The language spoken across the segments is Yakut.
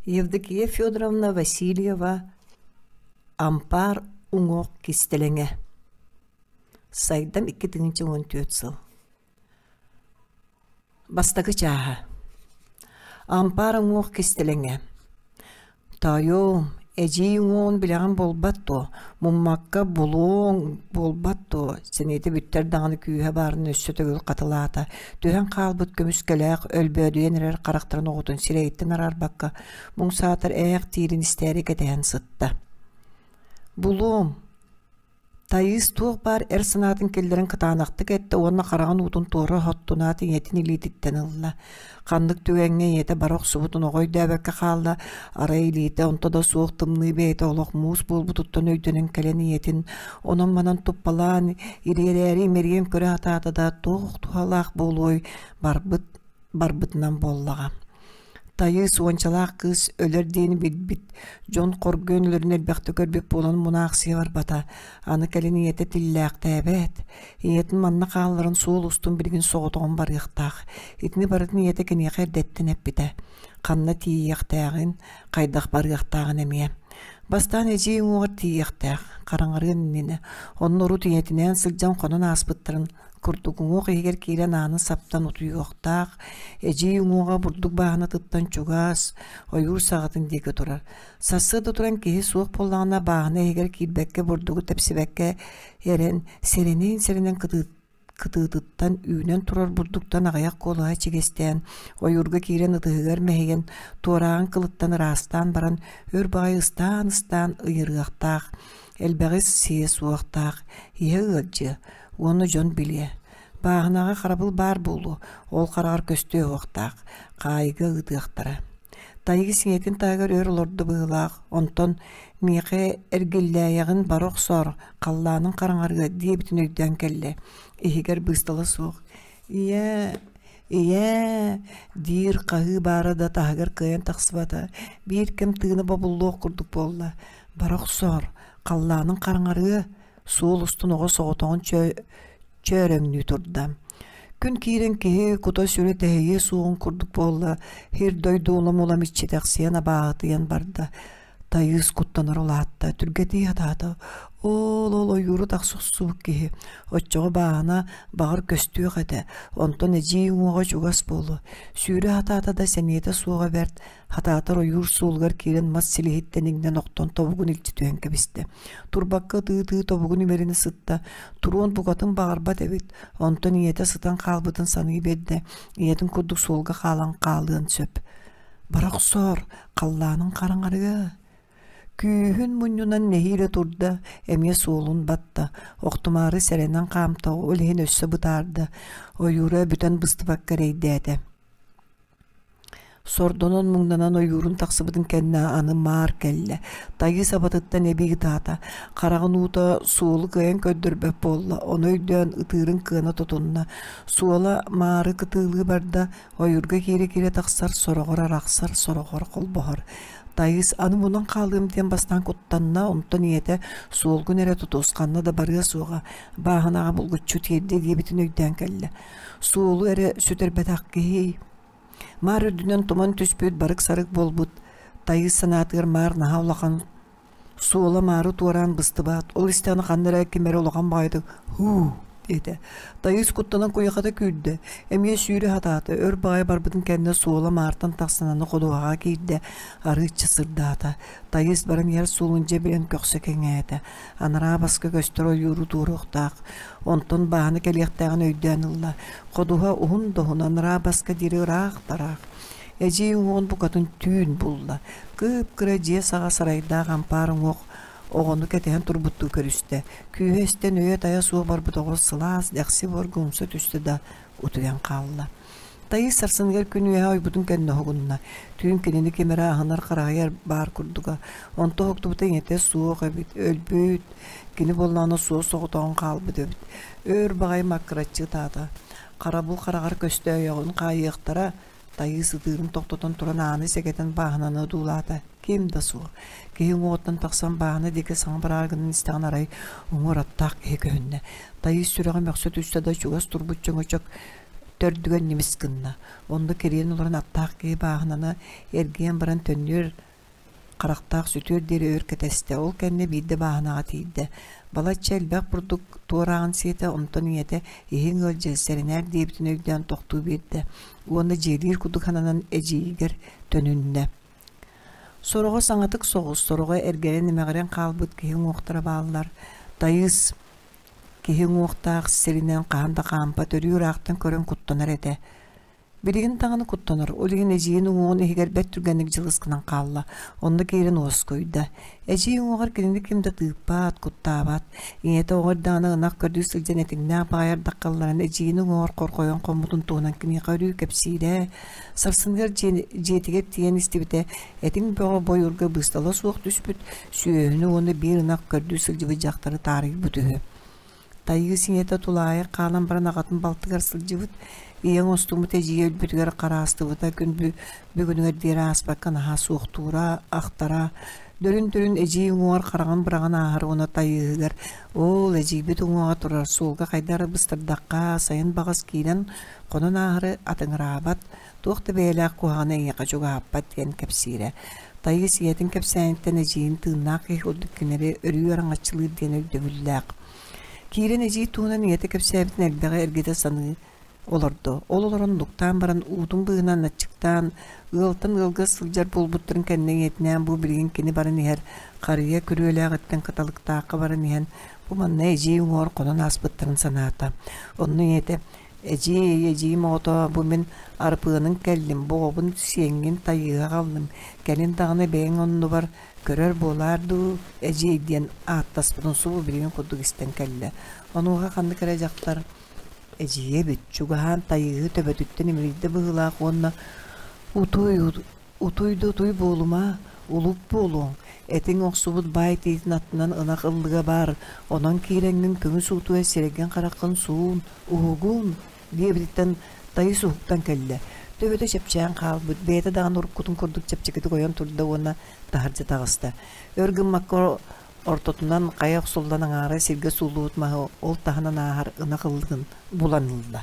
Евдокия Федоровна Васильева «Ампаар уҥуох кистэлэҥэ» Сайдам 2014 сыл Бастакы чааһа Ампаар уҥуох кистэлэҥэ Тоойуом, эдьиий уҥуоҕун билэҕин буолбат дуо, муммакка булуоҥ буолбат дуо, сэниэтэ бүттэр даҕаны күүһэ баарын өссө төгүл хатылаата, түһэн хаалбыт көмүскэлээх өлбөөдүйэн эрэр харахтарын оҕотун сирэйиттэн араарбакка, муҥ саатар ээх диирин истээри кэтэһэн сытта. Булуом, Тайыыс туох баар эр санаатын киллэрэн кытаанахтык эттэ уонна хараҕын уутун туора оһоттунаат ийэтин илиититтэн ылла. Ханнык түгэҥҥэ ийэтэ бара охсубутун оҕо өйдөөбөккө хаалла, арай илиитэ онто да суох тымныы бэйэтэ олох муус буолбутуттан өйдөнөн кэлэн ийэтин онон-манан туппалаан, ириэрээри имэрийэн көрө сатаата да туох туһалаах буолуой, барбыт барбытынан буоллаҕа. Тайыыс уончалаах кыыс өлөр диэни билбит, дьон хоргуйан өлөрүн элбэхтик көрбүт буолан мунаахсыйа барбата. Аны кэлин ийэтэ тиллээхтээбэт, ийэтин манна хаалларан суол устун билигин соҕотоҕун барыахтаах. Итини барытын ийэтэ киниэхэ эрдэттэн эппитэ. Ханна тиийиэхтээҕин, хайдах барыахтааҕын эмиэ. Бастаан эдьиий уҥуоҕар тиийиэхтээх, хараҥарыан иннинэ. Онно урут ийэтинээн сылдьан хонон ааспыттарын курдук уҥуох иһигэр киирэн ааны саптан утуйуохтаах, эдьиий уҥуоҕа бурдук бааһынатыттан чугас, ойуур саҕатын диэки турар. Сарсыарда туран киһи суох буоллаҕына бааһына иһигэр киирбэккэ бурдугу тэпсибэккэ эрэн, сэрэнэн-сэрэнэн кытыытыттан үүнэн турар бурдуктан аҕыйах куолаһа ичигэстээн, ойуурга киирэн ытыһыгар мэһийэн, туорааҕын кылыттан ыраастаан баран, өр баҕайы ыстаан-ыстаан ыйырыахтаах, элбэҕи сиэ суохтаах, иһэ ыалдьыа уонна дьон билиэ. Бааһынаҕа харабыл баар буолуо, ол хараҕар көстүө уһуохтаах, хаайыга ыытыахтара. Тайыгы сиҥэтин таһыгар өр олордо быһыылаах, онтон «Миэхэ эргиллээйэҕин бара охсоор, халлааныҥ хараҥарыа» диэбитин өйдөөн кэллэ. Иһигэр быыстала суох «Ийээ, ийээ» диир хаһыы баара да таһыгар кыайан тахсыбата, биир кэм тыына бобуллуох курдук буолла. «Бара охсоор, халлааныҥ хараҥарыа» суол устун оҕо соҕотоҕун чөөрөҥнүү турда. Күн киирэн киһи кута-сүрэ тэһийиэ суоҕун курдук буолла, сир-дойду улам-улам иччитэхсийэн абааһытыйан барда. Тайыыс куттанар улаатта, түргэтии сатаата. Оол-ол ойууру тахса охсубут киһи, оччоҕо бааһына баҕар көстүөх этэ, онтон эдьиий уҥуоҕа чугас буолуо. Сүүрэ сатаата да сэниэтэ суоҕа бэрт, Хатаатар ойуур суолугар киирэн мас силиһиттэн иҥнэн охтон тобугун илдьи түһэн кэбистэ. Турбакка ытыы-ытыы тобугун имэринэ сытта. Туруон букатын баҕарбат эбит. Онтон ийэтэ сытан хаалбытын саныы биэрдэ. Ийэтин курдук суолга хаалан хаалыан сөп. Бара охсоор, халлааныҥ хараҥарыа. Күүһүн мунньунан нэһиилэ турда, эмиэ суолун батта, охтумаары сэрэнэн хаамта, ол иһин өссө бытаарда, ойуура бүтэн быстыбакка эрэйдээтэ. Сордонон муҥнанан ойуурун тахсыбытын кэннэ аны маар кэллэ, тайыы сабатыттан эбии ытаата, хараҕын уута суолу кыайан көрдөрбөт буолла, ону өйдөөн ытыырын кыана тутунна, суола маары кытыылыы барда, ойуурга киирэ-киирэ тахсар, сороҕор арахсар, сороҕор холбоһор. Тайыыс аны мунан хаалыам диэн бастаан куттанна, онтон ийэтэ суолгун эрэ тутус, ханна да барыа суоҕа, бааһынаҕа булгуччу тиэрдиэ диэбитин өйдөөн кэллэ. Суолу эрэ сүтэрбэтэх киһи Маар үрдүнэн туман түспүт, барык-сарык буолбут. Тайыыс санаатыгар маар наһаа улахан суола маары туораан быстыбат. Ол истэҕинэ ханна эрэ ким эрэ улахан баҕайытык «Һуу» диэтэ. Тайыыс куттанан куйахата күүрдэ. Эмиэ сүүрэ сатаата. Өр баҕайы барбытын кэннэ суола маартан тахсан аны ходуһаҕа киирдэ. Арыычча сырдаата. Тайыыс баран иһэр суолун дьэ билэн көхсө кэҥээтэ. Анараа баска көстөр ойууру туоруохтаах. Онтон бааһына кэлиэхтээҕин өйдөөн ылла. Ходуһа уһун да уһун анараа баска диэри ыраах да ыраах. Эдьиий уҥуоҕун букатын түүн булла. Кып-кыра дьиэ саҕа сарайдаах ампаар уҥуох оҕону кэтэһэн турбуттуу көрүстэ. Күүһэ эстэн өйө-тайа суох барбыт оҕо сылаас дэхси буорга умса түстэ да утуйан хаалла. Тайыс сарсыныгар күн үөһэ ойбутун кэннэ уһугунна. Түүн кинини ким эрэ аһынар-хараһыйар баар курдуга. Онто уһуктубута ийэтэ суох эбит, өлбүт, кини буоллаҕына суос соҕотоҕун хаалбыт эбит. Өр баҕайы маккыраччы ытаата. Харабыл хараҕар көстөөйөҕүн хаайыахтара, тайыы сытыырын тохтотон туран ааны сэгэтэн бааһынаны одуулаата. Ким да суох. Киһи уҥуоҕуттан тахсан бааһына диэки саҥа бараары гынан истэҕин арай уҥуор аттаах киһи көһүннэ. Тайыы сүрэҕэ мөхсө түстэ да чугас турбут чөҥөчөк. төрдүгэр ньимис гынна. Онно кириэн олорон аттаах киһи бааһынаны эргийэн баран төннүөр харахтаах сүтүөр диэри өр кэтэстэ. Ол кэннэ биирдэ бааһынаҕа тиийдэ. Балачча элбэх бурдук туорааҕын сиэтэ, онтон ийэтэ иһиҥ ыалдьар, сэрэнээр диэбитин өйдөөн тохтуу биэрдэ уонна дьиэлиир курдук сананан эдьиийигэр төнүннэ. Сороҕо саҥатык соҕус, сороҕо эргэрэн-эмэҕирэн хаалбыт киһи уҥуохтара бааллар. Тайыс киһи уҥуохтаах сиринэн хаһан да хаампат, өрүү ыраахтан көрөн куттанар этэ. Билигин даҕаны куттанар, ол иһин эдьиийин уҥуоҕун иһигэр бэрт түргэнник дьылыс гынан хаалла, онно киирэн уоскуйда. Эдьиий уҥуоҕар кинини ким да тыыппат, куттаабат. Ийэтэ оҕо эрдэҕинэ ынах көрдүү сылдьан этиҥнээх баҕайы ардаххалларан эдьиийин уҥуоҕар хорҕойон хоммутун туһунан киниэхэ өрүү кэпсиирэ. Сарсыныгар дьиэтигэр тиийэн истибитэ, этиҥ бөҕө бойуурга быыстала суох түспүт, сүөһүнү уонна биир ынах көрдүү сылдьыбыт дьахтары таарыйбыт үһү. Тайыы ийэтэ тулаайах хаалан баран аҕатын балтыгар сылдьыбыт, ийэ оҥостубут эдьиийэ өлбүтүгэр хараастыбыта күн бүгүнүгэр диэри ааспакка наһаа суохтуура, ахтара. Дөрүн-дөрүн эдьиий уҥуоҕар хараҕын быраҕан ааһар уонна тайыыһыгар «Оол, эдьиийбит уҥуоҕа турар суолга хайдах эрэ быстардахха, сайын баҕас киирэн хонон ааһары атыҥыраабат, туох да бэйэлээх куһаҕаны эйиэхэ чугаһаппат» диэн кэпсиирэ. Тайыыс ийэтин кэпсээниттэн эдьиийин тыыннаах киһи курдук кинилэри өрүү араҥаччылыыр диэн өйдөбүллээх. Киирэн эдьиий туһунан ийэтэ кэпсээбитин элбэҕи эргитэ саныы олордо. Ол олорон нуктаан баран уутун быыһынан аччыктаан, ыалтан ыалга сылдьар буолбуттарын кэннэ ийэтинээн бу билигин кини баран иһэр харыйа күрүөлээҕиттэн кыталыктаахха баран иһэн бу манна эдьиий уҥуор хонон ааспыттарын санаата. Онно ийэтэ «Эдьиий, эдьиийим оҕотоо, бу мин арыпыанын кэллим, бу оҕобун сиэҥҥин тайыыга аҕаллым, кэлин даҕаны бэйэҥ оннубар көрөр буолаар дуу, эдьиэй» диэн ааттаспытын субу билигин курдук истэн кэллэ. Онуоха ханнык эрэ дьахтар «Эдьиийэ эбит, чугаһаан тайыыһы төбөтүттэн имэрийдэ быһыылаах уонна утуй, утуй да утуй буолума, улук буолуоҥ, этиҥ охсубут баай тиитин аттынан ынах ыллыга баар, онон киирэҥҥин көҥүс уутуйа сирэйгин-хараххын суун, уһугун» диэбититтэн Тайыс уһуктан кэллэ. Төбөтө чэпчээн хаалбыт, бэйэтэ даҕаны уруккутун курдук чэпчэкитик ойон турда уонна таһырдьа таҕыста. Өр гыммакка ортотунан хайа охсуллан аҥаара сиргэ сууллубут маһы ол таһынан ааһар ынах ыллыгын булан ылла.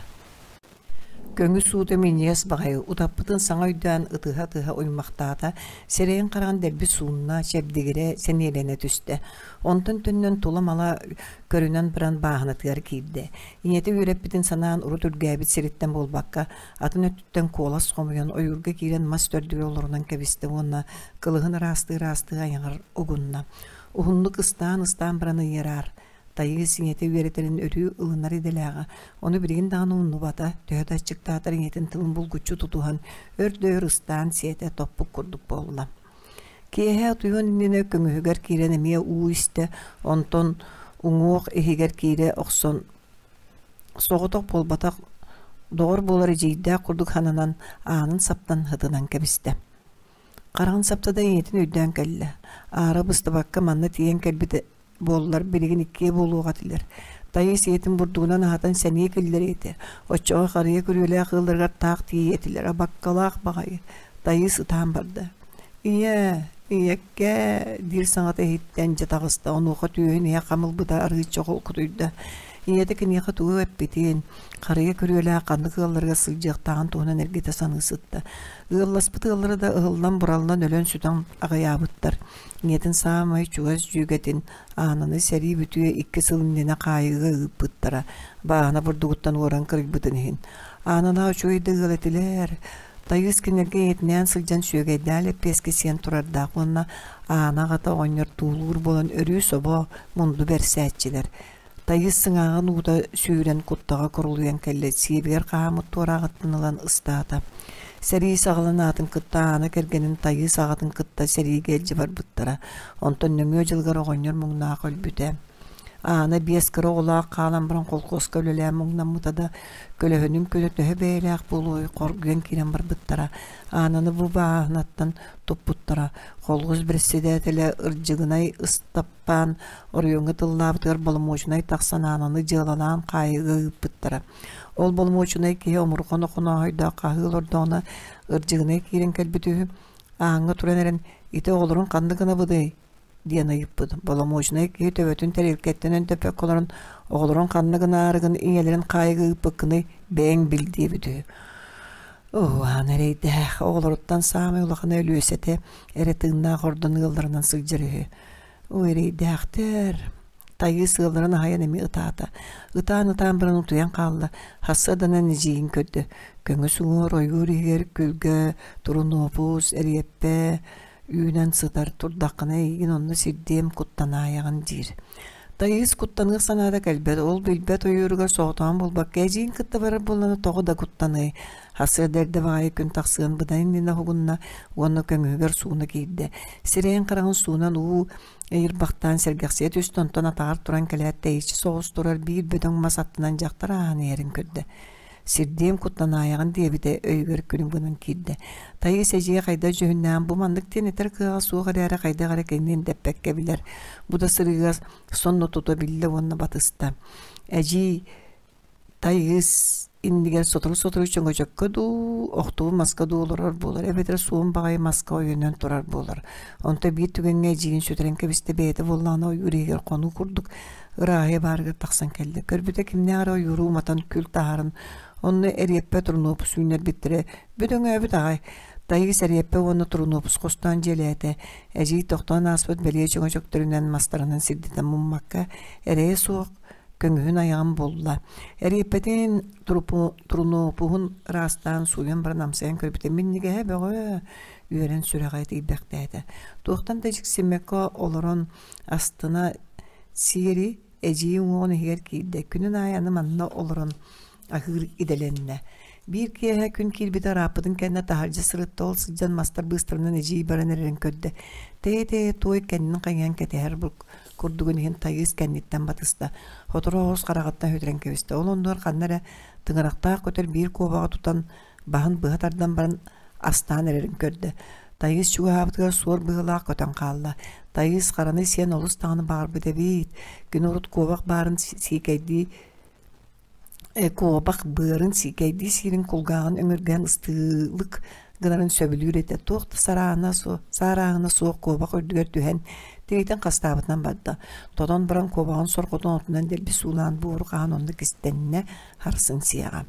Көҥүс уута минньигэс баҕайы, утаппытын саҥа өйдөөн ытыһа-ытыһа уймахтаата, сирэйин-хараҕын дэлби суунна, чэбдигирэ, сэниэлэнэ түстэ. Онтон төннөн тула-мала көрүнэн баран бааһынатыгар киирдэ. Ийэтэ үөрэппитин санаан урут үргээбит сириттэн буолбакка, атын өттүттэн куолас хомуйан ойуурга киирэн мас төрдүгэр олорунан кэбистэ уонна кылыһын ыраастыы-ыраастыы айаҕар угунна. Уһуннук ыстаан-ыстаан баран ыйараар. Тайыы сиҥэтэ үөрэтэрин өрүү ылынар идэлээҕэ, ону билигин даҕаны умнубата, төһө да аччыктаатар ийэтин тылын булгуччу тутуһан, өр да өр ыстаан сиэтэ топпук курдук буолла. Киэһэ утуйуон иннинэ көҥүһүгэр киирэн эмиэ уу истэ, онтон уҥуох иһигэр киирэ охсон соҕотох буолбатах доҕор буолар эдьиийдээх курдук сананан аанын саптан сытынан кэбистэ. Хараҕын сапта да ийэтин өйдөөн кэллэ. Аара быстыбакка манна тиийэн кэлбит буоллар билигин иккиэ буолуох этилэр. Тайыс ийэтин бурдугунан аһатан сэниэ киллэриэ этэ. Оччоҕо харыйа күрүөлээх ыалларыгар таах тиийиэ этилэр, абаккалаах баҕайы. Тайыс ытаан барда. «Ийээ, ийэккээ» диир саҥата иһиттэн дьэ таҕыста, онуоха түөһүн иһэ хам ылбыта арыычча холкутуйда. Ийэтэ киниэхэ тугу эппитин, харыйа күрүөлээх ханнык ыалларыгар сылдьыахтааҕын туһунан эргитэ саныы сытта. Ыалласпыт ыаллара да ыһыллан-бураллан өлөн-сүтэн аҕыйаабыттар. Ийэтин саамай чугас дьүөгэтин Аананы сэрии бүтүө икки сыл иннинэ хаайыыга ыыппыттара, бааһына бурдугуттан уоран кырыйбытын иһин. Ааналаах үчүгэй да ыал этилэр. Тайыыс кинилэргэ ийэтинээн сылдьан сүөгэйдээх лэппиэскэ сиэн турардаах уонна Аана аҕата оҕонньор туулуур буолан өрүү собо, мунду бэрсээччилэр. Тайыыс сыҥааҕын уута сүүрэн куттаҕа курулуйан кэллэ, сиэбигэр хаһааммыт туорааҕыттан ылан ыстаата. Сэрии саҕаланаатын кытта Аана кэргэнин Тайыыс аҕатын кытта сэриигэ илдьэ барбыттара. Онтон нөҥүө дьылыгар оҕонньор муҥнаах өлбүтэ. Аана биэс кыра оҕолоох хаалан баран холкуоска үлэлээн муҥнаммыта да, көлөһүнүн көнө төһө бэйэлээх буолуой, хоргуйан киирэн барбыттара. Аананы бу бааһынаттан туппуттара. Холкуос председателэ Ырдьыгынай Ыстап Паан оройуоҥҥа тыллаабытыгар боломуочунай тахсан Аананы дьыалалаан хаайыыга ыыппыттара. Ол боломуочунай киһи омурҕан Охонооһойдоох хаһыы олордоҕуна Ырдьыгынай киирэн кэлбит үһү. Ааҥҥа туран эрэн «Ити оҕолорун ханна гынабыный?» диэн ыйыппыт. Боломуочунай киһи төбөтүн тэриэлкэттэн өндөппөккө олорон оҕолорун ханна гынаарыгын ийэлэрин хаайыга ыыппыккыный бэйэҥ бил диэбит үһү. Оо, аан эрэйдээх, оҕолоруттан саамай улахана Өлүөсэтэ эрэ тыыннаах ордон ыалларынан сылдьар үһү. Оо, эрэйдээхтэр, Тайыы сыалларын аһайан эмиэ ытаата. Ытаан-ытаан баран утуйан хаалла. Хассыаданан эдьиийин көрдө. Көҥүс уҥуор ойуур иһигэр күлгэ турунуопус, эриэппэ үүнэн сытар. Турдаххына эйигин онно сирдиэм, куттанаайаҕын диир. Тайыыс куттаныах санаата кэлбэт. Ол билбэт ойууругар соҕотоҕун буолбакка эдьиийин кытта барар буоллаҕына тоҕо да куттаныай. Хассыада эрдэ баҕайы күн тахсыан быдан иннинэ уһугунна уонна көҥүһүгэр сууна киирдэ. Сирэйин-хараҕын суунан уу Ыйырбахтаан сэргэхсийэ түстэ, онтон атаҕар туран кэлээт тэйиччи соҕус турар биир бөдөҥ мас аттынан дьахтар ааһан иһэрин көрдө. Сирдиэм куттанаайаҕын диэбитэ өйүгэр күнү гынан киирдэ. Тайыс эдьиийэ хайдах дьүһүннээн бу маннык диэн этэр кыаҕа суох эрээри хайдах эрэ кинини дэппэккэ билэр. Бу да сырыыга сонно тута биллэ уонна батыста. Эдьиий Тайыыс иннигэр сотору-сотору чөҥөчөккө дуу, охтубут маска дуу олорор буолар эбэтэр суон баҕайы маска ойонон турар буолар. Онто биир түгэҥҥэ эдьиийин сүтэрэн кэбистэ бэйэтэ буоллаҕына ойуур иһигэр хонуу курдук ырааһыйа баарыгар тахсан кэллэ. Көрбүтэ кимнээх эрэ ойууру уматан күл таһааран онно эриэппэ турунуопус үүннэрбиттэрэ бөдөҥөөбүт аҕай. Тайыыс эриэппэ уонна турунуопус хостоон дьиэлээтэ. Эдьиий тохтоон ааспыт бэлиэ чөҥөчөктөрүнэн мастарынан сирдэтэн муммакка эрэйэ суох көҥүһүн айаҕын булла. Эриэппэтин турунуопуһун ыраастаан сууйан баран амсайан көрбүтэ минньигэһэ бөҕө үөрэн сүрэҕэ тиийбэхтээтэ. Туохтан да дьиксиммэккэ олорон астына сиэри эдьиий уҥуоҕун иһигэр киирдэ. Күнүн аайы аны манна олорон аһыыр идэлэннэ. Биир киэһэ күн киирбитэ ырааппытын кэннэ таһырдьа сырытта, ол сылдьан мастар быыстарынан эдьиий баран эрэрин көрдө. Тэйэ-тэйэ туой кэннин хайыһан кэтэһэр курдугун иһин Тайыыс кэнниттэн батыста. Сотору оҕус хараҕыттан сүтэрэн кэбистэ. Ол оннугар ханна эрэ тыҥырахтаах көтөр биир куобаҕы тутан баһын быһа тардан баран астаан эрэрин көрдө. Тайыыс чугаһаабытыгар суор быһыылаах көтөн хаалла. Тайыыс хараны сиэн олус даҕаны баҕарбыт эбит. Күн урут куобах баарын сиикэйдии Куобах быарын сиикэйдии сиирин кулгааҕын өҥүргээн ыстыылык гынарын сөбүлүүр этэ, туох да сарааһына саарааһына суох куобах үрдүгэр түһэн, тириитин хастаабытынан барда. Тотон баран куобаҕын сорҕотун отунан дэлби суулаан буору хаһан онно кистэннэ, харсын сиэҕэ.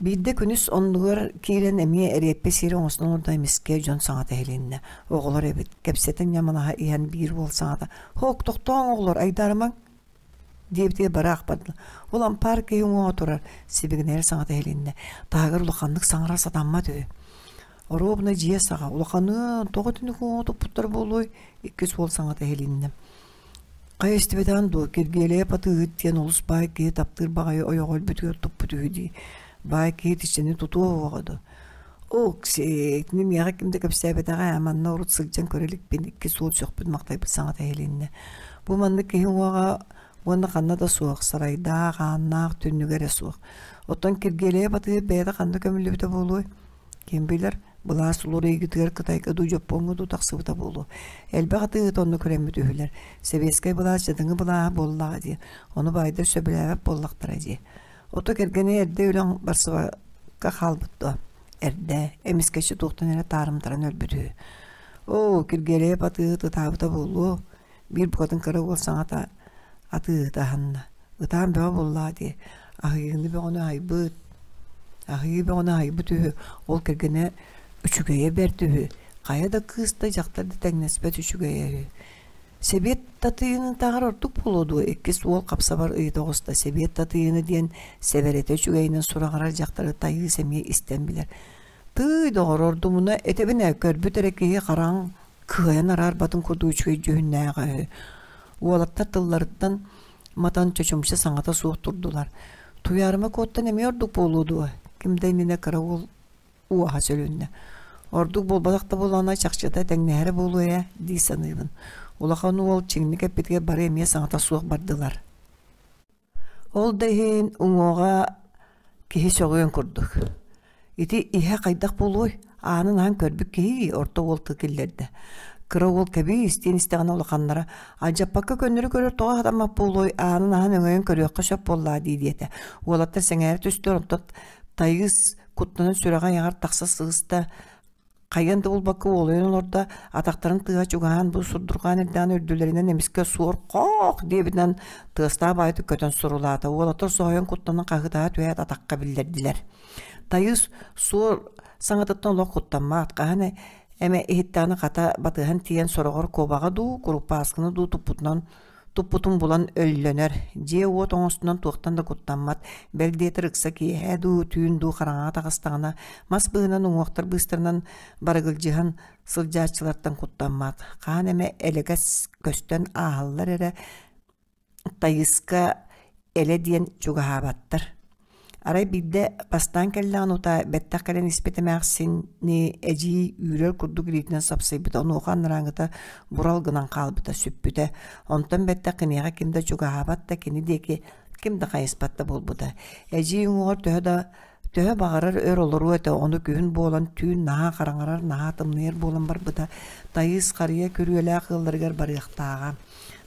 Биирдэ күнүс оннугар киирэн эмиэ эриэппэ сири оҥостон олордо эмискэ дьон саҥата иһилиннэ. Оҕолор эбит, кэпсэтэн ньамалаһа иһэн биир уол саҥата «Һоок, тохтооҥ оҕолор, айдаарымаҥ!» диэбитигэр бары аахпатылар. Ол ампаар киһи уҥуоҕа турар, сибигинэйэр саҥата иһилиннэ. Таһыгар улаханнык саҥарар сатаммат үһү. Оруобуна дьиэ саҕа, улаханыан, тоҕо итинник уҥуоҕу туппуттар буолуой? Иккис уол саҥата иһилиннэ. Хайа истибэтэҕин дуо, Киргиэлэйэп атыыһыт диэн олус баай киһи таптыыр баҕайы ойоҕо өлбүтүгэр туппут үһү дии. Баай киһи итиччэни тутуо уоҕа дуо? Ок-сиэ, итини миэхэ ким да кэпсээбэтэҕэ ээ, манна урут сылдьан көрө иликпин, икки суол сөхпүт-махтайбыт саҥата иһилиннэ. Бу маннык киһи уҥуоҕа уонна ханна да суох, сарайдаах, ааннаах, түннүгэ эрэ суох. Оттон Киргиэлэйэп атыыһыт бэйэтэ ханна көмүллүбүтэ буолуой? Ким билэр, былаас уларыйыытыгар Кытайга дуу, Дьоппуоҥҥа дуу тахсыбыта буолуо. Элбэх атыыһыт онно күрэммит үһүлэр. Сэбиэскэй былаас дьадаҥы былааһа буоллаҕа дии, ону баайдар сөбүлээбэт буоллахтара дии. Ото кэргэнэ эрдэ өлөн барсыбакка хаалбыт дуо? Эрдэ, эмискэччи туохтан эрэ таарымтаран өлбүт үһү. Оо, Киргиэлэйэп атыыһыт ытаабыта буолуо, биир букатын кыра уол саҥата атыыһыт аһынна. Ытаан бөҕө буоллаҕа дии, аһыйыыны бөҕөнү аһыйбыт, аһыйыы бөҕөнү аһыйбыт үһү, ол кэргэнэ үчүгэйэ бэрт үһү, хайа да кыыс да дьахтар да тэҥнэспэт үчүгэйэ үһү. Сэбиэт Татыйыны таҕар ордук буолуо дуо иккис уол хапсабар ыйыта оҕуста Сэбиэт Татыйыны диэн сэбэрэтэ үчүгэйинэн сураҕырар дьахтары тайыы сэмиэ истэн билэр. Тыый, доҕор, ордумуна этэбин ээ, көрбүт эрэ киһи хараҥ кыайан араарбатын курдук үчүгэй дьүһүннээҕэ үһү. Уолаттар тылларыттан матан чочумча саҥата суох турдулар. Туйаарыма Куоттан эмиэ ордук буолуо дуо? Ким да иннинэ кыра уол уоһа сөлүннэ. Ордук буолбатах да буоллаҕына чахчыта тэҥнэһэрэ буолуо ээ дии саныыбын. Улахан уол чиҥник эппитигэр бары эмиэ саҥата суох бардылар. Ол да иһин уҥуоҕа киһи сөҕүөн курдук. Ити иһэ хайдах буолуой? Аанын аһан көрбүт киһи орто уол тыл киллэрдэ. Кыра уол кэбиис диэн истэҕинэ улаханнара алдьаппакка көннөрү көрөр тоҕо хатаммат буолуой аанын аһан өҥөйөн көрүөххэ сөп буоллаа дии диэтэ. Уолаттар сэҥээрэ түстүлэр онтон Тайыыс куттанан сүрэҕэ айаҕар тахса сыыста. Хайыан да булбакка уолуйан олордо, атахтарын тыаһа чугаһаан бу сурдурҕаан эрдэҕинэ үрдүлэринэн эмискэ суор хоох диэбитинэн тыастаах баайытык көтөн сурулаата. Уолаттар соһуйан куттанан хаһыытаһа түһээт атахха биллэрдилэр. Тайыс суор саҥатыттан олох куттаммат, хаһан эмэ иһиттэҕинэ хата батыһан тиийэн сороҕор куобаҕа дуу, куруппааскыны дуу туппутунан туппутун булан өллөнөр, дьиэ-уот оҥостунан туохтан да куттаммат, бэл диэтэр ыкса киэһэ дуу, түүн дуу хараҥаҕа таҕыстаҕына, мас быыһынан уҥуохтар быыстарынан барыгылдьыһан сылдьааччылартан куттаммат, хаан эмэ элэгэс көстөн ааһаллар эрэ, Тайыска элэ диэн чугаһаабаттар. Арай биирдэ бастаан кэллэҕин утаа бэттэх кэлэн испит эмээхсини эдьиий үүрэр курдук илиитинэн сапсыйбыта, онуоха анарааҥҥыта бурал гынан хаалбыта, сүппүтэ. Онтон бэттэх киниэхэ ким да чугаһаабат да, кини диэки ким да хайыспат да буолбута. Эдьиий уҥуоҕар төһө да төһө баҕарар өр олоруо этэ, ону күһүн буолан түүн наһаа хараҥарар, наһаа тымныйар буолан барбыта. Тайыыс харыйа күрүөлээх ыалларыгар барыахтааҕа.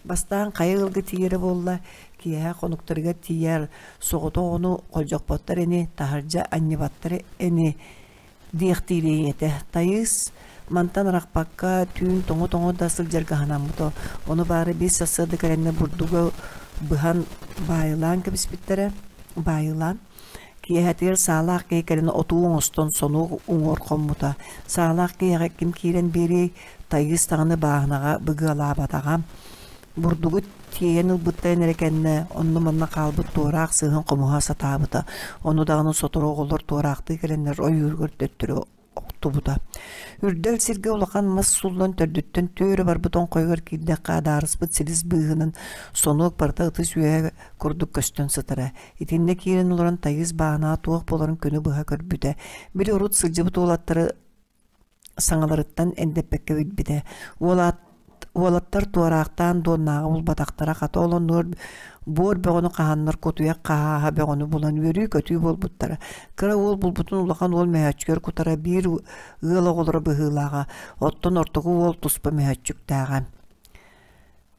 Бастаан хайа ыалга тиийэрэ буолла, киэһэ хонуктарыгар тиийэр, соҕотох оҕону холдьохпоттор ини, таһырдьа анньыбаттар ини диэхтиир ийэтэ. Тайыыс мантан арахпакка түүн тоҥо-тоҥо да сылдьарга санаммыта. Ону баара биир сарсыарда кэлэннэр бурдугу быһан баайылаан кэбиспиттэрэ, баайылаан Киэһэтигэр саалаах киһи кэлэн отуу оҥостон сонуок уҥуор хоммута. Саалаах киһиэхэ ким киирэн биэриэй, Тайыыс даҕаны бааһынаҕа быгыалаабатаҕа. Бурдугу тиэйэн ылбыттарын эрэ кэннэ онно-манна хаалбыт туораах сыыһын хомуһа сатаабыта. Ону даҕаны сотору оҕолор туораахтыы кэлэннэр ойууругар төттөрү охтубута. Үрдэл сиргэ улахан мас суллан төрдүттэн түөрэ барбыт оҥхойугар киирдэххэ адаарыспыт силис быыһынан сонуок барыта ытыс үөһэ курдук көстөн сытара. Итиннэ киирэн олорон Тайыс баанаҕа туох буоларын күнү быһа көрбүтэ. Били урут сылдьыбыт уолаттары саҥаларыттан эндэппэккэ билбитэ. Уолаат Уолаттар туораахтаан дуоннааҕы булбатахтара, хата ол оннугар буор бөҕөнү хаһаннар кутуйах хаһааһа бөҕөнү булан үөрүү-көтүү буолбуттара. Кыра уол булбутун улахан уол мөһөөччүгэр кутара биир ыал оҕолоро быһыылааҕа, оттон ортоку уол туспа мөһөөччүктээҕэ.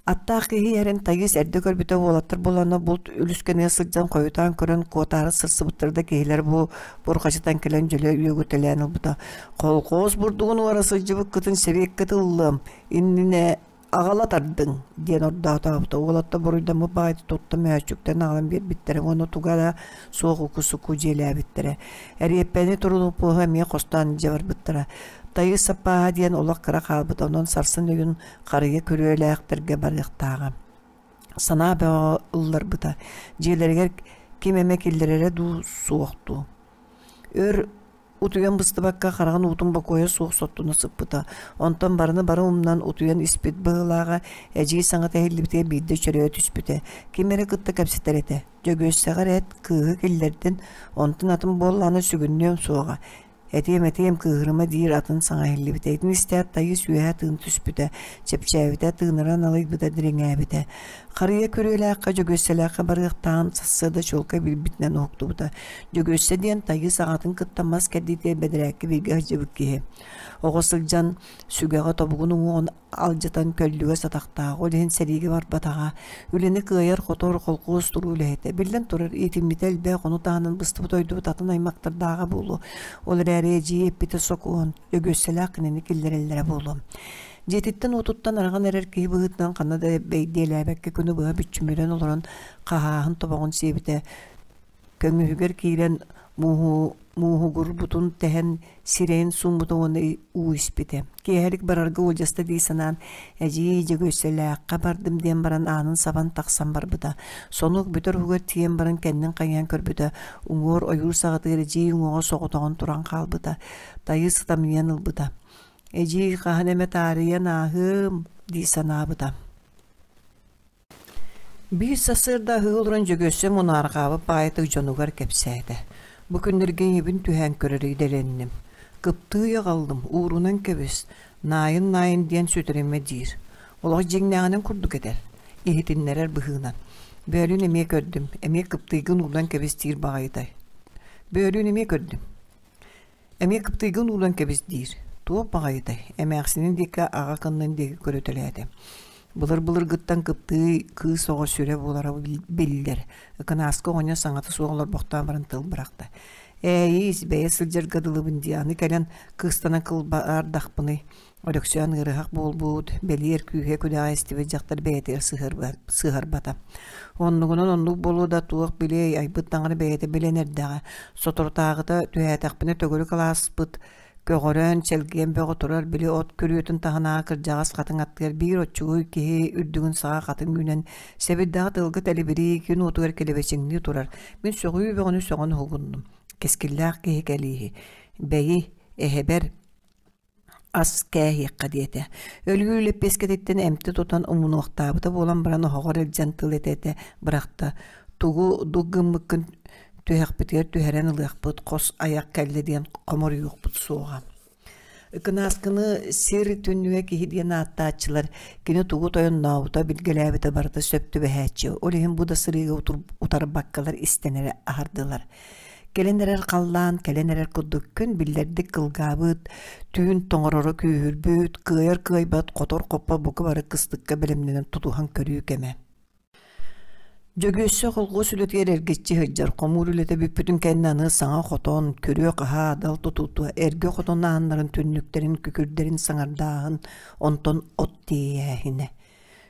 Аттаах киһи иһэрин Тайыыс эрдэ көрбүтэ уолаттар булана булт үлүскэнигэр сылдьан хойутаан көрөн куотаары сырсыбыттара да киһилэр бу бурҕачытан кэлэн дьөлө үөгүтэлээн ылбыта. Колхоз бурдугун уора сылдьыбыккытын сэбиэккэ тыллыам, иннинэ аҕала тардыҥ диэн ордоотообута. Уолаттар буруйдаммыт баҕайытык тутта мөһөөччүктэн аҕалан биэрбиттэрэ уонна туга да суох уку-суку дьиэлээбиттэрэ. Эриэппэни турунуппуоһу эмиэ хостоон илдьэ барбыттара. Тайыы саппааһа диэн олох кыра хаалбыта, онон сарсын өйүн харыйа күрүөлээхтэргэ барыахтааҕа. Санаа бөҕө ылларбыта. Дьиэлэригэр ким эмэ киллэрэрэ дуу, суох дуу. Өр утуйан быстыбакка хараҕын уутун бокуойа суох соттуна сыппыта. Онтон барыны бары умнан утуйан испит быһыылааҕа эдьиий саҥата иһиллибитигэр биирдэ чөрөйө түспүтэ. Ким эрэ кытта кэпсэтэр этэ. Дьөгүөссэҕэр эт, кыыһы киллэрдин, онтон атын буоллаҕына сүгүннүөм суоҕа. Этиэм, этиэм, кыыһырыма диир атын саҥа иһиллибитэ. Итини истээт Тайыс үөһэ тыын түспүтэ, чэпчээбитэ, тыынара налыйбыта, дириҥээбитэ. Харыйа күрүөлээххэ Дьөгүөссэлээххэ барыахтааҕын сарсыарда чуолкай билбитинэн уһуктубута. Дьөгүөссэ диэн Тайыс аҕатын кытта мас кэрдиитигэр бэдэрээккэ бииргэ сылдьыбыт киһи. Оҕо сылдьан сүгэҕэ тобугун уҥуоҕун алдьатан көллүгэ сатахтаах, ол иһин сэриигэ барбатаҕа. Үлэни кыайар-хотор холкуос туруу үлэһитэ. Биллэн турар, иитиммитэ элбэх, ону таһынан быстыбыт-ойдубут атын аймахтардааҕа буолуо. Ол эрээри эдьиий эппитэ сокуон, Дьөгүөссэлээх кинини киллэрэллэрэ буолуо. Дьиэтиттэн-уотуттан араҕан эрэр киһи быһыытынан ханна да бэйдиэлээбэккэ күнү быһа бүччүмүрэн олорон хаһааһын тобоҕун сиэбитэ. Көҥүһүгэр киирэн мууһугурбутун тэһэн сирэйин сууммута уонна уу испитэ. Киэһэлик барарга уолдьаста дии санаан, эдьиий Дьөгүөссэлээххэ бардым диэн баран аанын сабан тахсан барбыта. Сонуок бүтэр уһугар тиийэн баран кэннин хайыһан көрбүтэ, уҥуор ойуур саҕатыгар эдьиий уҥуоҕа соҕотоҕун туран хаалбыта. Тайыы сытамньыйан ылбыта. Эдьиий хаһан эмэ таарыйан ааһыам дии санаабыта. Биир сарсыарда аһыы олорон Дьөгүөссэ мунаарҕаабыт баҕайытык дьонугар кэпсээтэ: «Бу күннэргэ ийэбин түһээн көрөр идэлэнним. Кыптыый аҕаллым, уурунан кэбис, наайын-наайын диэн сүтэримэ диир. Олох дьиҥнээҕинэн курдук этэр, иһитиннэрэр быһыынан. Бөөлүүн эмиэ көрдүм, эмиэ кыптыыйгын уурунан кэбис диир баҕайытай. Бөөлүүн эмиэ көрдүм, Эмиэ кыптыйгын ууран кэбис диир. Туох баҕайытай, эмээхсинин диэки аҕа кыннын диэки көрүтэлээтэ. Былыр-былыргыттан кыптыый кыыс оҕо сүрэ буолара биллэр. Ыкынааска оҕонньор саҥата суох олорбохтоон баран тыл бырахта. Ээйиис, бэйэ сылдьарга дылыбын дии, аны кэлэн кыыстанан кылбаардахпыный. Өлөксөөн ыарыһах буолбут, бэлиэр күүһэ күдэҕэ истибит дьахтар бэйэтигэр сыһарбата. Оннугунан оннук буолуо да туох билиэй, айбыт таҥара бэйэтэ билэн эрдэҕэ. Соторутааҕыта түһээтэхпинэ төгүрүк алааспыт көҕөрөн, чэлгиэн бөҕө турар били от күрүөтүн таһынааҕы кырдьаҕас хатыҥ аттыгар биир оччугуй киһи үрдүгүн саҕа хатыҥ үүнэн, сэбирдэҕэ тыалга тэлибирии, күн уотугар килэбэчиҥнии турар. Мин сөҕүү бөҕөнү сөҕөн уһугуннум. Кэскиллээх киһи кэлииһи. Бэйи, эһэбэр ас кээһиэххэ диэтэ. Өлүү лэппиэскэтиттэн эмти тутан умнуохтаабыта буолан баран оһоҕор илдьэн тыл этэ-этэ бырахта. Тугу дук гыммыккын түһэхпитигэр түһэрэн ылыахпыт, хос айах кэллэ диэн хоморуйуохпут суоҕа. Ыкынааскыны сир түннүгэ киһи диэн ааттааччылар кини тугу тойоннообута, билгэлээбитэ барыта сөп түбэһээччи. Ол иһин бу да сырыыга утарбаккалар истэн эрэ аһардылар. Кэлэн эрэр халлаан кэлэн эрэр курдук күн биллэрдик кылгаабыт, түүн тоҥороро күүһүрбүт, кыайар кыайбат, хотор хоппо бука бары кыстыкка бэлэмнэнэн тутуһан көрүү кэмэ. Дьөгүөссэ холхуос үлэтигэр эргиччи сылдьар, хомуур үлэтэ бүппүтүн кэннэ аны саҥа хотон, күрүө-хаһаа, дал тутуута, эргэ хотон ааннарын, түннүктэрин, күкүрдэрин саҥардааһын, онтон от тиэйээһинэ.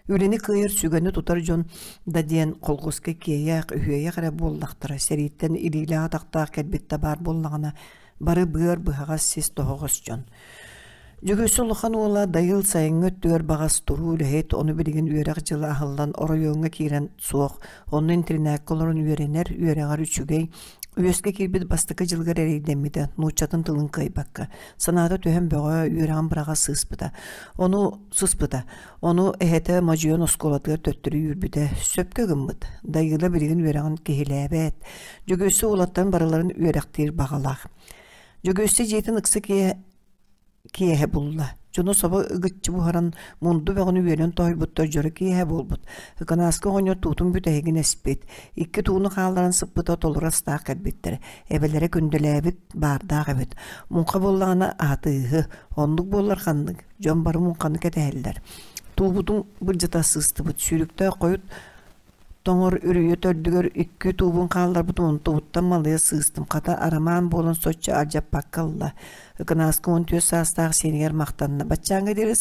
Үлэни кыайар сүгэни тутар дьон да диэн колхуоска киэйээх, үһүөйэх эрэ буоллахтара, сэрииттэн илиилээх-атахтаах кэлбит да баар буоллаҕына, бары быар быһаҕас сис тоһоҕос дьон. Дьөгүөссэ улахан уола Дайыл сайыҥҥы өттүгэр баҕас туруу үлэһит, ону билигин үөрэх дьыла аһыллан оройуоҥҥа киирэн суох, онно интэринээккэ олорон үөрэнэр, үөрэҕэр үчүгэй, үөскэ киирбит бастакы дьылыгар эрэйдэммитэ, нууччатын тылын кыайбакка, санаата түһэн бөҕө, үөрэҕин быраҕа сыыспыта. Ону сыспыта. Ону эһэтэ модьуйан оскуолатыгар төттөрү үүрбүтэ. Сөпкө гыммыт. Дайыыла билигин үөрэҕин киһилээбэт. Дьөгүөссэ уолаттарын барыларын үөрэхтиир баҕалаах. Дьөгүөссэ дьиэтин ыкса киэһэ киэһэ булла. Дьоно собо ыгыччы буһаран, мунду бөҕөнү үөлэн тоһуйбуттар дьоро киэһэ буолбут. Ыкынааска оҕонньор туутун бүтэһигин эспит. Икки тууну хаалларан сыппыта толору астаах кэлбиттэр. Эбэлэрэ күндүлээбит, баардаах эбит. Муҥха буоллаҕына аһатыыһы. Оннук буоллар ханнык. Дьон бары муҥханы кэтэһэллэр. Туубутун былдьата сыыстыбыт. Сүүрүктээх хойут тоҥор үрүйэ төрдүгэр икки туубун хаалларбытым онтубуттан малыйа сыыстым. Хата арамаан буолан соччо алдьаппакка ылла. Ыкынааска 14 саастаах сиэнигэр махтанна. Баччааҥҥа диэри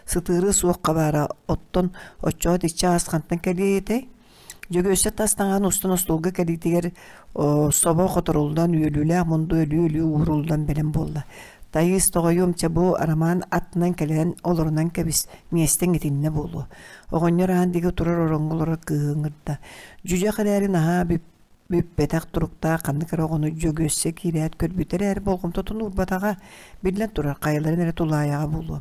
сытыыры суохха баара. Оттон оччоҕо итиччэ аас хантан кэлиэй этэй? Дьөгүөссэ тас таҥаһын устун остуолга кэлиитигэр собо хоторуллан, үөлүүлээх мунду өлүү-өлүү ууруллан бэлэм буолла. Тайыыс, тоҕойуом, чэ бу Арамаан аттынан кэлэн олорунан кэбис, миэстэҥ итиннэ буолуо. Оҕонньор аан диэки турар ороҥҥо олорор кыыһы ыҥырда. Дьүдьэх эрээри наһаа бүппэтэх туруктаах ханнык эрэ оҕону Дьөгүөссэ киирээт көрбүтэ эрээри болҕомтотун уурбатаҕа, биллэн турар, хайаларын эрэ тулаайаҕа буолуо.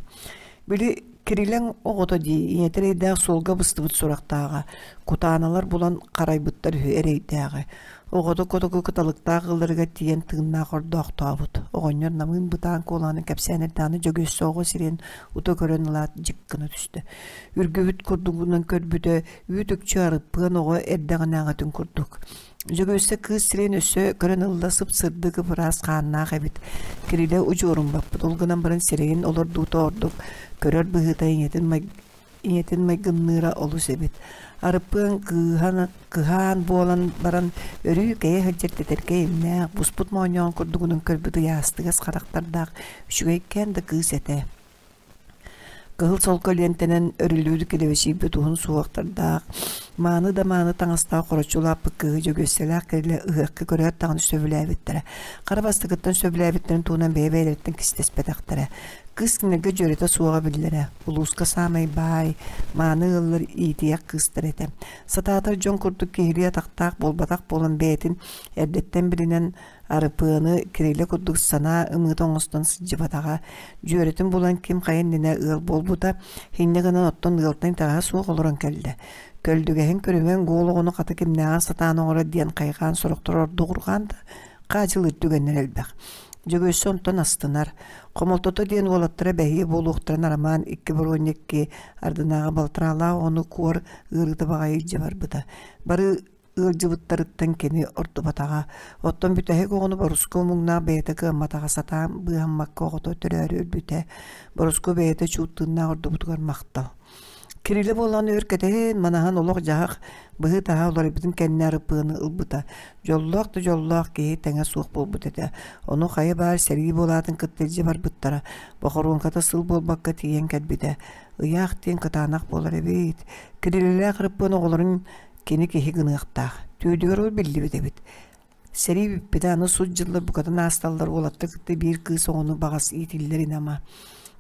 Били Кирилэҥ оҕото дии, ийэтэ эрэйдээх суолга быстыбыт сурахтааҕа, кутааналар булан харайбыттар үһү эрэйдээҕи. Оҕото котоку кыталыктаах ыалларыгар тиийэн тыыннаах ордоохтообут. Оҕонньор намыын бытаан куолаһынан кэпсээн эрдэҕинэ Дьөгүөссэ оҕо сирэйин ута көрөн ылаат дьик гына түстэ. Үргүбүт курдугунан көрбүтэ, үүт-үкчү арыппыан оҕо эрдэҕинээҕитин курдук. Дьөгүөссэ кыыс сирэйин өссө көрөн ылла сып-сырдык ып-ыраас хааннаах эбит. Кирилэ удьуорун баппыт, ол гынан баран сирэйин олордуута ордук көрөр быһыыта ийэтин, май... ийэтин майгынныыра олус эбит. Арыппыан кыыһан, кыһаан буолан баран өрүү кэйэ сылдьар тэтэркэй имнээх, буспут моонньоон курдугунан көрбүт ыйаастыгас харахтардаах үчүгэйкээн да кыыс этэ. Кыһыл солко лиэнтэнэн өрүллүбүт килэбэчийбит уһун суһуохтардаах, мааны да мааны таҥастаах хороччу улааппыт кыыһы Дьөгүөссэлээх кэлэ ыһыахха көрөөт даҕаны сөбүлээбиттэрэ. Хара бастакыттан сөбүлээбиттэрин туһунан бэйэ-бэйэлэриттэн кистэспэтэхтэрэ. Кыыс кинилэргэ дьүөрэтэ суоҕа биллэрэ. Улууска саамай баай, мааны ыаллар иитийэх кыыстар этэ. Сатаатар дьон курдук киһилии атахтаах буолбатах буолан бэйэтин эрдэттэн билинэн Арыпыаны Кирилэ курдук санаа ымыыта оҥостон сылдьыбатаҕа, дьүөрэтин булан ким хайа иннинэ ыал буолбута, инньэ гынан оттон ыалтан итэҕэһэ суох олорон кэллэ. Көлдүгэһин көрүҥүн гуол оҕону хата кимнээҕэр сатаан оҥорор диэн хайҕаан сорохтор ордугурҕаан да хаадьылыыр түгэннэр элбэх. Дьөгүөссэ онтон астынар. Хомолтото диэн уолаттара бэһиэ буолуохтарын Арамаан икки боруонньа икки ардынааҕы балтараалаах оҕону куор ыарыыта баҕайы илдьэ барбыта. Бары ыалдьыбыттарыттан кини ордубатаҕа. Оттон бүтэһик оҕону Борускуо муҥнаах бэйэтэ кыамматаҕа сатаан быыһаммакка оҕото төрөөрү өлбүтэ. Борускуо бэйэтэ чуут тыыннаах ордубутугар махтал. Кирилэ буолан өр кэтэһин, манаһан олох-дьаһах быһыы-таһаа уларыйбытын кэннэ арыппыаны ылбыта. Дьоллоох да дьоллоох киһи тэҥэ суох буолбут этэ. Ону хайа баар сэрии буолаатын кытта илдьэ барбыттара. Бохоруоҥката сыл буолбакка тиийэн кэлбитэ. Ыйаах диэн кытаанах буолар эбит. Кирилэлээх Арыппыан оҕолорун кини киһи гыныахтаах. Түүлүгэр ол биллибит эбит. Сэрии бүппүтэ, аны сут дьыллар букатын аасталлар уолаттар кытта биир кыыс оҕону баҕас иитиллэр ини ама.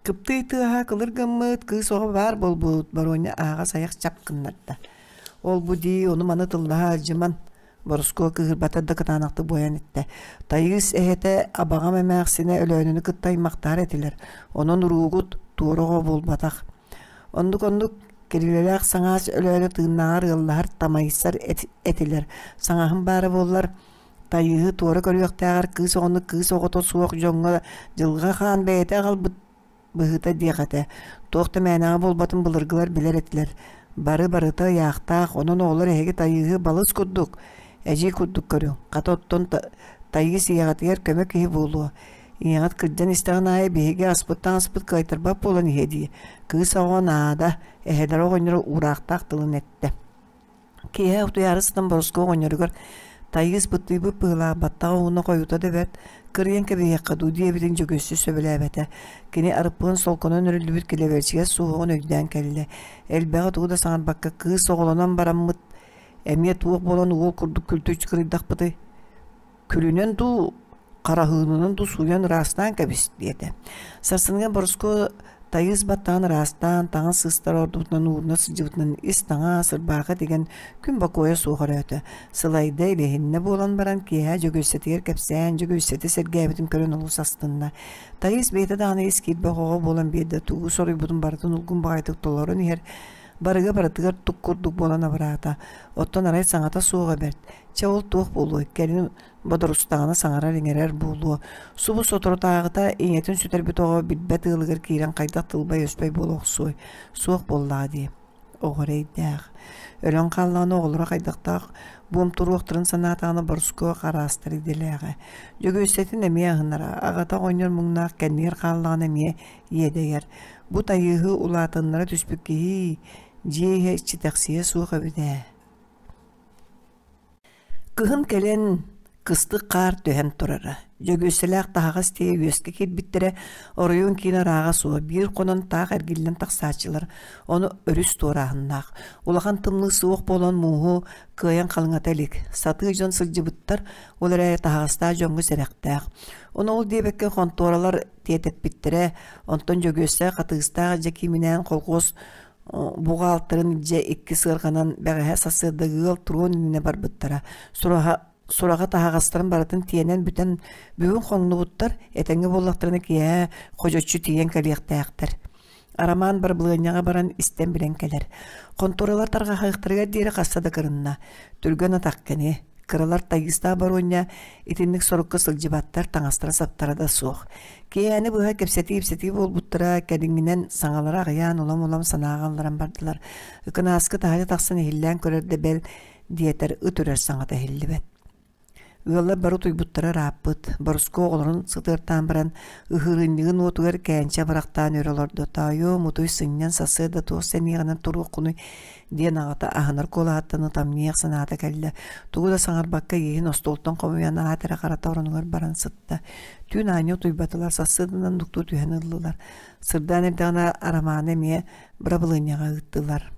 Кыптый тыаһа кылыр гыммыт, кыыс оҕо баар буолбут, Боруонньа аһаҕас айах чап гыннарда. Ол-бу дии, ону-маны тыллаһа алдьыман, Борускуо кыыһырбата да кытаанахтык буойан эттэ. Тайыыс эһэтэ абаҕам эмээхсинэ Өлөөнөнү кытта аймахтаар этилэр, онон уруугут туора оҕо буолбатах. Оннук-оннук Кирилэлээх саҥаас Өлөөнө тыыннааҕар ыаллаһар тамайсар этилэр. Саҥаһым баара буоллар, Тайыыһы туора көрүөхтээҕэр кыыс оҕону кыыс оҕото суох дьоҥҥо дьылҕа хаан бэйэтэ аҕалбыт быһыыта диэх этэ. Туох да мээнэҕэ буолбатын былыргылар билэр этилэр. Бары барыта ыйаахтаах, онон оҕолор эһиги Тайыыһы балыс курдук, эдьиий курдук көрүҥ. Хата оттон Тайыыс ийэҕитигэр көмө киһи буолуо. Ийэҕит кырдьан истэҕин аайы биһиги аспыт-таҥаспыт кыайтарбат буолан иһиэ дии. Кыыс оҕо наада, эһэлэрэ оҕонньоро уураахтаах тылын эттэ. Киэһэ утуйаары сытан Борускуо оҕонньоругар Тайыыс быттыйбыт быһыылаах баттаҕа уһуна хойута да бэрт, кырыйан кэбиһиэххэ дуу диэбитин Дьөгүөссэ сөбүлээбэтэ. Кини арыппыан солконон өрүллүбүт килэбэчигэс суоһугун өйдөөн кэллэ. Элбэҕи тугу да саҥарбакка кыыс оҕолонон бараммыт эмиэ туох буолан уол курдук күлтүч кырыйдахпытый Күлүнэн дуу, хараһыынынан дуу сууйан ыраастаан кэбис диэтэ. Сарсыныгар Борускуо Тайыыс баттаҕын ыраастаан, таҥас сыыстара ордубутунан ууруна сылдьыбытынан ис таҥас, ырбаахы тигэн күн бокуойа суох өрөөтө. Сылайда, илиһиннэ буолан баран киэһэ Дьөгүөссэтигэр кэпсээн, Дьөгүөссэтэ сэргээбитин көрөн олус астынна. Тайыыс бэйэтэ даҕаны ис киирбэх оҕо буолан биэрдэ, тугу соруйбутун барытын улгум баҕайытык толорон иһэр, барыга барытыгар тук курдук буолан абыраата. Оттон арай саҥата суоҕа бэрт. Чэ ол туох буолуой, кэлин бодорустаҕына саҥарар-иҥэрэр буолуо. Субу соторутааҕыта ийэтин сүтэрбит оҕо билбэт ыалыгар киирэн хайдах тылбай-өспөй буола охсуой, суох буоллаҕа дии. Оҕо эрэйдээх. Өлөн хааллаҕына оҕолоро хайдахтаах буомтуруохтарын санаатаҕына Борускуо хараастар идэлээҕэ. Дьөгүөссэтин эмиэ аһынара, аҕата оҕонньор муҥнаах кэннигэр хааллаҕына эмиэ иэдэйэр. Бу тайыыһы улаатыннара түспүт киһи дьиэ иһэ иччитэхсийэ суох эбит ээ. Кыһын кэлэн кыстык хаар түһэн турара. Дьөгүөссэлээх таһаҕас тиийэ үөскэ киирбиттэрэ, оройуон киинэ ырааҕа суох, биир хонон таах эргиллэн тахсааччылар, ону өрүс туорааһыннаах. Улахан тымныы суох буолан мууһу кыайан халыҥата илик. Сатыы дьон сылдьыбыттар, ол эрээри таһаҕастаах дьоҥҥо сэрэхтээх. Ону ол диэбэккэ хонтуоралар тиэтэппиттэрэ, онтон Дьөгүөссэ Хатыыстаах Дьэкииминээн колхуос буҕаалтырын дьэ икки сыарҕанан бэҕэһээ сарсыарда ыал туруон иннинэ барбыттара. Сураҕа, сураҕа таһаҕастарын барытын тиэнэн бүтэн бүгүн хоҥнубуттар, этэҥҥэ буоллахтарына киэһэ ходьоччу тиийэн кэлиэхтээхтэр. Арамаан барабылыанньаҕа баран истэн билэн кэлэр. Хонтуоралар тарҕаһыахтарыгар диэри хаста да кырынна. Түргэн атах кини. Кыралар Тайыыстаах Боруонньа итинник сорукка сылдьыбаттар, таҥастара-саптара да суох. Киэһэни быһа кэпсэтии-ипсэтии буолбуттара, кэлиҥҥинэн саҥалара аҕыйаан улам-улам санааҕа ылларан бардылар. Ыкынааскы таһырдьа тахсан иһиллээн көрөр да бэл диэтэр ыт үрэр саҥата иһиллибэт. Ыаллар бары утуйбуттара ырааппыт, Борускуо оҕолорун сытыартаан баран, ыһыырынньыгын уотугар кээнчэ абырахтаан өрө олордо. «Тоойуом, утуй сынньан, сарсыарда туох сэниэҕинэн туруоххунуй?» диэн аҕата аһынар куолаһыттан ытамньыйыах санаата кэллэ. Тугу да саҥарбакка ииһин остуолтан хомуйан аат эрэ харата оронугар баран сытта. Түүн аанньа утуйбатылар, сарсыарданан нуктуу түһэн ыллылар. Сырдаан эрдэҕинэ Арамааны эмиэ бырабылыанньаҕа ыыттылар.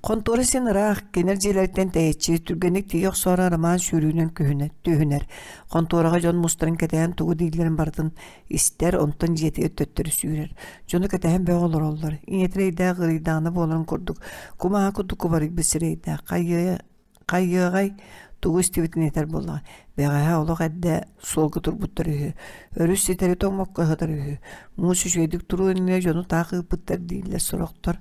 Хонтуора син ыраах, кинилэр дьиэлэриттэн тэйиччи, түргэнник тиийэ охсоору Арамаан сүүрүүнэн түһүнэр. Хонтуораҕа дьон мустарын кэтэһэн тугу дииллэрин барытын истэр, онтон дьиэтигэр төттөрү сүүрэр. Дьону кэтэһэн бөҕө олороллор. Ийэтэ эрэйдээх ыарыйдаҕына буоларын курдук, кумааҕы курдук кубарыйбыт сирэйдээх, хайыа Хайыаҕай, тугу истибитин этэр буоллаҕа. Бэҕэһээ олох эрдэ суолга турбуттар үһү. Өрүс ситэри тоҥмокко сытар үһү. Муус үчүгэйдик туруо иннинэ дьону таах ыыппыттар дииллэр сорохтор.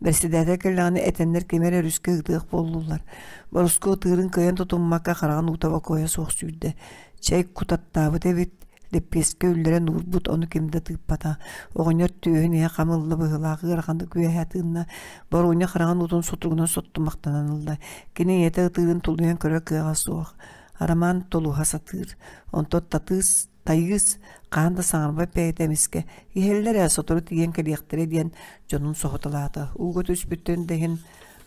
Бэрэссэдээтэл кэллэҕинэ этэннэр кими эрэ өрүскэ ыытыах буоллулар. Борускуо ытыырын кыайан тутуммакка хараҕын уута бокуойа суох сүүрдэ. Чэй кутаттаабыт эбит, лэппиэскэ үллэрэн уурбут, ону ким да тыыппата. Оҕонньор түөһүн иһэ хам ылла быһыылаах, ыараханнык үөһэ тыынна. Боруонньа хараҕын уутун сутуругунан соттумахтанан ылла. Кини ийэтэ ытыырын тулуйан көрөр кыаҕа суох. Арамаан тулуһа сатыыр. Онтон татыыс, тайыыс Хаһан да саҥарбат бэйэтэ эмискэ «Иһэллэр ээ, сотору тиийэн кэлиэхтэрэ» диэн дьонун соһуталаата. Ууга түспүттэрин да иһин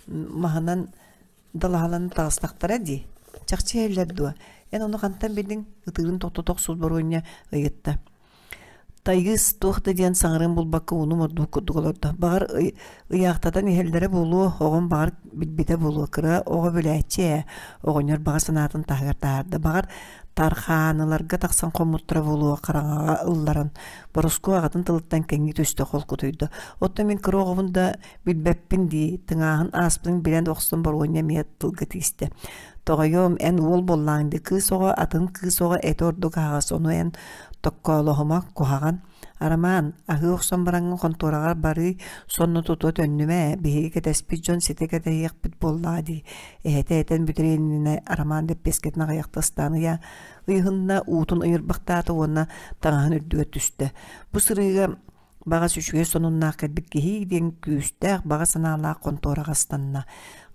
маһынан далаһаланан таҕыстахтара дии. Чахчы иһэллэр дуо? Эн ону хантан биллиҥ? Ытыырын тохтото охсубут Боруонньа ыйытта. Тайгыс туох да диэн саҥарыан булбакка ууну мордубут курдук олордо. Баҕар ыйаахтатан иһэллэрэ буолуо, оҕом баҕар билбитэ буолуо, кыра оҕо билээччи ээ, оҕонньор баҕа санаатын таһыгар таһаарда. Баҕар тархааныларга тахсан хоммуттара буолуо, хараҥаҕа ылларан. Борускуо аҕатын тылыттан кэҥии түстэ, холкутуйда. Оттон мин кыра оҕобун да билбэппин дии, тыҥааһын ааспытын билэн охсон Боруонньа эмиэ тылга тиистэ. Тоҕойуом, эн уол буоллааҥ дии, кыыс оҕо атын кыыс оҕо этэ ордук аһаҕас, ону эн токкоолоһума, куһаҕан. Арамаан, аһыы охсон бараҥҥын хонтуораҕар барыы, сонно тутуо төннүмэ ээ, биһиги кэтэспит дьон ситэ кэтэһиэхпит буоллаҕа дии, эһэтэ этэн бүтэриэн иннинэ Арамаан лэппиэскэтин аҕыйахта ыстаан ыйаа ыйыһынна, уутун ыйырбахтаата уонна таҥаһын үрдүгэр түстэ. Бу сырыыга Баҕас үчүгэй сонуннаах кэлбит киһи диэн күүстээх баҕа санаалаах хонтуораҕа ыстанна.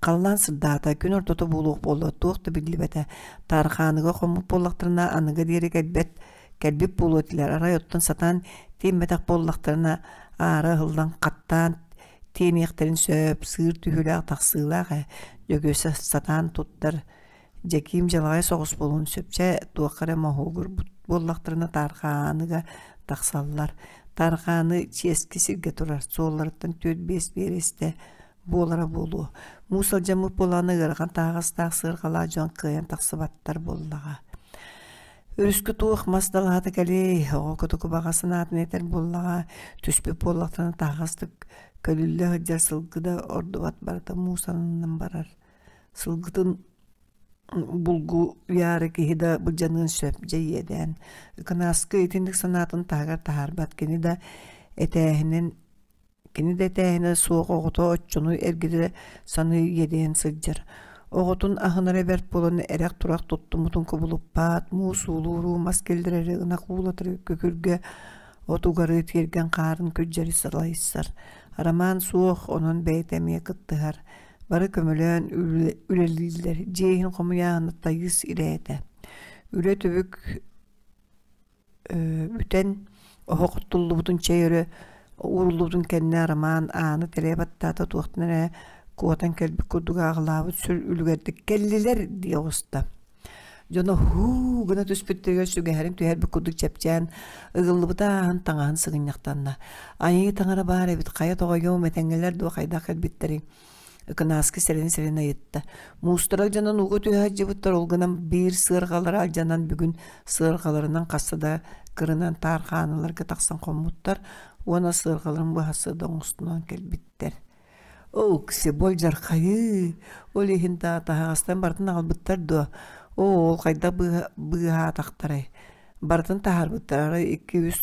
Халлаан сырдаата, күн ортото буолуох буолла, туох да биллибэтэ. Таархааныга хоммут буоллахтарына аныга диэри кэлбэт, кэлбит буолуо этилэр. Арай оттон сатаан тиэммэтэх буоллахтарына аара ыһыллан хаттаан тиэниэхтэрин сөп, сыыр түһүүлээх тахсыылаах ээ. Дьөгүөссэ сатаан туттар Дьэкиим дьалаҕай соҕус буолуон сөп, чэ, туохха эрэ моһуогурбут буоллахтарына Таархааныга тахсаллар. Таархааны чиэски сиргэ турар, суолларыттан 4-5 биэрэстэ буолара буолуо. Муус алдьаммыт буолааны ыарахан таһаҕастаах сыарҕалаах дьон кыайан тахсыбаттар буоллаҕа. Өрүскэ туох мас далаһата кэлиэй, оҕо котоку баҕа санаатын этэр буоллаҕа, түспүт буоллахтарына таһаҕастык көлүллэ сылдьар сылгы да ордубат барыта муус аннынан барар. Сылгытын булгуйаары киһи да былдьаныан сөп дьэ иэдээн. Ыкынааскы итинник санаатын таһыгар таһаарбат кини да этээһинин кини да этээһинэ суох оҕото оччону эргитэ саныы иэдэйэн сылдьар. Оҕотун аһынара бэрт буолан эрэх-турах туттуммутун кубулуппат, муус уулууру, мас киллэрэри, ынах уулатары күкүргэ от угары тиэргэн хаарын күрдьэри салайсар. Роман суох, онон бэйэтэ эмиэ кыттыһар. Бары көмөлөөн үлэлииллэр, дьиэ иһин хомуйааһына тайыс ирээтэ. Үлэ түбүк бүтэн, оһох оттуллубутун чэй өрө ууруллубутун кэннэ Роман ааны тэлэйэ баттаата, туохтан эрэ куотан кэлбит курдук ааҕылаабыт сүр үлүгэрдик «Кэллилэр!» дии оҕуста. Дьоно һуу гына түспүттэригэр сүгэһэрин түһэрбит курдук чэпчээн, ыгыллыбыта ааһан таҥаһын сыгынньахтанна. Айыы таҥара баар эбит, хайа тоҕойуом, этэҥҥэлэр дуо хайдах кэлбиттэрий? Ыкынааскы сэрэнэ-сэрэнэ ыйытта. Муустара алдьанан ууга түһэ сылдьыбыттар, ол гынан биир сыарҕалара алдьанан бүгүн сыарҕаларынан хаста да кырынан таар хааналарга тахсан хоммуттар уонна сыарҕаларын быһа да оҥостунан кэлбиттэр. Оо, болдьархайыы, ол иһин да таһаҕастан барытын аҕалбыттар дуо? Оо, ол хайдах быыһаатахтарай? Барытын таһаарбыттар, арай 2-3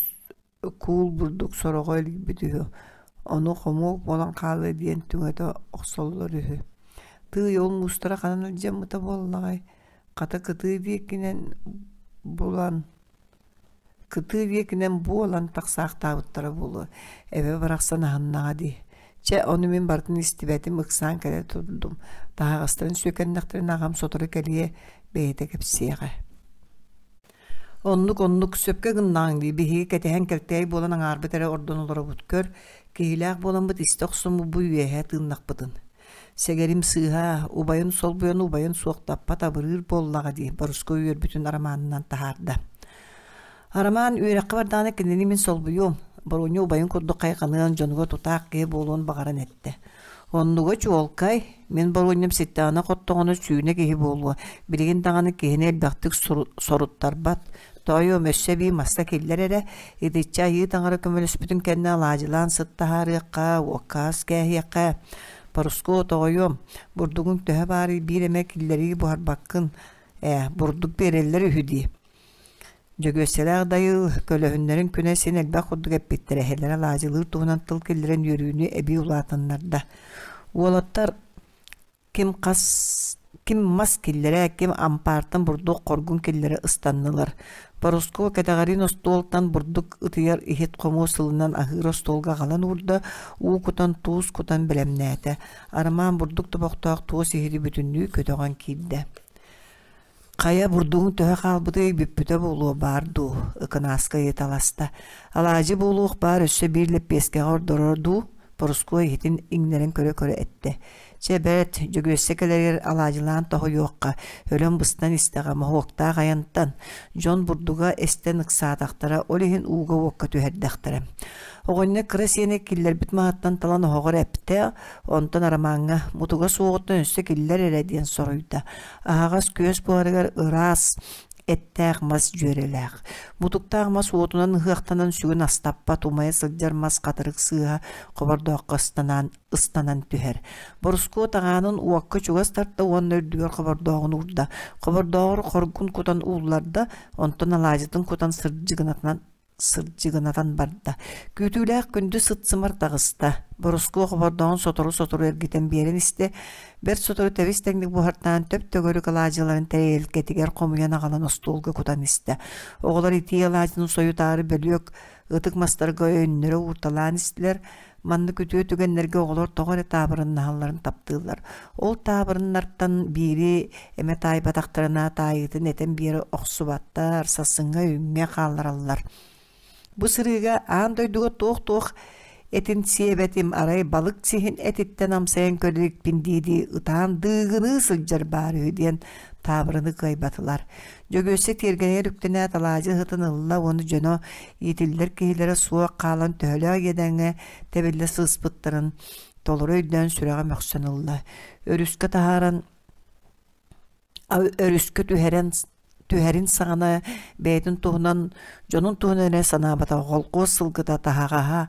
куул бурдук сороҕо илийбит үһү. Ону хомуок буолан хаалыа диэн түҥэтэ охсоллор үһү. Тыый, ол муустара ханан алдьаммыта буоллаҕай? Хата кытыы диэкинэн булан Кытыы диэкинэн буолан тахсаахтаабыттара буолуо, эбэ барахсан аһыннаҕа дии. Чэ, ону мин барытын истибэтим, ыксаан кэлэ турдум. Таһаҕастарын сүөкэннэхтэринэ аҕам сотору кэлиэ, бэйэтэ кэпсиэҕэ. Оннук-оннук сөпкө гыннаҕыҥ дии, биһиги кэтэһэн кэлтээй буолан аҥаарбыт эрэ ордон олоробут. Көр, киһилээх буоламмыт истэ охсуммут бу үөһэ тыыннахпытын. Сэгэрим сыыһа, убайын солбуйан убайын суохтаппат абырыыр буоллаҕа дии, Боруско үөрбүтүн арамаанынан таһаарда. Арамаан үөрэххэ бардаҕына кинини мин солбуйуом, Боруонньа убайын курдук хайҕаныан, дьонугар тутаах киһи буолуон баҕаран эттэ. Оннуга чуолкай, мин Боруонньам ситтэҕинэ-хоттоҕуна сүүнэ киһи буолуо, билигин даҕаны киһини элбэхтик соруттарбат, Тоойуом өссө эбии маста киллэр эрэ, итиччэ айыы таҥара көмөлөспүтүн кэннэ алаадьылаан сыт таһаарыахха, уокка ас кээһиэххэ. Борускуо тоҕойуом, бурдугуҥ төһө баарый биир эмэ киллэрии буһарбаккын ээ, бурдук биэрэллэр үһү дии. Дьөгүөссэлээх Дайыыл көлөһүннэрин күнэ син элбэх курдук эппиттэрэ, эһэлэрэ алаадьылыыр туһунан тыл киллэрэн үөрүүнү эбии улаатыннарда. Уолаттар Ким хас ким мас киллэрэ, ким ампаартан бурдук хоргун киллэрэ ыстаннылар. Борускуо кэтэҕэриин остуолтан бурдук ытыйар иһит-хомуос сылынан аһыыр остуолга аҕалан уурда, уу кутан, туус кутан бэлэмнээтэ. Арамаан бурдук тобохтоох туос иһити бүтүннүү көтөҕөн киирдэ. Хайа бурдугуҥ төһө хаалбытый бүппүтэ буолуо баар дуу, Ыкынааска ыйыталаста. Алаадьы буолуох баар өссө биир лэппиэскэҕэ ордорор дуу, Борускуо иһитин иҥнэрэн көрө-көрө эттэ. Чэ бэрт, Дьөгүөссэ кэлэригэр алаадьылаан тоһуйуохха, өлөн-быстан истэҕэ, моһуоктаах айантан. Дьон бурдуга эстэн ыксаатахтара, ол иһин ууга-уокка түһэрдэхтэрэ. Оҕонньор кыра сиэнэ киллэрбит маһыттан талан оһоҕор эптэ, онтон Арамааҥҥа мутуга суоҕуттан өссө киллэр эрэ диэн соруйда. Аһаҕас күөс буоларыгар ыраас эттээх мас дьүөрэлээх. Мутуктаах мас уотунан ыһыахтанан сүгүн астаппат умайа сылдьар мас хатырык сыыһа хобордооххо ыстанан, ыстанан түһэр. Борускуо таҕаанын уокка чугас тарта уонна үрдүгэр хобордооҕун уурда. Хобордооҕор хоргун кутан уулларда, онтон алаадьытын кутан сырдьыгынатынан сырдьыгынатан барда. Күүтүүлээх күндү сыт-сымар таҕыста. Борускуо хобордооҕун сотору-сотору эргитэн биэрэн истэ. Бэрт сотору тэбис-тэҥник буһартаан төп-төгүрүк алаадьыларын тэриэлкэтигэр хомуйан аҕалан остуолга кутан истэ. Оҕолор итии алаадьыны сойутаары бөлүөк ытык мастарга өйөннөрө уурталаан истилэр. Маннык үтүө түгэннэргэ оҕолор тоҕо эрэ таабырыннаһалларын таптыыллар. Ол таабырыннартан биири эмэ таайбатахтарына таайыытын этэн биэрэ охсубаттар, сарсыҥҥа үүҥҥэ хааллараллар. Бу сырыыга аан дойдуга туох-туох этин сиэбэтим, арай балык сиһин этиттэн амсайан көрө иликпин дии-дии ытаан дыыгыныы сылдьар баар үһү диэн таабырыны кыайбатылар. Дьөгүөссэ тиэргэнигэр үктэнээт алаадьы ыһытын ылла уонна дьоно иитиллэр киһилэрэ суох хаалан төһөлөөх иэдээҥҥэ тэбиллэ сыыспыттарын толору өйдөөн сүрэҕэ мөхсөн ылла. Өрүскэ таһааран өрүскэ түһэрэн түһэрин саҕана бэйэтин туһунан дьонун туһунан эрэ санаабатаҕа холкуос сылгыта таһаҕаһа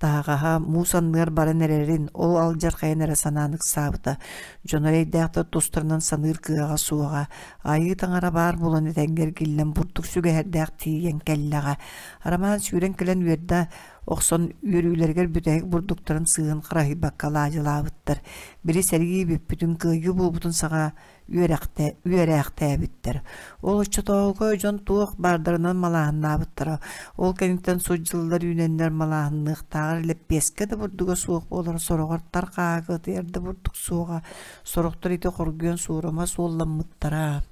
Таһаҕаһа муус анныгар баран эрэрин, ол алдьархайын эрэ санаан ыксаабыта. Дьоно эрэйдээхтэр тустарынан саныыр кыаҕа суоҕа. Айыы таҥара баар буолан этэҥҥэ эргиллэн бурдук сүгэһэрдээх тиийэн кэллэҕэ. Роман сүүрэн кэлэн үөрдэ охсон үөрүүлэригэр бүтэһик бурдуктарын сыыһын хараһыйбакка алаадьылаабыттар. Били сэрии бүппүтүн, кыайыы буолбутун саҕа үөрэхтэ үөрээхтээбиттэр. Ол оччотооҕуга дьон туох баардарынан малааһыннаабыттара. Ол кэнниттэн сут дьыллар үүнэннэр малааһынныахтааҕар лэппиэскэ да бурдуга суох буолара, сороҕор тар хааһыга ытыйар да бурдук суоҕа, сорохтор ити хоргуйан суорума суолламмыттара.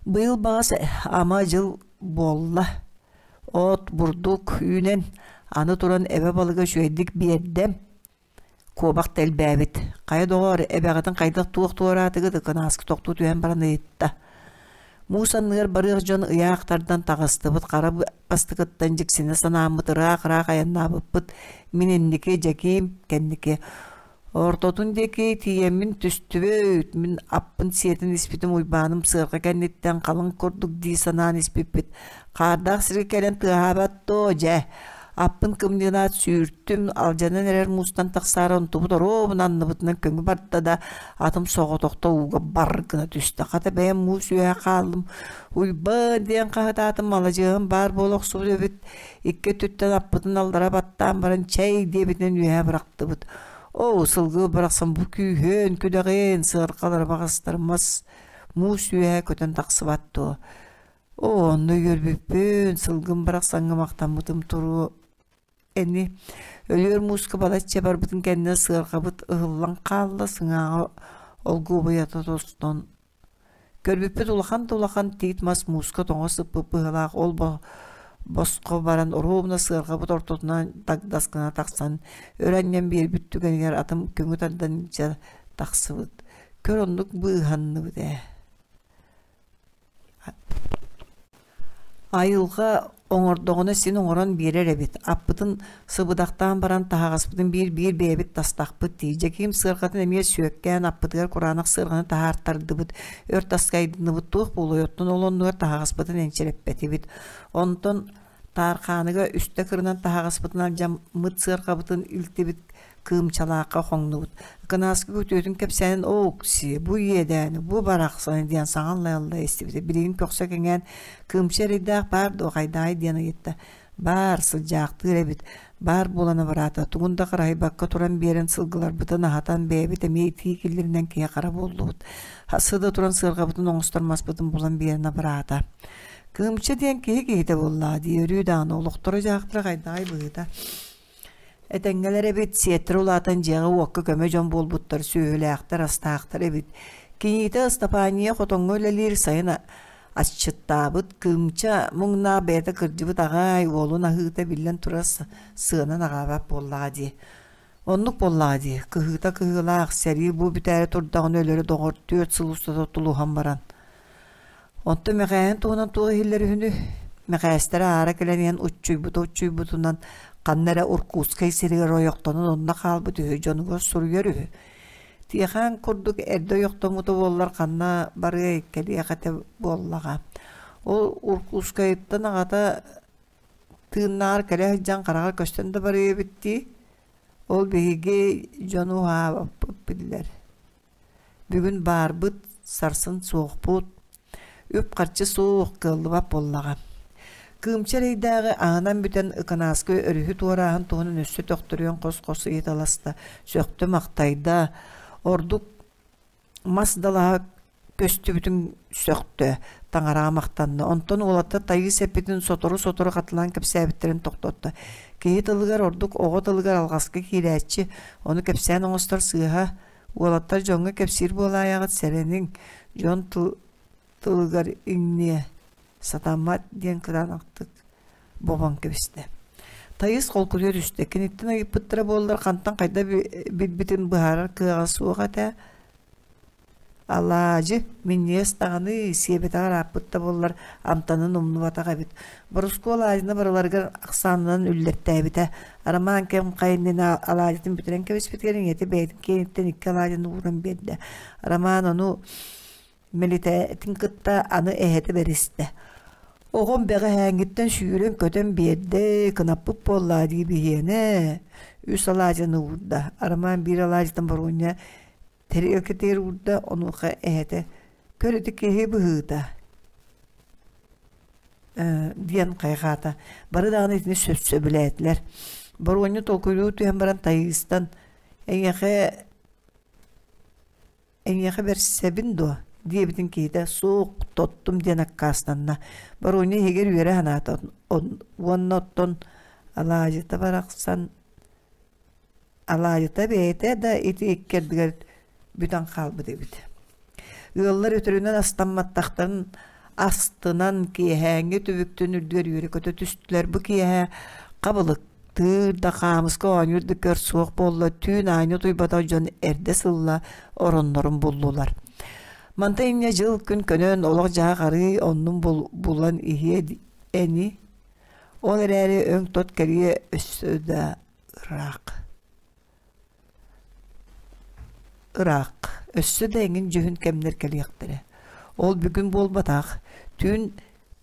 Быйыл баҕас ама дьыл буолла. От, бурдук үүнэн, аны туран эбэ балыга үчүгэйдик биэрдэ. Куобах да элбээбит. Хайа доҕоор, эбэҕитин хайдах туох туораатыгыт ыкынааскы тохтуу түһэн баран ыйытта. Муус анныгар барыах дьон ыйаах тардан таҕыстыбыт, хара бастакыттан дьиксинэ санааммыт ыраах-ыраах айаннаабыппыт. Мин инники, Дьэкиим кэнники. Ортотун диэки тиийэммин түстүбүт, мин аппын сиэтэн испитим Уйбааным сыарҕа кэнниттэн халыҥ курдук дии санаан испиппит. Хаардаах сиргэ кэлэн тыаһаабат дуо, дьэ Аппын кымньыынаат сүүртүм, алдьанан эрэр муустан тахсаары онтубут оруобуна анныбытынан көҥү барда да, атым соҕотохто ууга бар гына түстэ. Хата бэйэм муус үөһэ хааллым. Уйбаан диэн хаһытаатым, маладьыаһым баар буола охсубут эбит. Икки өттүттэн аппытын аллара баттаан баран чэй диэбитинэн үөһэ бырахтыбыт. Оо, сылгы барахсан бу күүһүн, күдэҕин, сыарҕалара баҕастар мас муус үөһэ көтөн тахсыбат дуо? Оо, онно үөрбүппүн, сылгым барахсаҥҥа махтаммытым туруо ини. Өлүөр мууска балачча барбытын кэннэ сыарҕабыт ыһыллан хаалла, сыҥааҕа олгуобуйата тостон. Көрбүппүт улахан да улахан тиит мас мууска тоҥо сыппыт быһыылаах ол босхо баран оруобуна сыарҕабыт ортотунан дагдас гына тахсан өрө анньан биэрбит түгэнигэр атым көҥү тардан илдьэ тахсыбыт. Көр оннук быыһанныбыт ээ. Айылҕа оҥордоҕуна син оҥорон биэрэр эбит, аппытын сыбыдахтаан баран таһаҕаспытын биир-биир бэйэбит тастахпыт дии. Дьэкиим сыарҕатын эмиэ сүөккээн аппытыгар кураанах сыарҕаны таһаартардыбыт, өр таскайдыныбыт туох буолуой, оттон ол оннугар таһаҕаспытын энчирэппэтибит. Онтон Таархааныга үстэ кырынан таһаҕаспытын алдьаммыт сыарҕабытын илтибит кыымчалаахха хоҥнубут. Ыкынааскы күтүөтүн кэпсээнин «Оокси, бу иэдээни, бу барахсаны» диэн саҥа аллай-аллай истибитэ. Билигин көхсө кэҥээн «Кыымча эрэйдээх баар дуо, хайдаҕай?» диэн ыйытта. «Баар, сылдьаахтыыр эбит. Баар буолан абыраата. Тугун да харайбакка туран биэрэн сылгыларбытын аһатан бэйэбит эмиэ итии киллэринэн киһи-хара буоллубут. Сыда туран сыарҕабытын оҥостор маспытын булан биэрэн абыраата. Кыымча диэн киһи киһитэ буоллаҕа дии, өрүү даҕаны олохторо-дьаһахтара хайдаҕай быһыыта. Этэҥҥэлэр эбит, сиэттэрэ улаатан дьиэҕэ-уокка көмө дьон буолбуттар, сүөһүлээхтэр, астаахтар эбит. Кийиитэ Ыстапаанньыйа хотоҥҥо үлэлиир сайын асчыттаабыт кыымча муҥнаах бэйэтэ кырдьыбыт аҕай уолун аһыыта биллэн турар сыанан аҕаабат буоллаҕа дии. Оннук буоллаҕа дии, кыһыыта кыһыылаах, сэрии бу бүтээри турдаҕына өлөрө доҕор 4 сыл устата тулуһан баран. Онтон Мэхээһин туһунан туох иһиллэр үһүнүй? Мэхээстэрэ аара кэлэн иһэн уччуйбута уччуйбутунан ханна эрэ Уркуускай сиригэр ойохтонон онно хаалбыт үһү, дьонугар суруйар үһү. Тиэхээн курдук эрдэ ойохтоммута буоллар ханна барыай, кэлиэх этэ буоллаҕа. Ол Уркуускайыттан аҕата тыыннааҕар кэлэ сылдьан хараҕар көстөн да барыа эбит дии. Ол биһиги дьону уһаабаппыт биллэр. Бүгүн баарбыт, сарсын суохпут. Үп-харчы суох, кыаллыбат буоллаҕа. Кыымча эрэйдээҕи аһынан бүтэн Ыкынааскы өрүһү туорааһын туһунан өссө төхтөрүйэн хос-хос ыйыталаста, сөхтө-махтайда. Ордук мас далаһа көстүбүтүн сөхтө, таҥараҕа махтанна. Онтон уолаттар тайыы сэппитин сотору-сотору хатылаан кэпсээбиттэрин тохтотто. Киһи тылыгар, ордук оҕо тылыгар алҕаска киирээччи, ону кэпсээн оҥостор сыыһа. Уолаттар дьоҥҥо кэпсиир буолаайаҕыт сэрэниҥ, дьон тыл тылыгар иҥниэ, сатаммат диэн кытаанахтык бобон кэбистэ. Тайыс холкутуйа түстэ. Киниттэн ыйыппыттара буоллар хантан хайда билбитин быһаарар кыаҕа суох этэ. Алаадьы, минньигэс даҕаны, сиэбэтэҕэр ааппыт да буоллар, амтанын умнубатах эбит. Борускуо алаадьыны барыларыгар ахсаанынан үллэртээбитэ. Арамаан кэм хайа иннинэ алаадьытын бүтэрэн кэбиспитигэр ийэтэ бэйэтин киэниттэн икки алаадьыны ууран биэрдэ. Арамаан ону мэлитээтин кытта аны эһэтэ бэристэ. Оҕом бэҕэһээҥҥиттэн сүүрэн-көтөн биэрдэ, кынаппыт буоллаа дии биһиэнэ. Үс алаадьыны уурда. Арамаан биир алаадьытын боруонньа Тэриэлкэтигэр уурда, онуоха эһэтэ «Көр ити киһи быһыыта» диэн хайҕаата. Бары даҕаны итини сөбүлээтилэр. Боруонньу толкуйдуу түһэн баран Тайыыстан «Эйиэхэ эйиэхэ бэрсэбин дуо?» диэбитин киһитэ «Суох, тоттум» диэн аккаастанна. Боруонньу иһигэр үөрэ санаата уонна оттон алаадьыта барахсан Алаайыта бэйэтэ да ити икки ардыгар бүтэн хаалбыт эбит. Ыаллар өтөрүнэн астамматтахтарын астынан киэһээҥҥи түбүктүн үрдүгэр үөрэ-көтө түстүлэр. Бу киэһэ хабылыктыыр да хаамыска оонньуур да көр суох буолла. Түүн аанньа утуйбатах дьон эрдэ сылла ороннорун буллулар. Мантан инньэ дьыл-күн көнөн олох-дьаһах арыый оннун булан иһиэ эни. Ол эрээри өҥ-тот кэлиэ өссө да ыраах ыраах өссө да эҥин дьүһүн кэмнэр кэлиэхтэрэ ол бүгүн буолбатах түүн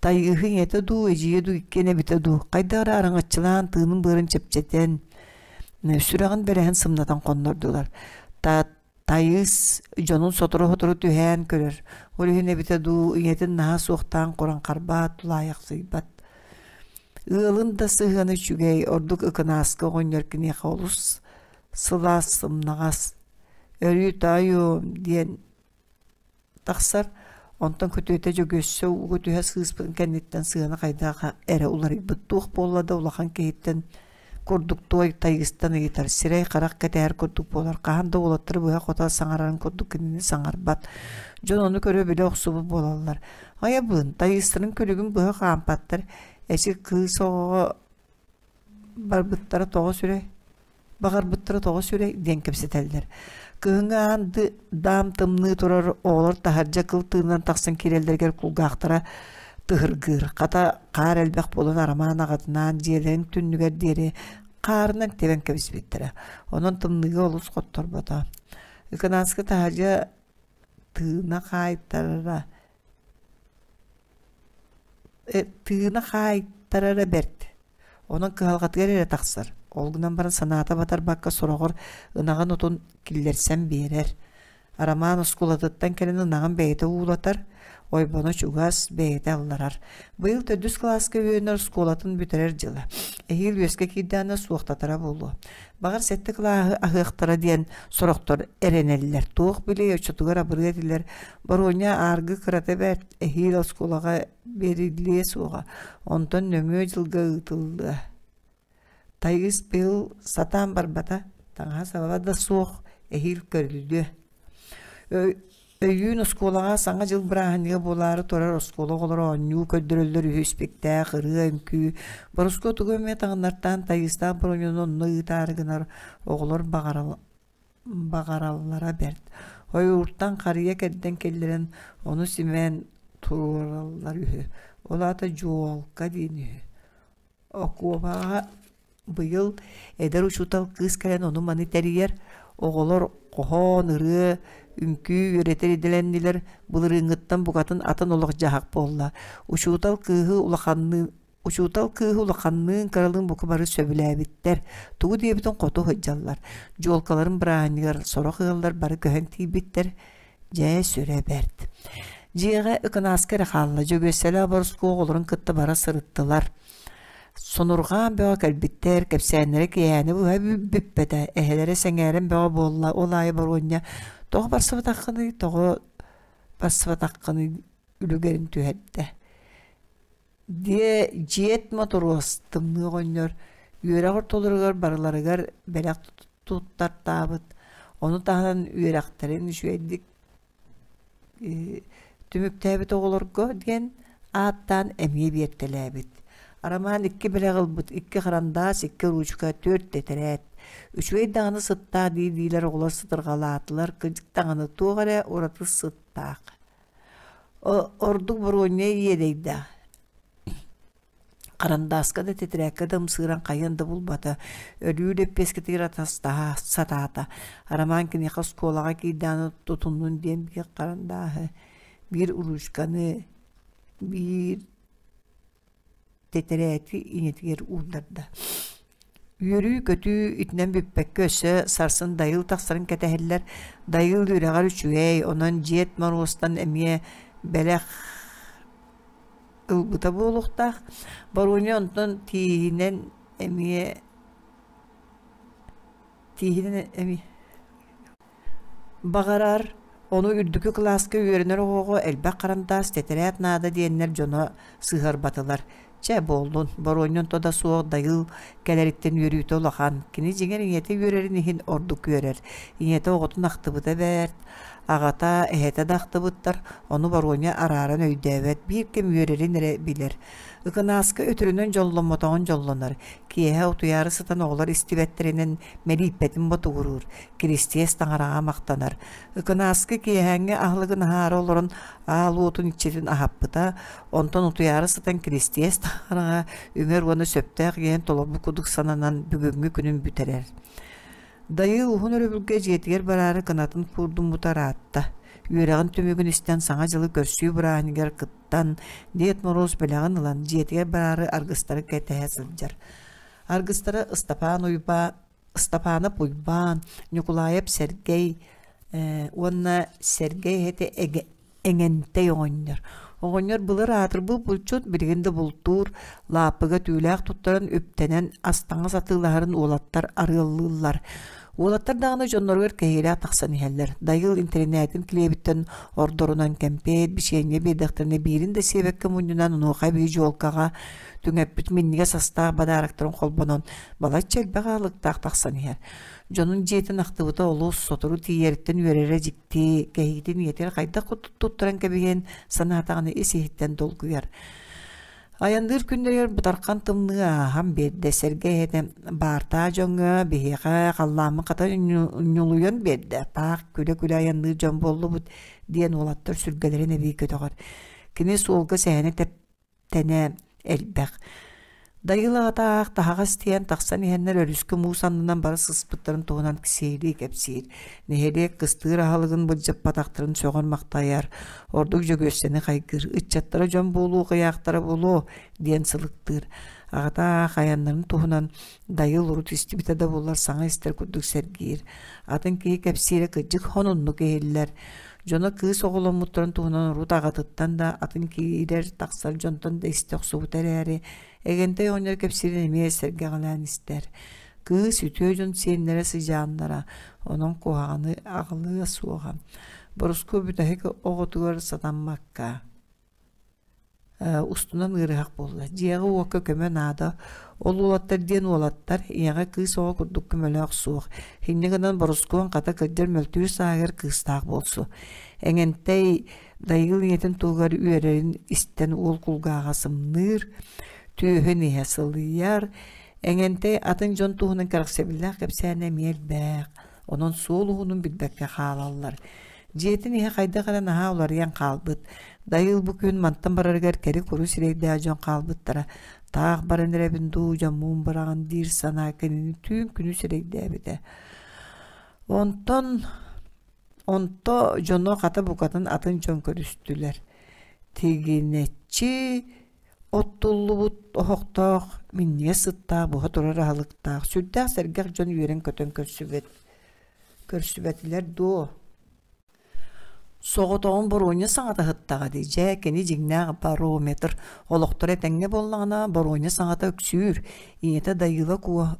тайыыһы ийэтэ дуу эдьиийэ дуу иккиэн эбитэ дуу хайдах эрэ араҥаччылаан тыынын-быарын чэпчэтэн сүрэҕин бэрэһин сымнатан хоннордулар Тайыыс дьонун сотору-сотору түһээн көрөр, ол иһин эбитэ дуу, ийэтин наһаа суохтаан кураҥхарбаат, тулаайахсыйбат. Ыалын да сыһыана үчүгэй, ордук Ыкынааска оҕонньор киниэхэ олус сылаас, сымнаҕас, «Өрүү таайуом» диэн тахсар, онтон күтүөтэ Дьөгүөссэ ууга түһэ сыыспытын кэнниттэн сыана хайдах эрэ уларыйбыт, туох буолла да улахан киһиттэн курдук туой тайыыстан ыйытар, сирэй-харах кэтэһэр курдук буолар, хаһан да уолаттары быһа-хото саҥарарын курдук кинини саҥарбат. Дьон ону көрө-билэ охсубут буолаллар. Айабыын, тайыыстарын күлүгүн быһа хаампаттар, эчи кыыс оҕоҕо барбыттара тоҕо сүрэй баҕарбыттара тоҕо сүрэй диэн кэпсэтэллэр. Кыһыҥҥы аан даам тымныы турар оҕолор таһырдьа кыл тыынынан тахсан киирэллэригэр кулгаахтара тыһыргыыр. Хата хаар элбэх буолан Арамаан аҕатынаан дьиэлэрин түннүгэр диэри хаарынан тэбэн кэбиспиттэрэ. Онон тымныыга олус хотторбото. Ыкынааскы таһырдьа тыына хаайтарара тыына хаайтарара бэрт. Онон кыһалҕатыгар эрэ тахсар. Ол гынан баран санаата батарбакка сороҕор ынаҕын отун киллэрсэн биэрэр. Арамаан оскуолатыттан кэлэн ынаҕын бэйэтэ уулатар, ойбоно чугас, бэйэтэ алларар. Быйыл төрдүс кылааска үөрэнэр оскуолатын бүтэрэр дьыла. Эһиил үөскэ киирдэҕинэ суохтатара буолуо. Баҕар сэттэ кылааһы аһыахтара диэн сорохтор эрэнэллэр. Туох билиэй оччотугар абырыа этилэр. Боруонньа ааргы кырата бэрт, эһиил оскуолаҕа бэриллиэ суоҕа, онтон нөҥүө дьылга ыытыллыа. Тайыыс быйыл сатаан барбата, таҥаһа-саба да суох, эһиил көрүллүө. Өйүүн оскуолаҕа Саҥа дьыл бырааһынньыга буолаары турар оскуола оҕолоро оонньуу көрдөрөллөр үһү испиктээх, ырыа, үҥкүү. Борускуо тугу эмэ таҥыннартаан Тайыыстаах Боронньуну онно ыытаары гынар оҕолор баҕараллара бэрт. Ойууртан харыйа кэрдэн киллэрэн, ону симээн туруораллар үһү. Ол аата дьуолка диэн үһү. Окуобаҕа быйыл эдэр учуутал кыыс кэлэн ону-маны тэрийэр, оҕолор хоһоон, ырыа, үҥкүү үөрэтэр идэлэннилэр, былырыыҥҥыттан букатын атын олох-дьаһах буолла. Учуутал кыыһы улаханныын Учуутал кыыһы улаханныын кыралыын бука бары сөбүлээбиттэр, тугу диэбитин хоту сылдьаллар. Дьуолкаларын бырааһынньыгар сорох ыаллар бары көһөн тиийбиттэр, дьэ сүрэ бэрт. Дьиэҕэ Ыкынааска эрэ хаалла, Дьөгүөссэлээх Борускуо оҕолорун кытта бара сырыттылар. Сонурҕаан бөҕө кэлбиттэр, кэпсээннэрэ киэһээни быһа бүппэтэ, эһэлэрэ сэҥээрэн бөҕө буолла, ол аайы Боруонньа тоҕо барсыбатаххыный, тоҕо барсыбатаххыный үлүгэрин түһэрдэ. Диэ дьиэт мотуруос тымныы оҕонньор үөрэх ортолоругар барыларыгар бэлэх туттартаабыт, ону таһынан үөрэхтэрин үчүгэйдик түмүктээбит оҕолорго диэн ааттаан эмиэ биэртэлээбит. Арамаан икки бэлэх ылбыт, икки харандаас, икки уруучука, түөрт тэтэрээт. Үчүгэй даҕаны сыттаах дии-диилэр оҕолор сытырҕалаатылар, кырдьык даҕаны туох эрэ ураты сыттаах. Ордук боруонньа иэдэйдээх. Харандааска да, тэтэрээккэ да ымсыыран хайыан да булбата, өлүү лэппиэскэтигэр атастаһа сатаата. Роман киниэхэ оскуолаҕа киирдэҕинэ тутуннун диэн биир харандааһы, биир уруучуканы, биир тэтэрээти ийэтигэр уурдарда. Үөрүү-көтүү итинэн бүппэккэ өссө сарсын Дайыыл тахсарын кэтэһэллэр. Дайыыл үөрэҕэр үчүгэй, онон Дьиэт Моруостан эмиэ бэлэх ылбыта буолуохтаах. Боруонньа онтон тииһинэн эмиэ тииһинэн эмиэ Баҕарар, ону үрдүкү кылааска үөрэнэр оҕоҕо элбэх харандаас, тэтэрээт наада диэннэр дьоно сыһыарбатылар. Чэ, буоллун, Боруонньа онто да суох Дайыыл кэлэриттэн үөрүүтэ улахан. Кини дьиҥэр ийэтэ үөрэрин иһин ордук үөрэр. Ийэтэ оҕотун ахтыбыта бэрт, аҕата, эһэтэ да ахтыбыттар, ону Боруонньа арааран өйдөөбөт, биир кэм үөрэрин эрэ билэр. Ыкынааска өтөрүнэн дьолломмотоҕун дьоллонор. Киэһэ утуйаары сытан оҕолор истибэттэринэн мэлииппэтин ботугуруур, Киристиэс таҥараҕа махтанар. Ыкынааскы киэһээҥҥи аһылыгын аһаары олорон аал уотун иччитин аһаппыта, онтон утуйаары сытан Киристиэс таҥараҕа үҥэр уонна сөптөөх иэһин толорбут курдук сананан бүгүҥҥү күнүн бүтэрэр. Дайыыл уһун өрөбүлгэ дьиэтигэр бараары кынатын куурдуммута ыраатта. Үөрэҕин түмүгүн истэн Саҥа дьылы көрсүү бырааһынньыгар кыттан, Дед Мороз бэлэҕин ылан, дьиэтигэр бараары аргыстары кэтэһэ сылдьар. Аргыстара Ыстапаан Уйбаа Ыстапаанап Уйбаан, Ньукулаайап Сэргэй уонна Сэргэй эһэтэ Эҥэнтэй оҕонньор. Оҕонньор былыр аатырбыт булчут, билигин да бултуур, лааппыга түүлээх туттаран үптэнэн ас-таҥас атыылаһарын уолаттар арыаллыыллар. Уолаттар даҕаны дьонноругар кэһиилээх тахсан иһэллэр. Дайыыл интэринээтин килиэбиттэн ордорунан кэмпиэт, бичиэнньэ биэрдэхтэринэ биирин да сиэбэккэ мунньунан онуоха эбии дьуолкаҕа түҥэппит минньигэс астаах бадаарактарын холбонон балачча элбэх аһылыктаах тахсан иһэр. Дьонун дьиэтин ахтыбыта олус сотору тиийэриттэн үөрэрэ дьикти, кэһиитин ийэтигэр хайдах туттаран кэбиһиэн санаатаҕына ис-иһиттэн долгуйар. Айанныыр күннэригэр бытархан тымныы ааһан биэрдэ, сэргэ эһэтэ баартаа дьоҥҥо биһиэхэ халлааммын хата ньулуйан биэрдэ, таах күлэ-күлэ айанныыр дьон буоллубут диэн уолаттар сүргэлэрин эбии көтөҕөр. Кини суолга сэһэнэ тэптэнэ элбэх. Дайыыл аҕата аах таһаҕас тиэйэн тахсан иһэннэр өрүскэ муус аннынан бара сыспыттарын туһунан кисиэлии кэпсиир. Нэһилиэк кыстыыр аһылыгын былдьаппатахтарын сөҕөр-махтайар, ордук Дьөгүөссэни хайгыыр, ыччаттара дьон буолуо ыйаахтара буолуо диэн сылыктыыр. Аҕата аах айаннарын туһунан Дайыыл урут истибитэ да буоллар саҥа истэр курдук сэргиир. Атын киһи кэпсиирэ кырдьык сонуннук иһиллэр. Дьоно кыыс оҕоломмуттарын туһунан урут аҕатыттан да, атын киирэр-тахсар дьонтон да истэ охсубута эрээри, Эгэнтэй оҕонньор кэпсиирин эмиэ сэргэҕэлээн истэр. Кыыс үтүө дьон сиэннэрэ сыдьааннара, онон куһаҕаны аҕалыа суоҕа. Борускуо бүтэһик оҕотугар сатаммакка. Устунан ыарыһах буолла. Дьиэҕэ-уокка көмө наада. Ол уолаттар диэн уолаттар, ийэҕэ кыыс оҕо курдук көмөлөөх суох. Инньэ гынан Борускуон хата кырдьар мөлтүүр сааһыгар кыыстаах буолсу. Эҥэнтэй Дайыыл ийэтин туһугар үөрэрин истэн уол кулгааҕа сымныыр, түөһүн иһэ сылыйар. Эҥэнтэй атын дьон туһунан кэрэхсэбиллээх кэпсээнэ эмиэ элбэх. Онон суол уһунун билбэккэ хаалаллар. Дьиэтин иһэ хайдах эрэ наһаа уларыйан хаалбыт. Дайыыл бу күн мантан барарыгар кэри-куру сирэйдээх дьон хаалбыттара. Таах баран эрэбин дуу, дьоммун быраҕан диир санаа кинини түүн күнү сирэйдээбитэ. Онтон онто дьоно хата букатын атын дьон көрүстүлэр. Тигинэччи Оттуллубут оһохтоох, минньигэс сыттаах, буһа турар аһылыктаах, сүрдээх сэргэх дьон үөрэн-көтөн көрсүбэт көрсүбэтилэр дуо? Соҕотоҕун Боруонньа саҥата сыттаҕа дии, дьэ, кини дьиҥнээх барометр, олохторо этэҥҥэ буоллаҕына, Боруонньа саҥата үксүүр, ийэтэ Дайыыла Куо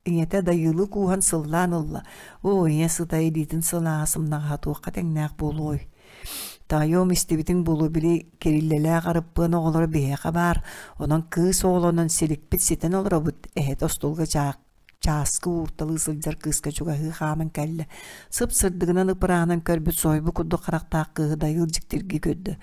Ийэтэ Дайыылы кууһан сыллаан ылла: «Оо, ийэ сыта илиитин сылааһа сымнаҕаһа туохха тэҥнээх буолуой? Таайыам истибитиҥ буолуо, били Кириллэлээх Арыппыан оҕолоро биһиэхэ баар, онон кыыс оҕолонон силикпит ситэн олоробут» эһэтэ остуолга чааскы уурталыы сылдьар кыыска чугаһыы хааман кэллэ. Сып-сырдыгынан ып-ырааһынан көрбүт соһуйбут курдук харахтаах кыыһы Дайыыл дьиктиргии көрдө.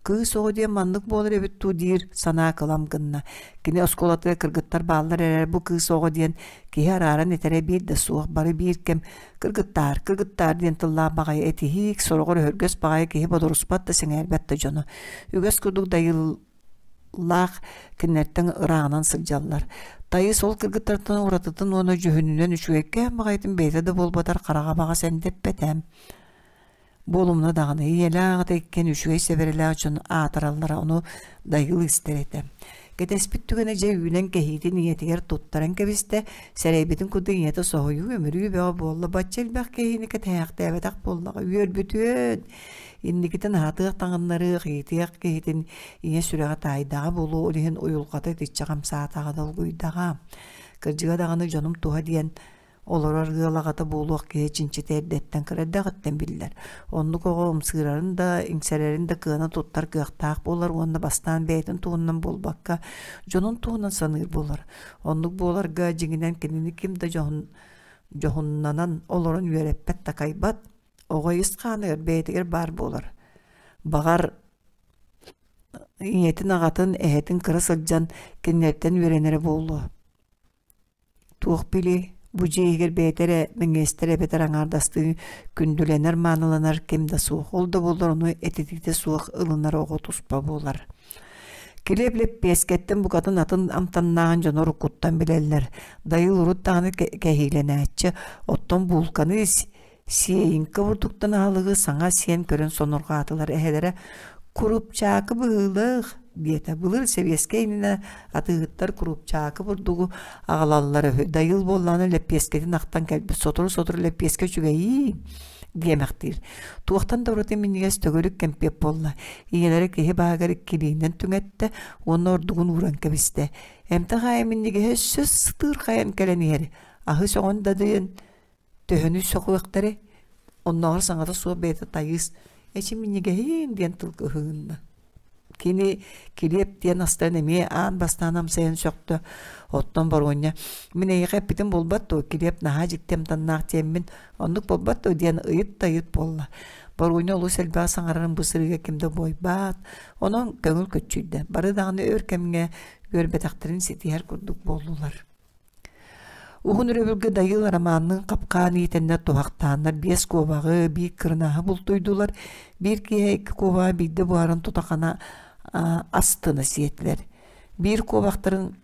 Кыыс оҕо диэн маннык буолар эбит дуу диир санаа кылам гынна. Кини оскуолатыгар кыргыттар бааллар эрээри бу кыыс оҕо диэн киһи арааран этэрэ биир да суох, бары биир кэм кыргыттаар, кыргыттаар диэн тыллаах баҕайы этиһиик, сороҕор өһүргэс баҕайы киһи бодоруспат да сэҥээрбэт да дьоно. Үгэс курдук дайыыллаах кинилэртэн ырааҕынан сылдьаллар. Тайыс ол кыргыттартан уратытын уонна дьүһүнүнэн үчүгэйкээн баҕайытын бэйэтэ да буолбатар хараҕа баҕас эндэппэтэ. Буолумна даҕаны, ийэлээх аҕата иккиэн үчүгэй сэбэрэлээх дьон аатыраллара, ону Дайыыл истэр этэ. Кэтэспит түгэнэ дьэ үүнэн кэһиитин ийэтигэр туттаран кэбистэ, сэрэйбитин курдук ийэтэ соһуйуу, өмүрүү бөҕө буолла, бачча элбэх кэһиини кэтэһээхтээбэтэх буоллаҕа, үөрбүтүөн! Инникитин аһатыах таҥыннарыах, иитиэх киһитин ийэ сүрэҕэ таайдаҕа буолуо, ол иһин уйулҕата итиччэ хамсаатаҕа, долгуйдаҕа. Кырдьыга даҕаны дьонум туһа диэн Олорор ыал аҕата буолуох киһи чинчитэ эрдэттэн кыра эрдэҕиттэн биллэр. Оннук оҕо ымсыырарын да, иҥсэрэрин да кыана туттар кыахтаах буолар уонна бастаан бэйэтин туһунан буолбакка, дьонун туһунан саныыр буолар. Оннук буоларга дьиҥинэн кинини ким да дьоһун дьоһуннанан олорон үөрэппэт-такайбат, оҕо ис хааныгар бэйэтигэр баар буолар. Баҕар, ийэтин, аҕатын, эһэтин кыра сылдьан кинилэртэн үөрэнэрэ буолуо. Туох билиэй, бу дьиэ иһигэр бэйэтэ эрэ мэҥиэстэр эбэтэр аҥаардастыы күндүлэнэр-мааныланар ким да суох, ол да буоллар ону этитиитэ суох ылынар оҕо туспа буолар. Килиэп лэппиэскэттэн букатын атын амтаннааҕын дьоно уруккуттан билэллэр. Дайыыл урут даҕаны кэһиилэнээччи, оттон буулканы Сиэйиҥкэ бурдуктан аһылыгы саҥа сиэн көрөн сонурҕаатылар эһэлэрэ «Курупчаакы быһыылаах» диэтэ. Былыр сэбиэскэй иннинэ атыыһыттар курупчаакы бурдугу аҕалаллара үһү. Дайыыл буоллаҕына лэппиэскэтин ахтан кэлбит. Сотору-сотору лэппиэскэ үчүгэйиин диэмэхтиир. Туохтан да ураты минньигэс төгүрүк кэмпиэт буолла. Ийэлэрэ киһи бааһыгар иккилиинэн түҥэттэ уонна ордугун ууран кэбистэ. Эмтэх аайы минньигэһэ өссө сытыырхайан кэлэн иһэр. Аһы сөҕөн да диэн Төһөнү сөҕүөхтэрэй, оннооҕор саҥата суох бэйэтэ тайыыс, «Эчи минньигэһиин» диэн тыл кыһыынна. Кини килиэп диэн астарын эмиэ аан бастаан амсайан сөхтө. Оттон Боруонньа «Мин эйиэхэ эппитим буолбат дуо, килиэп наһаа дьикти амтаннаах диэммин, оннук буолбат дуо» диэн ыйыт да ыйыт буолла. Боруонньа олус элбэҕи саҥарарын бу сырыыга ким да буойбат, онон көҥүл көччүйдэ. Бары даҕаны өр кэмҥэ үөрбэтэхтэрин ситиһэр курдук буоллулар. Уһун өрөбүлгэ Дайыыл Арамаанныын хапкаан иитэннэр туһахтааннар биэс куобаҕы, биир кырынааһы бултуйдулар, биир киэһэ икки куобаҕы биирдэ буһаран тутахана астына сиэтилэр. Биир куобахтарын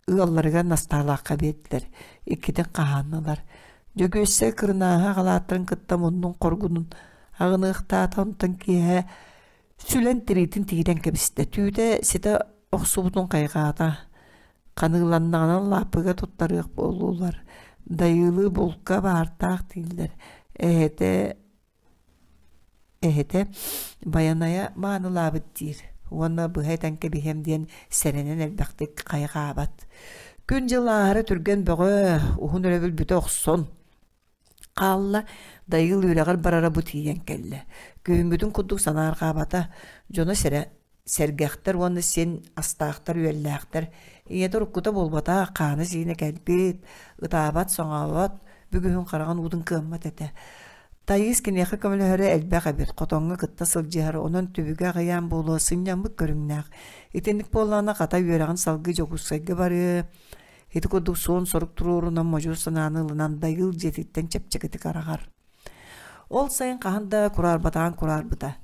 ыалларыгар Настаалаахха биэрдилэр, иккитин хаһааннылар. Дьөгүөссэ кырынааһы аҕалааттарын кытта муннун хоргунун аҕыныахтаата, онтон киэһэ сүлэн тириитин тиирэн кэбистэ, түүтэ ситэ охсубутун хайҕаата. Ханыыланнаҕына лааппыга туттарыах буоллулар, Дайыылы булка баартаах дииллэр, эһэтэ эһэтэ Байанайа маанылаабыт диир уонна быһа этэн кэбиһиэм диэн сэрэнэн элбэхтик хайҕаабат. Күн-дьыл ааһара түргэн бөҕө, уһун өрөбүл бүтэ охсон хаалла, Дайыыл үөрэҕэр барара бу тиийэн кэллэ. Күһүҥҥүтүн курдук санаарҕаабата, дьоно сэрэ. Сэргэхтэр уонна син астаахтар-үөллээхтэр. Ийэтэ уруккута буолбатах, хаана-сиинэ кэлбит, ытаабат-соҥообот, бүгүһүн хараҕын уутун кыаммат этэ. Тайыыс киниэхэ көмөлөһөрө элбэх эбит, хотоҥҥо кытта сылдьыһар, онон түбүгэ аҕыйаан буолуо, сынньаммыт көрүҥнээх. Итинник буоллаҕына, хата үөрэҕин салгыы Дьокуускайга барыа, ити курдук суон сорук туруорунан модьу санааны ылынан Дайыыл дьиэтиттэн чэпчэкитик араҕар. Ол сайын хаһан да кураарбатаҕын кураарбыта.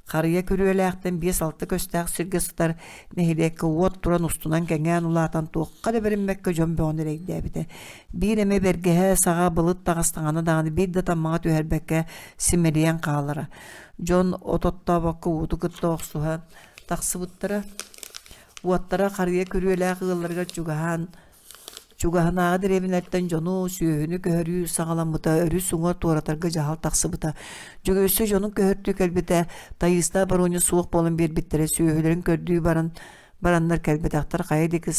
Харыйа күрүөлээхтэн 5-6 көстөөх сиргэ сытар нэһилиэккэ уот туран устунан кэҥээн улаатан туохха да бэриммэккэ дьон бөҕөнү эрэйдээбитэ. Биир эмэ бэргэһэ саҕа былыт таҕыстаҕына даҕаны биир да таммаҕа түһэрбэккэ симэлийэн хаалара. Дьон от оттообокко уоту кытта охсуһан тахсыбыттара. Уоттара харыйа күрүөлээх ыалларыгар чугаһаан Чугаһынааҕы дэриэбинэттэн дьону, сүөһүнү көһөрүү саҕаламмыта, өрүс уҥуор туоратарга дьаһал тахсыбыта. Дьөгүөссэ дьонун көһөртүү кэлбитэ, Тайыыстаах Боруонньа суох буолан биэрбиттэрэ, сүөһүлэрин көрдүү баран бараннар кэлбэтэхтэр, хайа диэки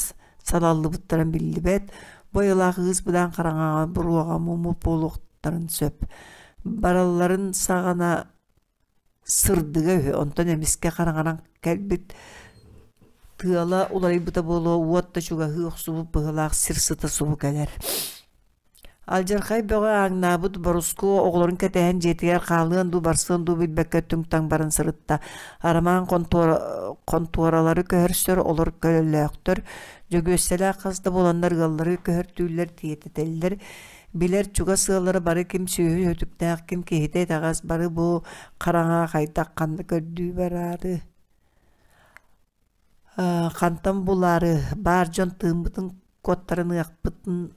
салаллыбыттарын биллибэт, бу айылаах ыыс-быдаан хараҥаҕа буруоҕа муммут буолуохтарын сөп. Баралларын саҕана сырдыга үһү, онтон эмискэ хараҥаран кэлбит тыала уларыйбыта буолуо, уот да чугаһыы охсубут быһыылаах сир сыта субу кэлэр. Алдьархай бөҕө ааҥнаабыт Борускуо оҕолорун кэтэһэн дьиэтигэр хаалыан дуу, барсыан дуу билбэккэ түҥ-таҥ баран сырытта. Арамаан хонтуоралары көһөрсөр, олор көлөлөөхтөр, Дьөгүөссэлээх хас да буоланнар ыаллары көһөртүүллэр, тиэтэтэллэр. Билэр чугас ыаллара бары ким сүөһү өтүктээх, ким киһитэ итэҕэс, бары бу хараҥа хайдах ханна көрдүү бараары, хантан булаары, баар дьон тыыммытын куоттарыныахпытын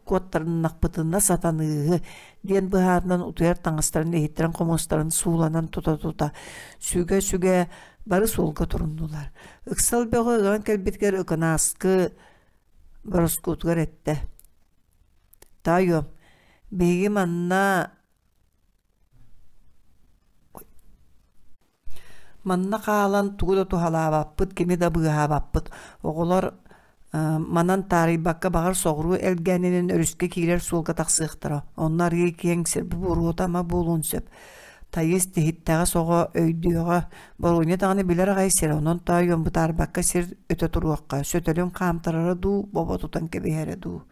куоттарыннахпытына сатаныыһы диэн быһаарынан утуйар таҥастарын иһиттэрин хомуостарын сууланан тута-тута сүгэ-сүгэ бары суолга туруннулар. Ыксал бөҕө ыган кэлбитигэр Ыкынааскы Бороскуотугар эттэ: «Таайуом, биһиги манна манна хаалан тугу да туһалаабаппыт, кими да быыһаабаппыт. Оҕолор манан таарыйбакка баҕар соҕуруу элгээнинэн өрүскэ киирэр суолга тахсыахтара. Онно арыый киэҥ сир буруота ама буолуон сөп. Тайыс тиһиттэҕэс оҕо өйдүөҕэ, Боруонньа даҕаны билэр аҕай сирэ, онон тоойуом бытаарбакка сир өтө туруохха, сөтөлүн хаамтарара дуу, бобо тутан кэбиһэрэ дуу.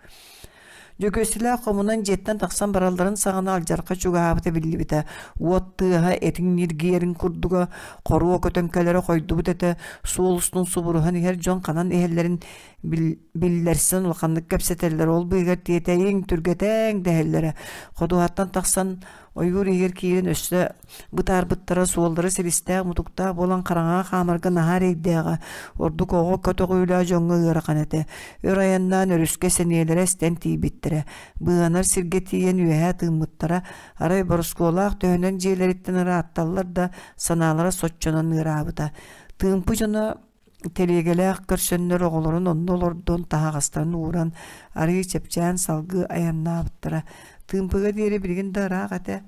Дьөгүөссэлээх хомунан дьиэттэн тахсан баралларын саҕана алдьархай чугаһаабыта биллибитэ. Уот тыаһа этиҥ ньиргийэрин курдуга, хоруо көтөн кэлэрэ хойдубут этэ, суол устун субуруһан иһэр дьон ханан иһэллэрин биллэрсэн улаханнык кэпсэтэллэр, ол быыһыгар тиэтэйиҥ, түргэтээҥ дэһэллэрэ. Ходуһаттан тахсан Ойуур иһигэр киирэн өссө бытаарбыттара суоллара силистээх-мутуктаах буолан хараҥаҕа хаамарга наһаа эрэйдээҕэ, ордук оҕо көтөҕүүлээх дьоҥҥо ыарахан этэ. Өр айаннаан өрүскэ сэниэлэрэ эстэн тиийбиттэрэ. Быыһанар сиргэ тиийэн үөһээ тыыммыттара, арай Борускуолаах төһөнөн дьиэлэриттэн ыраатталлар да, санаалара соччонон ыараабыта. Тыымпы дьоно Тэлиэгэлээх көрсөннөр оҕолорун онно олордон, таһаҕастарын ууран, арыый чэпчээн салгыы айаннаабыттара. Тыымпыга диэри билигин да ыраах этэ,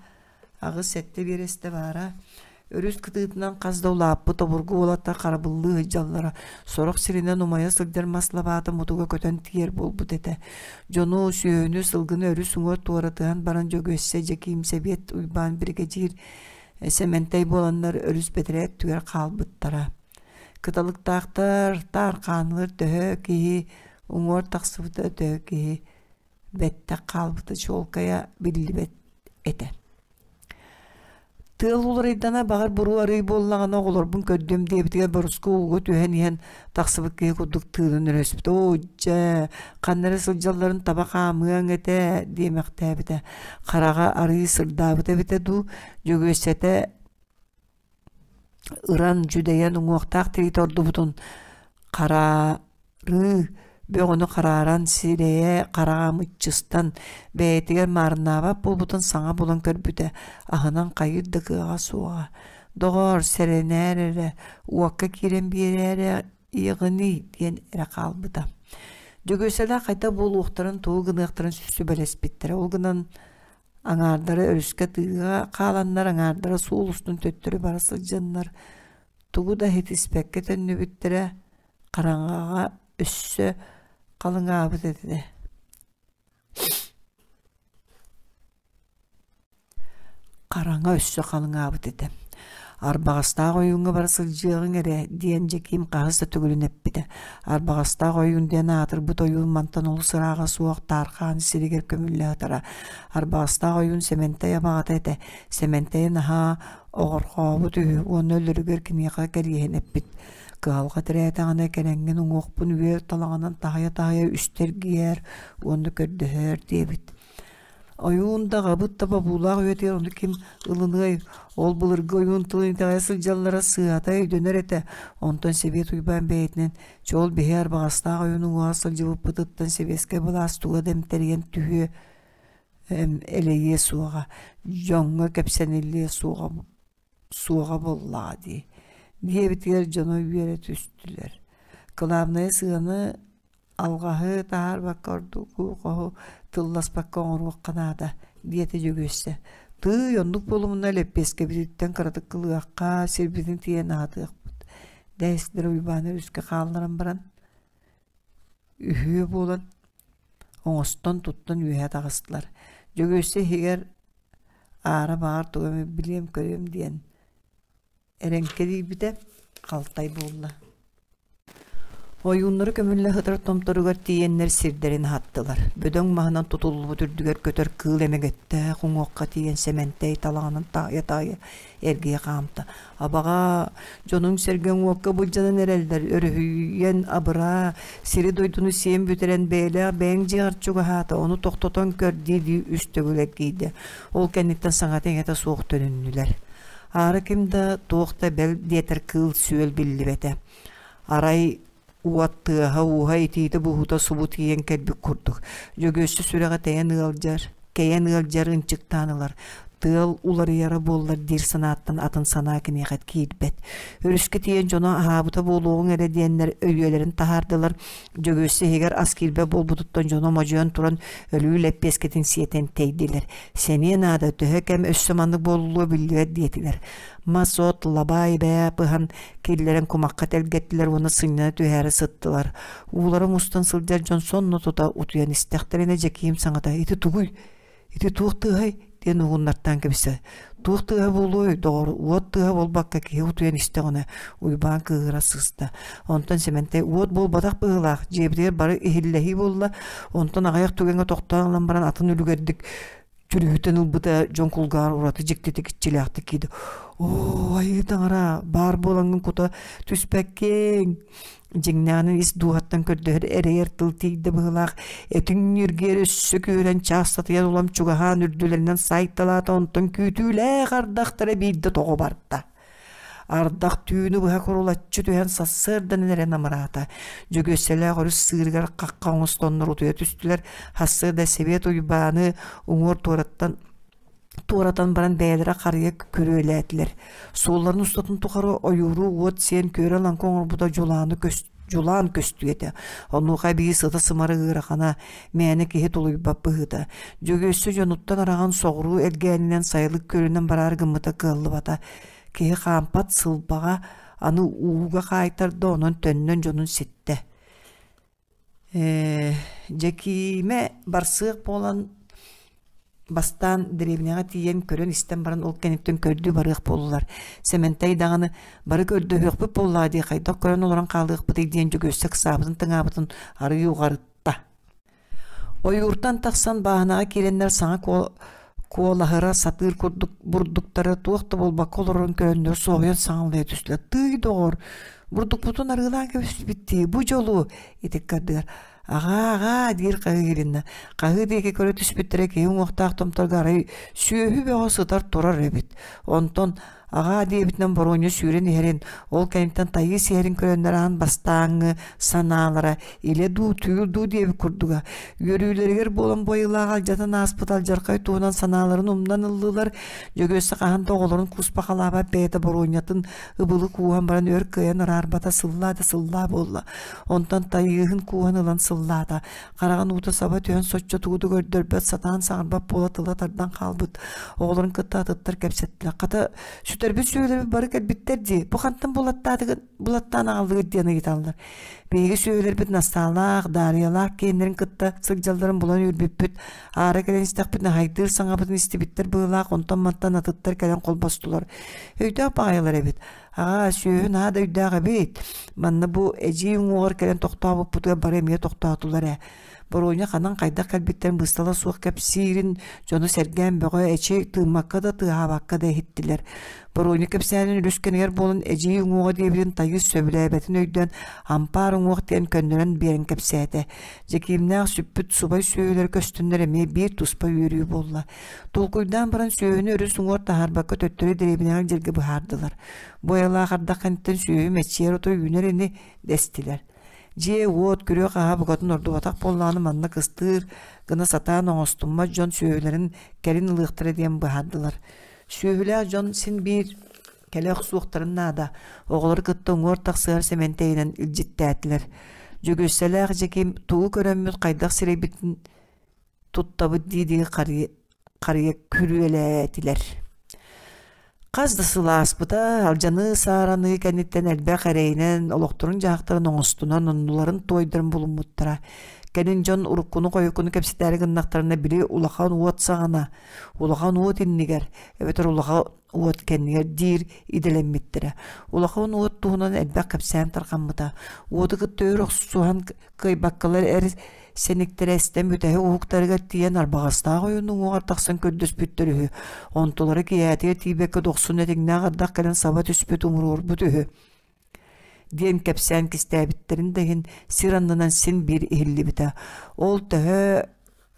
8-7 биэрэстэ баара. Өрүс кытыытынан хас да улааппыт обургу уолаттар харабыллыы сылдьаллара. Сорох сиринэн умайа сылдьар мас лабаата мутуга көтөн тиийэр буолбут этэ. Дьону, сүөһүнү, сылгыны өрүс уҥуор туоратыһан баран Дьөгүөссэ, Дьэкиим, Сэбиэт Уйбаан биригэдьиир Сэмэнтэй буоланнар өрүс бэтэрээ өттүгэр хаалбыттара. Кыталыктаахтар, таархаанылар төһө киһи уҥуор тахсыбыта, төһө киһи бэттэх хаалбыта чуолкайа биллибэт этэ. Тыал уларыйдана баҕар буруо арый буоллаҕына оҕолорбун көрдүм диэбитигэр Боруску ууга түһэн иһэн тахсыбыт киһи курдук тыынын өрөспүт. Оо дьэ, ханна эрэ сылдьалларын таба хаамыаҥ этэ диэмэхтээбитэ. Хараҕа арыый сырдаабыта эбитэ дуу, Дьөгүөссэтэ ыран, дьүдэйэн уҥуохтаах тириитэ ордубутун хараарыы бөҕөнү харааран сирэйэ хараҕа мыччыстан бэйэтигэр маарыннаабат буолбутун саҥа булан көрбүтэ аһынан хайыыр да кыаҕа суоҕа доҕоор сэрэнээр эрэ уокка киирэн биэрээрэ иэҕиний диэн эрэ хаалбыта Дьөгүөссэлээх хайдах буолуохтарын тугу гыныахтарын сүбэлэспиттэрэ ол гынан Аҥаардара өрүскэ тыыга хааланнар, аҥаардара суол устун төттөрү бара сылдьаннар, тугу да иһитиспэккэ төннүбүттэрэ, хараҥаҕа өссө халыҥаабыт этэ. Хараҥа өссө халыҥаабыт этэ. Арбаҕастаах ойууҥҥа бара сылдьыаҕыҥ эрэ диэн Дьэкиим хаһыс да төгүлүн эппитэ. Арбаҕастаах ойуун диэн аатырбыт ойуун мантан олус ырааҕа суох Таархаан сиригэр көмүллэ сытара. Арбаҕастаах ойуун Сэмэнтэй абаҕата этэ. Сэмэнтэйи наһаа оҕорхообут үһү уонна өлөрүгэр киниэхэ кэриэһин эппит. Кыһалҕа тирээтэҕинэ кэлэҥҥин уҥуохпун үөр талаҕынан таһыйа-таһыйа үстэ эргийээр уонна көрдөһөөр диэбит. Ойуун да аҕабыт да бобуулаах үйэтигэр ону ким ылыныай, ол былыргы ойуун тылын итэҕэйэ сылдьаллара сыыһата өйдөнөр этэ. Онтон Сэбиэт Уйбаан бэйэтинэн чэ ол биһи арбаҕастаах ойуун уҥуоҕа сылдьыбыппытыттан сэбиэскэй былаас туга да эмтэрийэн түһүө элэйиэ суоҕа, дьоҥҥо кэпсэниллиэ суоҕа суоҕа буоллаҕа дии диэбитигэр дьоно үөрэ түстүлэр. Кылаабынайа сыаны алҕаһы таһаарбакка ордугу-хоһу тылласпакка оҥоруохха наада диэтэ Дьөгүөссэ. Тыый, оннук буолумуна лэппиэскэбититтэн кыратык кылыахха, сирбитин тиийэн аһатыахпыт. Дээсидэр Уйбааны өрүскэ хаалларан баран, үһүө буолан, оҥостон туттан үөһэ таҕыстылар. Дьөгүөссэ иһигэр аара баҕар тугу эмэ билиэм-көрүөм диэн эрэҥкэдийбитэ халтай буолла. Ойууннары көмүллэ сытар томторугар тиийэннэр сирдэрин аһаттылар. Бөдөҥ маһынан тутуллубут үрдүгэр көтөр кыыл эмэгэттээх уҥуохха тиийэн сэмэнтэй талаҕынан таайа-таайа эргийэ хаамта. Абаҕа, дьонуҥ-сэргэҥ уокка былдьанан эрэллэр, өрүһүйэн абыраа, сири-дойдуну сиэн бүтэрэн бэйэлээх бэйэҥ дьиэҕэр чугаһаата, ону тохтотон көр дии-дии үс төгүл эргийдэ. Ол кэнниттэн саҥата-иҥэтэ суох төнүннүлэр. Аара ким да, туох да бэл диэтэр кыыл-сүөл биллибэтэ. Арай уот тыаһа-ууһа итиитэ-буһуута субу тиийэн кэлбит курдук. Дьөгүөссэ сүрэҕэ тэйэн ыалдьар, кэйэн ыалдьар ынчыктаан ылар. Тыал уларыйара буоллар диир санааттан атын санаа киниэхэ киирбэт. Өрүскэ тиийэн дьоно аһаабыта буолуоҕуҥ эрэ диэннэр өйүөлэрин таһаардылар. Дьөгүөссэ иһигэр ас киирбэт буолбутуттан дьоно модьуйан туран өлүү лэппиэскэтин сиэтэн тэйдилэр. Сэниэ наада, төһө кэм өссө маннык буолуллуо биллибэт диэтилэр. Мас-от, лабаай бээ быһан киллэрэн кумахха тэлгэттилэр уонна сынньана түһээри сыттылар. Уулара мустан сылдьар дьон сонно тута утуйан истэхтэринэ Дьэкиим саҥата «Ити тугуй? Ити туох тыаһай?» диэн уһуннартаан кэбистэ. Туох тыаһа буолуой, доҕор, уот тыаһа буолбакка киһи утуйан истэҕинэ Уйбаан кыыһыра сыста. Онтон Сэмэнтэй уот буолбатах быһыылаах, дьиэбитигэр бары иһиллэһии буолла, онтон аҕыйах түгэҥҥэ тохтоон ылан баран атын үлүгэрдик Түрүһүтэн ылбыта дьон кулгааҕар ураты дьиктитик иччилээхтик киирдэ. Оо, айыы таҥара, баар буолаҥҥын кута түспэккиҥ. Дьиҥнээҕинэн ис дууһаттан көрдөһөр эрэйэр тыл тиийдэ быһыылаах. Этиҥ ньиргиэр өссө күүрэн чаас сатыйан улам чугаһаан үрдүлэринэн сайталаата, онтон күүтүүлээх ардахтара биирдэ тоҕо барда. Ардах түүнү быһа курулаччы түһэн сарсыарданан эрэ намыраата. Дьөгүөссэлээх өрүс сыырыгар хахха оҥостоннор утуйа түстүлэр. Сарсыарда Сэбиэт Уйбааны уҥуор туораттан туоратан баран бэйэлэрэ харыйа күрүөлээтилэр. Суолларын устатын тухары ойууру уот сиэн күөрэ-лаҥкы оҥорбута дьулааны көс дьулаан көстүү этэ. Онуоха эбии сыта-сымара ыарахана, мээнэ киһи тулуйбат быһыыта. Дьөгүөссэ дьонуттан араҕан соҕуруу элгээнинэн сайылык күөлүнэн бараары гыммыта кыаллыбата. Киһи хаампат сылбаҕа аны ууга хаайтарда, онон төннөн дьонун ситтэ. Ээ, Дьэкиимэ барсыах буолан Бастаан дэриэбинэҕэ тиийэн көрөн-истэн баран ол кэнниттэн көрдүү барыах буоллулар. Сэмэнтэй даҕаны бары көрдөһүөхпүт буоллаҕа дии хайдах көрөн олорон хаалыахпытый диэн Дьөгүөссэ ыксаабытын тыҥаабытын арыый уҕарытта. Ойууртан тахсан бааһынаҕа киирэннэр саҥа куолаһыра сатыыр курдук бурдуктары туох да буолбакка олорорун көрөннөр соһуйан саҥалыы түстүлэр. Тыый доҕор, бурдукпутун арыылаан кэбиспит дии, бу дьолу итиккардыгар Аҕаа, аҕаа диир хаһыы иһилиннэ. Хаһыы диэки көрө түспүттэрэ киһи уҥуохтаах томторго арай сүөһү бөҕө сытар турар эбит. Онтон аҕаа диэбитинэн Боруонньа сүүрэн иһэрин, ол кэнниттэн тайыы сиһэрин көрөннөр аан бастааҥҥы санаалара илэ дуу, түүл дуу диэбит курдуга. Үөрүүлэригэр буолан бойылаах алдьатан ааспыт алдьархай туһунан санааларын умнан ыллылар. Дьөгүөссэ хаһан да оҕолорун кууспахалаабат бэйэтэ Боруонньатын ыбылы кууһан баран өр кыайан араарбата сыллаа да сыллаа буолла. Онтон тайыыһын кууһан ылан сыллаата. Хараҕын уута саба түһэн соччо тугу да көрдөрбөт, сатаан саҥарбат буола тыла тардан хаалбыт. Оҕолорун кытта атыттар кэпсэттилэр. Хата, сүтэр Сүттэрбит сүөһүлэрбит бары кэлбиттэр дии. Бу хантан булаттаатыгыт, булаттаан аҕаллыгыт диэн ыйыталлар. Биһиги сүөһүлэрбит Настаалаах, Даарыйалаах киэннэрин кытта сылдьалларын булан үөрбүппүт. Аара кэлэн истэхпитинэ хайдыыр саҥабытын истибиттэр быһыылаах, онтон-мантан атыттар кэлэн холбостулар. Өйдөөх баҕайылар эбит. Аҕаа, сүөһү наһаа да өйдөөх эбит. Манна бу эдьиий уҥуоҕар кэлэн тохтообуппутугар бары эмиэ тохтоотулар ээ. Боруонньа ханан хайдах кэлбиттэрин быыстала суох кэпсиирин дьону сэргээн бөҕө эчи тыыммакка да тыаһаабакка да иһиттилэр. Боруонньа кэпсээнин үлүскэнигэр буолан эдьиий уҥуоҕа диэбитин Тайыс сөбүлээбэтин өйдөөн ампаар уҥуох диэн көннөрөн биэрэн кэпсээтэ. Дьэкиимнээх сүппүт субай сүөһүлэр көстөннөр эмиэ биир туспа үөрүү буолла. Толкуйдаан баран сүөһүнү өрүс уҥуор таһаарбакка төттөрү дэриэбинэҕэ илдьэргэ быһаардылар. Бу айылаах ардах кэнниттэн сүөһү мэччийэр ото үүнэр ини дэстилэр. Дьиэ-уот, күрүө-хаһаа букатын ордубатах буоллаҕына манна кыстыыр гына сатаан оҥостуммат дьон сүөһүлэрин кэлин ылыахтара диэн быһаардылар. Сүөһүлээх дьон син биир кэлэ охсуохтарын наада, оҕолору кытта уҥуор тахсыһар сэмэнтэйинэн илдьиттээтилэр. Дьөгүөссэлээх Дьэкиим тугу көрөммүт хайдах сирэйбитин туттабыт дии-дии харыйа күрүөлээтилэр. Хас да сыл ааспыта, алдьаныы-саараныы кэнниттэн элбэх эрэйинэн олохторун-дьаһахтарын оҥостунан оннуларын туойдарын булуммуттара. Кэлин дьон уруккуну-хойуккуну кэпсэтээри гыннахтарына били улахан уот саҕана, улахан уот иннигэр эбэтэр улахан уот кэннигэр диир идэлэммиттэрэ. Улахан уот туһунан элбэх кэпсээн тарҕаммыта. Уоту кытта өр охсуһан кыайбаккалар эр сэниктэрэ эстэн бүтэһик уһуктарыгар тиийэн арбаҕастаах ойуун уҥуоҕар тахсан көрдөспүттэр үһү. Онтулара киэһээтигэр тиийбэккэ дохсун этиҥнээх ардах кэлэн саба түспүт умуруорбут үһү диэн кэпсээн кистээбиттэрин да иһин сир аннынан син биир иһиллибитэ. Ол төһө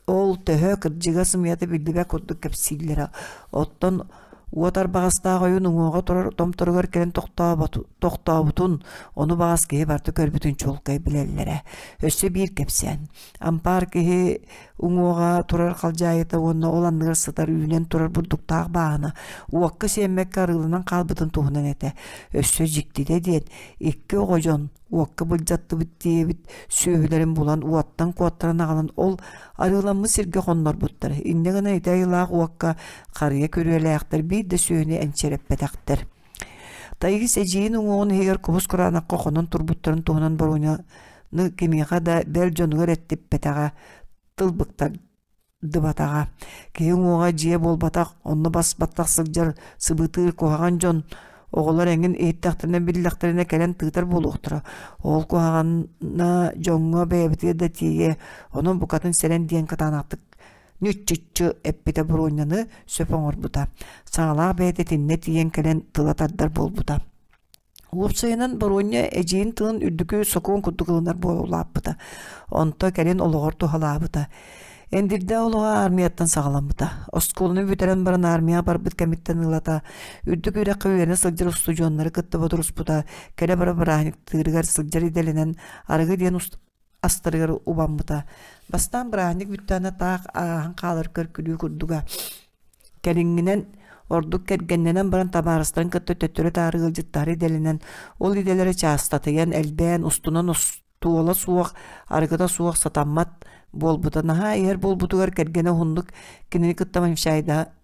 Ол төһө кырдьыга-сымыйата биллибэт курдук кэпсииллэрэ. Оттон уот арбаҕастаах ойуун уҥуоҕа турар томторугар кэлэн тохтообутун, ону баҕас киһи барыта көрбүтүн чуолкай билэллэрэ. Өссө биир кэпсээн. Ампаар киһи уҥуоҕа турар халдьаайыта уонна ол анныгар сытар үүнэн турар бурдуктаах бааһына уокка сиэммэккэ арыыланан хаалбытын туһунан этэ. Өссө дьиктитэ диэн, икки оҕо дьон уокка былдьаттыбыт диэбит сүөһүлэрин булан уоттан куоттаран аҕалан ол арыыламмыт сиргэ хоннорбуттар. Инньэ гынан ити айылаах уокка харыйа күрүөлээхтэр биир да сүөһүнү энчирэппэтэхтэр. Таис эдьиийин уҥуоҕун иһигэр кубус кураанахха хонон турбуттарын туһунан Боруонньаны кимиэхэ да бэл дьонугар эттиппэтэҕэ, тыл быктардыбатаҕа. Киһи уҥуоҕа дьиэ буолбатах, онно бас-баттах сылдьар сыбыытыыр куһаҕан дьон оҕолор эҥин иһиттэхтэринэ биллэхтэринэ кэлэн тыытар буолуохтара. Ол куһаҕана дьоҥҥо бэйэбитигэр да тиийиэ, онон букатын сэрэн диэн кытаанахтык ньүччүччү эппитэ Боруонньаны сөп оҥорбута. Саҥалаах бэйэтэ итиннэ тиийэн кэлэн тыла тардар буолбута. Уопсайынан, Боруонньа эдьиийин тылын үрдүкү сокуон курдук ылынар буола улааппыта. Онто кэлин олоҕор туһалаабыта. Эндирдэ олоҕо аармыйаттан саҕаламмыта. Оскуоланы бүтэрэн баран аармыйаҕа барбыт кэмиттэн ылата, үрдүк үөрэххэ үөрэнэ сылдьар устудьуоннары кытта бодоруспута, кэлэ-бара бырааһынньыктыырыгар сылдьар идэлэнэн арыгы диэн астарыгар убаммыта. Бастаан бырааһынньык бүттэҕинэ таах ааһан хаалар көр-күлүү курдуга. Кэлиҥҥинэн ордук кэргэннэнэн баран табаарыстарын кытта төттөрү-таары ыалдьыттаһар идэлэнэн, ол идэлэрэ чаастатыйан, элбээн, устунан остуола суох, арыгыта суох сатаммат буолбута. Наһаа иһэр буолбутугар кэргэнэ уһуннук кинини кытта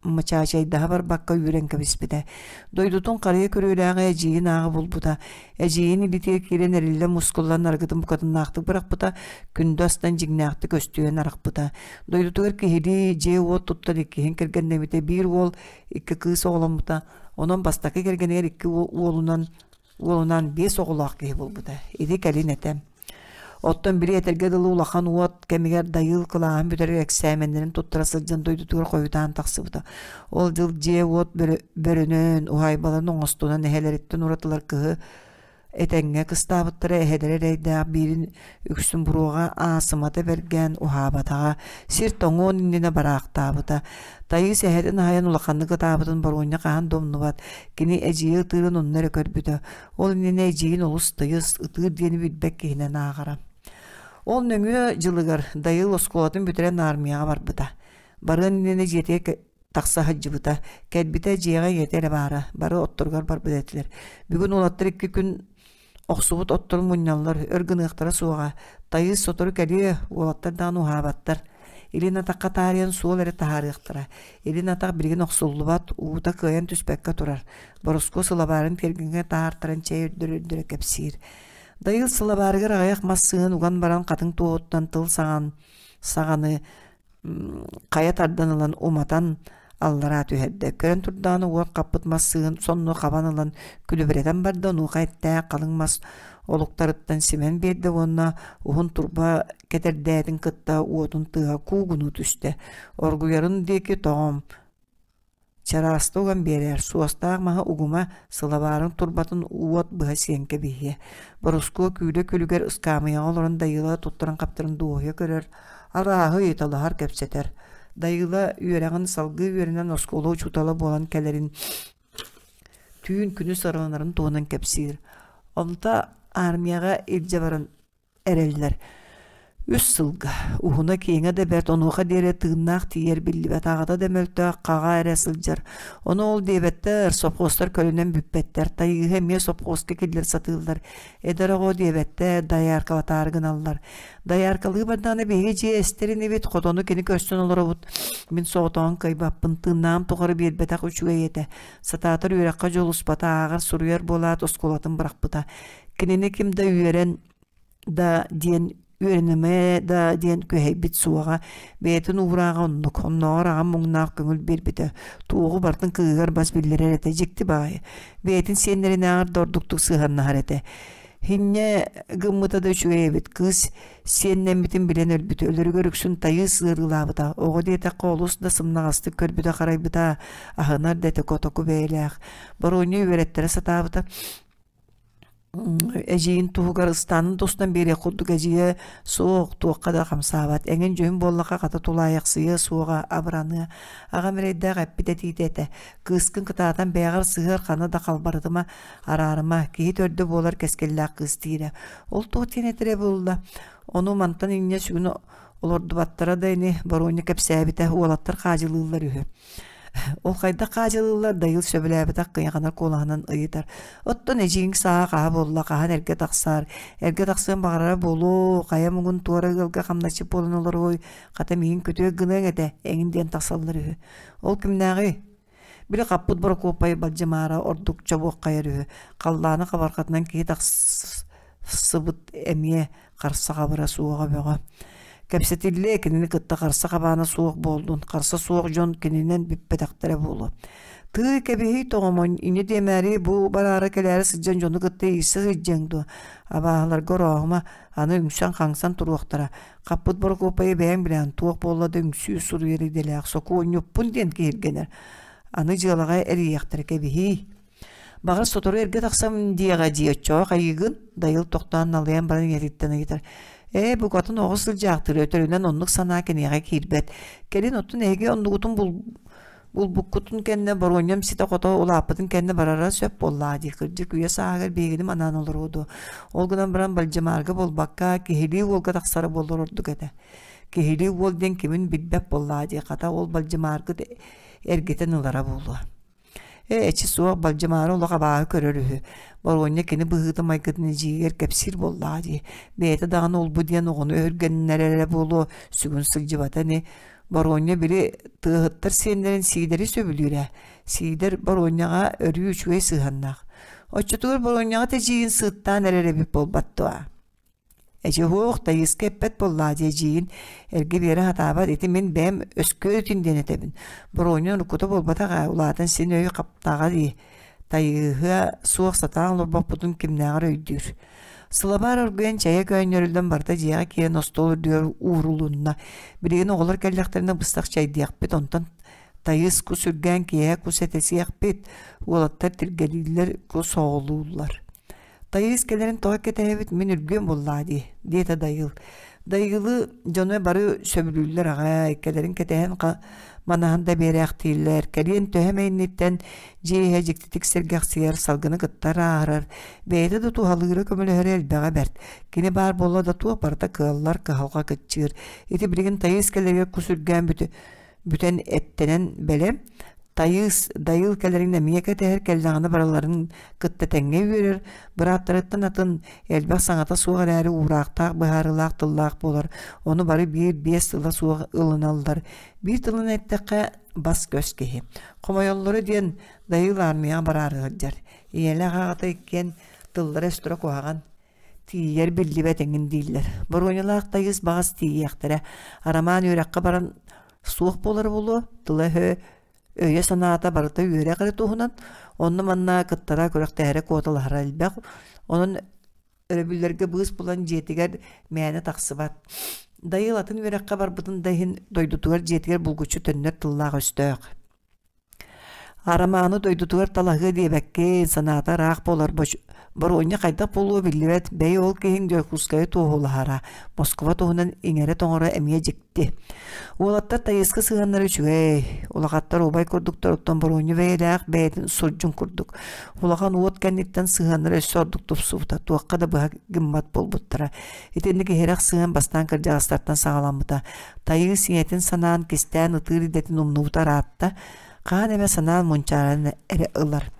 мачаачайдаһа барбакка үүрэн кэбиспитэ. Дойдутун харыйа күрүөлээҕи эдьиийин ааҕа булбута. Эдьиийин илиитигэр киирэн эриллэн мускуллан арыгытын букатыннаахтык бырахпыта, күндү астан дьиҥнээхтик өстүйэн арахпыта. Дойдутугар киһилии дьиэ-уот туттан иккиһин кэргэннэммитэ, биир уол, икки кыыс оҕоломмута. Онон бастакы кэргэнигэр икки уолунан уолунаан биэс оҕолоох киһи буолбута. Ити кэлин этэ. Оттон били этэргэ дылы улахан уот кэмигэр Дайыыл кылааһын бүтэрэр эксээмэннэрин туттара сылдьан дойдутугар хойутаан тахсыбыта. Ол дьыл дьиэ-уот бөрөнөн, уһаайбаларын оҥостунан эһэлэриттэн уратылар кыһы Этэҥҥэ кыстаабыттара эһэлэрэ эрэйдээх биирин үксүн буруоҕа аасымата бэргээн уһаабатаҕа, сир тоҥуон иннинэ бараахтаабыта. Тайыыс эһэтин аһайан улаханнык ытаабытын Боруонньа хаһан да умнубат, кини эдьиийэ ытыырын онно эрэ көрбүтэ. Ол иннинэ эдьиийин олус тыйыс, ытыыр диэни билбэт киһинэн ааҕара. Ол нөҥүө дьылыгар Дайыыл оскуолатын бүтэрэн аармыйаҕа барбыта. Барыан иннинэ дьиэтигэр тахса сылдьыбыта. Кэлбитэ дьиэҕэ ийэтэ эрэ баара, бары отторугар барбыт этилэр. Бүгүн уолаттар икки күн охсубут отторун мунньаллар, өр гыныахтара суоҕа. Тайыыс сотору кэлиэ, уолаттар даҕаны уһаабаттар. Илин атахха таарыйан суол эрэ таһаарыахтара. Илин атах билигин охсуллубат, уута кыайан түспэккэ турар. Борускуо сылабаарын тиэргэҥҥэ таһаартаран чэй үрдүрэ-үрдүрэ кэпсиир. Дайыл сылабаарыгар аҕыйах мас сыыһын уган баран хатыҥ туоһуттан тыл саҕан саҕаны хайа тардан ылан уматан аллараа түһэрдэ. Көрөн турдаҕына уот хаппыт мас сыыһын сонно хабан ылан күлүбүрэтэн барда, онуоха эттээх халыҥ мас олуктарыттан симэн биэрдэ уонна уһун турба кэтэрдээтин кытта уотун тыаһа куугунуу түстэ. Оргуйарын диэки тоҕом Чарааста уган биэрээр, суостаах маһы угума, сылабаарын турбатын уот быһа сиэн кэбиһиэ. Борускуо күүлэ күлүгэр ыскаамыйаҕа олорон Дайыыла туттаран-хаптарын дуоһуйа көрөр, арааһы ыйыталаһар, кэпсэтэр. Дайыыла үөрэҕин салгыы үөрэнэн оскуола учуутала буолан кэлэрин түүн күнүс сараланарын туһунан кэпсиир. Онто армияҕа илдьэ баран эрэллэр. Үс сылга, уһуна-киэҥэ да бэрт, онуоха диэри тыыннаах тиийэр биллибэт, аҕата да мөлтөх, хаҕа эрэ сылдьар. Ону ол диэбэттэр, сопхуостар көлүнэн бүппэттэр, тайыыһы эмиэ сопхуоска киллэрэ сатыыллар. Эдэр оҕо диэбэттэр, дайааркалатаары гыналлар. Дайааркалыы бардаҕына биһиги дьиэ эстэр инибит, хотону кини көрсөн олоробут. Мин соҕотоҕун кыайбаппын, тыыннааҕым тухары биэрбэтэх үчүгэй этэ. Сатаатар үөрэххэ дьулуспата, ааҕар, суруйар буолаат оскуолатын бырахпыта. Кинини ким да үөрэн да диэн үөрэнимэ да диэн күһэйбит суоҕа. Бэйэтин уурааҕа оннук. Оннооҕор аҕам муҥнаах көҥүл биэрбитэ. Туоҕу барытын кыыһыгар бас биллэрэр этэ. Дьикти баҕайы. Бэйэтин сиэннэринээҕэр да ордуктук сыһыаннаһар этэ. Хинньэ гыммыта да үчүгэй эбит. Кыыс сиэннэммитин билэн өлбүтэ. Өлөрүгэр үксүн тайыы ыарыылаабыта. Оҕо диэтэххэ олус да сымнаҕастык көрбүтэ-харайбыта. Аһынар да этэ котоку бэйэлээх. Боруонньа үөрэттэрэ сатаабыта. Эдьиийин туһугар ыстаанын тустан биэриэх курдук эдьиийэ суох, туохха да хамсаабат. Эҥин дьүһүн буоллахха хата тулаайахсыйыа суоҕа, абыраныа. Аҕам эрэйдээх эппит этиитэ этэ: «Кыыскын кытаатан бэйэҕэр сыһыар ханна да халбарытыма, араарыма, киһи төрдө буолар кэскиллээх кыыс» диирэ. Ол туох диэн этэрэ буолла? Ону мантан инньэ сүгүн олордубаттара да ини, Боруонньа кэпсээбитэ, уолаттар хаадьылыыллар үһү. Ол хайдах хаадьылыыллар Дайыл сөбүлээбэтэх кыйаханар куолаһынан ыйытар. Оттон эдьиийиҥ сааһа хаһа буолла, хаһан эргэ тахсаар, эргэ тахсыан баҕарара буолуо, хайа муҥун туора ыалга хамначчыт буолан олоруой, хата миигин күтүө гыныаҥ этэ, эҥин диэн тахсаллар үһү. Ол кимнээҕий? Били хаппыт Борокуоппай Балдьымаара ордук чобуоххайар үһү. Халлааны хабарҕатынан киһи тахсыбыт эмиэ харса хабыра суоҕа бөҕө. Кэпсэтиллиэ кинини кытта харса хабаана суох буоллун, харса суох дьон кининэн бүппэтэхтэрэ буолуо. Тыы кэбиһий тоҕомон, инньэ диэмээри бу бараары кэлээри сылдьан дьону кытта иирсэ сылдьыаҥ дуо? Абааһыларга орооһума, аны үҥсэн-хаҥсан туруохтара. Хаппыт Борокуоппайы бэйэҥ билэҕин, туох буолла да үҥсүү суруйар идэлээх, сокуонньуппун диэн киһиргэнэр. Аны дьыалаҕа эрийиэхтэрэ кэбиһиий. Баҕар сотору эргэ тахсам диэҕэ дии оччоҕо хайыыгын? Дайыл тохтоон налыйан баран ийэтиттэн ыйытар. Ээ, букатын оҕо сылдьаахтыыр өтөрүнэн оннук санаа киниэхэ киирбэт. Кэлин оттон эһиги оннугутун булбуккутун кэннэ боруонньам ситэ-хото улааппытын кэннэ барара сөп буоллаа дии. Кырдьык үйэ сааһыгар биһигини манаан олоруо дуо? Ол гынан баран Бальдьамаарга буолбакка, киһилии уолга тахсара буоллар ордук этэ. Киһилии уол диэн кимин билбэт буоллаа дии. Хата ол Бальдьамааргыт эргитэн ылара буолуо. Ээ, эчи суох, Балдьамаары олох абааһы көрөр үһү. Боруонньа кини быһыытын-майгытын эдьиийигэр кэпсиир буоллаҕа дии. Бэйэтэ даҕаны ол-бу диэн оҕону өһүргэннэрэрэ буолуо, сүгүн сылдьыбата ини. Боруонньа били тыаһыттар сиэннэрин Сиидэри сөбүлүүр ээ. Сиидэр Боруонньаҕа өрүү үчүгэй сыһыаннаах. Оччотугар Боруонньаҕыт эдьиийин сыыттаан эрэр эбит буолбат дуо? Эчи уһуох, Тайыыска эппэт буоллаа дии эдьиийин эргэ биэрэ сатаабат, ити мин бэйэм өскүө диэн этэбин. Боруонньа уруккута буолбатах ээ, улаатан син өйү хаптаҕа дии. Тайыыһыа суох сатаан олорбоппутун кимнээҕэр өйдүүр. Сылабаар оргуйан чэйэ көөнньөрүллэн барыта дьиэҕэ киирэн остуол үрдүгэр уурулунна. Билигин оҕолор кэллэхтэринэ быстах чэйдиэхпит, онтон Тайыс кус үргээн киэһэ кус этэсиэхпит, уолаттар тиргэлииллэр, кус оҕолууллар. Тайыыс кэлэрин тоҕо кэтэһэбит, мин үргүөм буоллаа дии, диэтэ Дайыыл. Дайыылы дьоно бары сөбүлүүллэр аҕай, кэлэрин кэтэһэн манаһан да биэрээхтииллэр, кэлиэн төһө эмэ инниттэн дьиэ иһэ дьиктитик сэргэхсийэр, салгыны кытта ырааһырар, бэйэтэ да туһалыыра көмөлөһөрө элбэҕэ бэрт. Кини баар буолла да туох барыта кыаллар, кыһалҕа кыччыыр. Ити билигин Тайыыс кэлэригэр кус үргээн бүтэн эттэнэн бэлэм. Тайыыс, Дайыыл кэлэрин эмиэ кэтэһэр, кэллэҕинэ барыларын кытта тэҥҥэ үөрэр, бырааттарыттан атын, элбэх саҥата суох эрээри уураахтаах, быһаарыылаах тыллаах буолар, ону бары биир-биэс тыла суох ылыналлар. Биир тылынан эттэххэ, бас-көс киһи. Хомойоллоро диэн, Дайыыл аармыйаҕа бараары сылдьар. Ийэлээх аҕата иккиэн тыллара-өстөрө куһаҕан, тиийэр биллибэт эҥин дииллэр. Боруонньалаах Тайыыс баҕас тиийиэхтэрэ. Арамаан үөрэххэ баран суох буолара буолуо, тыла-өһө, өйө-санаата барыта үөрэх эрэ туһунан, онно-манна кыттара, күрэхтэһэрэ, куоталаһара элбэх. Онон өрөбүллэргэ быыс булан дьиэтигэр мээнэ тахсыбат. Дайыыл атын үөрэххэ барбытын да иһин дойдутугар дьиэтигэр булгуччу төннөр тыллаах-өстөөх. Арамааны дойдутугар талаһыа диэбэккин, санаата ыраах буолар Боруонньа хайдах буолуо биллибэт, бэйи ол киһиҥ Дьокуускайы туоһулаһара, Москуба туһунан иҥэрэ-тоҥоро эмиэ дьикти. Уолаттар Тайыыска сыһыаннара үчүгэй, улахаттар убай курдуктар, оттон Боруонньа бэйэлээх бэйэтин сурдьун курдук. Улахан уот кэнниттэн сыһыаннара өссө ордук тупсубута, туохха да быһа гыммат буолбуттара. Итинник иһирэх сыһыан бастаан кырдьаҕастартан саҕаламмыта. Тайыыс ийэтин санаан кистээн ытыыр идэтин умнубута ыраатта, хаһан эмэ санаан мунчааран эрэ ылар.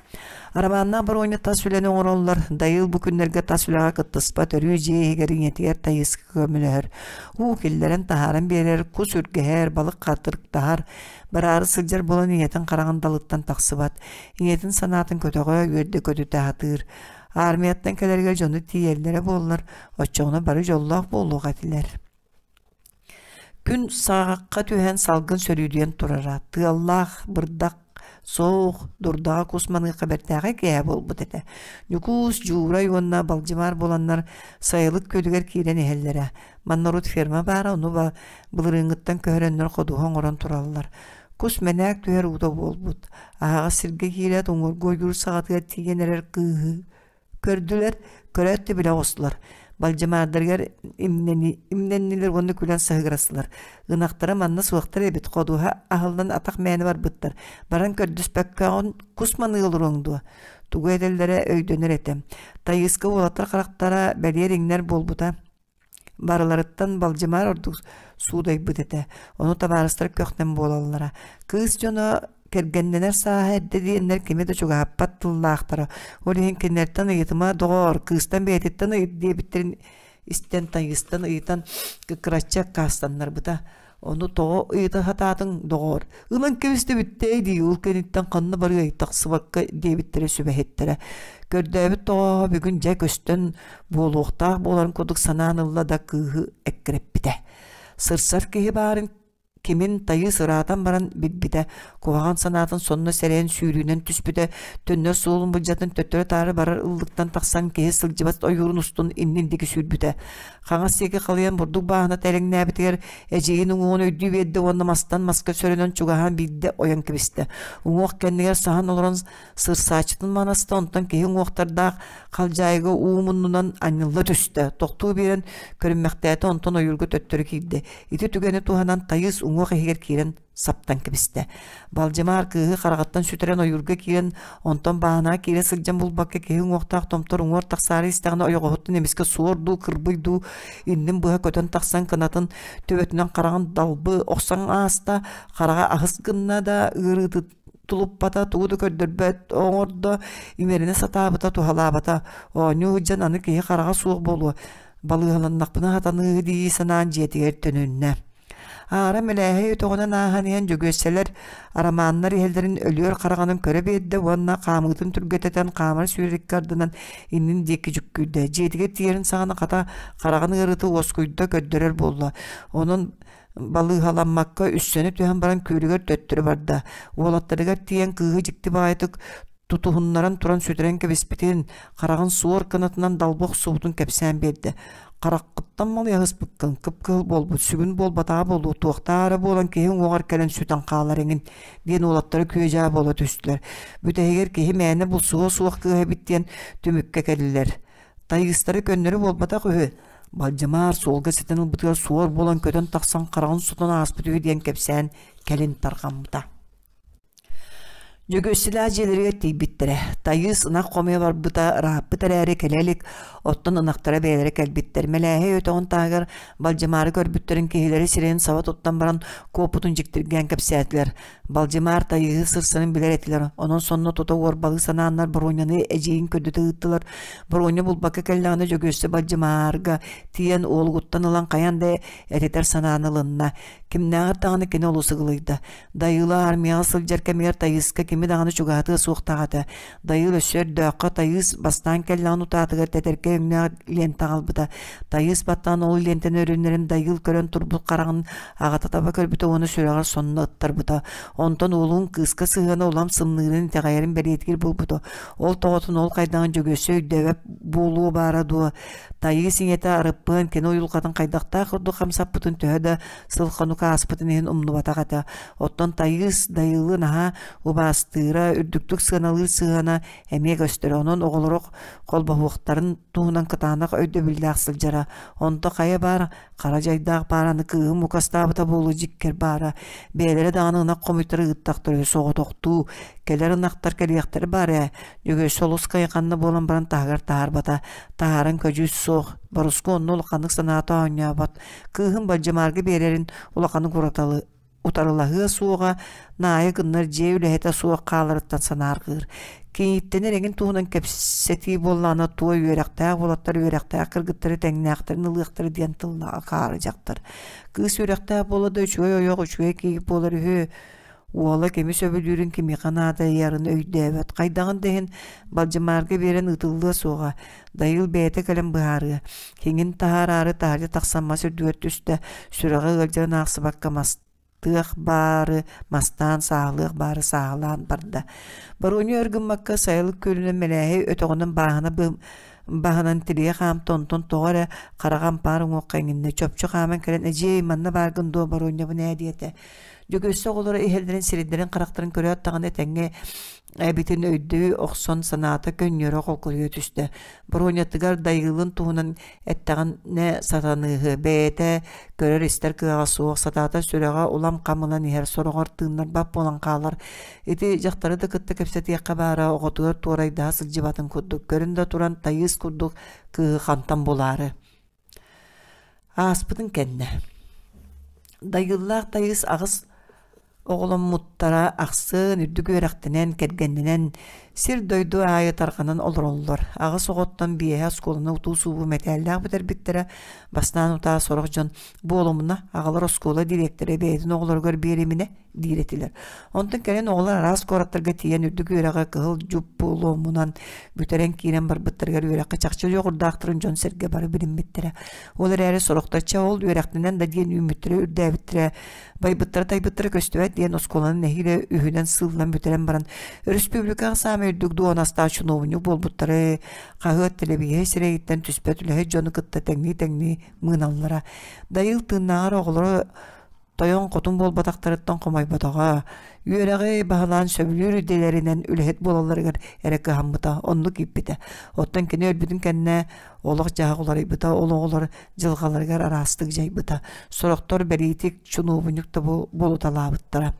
Арамааннаах Боруонньа тас үлэни оҥороллор, Дайыыл бу күннэргэ тас үлэҕэ кыттыспат, өрүү дьиэ иһигэр ийэтигэр Тайыыска көмөлөһөр. Уу киллэрэн таһааран биэрэр, кус үргэһэр, балык хатырыктаһар, бараары сылдьар буолан ийэтин хараҕын далыттан тахсыбат. Ийэтин санаатын көтөҕө, үөрдэ-көтүтэ сатыыр. Армияттан кэлэригэр дьону тиийэллэрэ буоллар, оччоҕуна бары дьоллоох буолуох этилэр. Күн саҕахха түһэн салгын сөрүүдүйэн турара, тыаллаах, бырдах, суох, дурдаҕа кус маныаха бэртээхэй киэһэ буолбут этэ. Ньукуус, Дьуурай уонна Балдьымаар буоланнар сайылык күөлүгэр киирэн иһэллэрэ. Манна урут ферма баара, ону былырыыҥҥыттан көһөрөннөр ходуһа оҥорон тураллар. Кус мэнээк түһэр уута буолбут. Аһаҕас сиргэ киирээт уҥуоргу ойуур саҕатыгар тиийэн эрэр кыыһы Көрдүлэр, көрөөт да билэ оҕустулар. Балдьамаардарыгар имнэннилэр уонна күлэн саһыгырастылар. Ынахтара манна суохтар эбит, ходуһа аһыллан атах мээнэ барбыттар. Баран көрдөспөккөҕүн кус маныы олоруоҥ дуо? Тугу этэллэрэ өйдөнөр этэ. Тайыыска уолаттар харахтара бэлиэр иҥнэр буолбута. Барыларыттан Балдьымаар ордук суудайбыт этэ, ону табаарыстар көхтөн буолаллара. Кыыс дьоно кэргэннэнэр сааһа эрдэ диэннэр кими да чугаһаппат тыллаахтара. Ол иһин кинилэртэн ыйытыма, доҕоор, кыыстан бэйэтиттэн ыйыт диэбиттэрин истэн, тайыыстан ыйытан кыккыраччы аккаастаннарбыта. Ону тоҕо ыйыта сатаатыҥ, доҕоор? Ылан кэбистэ бүттэй дии, ол кэнниттэн ханна барыай, тахсыбакка диэбиттэрэ сүбэһиттэрэ. Көрдөөбүт тоҕооһо бүгүн дьэ көстөн буолуохтаах буоларын курдук санаан ылла да кыыһы эккирэппитэ. Сырсар киһи баарын кимин тайыы сыраатан баран билбитэ, куһаҕан санаатын сонно сэрэйэн сүүрүүнэн түспүтэ, төннөр суолун былдьатын төттөрү-таары барар ыллыктан тахсан киһи сылдьыбат ойуурун устун иннин диэки сүүрбүтэ. Хаҥас диэки халыйан бурдук бааһына тэрэҥнээбитигэр эдьиийин уҥуоҕун өйдүү биэрдэ уонна мастан маска сөрөнөн чугаһаан биирдэ ойон кэбистэ. Уҥуох кэннигэр саһан олорон сырсааччытын манаста, онтон киһи уҥуохтардаах халдьаайыга уу муннунан анньылла түстэ. Тохтуу биэрэн көрүммэхтээтэ, онтон ойуурга төттөрү киирдэ. Ити түгэни туһанан Тайыс уҥуох иһигэр киирэн саптан кэбистэ. Балдьымаар кыыһы хараҕыттан сүтэрэн ойуурга киирэн, онтон бааһынаҕа киирэ сылдьан булбакка киһи уҥуохтаах томтор уҥуор тахсаары истэҕинэ ойоҕоһуттан эмискэ суор дуу, кырбый дуу иннин быһа көтөн тахсан кынатын төбөтүнэн хараҕын далбы охсон ааста, хараҕа аһыс гынна да ыарыытыттан тулуппата, тугу да көрдөрбөт оҥордо, имэринэ сатаабыта, туһалаабата. Оонньуу сылдьан аны киһи хараҕа суох буолуо, балыыһаланнахпына сатаныыһы дии санаан дьиэтигэр төнүннэ. Аара Мэлээһэй өтөҕүнэн ааһан иһэн Дьөгүөссэлэр арамааннар иһэллэрин өлүөр хараҕынан көрө биэрдэ уонна хаамыытын түргэтэтэн хаамар сүүрүккэ ардынан иннин диэки дьүккүйдэ. Дьиэтигэр тиийэрин саҕана хата хараҕын ыарыыта уоскуйда, көрдөрөр буолла. Онон балыыһаламмакка үссэнэ түһэн баран күөлүгэр төттөрү барда. Уолаттарыгар тиийэн кыыһы дьикти баҕайытык тутуһуннаран туран сүтэрэн кэбиспитин, хараҕын суор кынатынан далба охсубутун кэпсээн биэрдэ. Хараххыттан малыйаһыспыккын, кып-кыһыл буолбут, сүгүн буолбатаҕа буолуо, туохтаах эрэ буолан киһи уҥуоҕар кэлэн сүтэн хаалар эҥин диэн уолаттара күө-дьаа буола түстүлэр. Бүтэһигэр киһи мээнэ булсуһуо суох кыыһа эбит диэн түмүккэ кэллилэр. Тайыыстары көннөрү буолбатах үһү. Балдьымаар суолга ситэн ылбытыгар суор буолан көтөн тахсан хараҕын сотон ааспыт үһү диэн кэпсээн кэлин тарҕаммыта. Дьөгүөссүлээх дьиэлэригэр тиийбиттэрэ. Тайыыс ынах хомуйа барбыта ырааппыт эрээри кэлэ илик, оттон ынахтара бэйэлэрэ кэлбиттэр. Мэлээһэй өтөҕүн таһыгар Балдьымаары көрбүттэрин киһилэри сирэйин саба туттан баран куоппутун дьиктиргээн кэпсээтилэр. Балдьымаар Тайыыһы сырсарын билэр этилэр, онон сонно тута уорбалыы санааннар Боруонньаны эдьиийин көрдөтө ыыттылар. Боруонньа булбакка кэллэҕинэ Дьөгүөссэ Балдьымаарга тиийэн уолугуттан ылан хайаан да этитэр санааны ылынна. Кимнээҕэр даҕаны кини олус ыгылыйда. Дайыыла армияҕа сылдьар кэмигэр Тайыыска кими даҕаны чугаһатыа суохтаах этэ. Дайыыл өссө өрдөөххө Тайыыс бастаан кэллэҕин утаатыгар тэтэркэй өҥнөөх лиэнтэ аҕалбыта. Тайыыс баттаан ол лиэнтэни өрүннэрин Дайыыл көрөн турбут хараҕын аҕата таба көрбүтэ уонна сүрэҕэр сонно ыттарбыта. Онтон уолун кыыска сыһыана улам сымныырын итэҕэйэрин бэлиэтигэр булбута. Ол тоҕотун ол хайдаҕын Дьөгүөссэ өйдөөбөт буолуо баара дуо? Тайыыс ийэтэ Арыппыан кини уйулҕатын хайдахтаах курдук хамсаппытын төһө да сыл-хонук ааспытын иһин умнубатах этэ. Оттон Тайыыс Дайыылы наһаа убаастыыра, үрдүктүк сыаналыыр сыһыана эмиэ көстөрө. Онон оҕолоро холбоһуохтарын туһунан кытаанах өйдөбүллээх сылдьара. Онто хайа баар хара дьайдаах баар аны кыыһым укастаабыта буолуо дьиккэр баара. Бэйэлэрэ даҕаны ынах хомуйтара ыыттахтара үһү соҕотохтуу. Кэлэр ынахтар кэлиэхтэрэ баар ээ. Дьөгүөссэ олус кыайханна буолан баран таһыгар таһаарбата. Таһааран көдьүүс суох. Боруску онно улаханнык санаата оонньообот. Кыыһым Бальдьамаарга биэрэрин улаханнык утарылаһыа суоҕа, Наайа гыннар дьиэ үлэһитэ суох хааларыттан санаарҕыыр. Кийииттэнэр эҥин туһунан кэпсэтии буоллаҕына туой үөрэхтээх уолаттар үөрэхтээх кыргыттары тэҥнээхтэрин ылыахтара диэн тыллаах акаары дьахтар. Кыыс үөрэхтээх буола да үчүгэй ойох үчүгэй кийиит буолар үһү. Уола кими сөбүлүүрүн кимиэхэ наадайарын өйдөөбөт. Хайдаҕын да иһин Балдьымаарга биэрэн ыытыллыа суоҕа. Дайыыл бэйэтэ кэлэн быһаарыа. Киҥин таһаараары таһырдьа тахсан мас үрдүгэр түстэ, сүрэҕэ ыалдьарын аахсыбакка мастыах баары мастаан, сааһылыах баары сааһылаан барда. Боруонньу өр гыммакка сайылык күөлүнэн мэлээһэй өтөҕүнэн бааһына баһынан тилийэ хаамта, онтон тоҕо эрэ хараҕа ампаар уҥуохха иҥиннэ. Чопчу хааман кэлэн «Эдьиэй, манна бааргын дуо, Боруонньабын ээ» диэтэ. Дьөгүөссэ оҕолоро иһэллэрин сирэйдэрин-харахтарын көрөөт даҕаны этэҥҥэ эбитин өйдүү охсон санаата көнньүөрэ холкутуйа түстэ. Боруонньатыгар Дайыылын туһунан эттэҕинэ сатаныыһы, бэйэтэ көрөр-истэр кыаҕа суох, сатаата сүрэҕэ улам хам ылан иһэр, сороҕор тыыннарбат буолан хаалар. Ити дьахтары да кытта кэпсэтиэххэ баара, оҕотугар туорайдаһа сылдьыбатын курдук, көрөн да туран Тайыыс курдук кыыһы хантан булаары. Ааспытын кэннэ Дайыыллаах Тайыыс аҕыс оҕоломмуттара ахсын үрдүк үөрэхтэнэн, кэргэннэнэн, сир-дойду аайы тарҕанан олороллор. Аҕыс оҕоттон биэһэ оскуоланы утуу-субуу мэтээллээх бүтэрбиттэрэ. Бастаан утаа сорох дьон буолумуна, аҕалар оскуола дириэктэрэ бэйэтин оҕолоругар биэриминэ диир этилэр. Онтон кэлин оҕолор араас куораттарга тиийэн үрдүк үөрэҕи кыһыл дьуппулуомунан бүтэрэн киирэн барбыттарыгар үөрэххэ чахчы дьоҕурдаахтарын дьон-сэргэ бары билиммиттэрэ. Ол эрээри сорохтор чэ ол үөрэхтэнэн да диэн үүммүттэрэ үрдээбиттэрэ, байбыттара-тайбыттара көстүбэт диэн оскуоланы нэһиилэ үһүнэн сыыллан бүтэрэн баран өрөспүүбүлүкэҕэ саамай үрдүк дуонастаах чунуобунньук буолбуттары хаһыат, тэлэбииһэ сирэйиттэн түспэт үлэһит дьону кытта тэҥнии-тэҥнии мыыналлара. Дайыыл тыыннааҕар оҕолоро тойон-хотун буолбатахтарыттан хомойботоҕо, үөрэҕи баһылаан сөбүлүүр идэлэринэн үлэһит буолалларыгар эрэ кыһаммыта, оннук ииппитэ. Оттон кини өлбүтүн кэннэ олох-дьаһах уларыйбыта, ол оҕолор дьылҕаларыгар араастык дьайбыта. Сорохтор бэлиитик, чунуобунньук да буолуталаабыттара.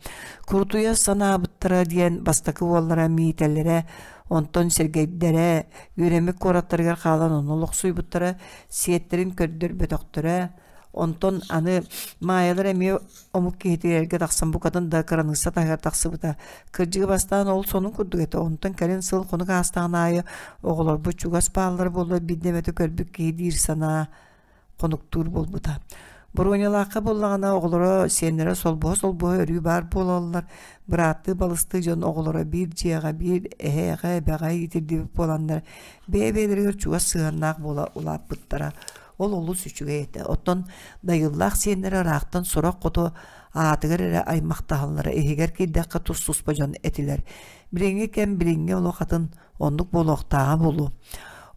Курутуйа санаабыттара диэн бастакы уоллара Миитэлэрэ, онтон Сэргэйдэрэ үөрэммит куораттарыгар хаалан онно олохсуйбуттара, сиэттэрин көрдөрбөтөхтөрө, Онтон аны Маайалар эмиэ омук киһитигэр эргэ тахсан букатын да кыраныысса таһыгар тахсыбыта. Кырдьыга бастаан ол сонун курдук этэ. Онтон кэлин сыл хонук аастаҕын аайы оҕолорбут чугас бааллара буоллар биирдэ эмэтэ көрбүт киһи диир санаа хонуктуур буолбута. Боруонньалаахха буоллаҕына оҕолоро сиэннэрэ солбуһа-солбуһа өрүү баар буолаллар. Бырааттыы-балыстыы дьон оҕолоро биир дьиэҕэ, биир эһээҕэ, эбэҕэ иитиллибит буоланнар бэйэ-бэйэлэригэр чугас сыһыаннаах буола улааппыттара. Ол олус үчүгэй этэ. Оттон Дайыыллаах сиэннэрэ ыраахтан сурах хоту аатыгар эрэ аймахтаһаллара, иһигэр киирдэххэ тус-туспа дьон этилэр. Билиҥҥи кэм билиҥҥи олох атын, оннук буолуохтааҕа буолуо.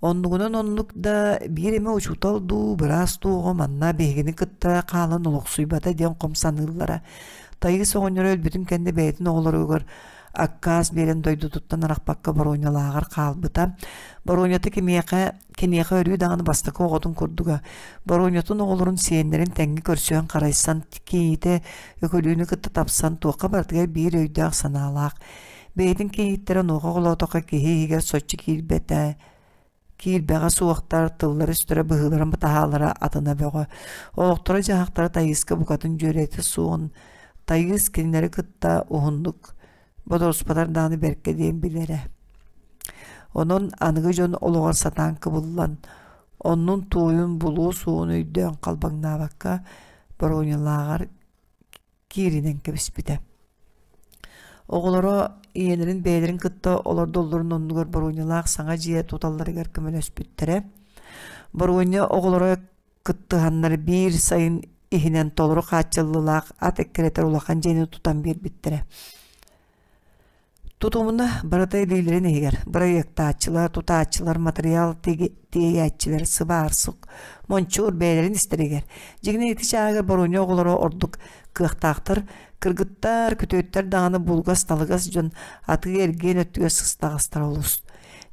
Оннугунан оннук да биир эмэ учуутал дуу, быраас дуу оҕо манна биһигини кытта хаалан олохсуйбата диэн хом саныыллара. Тайыыс оҕонньоро өлбүтүн кэннэ бэйэтин оҕолоругар аккаас биэрэн дойдутуттан арахпакка Боруонньалааҕар хаалбыта. Боруонньата кимиэхэ Киниэхэ өрүү даҕаны бастакы оҕотун курдуга, Боруонньатын оҕолорун сиэннэрин тэҥҥэ көрсүһэн-харайсан, кийиитэ Өкүлүүнү кытта тапсан, туохха барытыгар биир өйдөөх-санаалаах. Бэйэтин кийииттэрэ онуоха оҕолоотоххо киһи иһигэр соччо киирбэтэ, киирбэҕэ суохтар, тыллара-өстөрө быһыыларын таһаалара атына бөҕө. Олохторо-дьаһахтара Тайыыска букатын дьүөрэтэ суон, Тайыыс кинилэри кытта уһуннук бодоруспатар даҕаны бэркэ диэн билэрэ. Онон аныгы дьон олоҕор сатаан кыбыллан, оннун-туойун булуо суоҕун өйдөөн халбаҥнаабакка, Боруонньалааҕар кииринэн кэбиспитэ. Оҕолоро ийэлэрин бэйэлэрин кытта олордоллорун оннугар Боруонньалаах саҥа дьиэ туталларыгар көмөлөспүттэрэ. Боруонньа оҕолоро кыттыһаннар биир сайын иһинэн толору хааччыллыылаах ат эккирэтэр улахан дьиэни тутан биэрбиттэрэ. Тутумуна барыта илиилэрин иһигэр бырайыактааччылар, тутааччылар, матырыйаал тиэйээччилэр, сыбаарсык, мончуур бэйэлэрин истэригэр. Дьиҥинэн ити чааһыгар боруонньа оҕолоро ордук кыахтаахтар, кыргыттар, күтүөттэр даҕаны булугас-талыгас дьон атыы-эргиэн өттүгэр сыстаҕастар олус.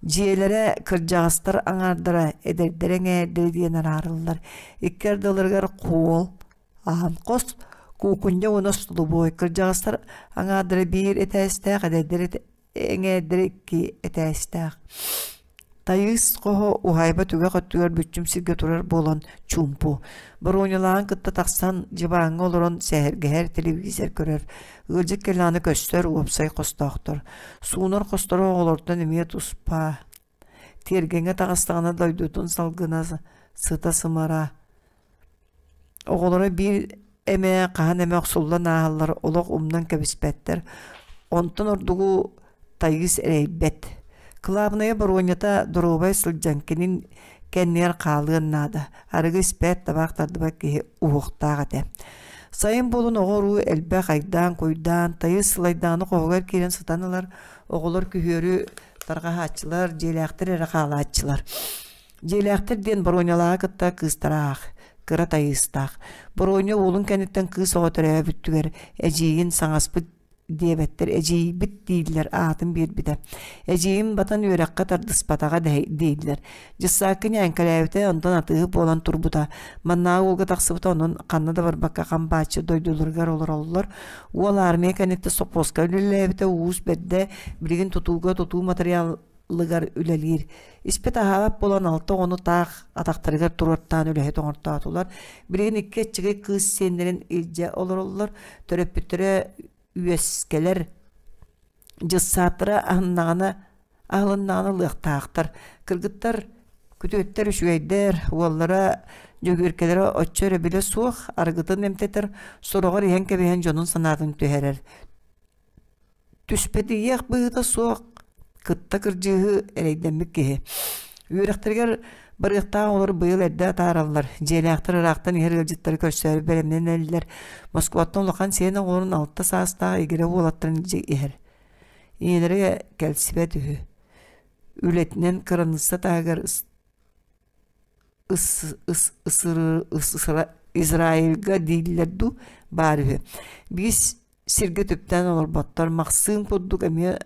Дьиэлэрэ кырдьаҕастар аҥаардара, эдэрдэр эҥээрдэрэ диэн араарыллар. Икки ардыларыгар хуол, аан хос, куукунньа уонна остолобуой. Кырдьаҕастар аҥаардара биир этээстээх, эдэрдэр эҥээрдэрэ икки этээстээх. Тайыыс хоһо уһаайба түгэх өттүгэр бүччүм сиргэ турар буолан чуумпу. Боруонньалааҕын кытта тахсан дьыбааҥҥа олорон сэһэргэһэр, телевизор көрөр. Ыалдьыт кэллэҕинэ көстөр уопсай хостоохтор. Суунар хосторо оҕолортон эмиэ туспа. Тиэргэҥҥэ таҕыстаҕына дойдутун салгына сыта-сымара. Оҕолоро биир эмэ хаһан эмэ охсуллан ааһаллар, олох умнан кэбиспэттэр. Онтон ордугу Тайыыс эрэйбэт. Кылаабынайа боруонньата доруобай сылдьан кинин кэннигэр хаалыан наада. Арыгы испэт, табаах тардыбат киһи уһуохтаах этэ. Сайын буолан оҕо-уруу элбэх айдаан-куйдаан, тайыс сылайдаҕына хоһугар киирэн сытан ылар, оҕолор күһүөрү тарҕаһааччылар, дьиэлээхтэр эрэ хаалааччылар. Дьиэлээхтэр диэн Боруонньалааҕы кытта кыыстара аах, кыра тайыыстаах. Боруонньа уолун кэнниттэн кыыс оҕо төрөөбүтүгэр эдьиийин саҥаспыт диэбэттэр, эдьиийбит дииллэр аатын биэрбитэ. Эдьиийим батан үөрэххэ тардыспатаҕа дииллэр. Дьыссаакка ньээҥкэлээбитэ, онтон атыыһыт буолан турбута. Маннааҕы уолга тахсыбыта, онон ханна да барбакка хам бааччы дойдуларыгар олороллор. Уол армия кэнниттэн сопхуоска үлэлээбитэ, уус бэрдэ, билигин тутууга тутуу матырыйаалыгар үлэлиир. Испит аһаабат буолан алта оҕону таах атахтарыгар туруортаан үлэһит оҥортоотулар. Билигин икки аччыгый кыыс сиэннэрин илдьэ олороллор. Төрөппүттэрэ үөскэлэр дьыссааттара аһыннаҕына аһылыннаҕына ылыахтаахтар. Кыргыттар күтүөттэр үчүгэйдэр, уоллара Дьөгүөркэлэрэ оччо өрөбүлэ суох, арыгытын эмтэтэр, сороҕор иһэн кэбиһэн дьонун санаатын түһэрэр. Түспэтийиэх быһыыта суох, кытта кырдьыыһы эрэйдэммит киһи. Үөрэхтэригэр барыахтаах оҕолор быйыл эрдэ атаараллар, дьиэлээхтэр ыраахтан иһэр ыалдьыттары көрсөөрү бэлэмнэнэллэр. Москваттан улахан сиэн оҕолорун алта саастаах игирэ уолаттарын илдьэ иһэр. Ийэлэрэ кэлсибэт үһү. Үлэтинэн кыраныысса таһыгар Израильга дииллэр дуу баар үһү. Биир сиргэ түптээн олорботтор. Махсыым курдук эмиэ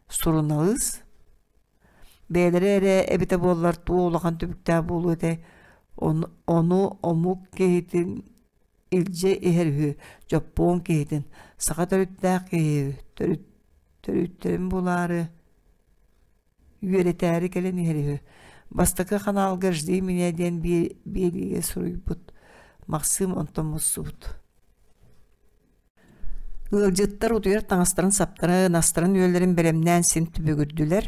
суруналыыс. Бэйэлэрэ эрэ эбитэ буоллар туох улахан түбүктээх буолуо этэй. Ону омук киһитин илдьэ иһэр үһү, дьоппуон киһитин, саха төрүттээх киһи үһү, төрүттэрин булаары үөрэтээри кэлэн иһэр үһү. Бастакы ханаалга «Жди меня» диэн биэриигэ суруйбут. Махсыым онтон муссубут. Ыалдьыттар утуйар таҥастарын саптарын, астарын-үөллэрин бэлэмнээн син түбүгүрдүлэр.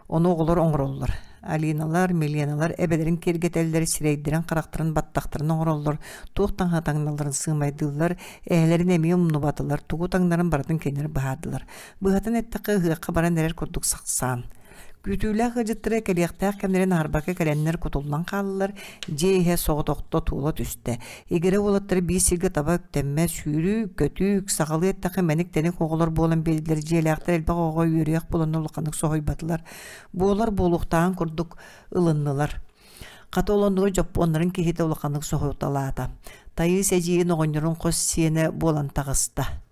Ону оҕолор оҥороллор. Алиналар, Миленалар эбэлэрин киэргэтэллэр, сирэйдэрин-харахтарын баттахтарын оҥороллор, туох таҥаһа таҥналларын сыымайдыыллар, эһэлэрин эмиэ умнубатылар, тугу таҥнарын барытын кинилэр быһаардылар. Быһатын эттэххэ, ыһыахха баран эрэр курдук сахсаан. Күүтүүлээх ыалдьыттара кэлиэхтээх кэмнэрин аһарбакка кэлэннэр кутуллан хааллылар, дьиэ иһэ соҕотохто туола түстэ. Игирэ уолаттара биир сиргэ таба үктэммэт, сүүрүү, көтүү, сахалыы эттэххэ мэник-тэник оҕолор буолан биэрдилэр, дьиэлээхтэр элбэх оҕоҕо үөрүйэх буоланнар улаханнык соһуйбатылар. Буолар буолуохтааҕын курдук ылыннылар. Хата ол оннугар дьоппуоннарын киһитэ улаханнык соһуталаата. Тайыыс эдьиийин оҕонньорун хос сиэнэ буолан таҕыста.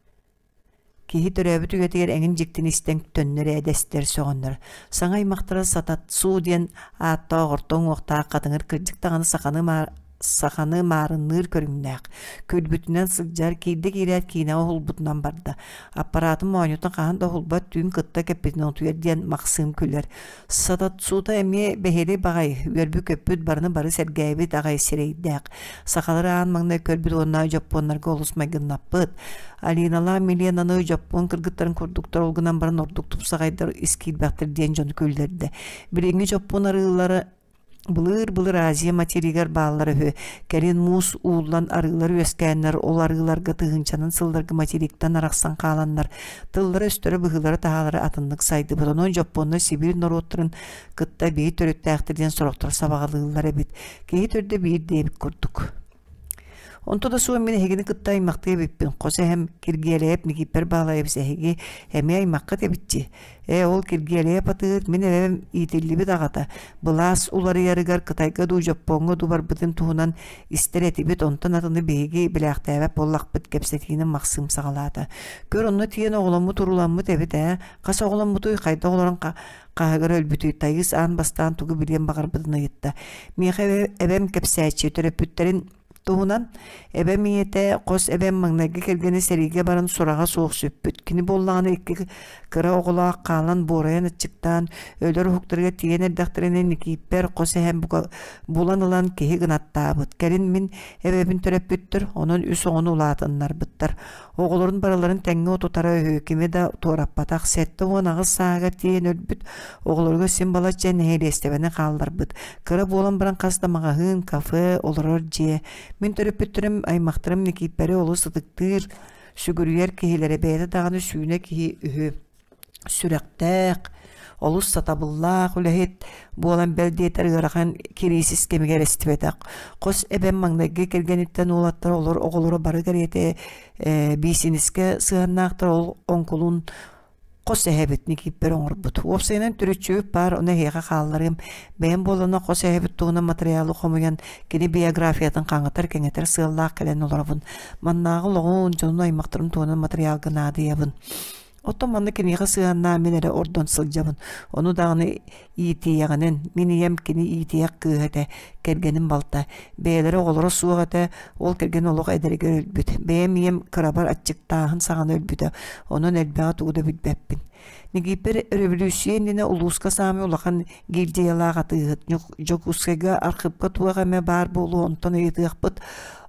Киһи төрөөбүт үйэтигэр эҥин дьиктини истэн төннөр ээ дэстэр сөҕөннөр. Саҥа аймахтара Сататсу диэн ааттаах орто уҥуохтаах хатыҥыр кырдьык даҕаны саханы саханы маарынныыр көрүҥнээх. Күлбүтүнэн сылдьар, киирдэ киирээт киинэҕэ уһулбутунан барда. Аппараатын моонньутун хаһан да уһулбат түүн кытта кэппитин утуйар диэн Махсыым күлэр. Сатацута эмиэ бэһиэлэй баҕайы, үөрбүт-көппүт, барыны бары сэргээбит аҕай сирэйдээх. Сахалары аан маҥнай көрбүт уонна дьоппуоннарга олус майгыннаппыт. Алиналаах Миленаны дьоппуон кыргыттарын курдуктар ол гынан баран ордук тупсаҕайдар ис киирбэхтэр диэн дьону күллэрдэ. Билиҥҥи дьоппуон арыылара Былыыр-былыр Азия материгар бааллар үһү. Кэлин муус ууллан арыылар үөскээннэр, ол арыыларга тыһыынчанан сылларга материктан арахсан хааланнар, тыллара-өстөрө, быһыылара-таһаалара атыннык сайдыбыт. Онон дьоппуоннар Сибиир норуоттарын кытта биир төрүттээхтэр диэн сорохтор сабаҕалыыллар эбит. Киһи төрдө биир диэбит курдук. Онто да суох мин эһигини кытта аймахтыы эбиппин. Хос эһэм Киргиэлэйэп Никииппэр Баалайабыс эһиги эмиэ аймаххыт эбитчи. Ээ, ол Киргиэлэйэп атыыһыт мин эбэм иитиллибит аҕата. Былаас уларыйарыгар Кытайга дуу, Дьоппуоҥҥа дуу барбытын туһунан истэр этибит, онтон атыны биһиги билээхтээбэт буоллахпыт, кэпсэтиини Махсыым саҕалаата. Көр, онно тиийэн оҕоломмут уруламмыт эбит ээ. Хас оҕоломмутуй, хайдах олорон хаһыгар өлбүтүй Тайыс аан бастаан тугу билиэн баҕарбытын ыйытта. Миэхэ эбэм кэпсээччи, төрөппүттэрин туһунан эбэм ийэтэ, хос эбэм маҥнайгы кэргэнэ сэриигэ баран сураҕа суох сүппүт. Кини буоллаҕына икки кыра оҕолоох хаалан буорайан аччыктаан өлөр уһуктарыгар тиийэн эрдэхтэринэ Никииппэр хос эһэм булан ылан киһи гынаттаабыт. Кэлин мин эбэбин төрөппүттэр, онон үс оҕону улаатыннарбыттар. Оҕолорун барыларын тэҥҥэ утутара үһү, кими да туораппатах, 78 сааһыгар тиийэн өлбүт, оҕолоругар син балачча нэһилиэстэбэни хаалларбыт. Кыра буолан баран хас да маҕаһыын, кафе, олорор дьиэ. Мин төрөппүттэрим, аймахтарым Никииппэри олус ытыктыыр, сүгүрүйэр киһилэрэ, бэйэтэ даҕаны сүүнэ киһи үһү сүрэхтээх, олус сатабыллаах үлэһит буолан бэл диэтэр ыарахан кириисис кэмигэр эстибэтэх. Хос эбэм маҥнайгы кэргэниттэн уолаттар олор оҕолоро бары кэриэтэ биисинискэ сыһыаннаахтар ол оҥкулун хос эһэбит Никииппэр оҥорбут. Уопсайынан төрүччүбүт баар, ону эһиэхэ хаалларыам. Бэйэм буоллаҕына хос эһэбит туһунан матырыйаалы хомуйан кини биографиятын хаҥатар, кэҥэтэр сыаллаах кэлэн олоробун. Маннааҕы олоҕун, дьонун, аймахтарын туһунан матырыйаалга наадыйабын. Оттон манна киниэхэ сыһыаннаан мин эрэ ордон сылдьабын. Ону даҕаны иитийэҕинэн, мин ийэм кини иитийэх кыыһа этэ, кэргэним балта. Бэйэлэрэ оҕолоро суох этэ, ол кэргэн олох эдэригэр өлбүт. Бэйэм ийэм кырабар аччыктааһын саҕана өлбүтэ, онон элбэҕи тугу да билбэппин. Никииппэр өрөбүлүүссүйэ иннинэ улууска саамай улахан гильдиялаах атыыһыт. Дьокуускайга архыыпка туох эмэ баар буолуо онтон ыйытыахпыт.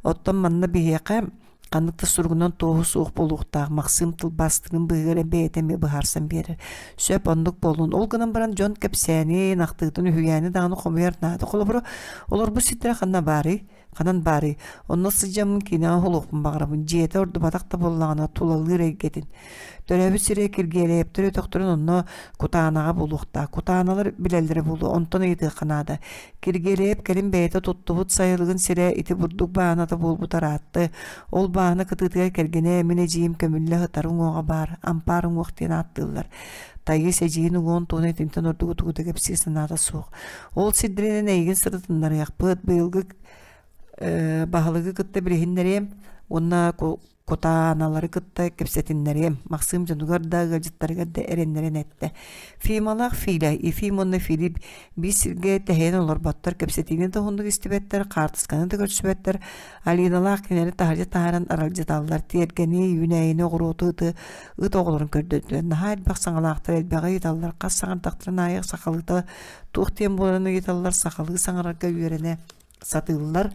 Оттон манна биһиэхэ Ханнык да суругунан туоһу суох буолуохтаах Махсыым тылбаастыырын быыһыгар бэйэтэ эмиэ быһаарсан биэрэр. Сөп, оннук буоллун. Ол гынан баран дьон кэпсээнин, ахтыытын, үһүйээни даҕаны хомуйар наада. Холобура, олорбут сирдэрэ ханна баарый? Ханан баарый? Онно сылдьаммын киинэҕэ уһулуохпун баҕарабын. Дьиэтэ ордубатах да буоллаҕына, тулалыыр эйгэтин. Төрөөбүт сирэ Киргиэлэйэптэр өтөхтөрүн онно Кутаанаҕа буолуохтаах. Кутааналар билэллэрэ буолуо, онтон ыйытыахха наада. Киргиэлэйэп кэлин бэйэтэ туттубут сайылыгын сирэ ити бурдук бааһыната буолбута ыраатты. Ол бааһына кытыытыгар кэргэнэ мин эдьиийим көмүллэ сытар уҥуоҕа баар, ампаар уҥуох диэн ааттыыллар. Тайыс эдьиийин уҥуоҕун туһунан итинтэн ордугу тугу да кэпсиир санаата суох. Ол сирдэринэн эйигин сырытыннарыахпыт, быйылгы баһылыгы кытта билиһиннэриэм уонна кутааналары кытта кэпсэтиннэриэм, Махсыым дьонугар да, ыалдьыттарыгар да эрэннэрэн эттэ. Фималаах Филя, Ефим уонна Филипп биир сиргэ тэһийэн олорботтор, кэпсэтиини да уһуннук истибэттэр, хаартысканы да көрсүбэттэр. Алиналаах кинилэри таһырдьа таһааран аралдьыталлар, тиэргэни, үүнээйини, оҕуруоту, ыты, ыт оҕолорун көрдөрдүлэр. Наһаа элбэх саҥалаахтар элбэҕи ыйыталлар, хас саҥардахтарын аайы сахалыыта туох диэн буоларын ыйыталлар, сахалыы саҥарарга үөрэнэ сатыыллар.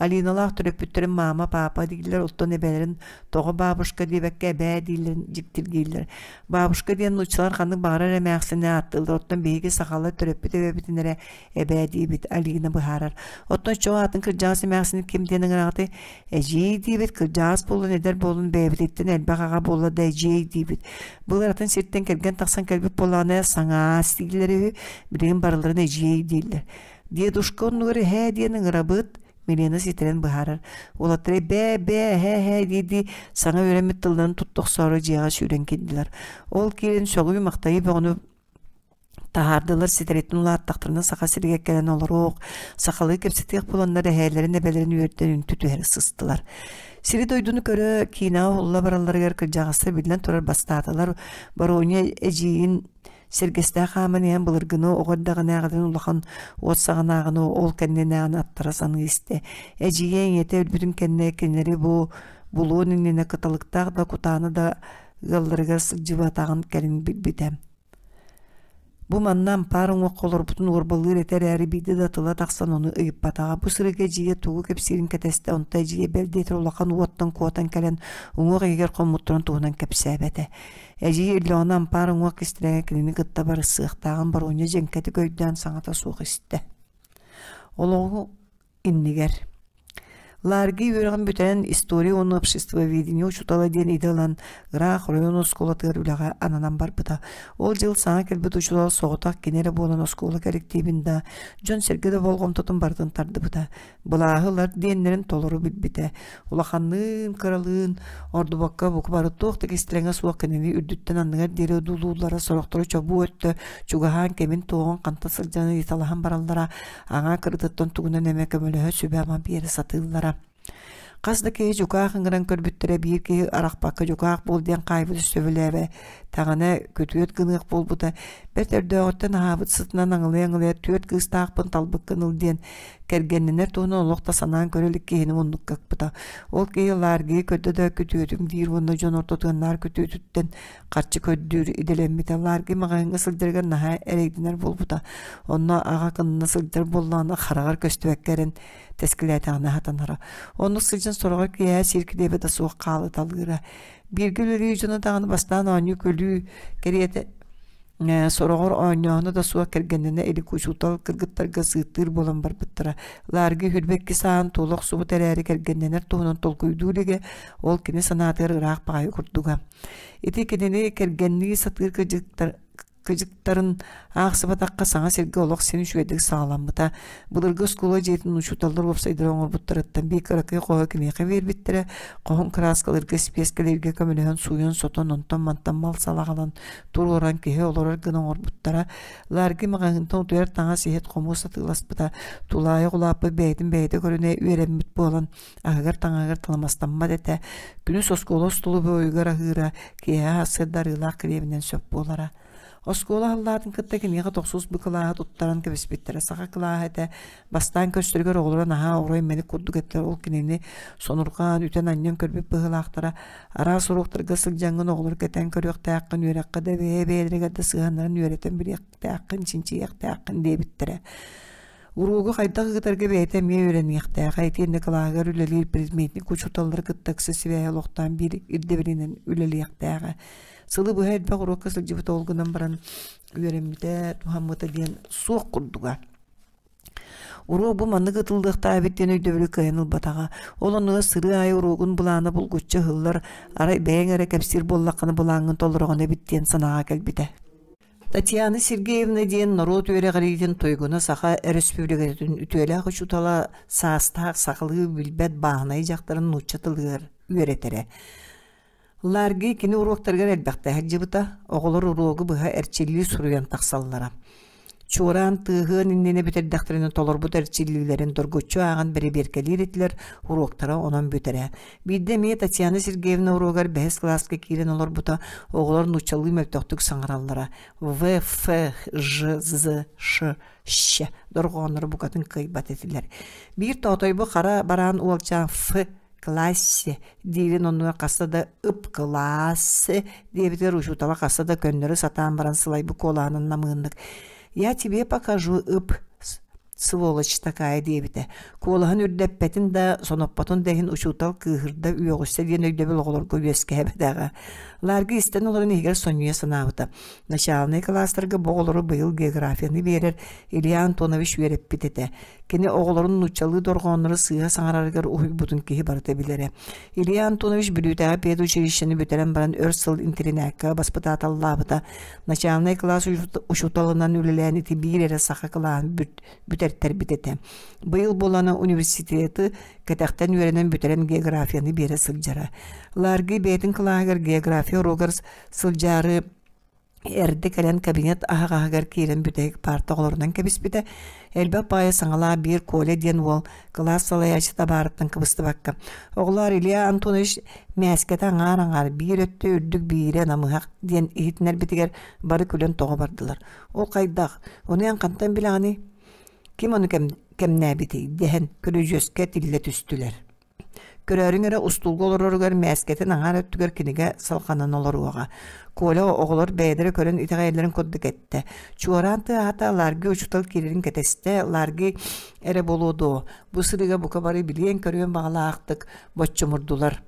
Алиналаах төрөппүттэрин маама, паапа дииллэр, оттон эбэлэрин тоҕо бабушка диэбэккэ эбээ дииллэрин дьиктиргииллэр. Бабушка диэн нууччалар ханнык баҕарар эмээхсини ааттыыллар, оттон биһиги сахалар төрөппүт эбэбитин эрэ эбээ диибит, Алина быһаарар. Оттон чоо атын кырдьаҕас эмээхсини ким диэн ыҥыраҕытый? Эдьиий диибит, кырдьаҕас буоллун, эдэр буоллун, бэйэбититтэн элбэх аҕа буолла да эдьиэй диибит. Былыр атын сиртэн кэргэн тахсан кэлбит буоллаҕына саҥаас дииллэр үһү, билигин барыларын эдьиэй дииллэр. Дедушка оннугар эһээ диэн ыҥырабыт, Милена ситэрэн быһаарар. Уолаттара бээ бээ эһээ эһээ дии-дии саҥа үөрэммит тылларын тутта охсоору дьиэҕэ сүүрэн киирдилэр. Ол киирэн сөҕүү-махтайыы бөҕөнү таһаардылар ситэриттэн улааттахтарына Саха сиригэр кэлэн олоруох, сахалыы кэпсэтиэх буоланнар эһээлэрин эбэлэрин үөрдэн үнтү түһэрэ сыстылар. Сири-дойдуну көрө, киинэҕэ уһулла баралларыгар кырдьаҕастар биллэн турар бастаатылар. Боруонньа эдьиийин Сэргэстээх хааман иһэн былыргыны оҕо эрдэҕинээҕитин улахан уот саҕанааҕыны ол кэннинээҕини аттара саныы истэ. Эдьиийэ ийэтэ өлбүтүн кэннэ кинилэри бу булуон иннинэ кыталыктаах да кутааны да ыалларыгар сылдьыбатаҕын кэлин билбитэ. Бу манна ампаар уҥуохха олорбутун уорбалыыр этэ эрээри биирдэ да тыла тахсан ону ыйыппатаҕа. Бу сырыыга эдьиийэ тугу кэпсиирин кэтэстэ, онто эдьиийэ бэл диэтэр улахан уоттан куотан кэлэн уҥуох иһигэр хоммуттарын туһунан кэпсээбэтэ. Эдьиий Иллэҕинэ ампаар уҥуох кистэлэҥэ кинини кытта барсыахтааҕын Боруонньа дьэҥкэтик өйдөөн саҥата суох истэ. Олоҕу иннигэр Ларги үөрэҕин бүтэрэн история уонна обществоведение учуутала диэн идэ ылан ыраах оройуон оскуолатыгар үлэҕэ ананан барбыта. Ол дьыл саҥа кэлбит учуутал соҕотох кини эрэ буолан оскуола кэлэктиибин да, дьон-сэргэ да болҕомтотун барытын тардыбыта. Былааһы ылар диэннэрин толору билбитэ. Улаханныын, кыралыын ордубакка бука бары туох да кистэлэҥэ суох кинини үрдүттэн анныгар диэри одуулууллара, сорохторо чобуу өттө чугаһаан кэмин-туоҕун ханта сылдьан ыйыталаһан бараллара, аҥаа кырытыттан тугунан эмэ көмөлөһө сүбэ-ама биэрэ сатыыллара. Хас да киһи дьукаах ыҥыран көрбүттэрэ биир киһи арахпакка дьукаах буол диэн хаайбыты сөбүлээбэтэҕинэ күтүөт гыныах буолбута бэрт өрдөөҕүттэн аһаабыт сытынан аҥылыйа-аҥылыйа түөрт кыыстаахпын талбыккын ыл диэн кэргэннэнэр туһунан олох да санаан көрө илик киһини муннукка ыкпыта. Ол киһи Лааргийы көрдө да күтүөтүм диир уонна дьон ортотугар наар күтүөтүттэн харчы көрдүүр идэлэммитэ. Лааргий маҕаһыыҥҥа сылдьарыгар наһаа эрэйдэнэр буолбута. Онно аҕа кынна сылдьар буоллаҕына хараҕар көстүбэккэ эрэн тэскилээтэҕинэ сатанара. Оннук сылдьан сороҕор киэһэ сир килиэбэ да суох хаалыталыыра. Бииргэ үлэлиир дьоно даҕаны бастаан оонньуу-күлүү кэриэтэ Сороҕор оонньооһуна да суох кэргэннэнэ илик учуутал кыргыттарга сыыттыыр буолан барбыттара. Лаарга хүрбэкки саан туола охсубут эрээри кэргэннэнэр туһунан толкуйдуу илигэ, ол кини санаатыгар ыраах баҕайы курдуга. Ити кинини кэргэннии сатыыр кыдьыктар кыдьыктарын аахсыбатахха саҥа сиргэ олох син үчүгэйдик саҕаламмыта. Былыргы оскуола дьиэтин учууталлар уопсайдара оҥорбуттарыттан биир кыракый хоһу киниэхэ биэрбиттэрэ, хоһун кырааскалыырга, испиэскэлииргэ көмөлөһөн сууйан-сотон, онтон-мантан мал-сал аҕалан туруоран киһи олорор гына оҥорбуттара. Ларги маҕаһыынтан утуйар таҥас иһит хомуос атыыласпыта. Тулаайах улааппыт бэйэтин бэйэтэ көрүнэ үөрэммит буолан, аһыгар-таҥаһыгар таламастаммат этэ. Күнүс оскуола остолобуойугар аһыыра, киэһэ сарсыарда арыылаах килиэбинэн сөп буолара. Оскуола аһыллаатын кытта киниэхэ тохсус бу кылааһы туттаран кэбиспиттэрэ. Саха кылааһа этэ. Бастаан көрсөрүгэр оҕолоро наһаа орой мэник курдук этилэр. Ол кинини сонурҕаан, үтэн-анньан көрбүт быһыылаахтара. Араас уруоктарга сылдьаҥҥын оҕолору кэтээн көрүөхтээххин, үөрэххэ да бэйэ-бэйэлэригэр да сыһыаннарын үөрэтэн билиэхтээххин, чинчийиэхтээххин диэбиттэрэ. Уруогу хайдах ыытарга бэйэтэ эмиэ үөрэниэхтээҕэ итиэннэ кылааһыгар үлэлиир предметник учууталлары кытта ыкса сибээһи олохтоон биир ирдэбилинэн үлэлиэхтээҕэ. Сылы быһа элбэх уруокка сылдьыбыта ол гынан баран үөрэммитэ, туһаммыта диэн суох курдуга. Уруок бу маннык ытыллыахтаах эбит диэн өйдөбүлү кыайан ылбатаҕа. Ол оннугар сырыы аайы уруогун былаана булгуччу ыһыллар, арай бэйэҥ эрэ кэпсиир буоллаххына былааҥҥын толороҕун эбит диэн санааҕа кэлбитэ. Татьяна Сергеевна диэн норуот үөрэҕириитин туйгуна Саха Өрөспүүбүлүкэтин үтүөлээх учуутала саастаах сахалыы билбэт бааһынай дьахтарын нуучча тылыгар үөрэтэрэ. Ларги кини уруоктарыгар элбэхтэ сылдьыбыта, оҕолор уруогу быһа эрчиллии суруйан тахсаллара. Чуораан тыаһыан иннинэ бүтэрдэхтэринэ толорбут эрчиллиилэрин доргуччу ааҕан бэрэбиэркэлиир этилэр, уруоктара онон бүтэрэ. Биирдэ эмиэ Татьяна Сергеевна уруогар бэһис кылааска киирэн олорбута, оҕолор нууччалыы мөлтөхтүк саҥараллара. В, Ф, Ж, З, Ш, Щ дорҕооннору букатын кыайбат этилэр. Биир тоотойбу хара бараан уолчаан Ф классе диирин оннугар хаста да ып кылаас диэбитигэр учуутала хаста да көннөрү сатаан баран сылайбыт куолаһынан намыыннык я тебе покажу ып сволочь такая диэбитэ куолаһын үрдэппэтин да соноппотун да иһин учуутал кыыһырда үөҕүссэ диэн өйдөбүл оҕолорго үөскээбэтэҕэ Ларги истэн олорон иһигэр сонньуйа санаабыта начальнай кылаастарга бу оҕолору быйыл географияны биэрэр Илья Антонович үөрэппит этэ Кини оҕолорун нууччалыы дорҕооннору сыыһа саҥарарыгар уһуйбутун киһи барыта билэрэ. Илья Антонович Бүлүүтээҕи педучилищены бүтэрэн баран өр сыл интэринээккэ баспытааталлаабыта. Начальнай кылаас учууталынан үлэлээн ити биир эрэ саха кылааһын бүтэртэрбит этэ. Быйыл буолана университеты кэтэхтэн үөрэнэн бүтэрэн географияны биэрэ сылдьара. Ларги бэйэтин кылааһыгар география уруогар сылдьаары. Эрдэ кэлэн кабинет аһаҕаһыгар киирэн бүтэһик паарта оҕолорунан кэбиспитэ. Элбэх баайы саҥалаах биир Коля диэн уол кылаас салайааччыта баарыттан кыбыстыбакка «Оҕолоор, Илья Антонович мээскэтэ аҥаар-аҥаар, биир өттө үрдүк, биирэ намыһах» диэн иһитиннэрбитигэр бары күлэн тоҕо бардылар. «Ол хайдах? Ону эн хантан билэҕиний? Ким ону кэмнээбитий?» дэһэн көрүдьүөскэ тиллэ түстүлэр. Көрөөрүҥ эрэ устуулга олороругар мээскэтин аҥаар өттүгэр кинигэ салҕанан олоруоҕа. Коля оҕолор бэйэлэрэ көрөн итэҕэйэллэрин курдук эттэ. Чуораан тыаһата Ларги учуутал киирэрин кэтэстэ, Ларги эрэ буолуо дуо, бу сырыыга бука бары билиэн-көрүөн баҕалаахтык боччумурдулар.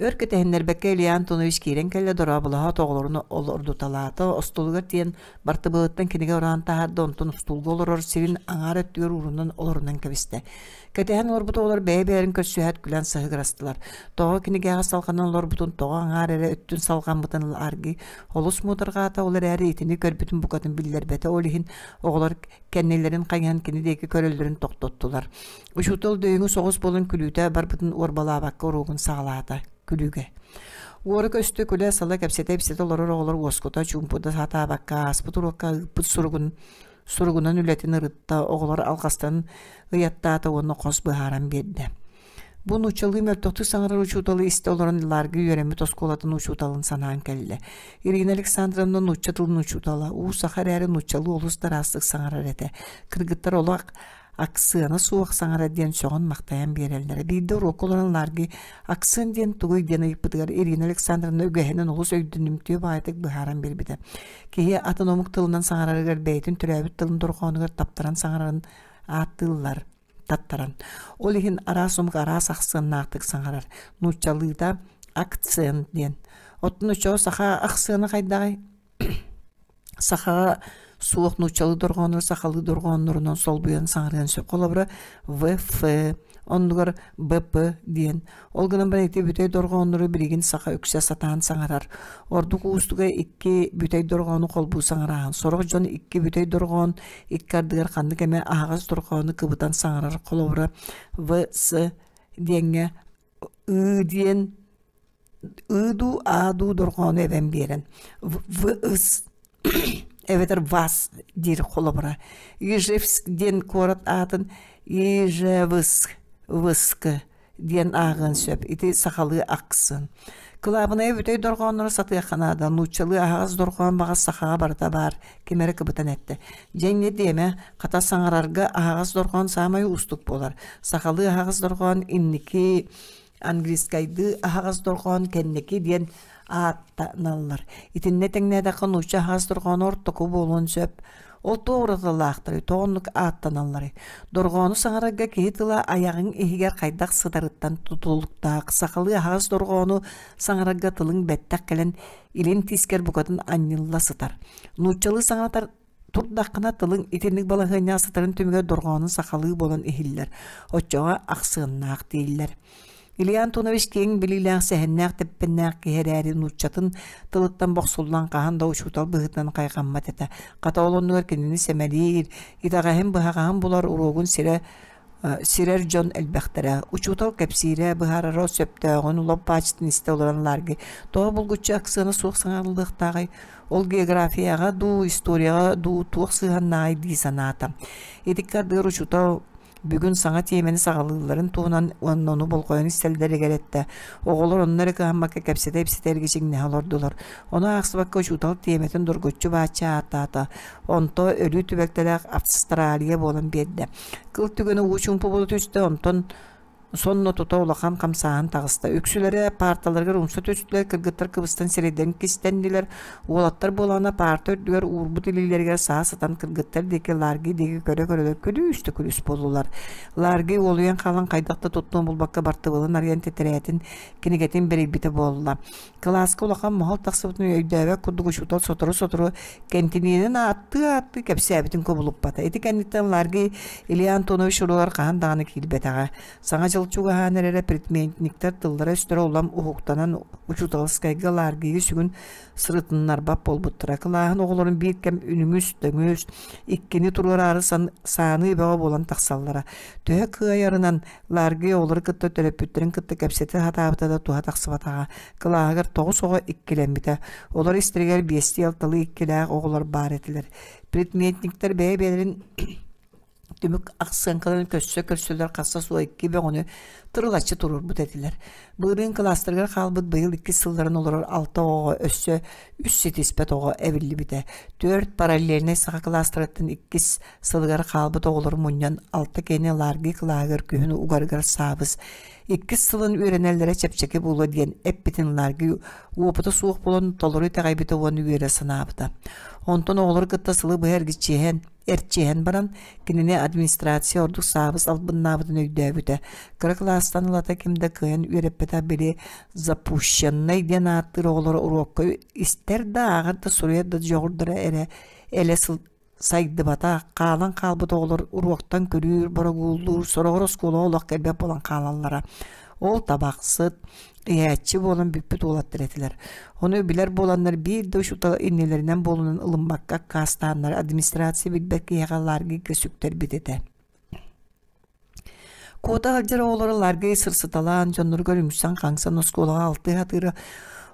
Өр кэтэһиннэрбэккэ Илья Антонович киирэн кэллэ, дорооболоһоот оҕолорун олордуталаата, остуолугар тиийэн бартыбыалыттан кинигэ ороон таһаарда, онтон устуулга олорор сирин аҥаар өттүгэр уурунан олорунан кэбистэ. Кэтэһэн олорбут оҕолор бэйэ-бэйэлэрин көрсүһээт күлэн саһыгырастылар. Тоҕо кинигэҕэ салҕанан олорбутун, тоҕо аҥаар эрэ өттүн салҕаммытын Арги олус муодарҕаата, ол эрээри итини көрбүтүн букатын биллэрбэтэ. Ол иһин оҕолор кэннилэрин хайыһан кини диэки көрөллөрүн тохтоттулар. Учуутал дөйүҥү соҕус буолан күлүүтэ барбытын уорбалаабакка уруогун саҕалаата күлүүгэ. Уора-көстө күлэ-сала кэпсэтэ-ипсэтэ олорор оҕолор уоскута, чуумпута сатаабакка ааспыт уруокка ыыппыт суругун суругунан үлэтин ырытта, оҕолор алҕастарын ыйаттаата уонна хос быһааран биэрдэ. Бу нууччалыы мөлтөхтүк саҥарар учууталы истэ олорон Ларга үөрэммит оскуолатын учууталын санаан кэллэ. Ирина Александровна нуучча тылын учуутала, уу саха эрээри нууччалыы олус да ыраастык саҥарар этэ. Кыргыттар олох аксыана суох саҥара диэн сөҕөн-махтайан биэрэллэрэ. Биирдэ уруокка олорон Ларги аксыан диэн тугуй диэн ыйыппытыгар Ирина Александровна үгэһинэн олус өйдөнүмтүө баҕайытык быһааран биэрбитэ. Киһи атын омук тылынан саҥарарыгар бэйэтин төрөөбүт тылын дорҕоонугар таптаран саҥарарын ааттыыллар таттаран. Ол иһин араас омук араас ахсыаннаахтык саҥарар. Нууччалыыта акцент диэн. Оттон оччоҕо саха ахсыана хайдаҕый? Сахаҕа суох нууччалыы дорҕооннору сахалыы дорҕооннорунан солбуйан саҥарыан сөп. Холобура, ВФ оннугар БП диэн. Ол гынан баран ити бүтэй дорҕооннору билигин саха үксэ сатаан саҥарар. Ордук уустуга икки бүтэй дорҕоону холбуу саҥарааһын. Сорох дьон икки бүтэй дорҕоон икки ардыгар ханнык эмэ аһаҕас дорҕоону кыбытан саҥарар. Холобура, ВС диэҥҥэ ыы диэн ыы дуу, аа дуу дорҕоону эбэн биэрэн в ыс эбэтэр вас диир холобура. Ижевск диэн куорат аатын Ижевск выск диэн ааҕыан сөп. Ити сахалыы аксын. Кылаабынайа бүтэй дорҕооннору сатыахха наада. Нууччалыы аһаҕас дорҕоон баҕас сахаҕа барыта баар. Ким эрэ кыбытан эттэ. Дьэ инньэ диэмэ, хата саҥарарга аһаҕас дорҕоон саамай уустук буолар. Сахалыы аһаҕас дорҕоон инники английскайдыы аһаҕас дорҕоон кэнники диэн ааттаналлар. Итиннэ тэҥнээтэххэ нуучча аһаҕас дорҕооно ортоку буолуон сөп. Ол туох уратылаахтарый, тоҕо оннук ааттаналларый? Дорҕоону саҥарарга киһи тыла айаҕыҥ иһигэр хайдах сытарыттан тутулуктаах. Сахалыы аһаҕас дорҕоону саҥарарга тылыҥ бэттэх кэлэн илин тиискэр букатын анньылла сытар. Нууччалыы саҥатар турдаххына тылыҥ итинник балаһыанньаҕа сытарын түмүгэр дорҕоонун сахалыы буолан иһиллэр, оччоҕо ахсыаннаах дииллэр. Илья Антонович киэҥ билиилээх, сэһэннээх, тэппэннээх киһи эрээри нууччатын тылыттан бохсуллан хаһан да учуутал быһыытынан хайҕаммат этэ. Хата ол оннугар кинини сэмэлиир, итэҕэһин-быһаҕаһын булар уруогун сирэ сирэр дьон элбэхтэрэ. Учуутал кэпсиирэ, быһаарара сөптөөҕүн лоп баачытын истэ олорон Ларги тоҕо булгуччу аксыана суох саҥарыллыахтааҕый? Ол географияҕа дуу, историяҕа дуу туох сыһыаннааҕый дии санаата. Итиккэ ардыгар учуутал бүгүн саҥа тиэмэни саҕалыылларын туһунан уонна ону болҕойон истэллэригэр эттэ. Оҕолор онно эрэ кыһаммакка кэпсэтэ-ипсэтэ эргичиҥнэһэ олордулар. Ону аахсыбакка учуутал тиэмэтин доргуччу бааччы ааттаата. Онто өлүү түбэлтэлээх Австралия буолан биэрдэ. Кыл түгэнэ уу чуумпу буола түстэ, онтон сонно тута улахан хамсааһын таҕыста. Үксүлэрэ паарталарыгар умса түстүлэр, кыргыттар кыбыстан сирэйдэрин кистэннилэр. Уолаттар буолаҕына паарта үрдүгэр уурбут илиилэригэр саа сытан кыргыттар диэки Ларги диэки көрө-көрөлөр күлүүс да күлүүс буоллулар. Ларги уолуйан хаалан хайдах да туттуон булбакка бартыбылын арыйан тэтэрээтин кинигэтин бэрийбитэ буолла. Кылааска улахан моһол тахсыбытын өйдөөбөт курдук учуутал сотору-сотору кэнтиниэнин ааттыы-ааттыы кэпсээбитин кубулуппата. Ити кэнниттэн Ларги Илья Антонович уруогар хаһан даҕаны киирбэтэҕэ. Саҥа дьыл дьыл чугаһаан эрэрэ предметниктэр тыллара-өстөрө улам уһуктанан учууталскайга лааргыйы сүгүн сырытыннарбат буолбуттара. Кылааһын оҕолорун биир кэм үнүҥүс-төҥүс, иккини туруораары сааныы бөҕө буолан тахсаллара. Төһө кыайарынан Лааргый оҕолору кытта төрөппүттэрин кытта кэпсэтэ сатаабыта да туһа тахсыбатаҕа. Кылааһыгар 9 оҕо иккилэммитэ. Олор истэригэр биэстии-алталыы иккилээх оҕолор баар этилэр. Предметниктэр бэйэ-бэйэлэрин түмүк ахсыаҥкаларын көрсө-көрсөлөр хасса суох икки бөҕөнү тырылаччы туруорбут этилэр. Былырыын кылаастарыгар хаалбыт быйыл иккис сылларын олорор алта оҕоҕо өссө үс ситиспэт оҕо эбиллибитэ. Түөрт параллельнай саха кылаастарыттан иккис сылыгар хаалбыт оҕолору мунньан алта киһини Ларги кылааһыгар күһүн угарыгар саабыс иккис сылын үөрэнэллэрэ чэпчэки буолуо диэн эппитин Ларги уопута суох буолан толору итэҕэйбитэ уонна үөрэ санаабыта. Онтон оҕолору кытта сылы быһа эргиччиһэн эрчиһэн баран, кинини администрация ордук саабыс албыннаабытын өйдөөбүтэ. Кыра кылаастан ылата ким да кыайан үөрэппэтэх били запущеннай диэн ааттыыр оҕолоро уруокка истэр да, ааҕар да, суруйар да дьоҕурдара эрэ элэ сайдыбатах, хаалан хаалбыт оҕолор уруоктан күрүүр, борогууллуур, сороҕор оскуолаҕа олох кэлбэт буолан хаалаллара. Ол табахсыт, иһээччи буолан бүппүт уолаттар этилэр. Ону билэр буоланнар биир да учуутал иннилэринэн буолунан ылыммакка аккаастааннар администрация билбэт киһиэхэ лааргыйга сүктэрбит этэ. Куота сылдьар оҕолору лааргый сырсыталаан, дьонноругар үҥсэн-хаҥсан оскуолаҕа алтыы сатыыра.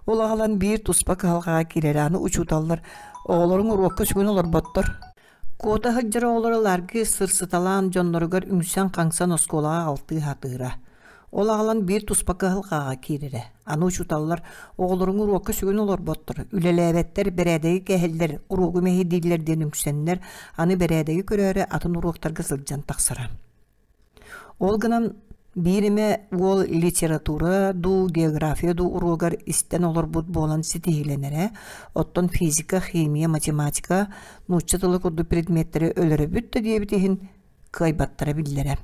Ол аҕалан биир туспа кыһалҕаҕа киирэрэ. Аны учууталлар оҕолоруҥ уруокка сүгүн олорботтор. Куота сылдьар оҕолору лааргыы сырсыталаан дьонноругар үҥсэн-хаҥсан оскуолаҕа алтыы сатыыра. Ол аҕалан биир туспа кыһалҕаҕа киирэрэ. Аны учууталлар оҕолоруҥ уруокка сүгүн олорботтор, үлэлээбэттэр, бэрээдэги кэһэллэр, уруогу мэһэйдииллэр диэн үҥсэннэр, аны бэрээдэги көрөөрү атын уруоктарга сылдьан тахсара. Ол гынан биир эмэ уол литература дуу, география дуу уруогар истэн олорбут буолан ситиһиилэнэрэ, оттон физика, химия, математика, нуучча тыла курдук предметтэри өлөрөбүт да диэбит иһин кыайбаттара биллэрэ.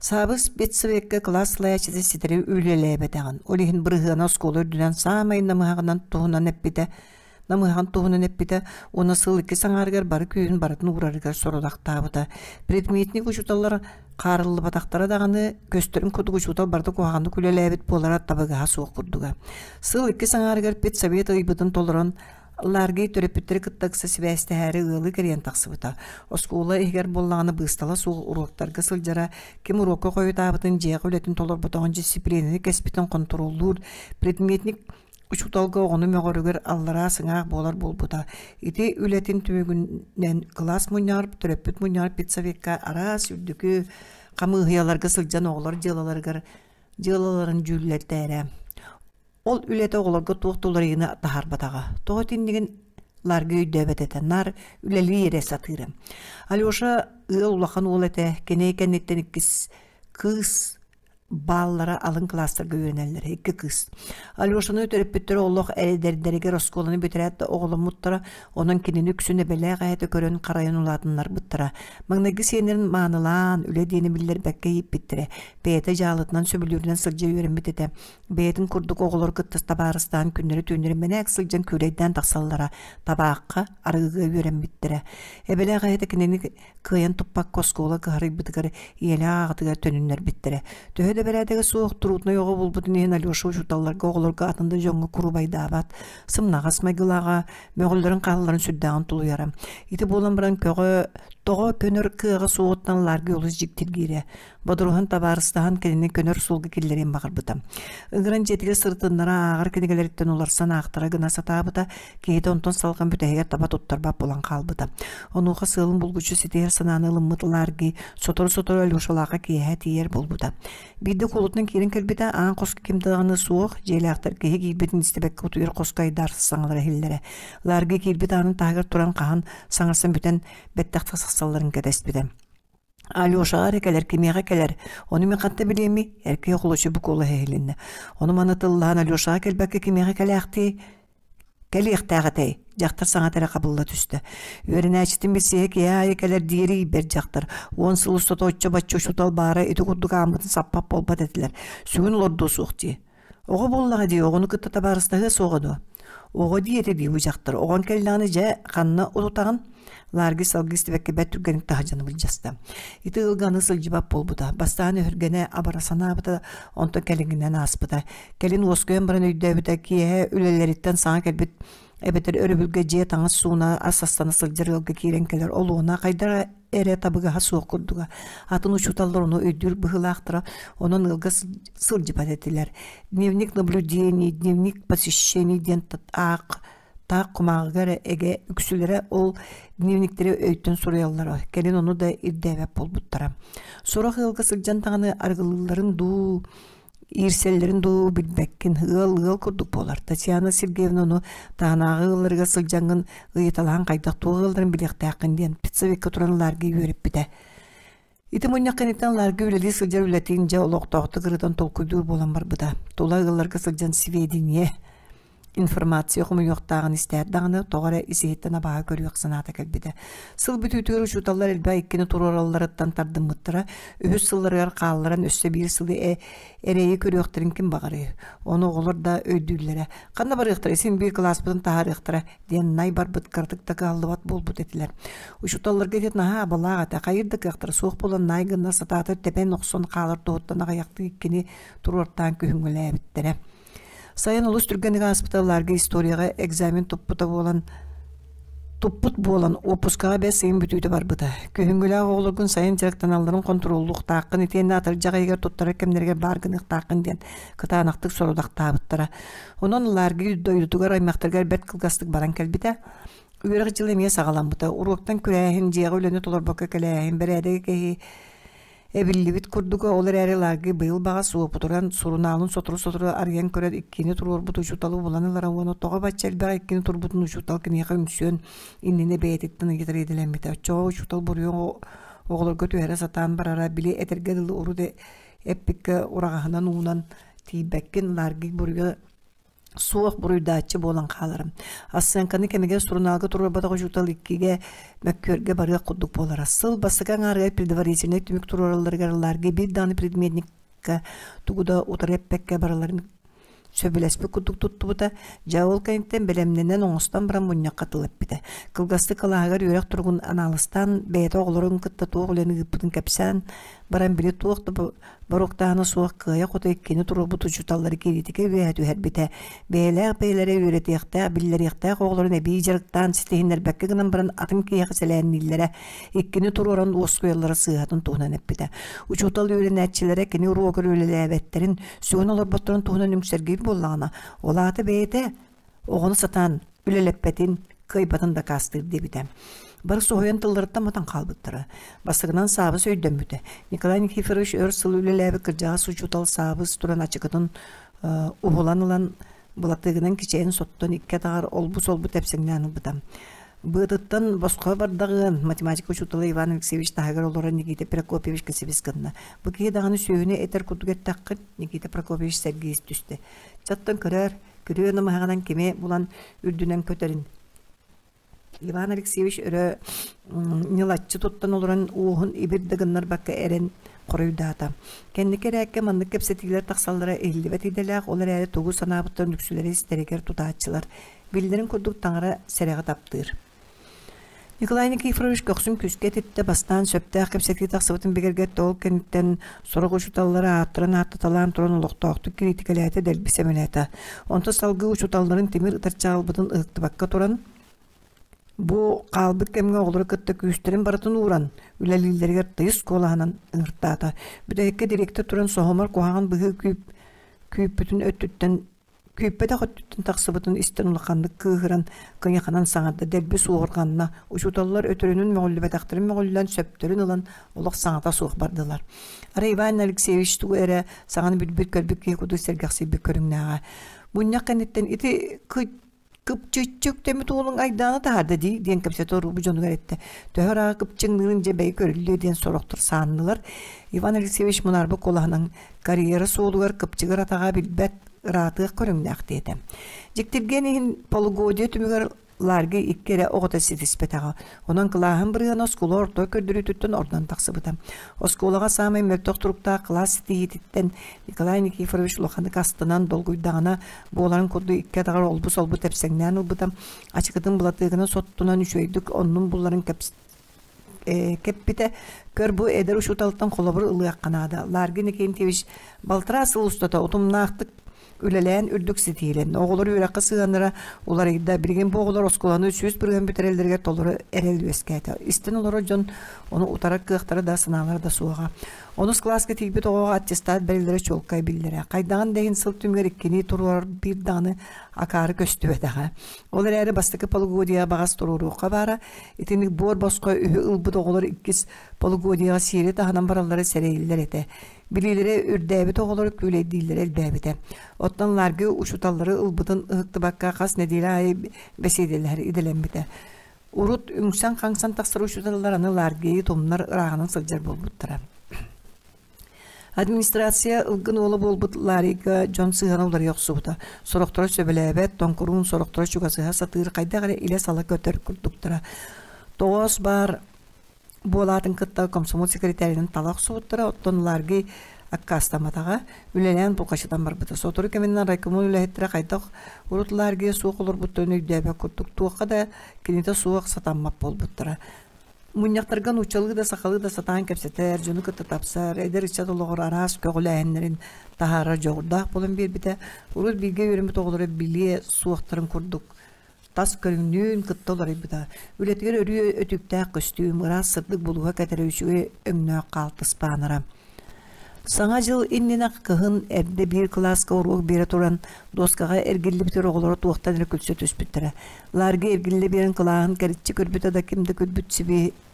Саабыс педсовекка кылаас салайааччыта ситэри үлэлээбэтэҕин, ол иһин бырыһыана оскуола үрдүнэн саамай намыһаҕынан туһунан эппитэ намыһаҕын туһунан эппитэ уонна сыл иккис аҥаарыгар бары күүһүн барытын уурарыгар сорудахтаабыта. Предметник учууталлар хаарыллыбатахтара даҕаны, көстөрүн курдук учуутал барыта куһаҕаннык үлэлээбит буолара табыгаһа суох курдуга. Сыл иккис аҥаарыгар педсовет ыйбытын толорон Ларгий төрөппүттэри кытта ыкса сибээстэһээри ыалы кэрийэн тахсыбыта. Оскуола иһигэр буоллаҕына быыстала суох уруоктарга сылдьара, ким уруокка хойутаабытын, дьиэҕэ үлэтин толорботоҕун дьиссипилиинэни кэспитин хонтуруоллуур предметник учууталга оҕону мөҕөрүгэр аллараа сыҥаах буолар буолбута. Ити үлэтин түмүгүнэн кылаас мунньаҕар, төрөппүт мунньаҕар педсовекка араас үрдүкү хамыыһыйаларга сылдьан оҕолор дьыалаларыгар дьыалаларын дьүүллэртээрэ. Ол үлэтэ оҕолорго туох да уларыйыыны таһаарбатаҕа. Тоҕо итиннигин Ларга өйдөөбөт этэ, наар үлэлии эрэ сатыыра. Алеша ыал улахан уол этэ, кини кэнниттэн иккис кыыс бааллара алын кылаастарга үөрэнэллэрэ, икки кыыс. Алешаны төрөппүттэрэ олох эдэрдэригэр оскуоланы бүтэрээт да оҕоломмуттара, онон кинини үксүн эбэлээх эһэтэ көрөн харайан улаатыннарбыттара. Маҥнайгы сиэннэрин маанылаан, үлэ диэни биллэрбэккэ ииппиттэрэ. Бэйэтэ дьаалытынан сөбүлүүрүнэн сылдьа үөрэммит этэ. Бэйэтин курдук оҕолору кытта табаарыстаан күннэри-түүннэри мэнээк сылдьан күүлэйдээн тахсаллара, табаахха, арыгыга үөрэммиттэрэ. Эбэлээх эһэтэ кинини кыайан туппакка оскуола кыһарыйбытыгар ийэлээх аҕатыгар төнүннэрбиттэрэ. Төһө да бэрээдэгэ суох труднай оҕо буолбутун иһин Алеша учууталларга, оҕолорго атын да дьоҥҥо курубайдаабат, сымнаҕас майгылааҕа, мөҕүллэрин-хаалларын сүрдээҕин тулуйара. Ити буолан баран көҕө тоҕо көнөр кыаҕа суоҕуттан Ларги олус дьиктиргиирэ. Бодоруһан табаарыстаһан кинини көнөр суолга киллэриэн баҕарбыта. Ыҥыран дьиэтигэр сырытыннара ааҕар кинигэлэриттэн уларсан аахтара гына сатаабыта, киһитэ онтон салҕан бүтэһигэр таба туттарбат буолан хаалбыта. Онуоха сыалын булгуччу ситиһэр санааны ылыммыт Ларги сотору-сотору Алешалаахха киэһэ тиийэр буолбута. Биирдэ куолутунан киирэн кэлбитэ, аан хоско ким даҕаны суох, дьиэлээхтэр киһи киирбитин истибэккэ утуйар хоско айдаарсар саҥалара иһиллэрэ. Ларги киирбит аанын таһыгар туран хаһан саҥарсан бүтэн бэттэх тахсалларын кэтэспитэ. Алешаҕа эрэ кэлэр, кимиэхэ кэлэр, ону мин ханна билиэмий, эркий холочу бу куолаһа иһилиннэ. Ону маны тыллаһан Алешаҕа кэлбэккэ кимиэхэ кэлээхтиэй? Кэлиэхтээх этэй, дьахтар саҥата эрэ хабылла түстэ. Үөрэнээччитин билсиһэ киһи аайы кэлэр диэри иирбэт дьахтар. Уон сыл устата оччо-бачча учуутал баара ити курдук ааммытын саппат буолбат этилэр. Сүгүн олордуо суох дии. Оҕо буоллаҕа дии, оҕону кытта табаарыстаһыа суоҕа дуо? Оҕо диэтэ дии бу дьахтар. Оҕон кэллэҕинэ дьэ ханна утутаҕын? Лааргы салгыы истибэккэ бэрт түргэнник таһырдьаны былдьаста. Ити ыалга аны сылдьыбат буолбута. Бастаан өһүргэнэ абара санаабыта, онтон кэлиҥҥинэн ааспыта. Кэлин уоскуйан баран өйдөөбүтэ, киэһэ үлэлэриттэн саҥа кэлбит эбэтэр өрөбүлгэ дьиэ таҥас сууна ас астана сылдьар ыалга киирэн кэлэр олуона хайдах эрэ табыгаһа суох курдуга. Атын учууталлар ону өйдүүр быһыылаахтара, онон ыалга сылдьыбат этилэр. Дневник наблюдений, дневник посещений диэн аах таах кумааҕыга эрэ эгэ үксүлэрэ ол дневниктэри өйтөн суруйаллара, кэлин ону да ирдээбэт буолбуттара. Сорох ыалга сылдьан даҕаны арыгылыылларын дуу, иирсэллэрин дуу билбэккин, ыал ыал курдук буолар. Татьяна Сергеевна ону таһынааҕы ыалларыгар сылдьаҥҥын ыйыталаһан хайдах туох ыалларын билиэхтээххин диэн педсовекка туран ылаарга үөрэппитэ. Ити мунньах кэнниттэн лаарга үлэлии сылдьар үлэтин дьэ олохтоохтук ырытан толкуйдуур буолан барбыта. Тула ыалларга сылдьан сведения, информация хомуйуохтааҕын истээт даҕаны, тоҕо эрэ ис-иһиттэн абааһы көрүөх санаата кэлбитэ. Сыл бүтүүтүгэр учууталлар элбэх иккини туруоралларыттан тардыммыттара, үһүс сылларыгар хаалларан өссө биир сылы эрэйи көрүөхтэрин ким баҕарыай. Ону оҕолор да өйдүүллэрэ. Ханна барыахтарай, син биир кылааспытын таһаарыахтара диэн най барбыт кыратык да кыһаллыбат буолбут этилэр. Учууталларга ити наһаа абалаах этэ, хайыр да кыахтара суох буолан най гына сатаатар тэбэн охсон хаалар туһуттан аҕыйахтыы иккини туруортаан күһүҥҥүлээбиттэрэ. Сайын олус түргэнник ааспыта лаарга историяҕа экзамен туппута буолан туппут буолан уоппускаҕа бэс ыйын бүтүүтэ барбыта. Күһүҥҥүлээх оҕолоргун сайын дьарыктаналларын хонтуруоллуохтааххын итиэннэ атырдьах ыйыгар туттарар кэмнэригэр баар гыныахтааххын диэн кытаанахтык сорудахтаабыттара. Онон Ларги дойдутугар аймахтарыгар бэрт кылгастык баран кэлбитэ. Үөрэх дьыла эмиэ саҕаламмыта. Уруоктан күрээһин, дьиэҕэ үлэни толорбокко кэлээһин, бэрээдэги кэһии эбиллибит курдуга. Ол эрээри Ларги быйыл баҕас уопутуран, сурунаалын сотору-сотору арыйан көрөр иккини туруорбут учууталы булан ылара уонна тоҕо бачча элбэх иккини турбутун учуутал киниэхэ үҥсүөн иннинэ бэйэтиттэн ыйытар идэлэммитэ. Оччоҕо учуутал буруйу оҕолорго түһэрэ сатаан барара, били этэргэ дылы урут эппиккэ ураҕаһынан уунан тиийбэккин Ларгик буруйа суох буруйдааччы буолан хааларым. Ассыаҥканы кэмигэр сурунаалга туруорбатах учуутал иккигэ мөккүөргэ барыах курдук буолара. Сыл бастакы аҥаарыгар предварительнай түмүк туруоралларыгар Ларги биир даҕаны предметникка тугу да утары эппэккэ барыларын сөбүлэспит курдук туттубута. Дьэ ол кэнниттэн бэлэмнэнэн оҥостон баран мунньахха тыл эппитэ. Кылгастык кылааһыгар үөрэх туругун анаалыстаан, бэйэтэ оҕолорун кытта туох үлэни ыыппытын кэпсээн баран били туох да Боруоктааһына суох кыайа-хото иккини туруорбут учууталлары кириитикэ үөһэ түһэрбитэ. Бэйэлээх бэйэлэрэ үөрэтиэхтээх, биллэриэхтээх оҕолорун эбии дьарыктаан ситиһиннэрбэккэ гынан баран атын киһиэхэ сэлээннииллэрэ, иккини туруоран уоскуйаллара сыыһатын туһунан эппитэ. Учуутал үөрэнээччилэрэ кини уруогар үлэлээбэттэрин, сүгүн олорботторун туһунан үҥсэргиир буоллаҕына, ол аата бэйэтэ оҕону сатаан үлэлэппэтин, кыайбатын дакаастыыр диэбитэ. Бары соһуйан тылларыттан матан хаалбыттара. Бастакынан Саабыс өйдөммүтэ. Николай Никифорович өр сыл үлэлээбит кырдьаҕас учуутал Саабыс туран ачыкытын уһулан ылан былатыгынан кичэйэн соттон икки атаҕар олбу-солбу тэпсэҥнээн ылбыта. Быатыттан босхо бардаҕыан математика учуутала Иван Алексеевич таһыгар олорон Никита Прокопьевичка сибис гынна. Бу киһи даҕаны сүөһүнү этэр курдук эттэххин, Никита Прокопьевич сэргии түстэ. Чаттан көрөөр, Күрүө намыһаҕынан кими булан үрдүнэн көтөрүн Иван Алексеевич өрө ньылаччы туттан олорон уоһун ибир да гыннарбакка эрэн хоруйдаата. Кэнники эрээккэ маннык кэпсэтиилэр тахсаллара иһиллибэт идэлээх, ол эрээри тугу санаабыттарын үксүлэрэ истэригэр тутааччылар. Биллэрин курдук таҥара сэрэҕи таптыыр. Николай Никифорович көхсүн күүскэ этиттэ, бастаан сөптөөх кэпсэтии тахсыбытын бигэргэттэ, ол кэнниттэн сорох учууталлары ааттарын ааттаталаан туран олохтоохтук кириитикэлээтэ, дэлби сэмэлээтэ. Онтон салгыы учууталларын тимир ытар чаҕылбытын ыһыктыбакка туран, бу хаалбыт кэмҥэ оҕолору кытта күүстэрин барытын ууран, үлэлииллэригэр тыйыс куолаһынан ыҥыртаата. Бүтэһиккэ дириэктэр туран соһумар куһаҕан быһыы күүппүтүн өттүттэн Күүппэтэх өттүттэн тахсыбытын истэн улаханнык кыыһыран, кыйаханан саҥарда, дэлби суоһурҕанна. Учууталлар өтөрүнэн мөҕүллүбэтэхтэрин мөҕүллэн, сөптөрүн ылан олох саҥата суох бардылар. Арай Иван Алексеевич тугу эрэ саҥаны билбит-көрбүт киһи курдук сэргэхсийбит көрүҥнээҕэ. Мунньах кэнниттэн ити кыпчыччы үктэммит уолуҥ айдааны таһаарда дии диэн кэпсэтэ уруубу дьонугар эттэ. Төһө ырааҕы кыпчыҥныырын дьэ бэйи көрүллүө диэн сорохтор сааннылар. Иван Алексеевич мунаарбыт куолаһынан карьера суолугар кыпчыгыр атаҕа билбэт ыраатыах көрүҥнээх диэтэ. Дьиктиргиэн иһин полугодие түмүгэр Ларги икки эрэ оҕото ситиспэтэҕэ. Онон кылааһын бырыһыана оскуола орто көрдөрүүтүттэн ордон тахсыбыта. Оскуолаҕа саамай мөлтөх туруктаах кылаас ситиһиититтэн Николай Никифорович улаханнык астынан долгуйдаҕына буоларын курдук икки атаҕар олбу-солбу тэпсэҥнээн ылбыта. Ачыкытын былатыагынан соттунан үчүгэйдик оннун булларын кэппитэ. Көр бу эдэр учууталтан холобур ылыахха наада. Ларгин Никентьевич балтараа сыл устата утумнаахтык үлэлээн үрдүк ситиилэннэ. Оҕолор үөрэххэ сыһыаннара уларыйда. Билигин бу оҕолор оскуоланы 100% бүтэрэллэригэр толору эрэл үөскээтэ. Истэн олорор дьон ону утарар кыахтара да, санаалара да суоҕа. Онус кылааска тиийбит оҕоҕо аттестат бэриллэрэ чуолкай биллэрэ. Хайдаҕын да иһин сыл түмүгэр иккини туруорар биир даҕаны акаары көстүбэтэҕэ. Ол эрээри бастакы полугодияҕа баҕас туруоруохха баара. Итинник буор босхо үһү ылбыт оҕолор иккис полугодияҕа сиэри таһынан бараллара сэрэйиллэр этэ. Билиилэрэ үрдээбит оҕолору күүлэйдииллэрэ элбээбитэ. Оттон Ларги учууталлары ылбытын ыһыктыбакка хас нэдиэлэ аайы бэсиэдэлэһэр идэлэммитэ. Урут үҥсэн-хаҥсан тахсар учууталлар аны Ларгийы тумнар ырааҕынан сылдьар буолбуттара. Администрация ылгын уола буолбут Ларрига дьон сыһыана уларыйа охсубута. Сорохторо сөбүлээбэт, тоҥкуруун, сорохторо чугасыһа сатыыр, хайдах эрэ илэ-сала көтөр курдуктара. Тоҕоос баар буолаатын кытта комсомол секретарынан тала охсубуттара, оттон Ларгий аккаастамматаҕа, үлэлээн булкачытан барбыта. Сотору кэминэн райкомол үлэһиттэрэ хайдах урут Ларгия суох олорбуттарын өйдөөбөт курдук, туохха да кинитэ суох сатаммат буолбуттара. Мунньахтарга нууччалыы да, сахалыы да сатаан кэпсэтэр, дьону кытта тапсар, эдэр ыччат олоҕор араас көҕүлээһиннэрин таһаарар дьоҕурдаах буолан биэрбитэ. Урут бииргэ үөрэммит оҕолоро билиэ суохтарын курдук тас көрүҥнүүн кытта уларыйбыта. Үлэтигэр өрүү өтүктээх көстүүм, ыраас сырдык булууһа кэтэрэ үчүгэй өҥнөөх хаалтыспаанара. Саҥа дьыл иннинэ кыһын эрдэ биир кылааска уруок биэрэ туран, дуоскаҕа эргиллибит оҕолоро туохтан эрэ күлсэ түспүттэрэ. Ларга эргиллэ биэрэн кылааһын кэриччи көрбүтэ да ким да күлбүт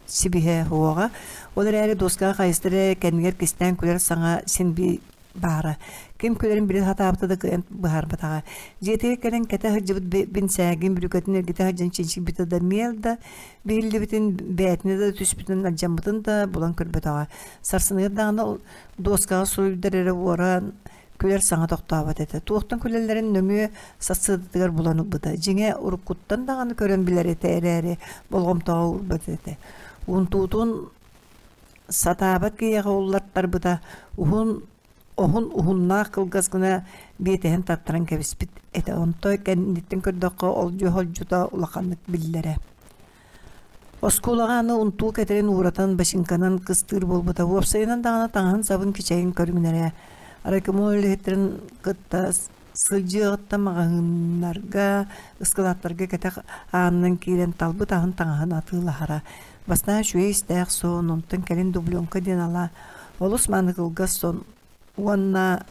сибиһэ суоҕа. Ол эрээри дуоскаҕа хайыста эрэ кэннигэр кистээн күлэр саҥа син биир баара. Ким күлэрин билэ сатаабыта да кыайан быһаарбатаҕа. Дьиэтигэр кэлэн кэтэ сылдьыбыт бинсээгин бүрүкэтин эргитэ сылдьан чинчийбитэ да миэл да биһиллибитин, бээтинэ да түспүтүн, алдьаммытын да булан көрбөтөҕө. Сарсыныгар даҕаны дуоскаҕа суруйдар эрэ уоран күлэр саҥа тохтообот этэ. Туохтан күлэллэрин нөҥүө сарсыардатыгар булан ылбыта. Дьиҥэ, уруккуттан даҕаны көрөн билэр этэ эрээри, болҕомтоҕо уурбат этэ. Унтуутун сатаабат киһиэхэ уллаттарбыта, уһун оһун уһуннаах кылгас гына биэтэһин таттаран кэбиспит этэ. Онто кэнниттэн көрдөххө, олдьу-холдьута улаханнык биллэрэ. Оскуолаҕа аны унтуу кэтэрин ууратан бачыыҥканан кыстыыр буолбута. Уопсайынан даҕаны таҥаһын-сабын кичэйин көрүҥнэрэ. Райкомол үлэһиттэрин кытта сылдьыаҕыттан маҕаһыыннарга, ыскылааттарга кэтэх аанынан киирэн талбыт аһын таҥаһын атыылаһара. Бастаан үчүгэй истээх сон, онтон кэлин дубленка диэн ала олус мааны кылгас сон уонна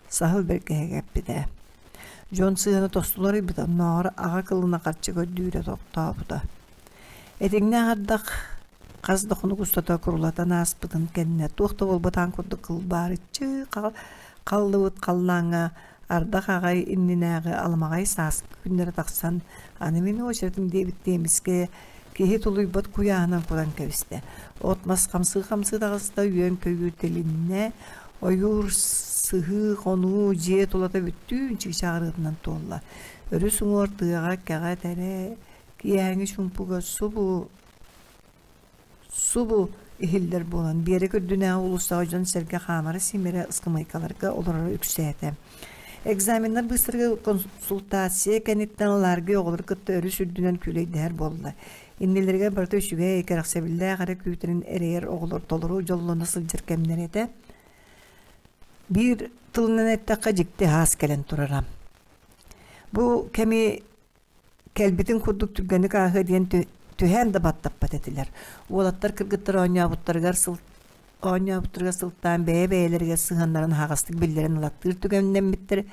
саһыл бэргэһэ кэппитэ. Дьон сыһыана тостуларыйбыта, оннооҕор аҕа кылына харчы көрдүүрэ тохтообута. Этиҥнээх ардах хас да хонук устата курулатан ааспытын кэннэ туох да буолбатаҕын курдук кылбаарыччы халлыбыт халлааҥҥа ардах аҕай иннинээҕи аламаҕай сааскы күннэрэ тахсан аны мин уочаратым диэбиттии эмискэ киһи тулуйбат куйааһынан куран кэбистэ. От-мас хамсыы-хамсыы таҕыста, үөн-көйүүр тилиннэ, ойуур, сыһыы, хонуу, дьиэ тулата бүттүүн чыычааҕырыытынан туолла. Өрүс уҥуор тыаҕа кэҕэ этэрэ, киэһээҥҥи чуумпуга субу субу иһиллэр буолан, биэрэк үрдүнээҕи уулуссаҕа дьон-сэргэ хаамара-сиимэрэ ыскамыайкаларга олороро үксээтэ. Экзаменнар быыстарыгар консультация кэнниттэн Ларги оҕолору кытта өрүс үрдүнэн күүлэйдэһэр буолла. Иннилэригэр барыта үчүгэй, кэрэхсэбиллээх эрэ күүтэрин эрэйэр оҕолор толору дьоллоно сылдьар кэмнэрэ этэ. Биир тылынан эттэххэ, дьикти аас кэлэн турара. Бу кэми кэлбитин курдук түргэнник ааһыа диэн түһээн да баттаппат этилэр. Уолаттар кыргыттар оонньообуттарыгар сыл оонньообуттарыгар сылтаан бэйэ-бэйэлэригэр сыһыаннарын аһаҕастык биллэрэн ылаттыыр түгэннэммиттэрэ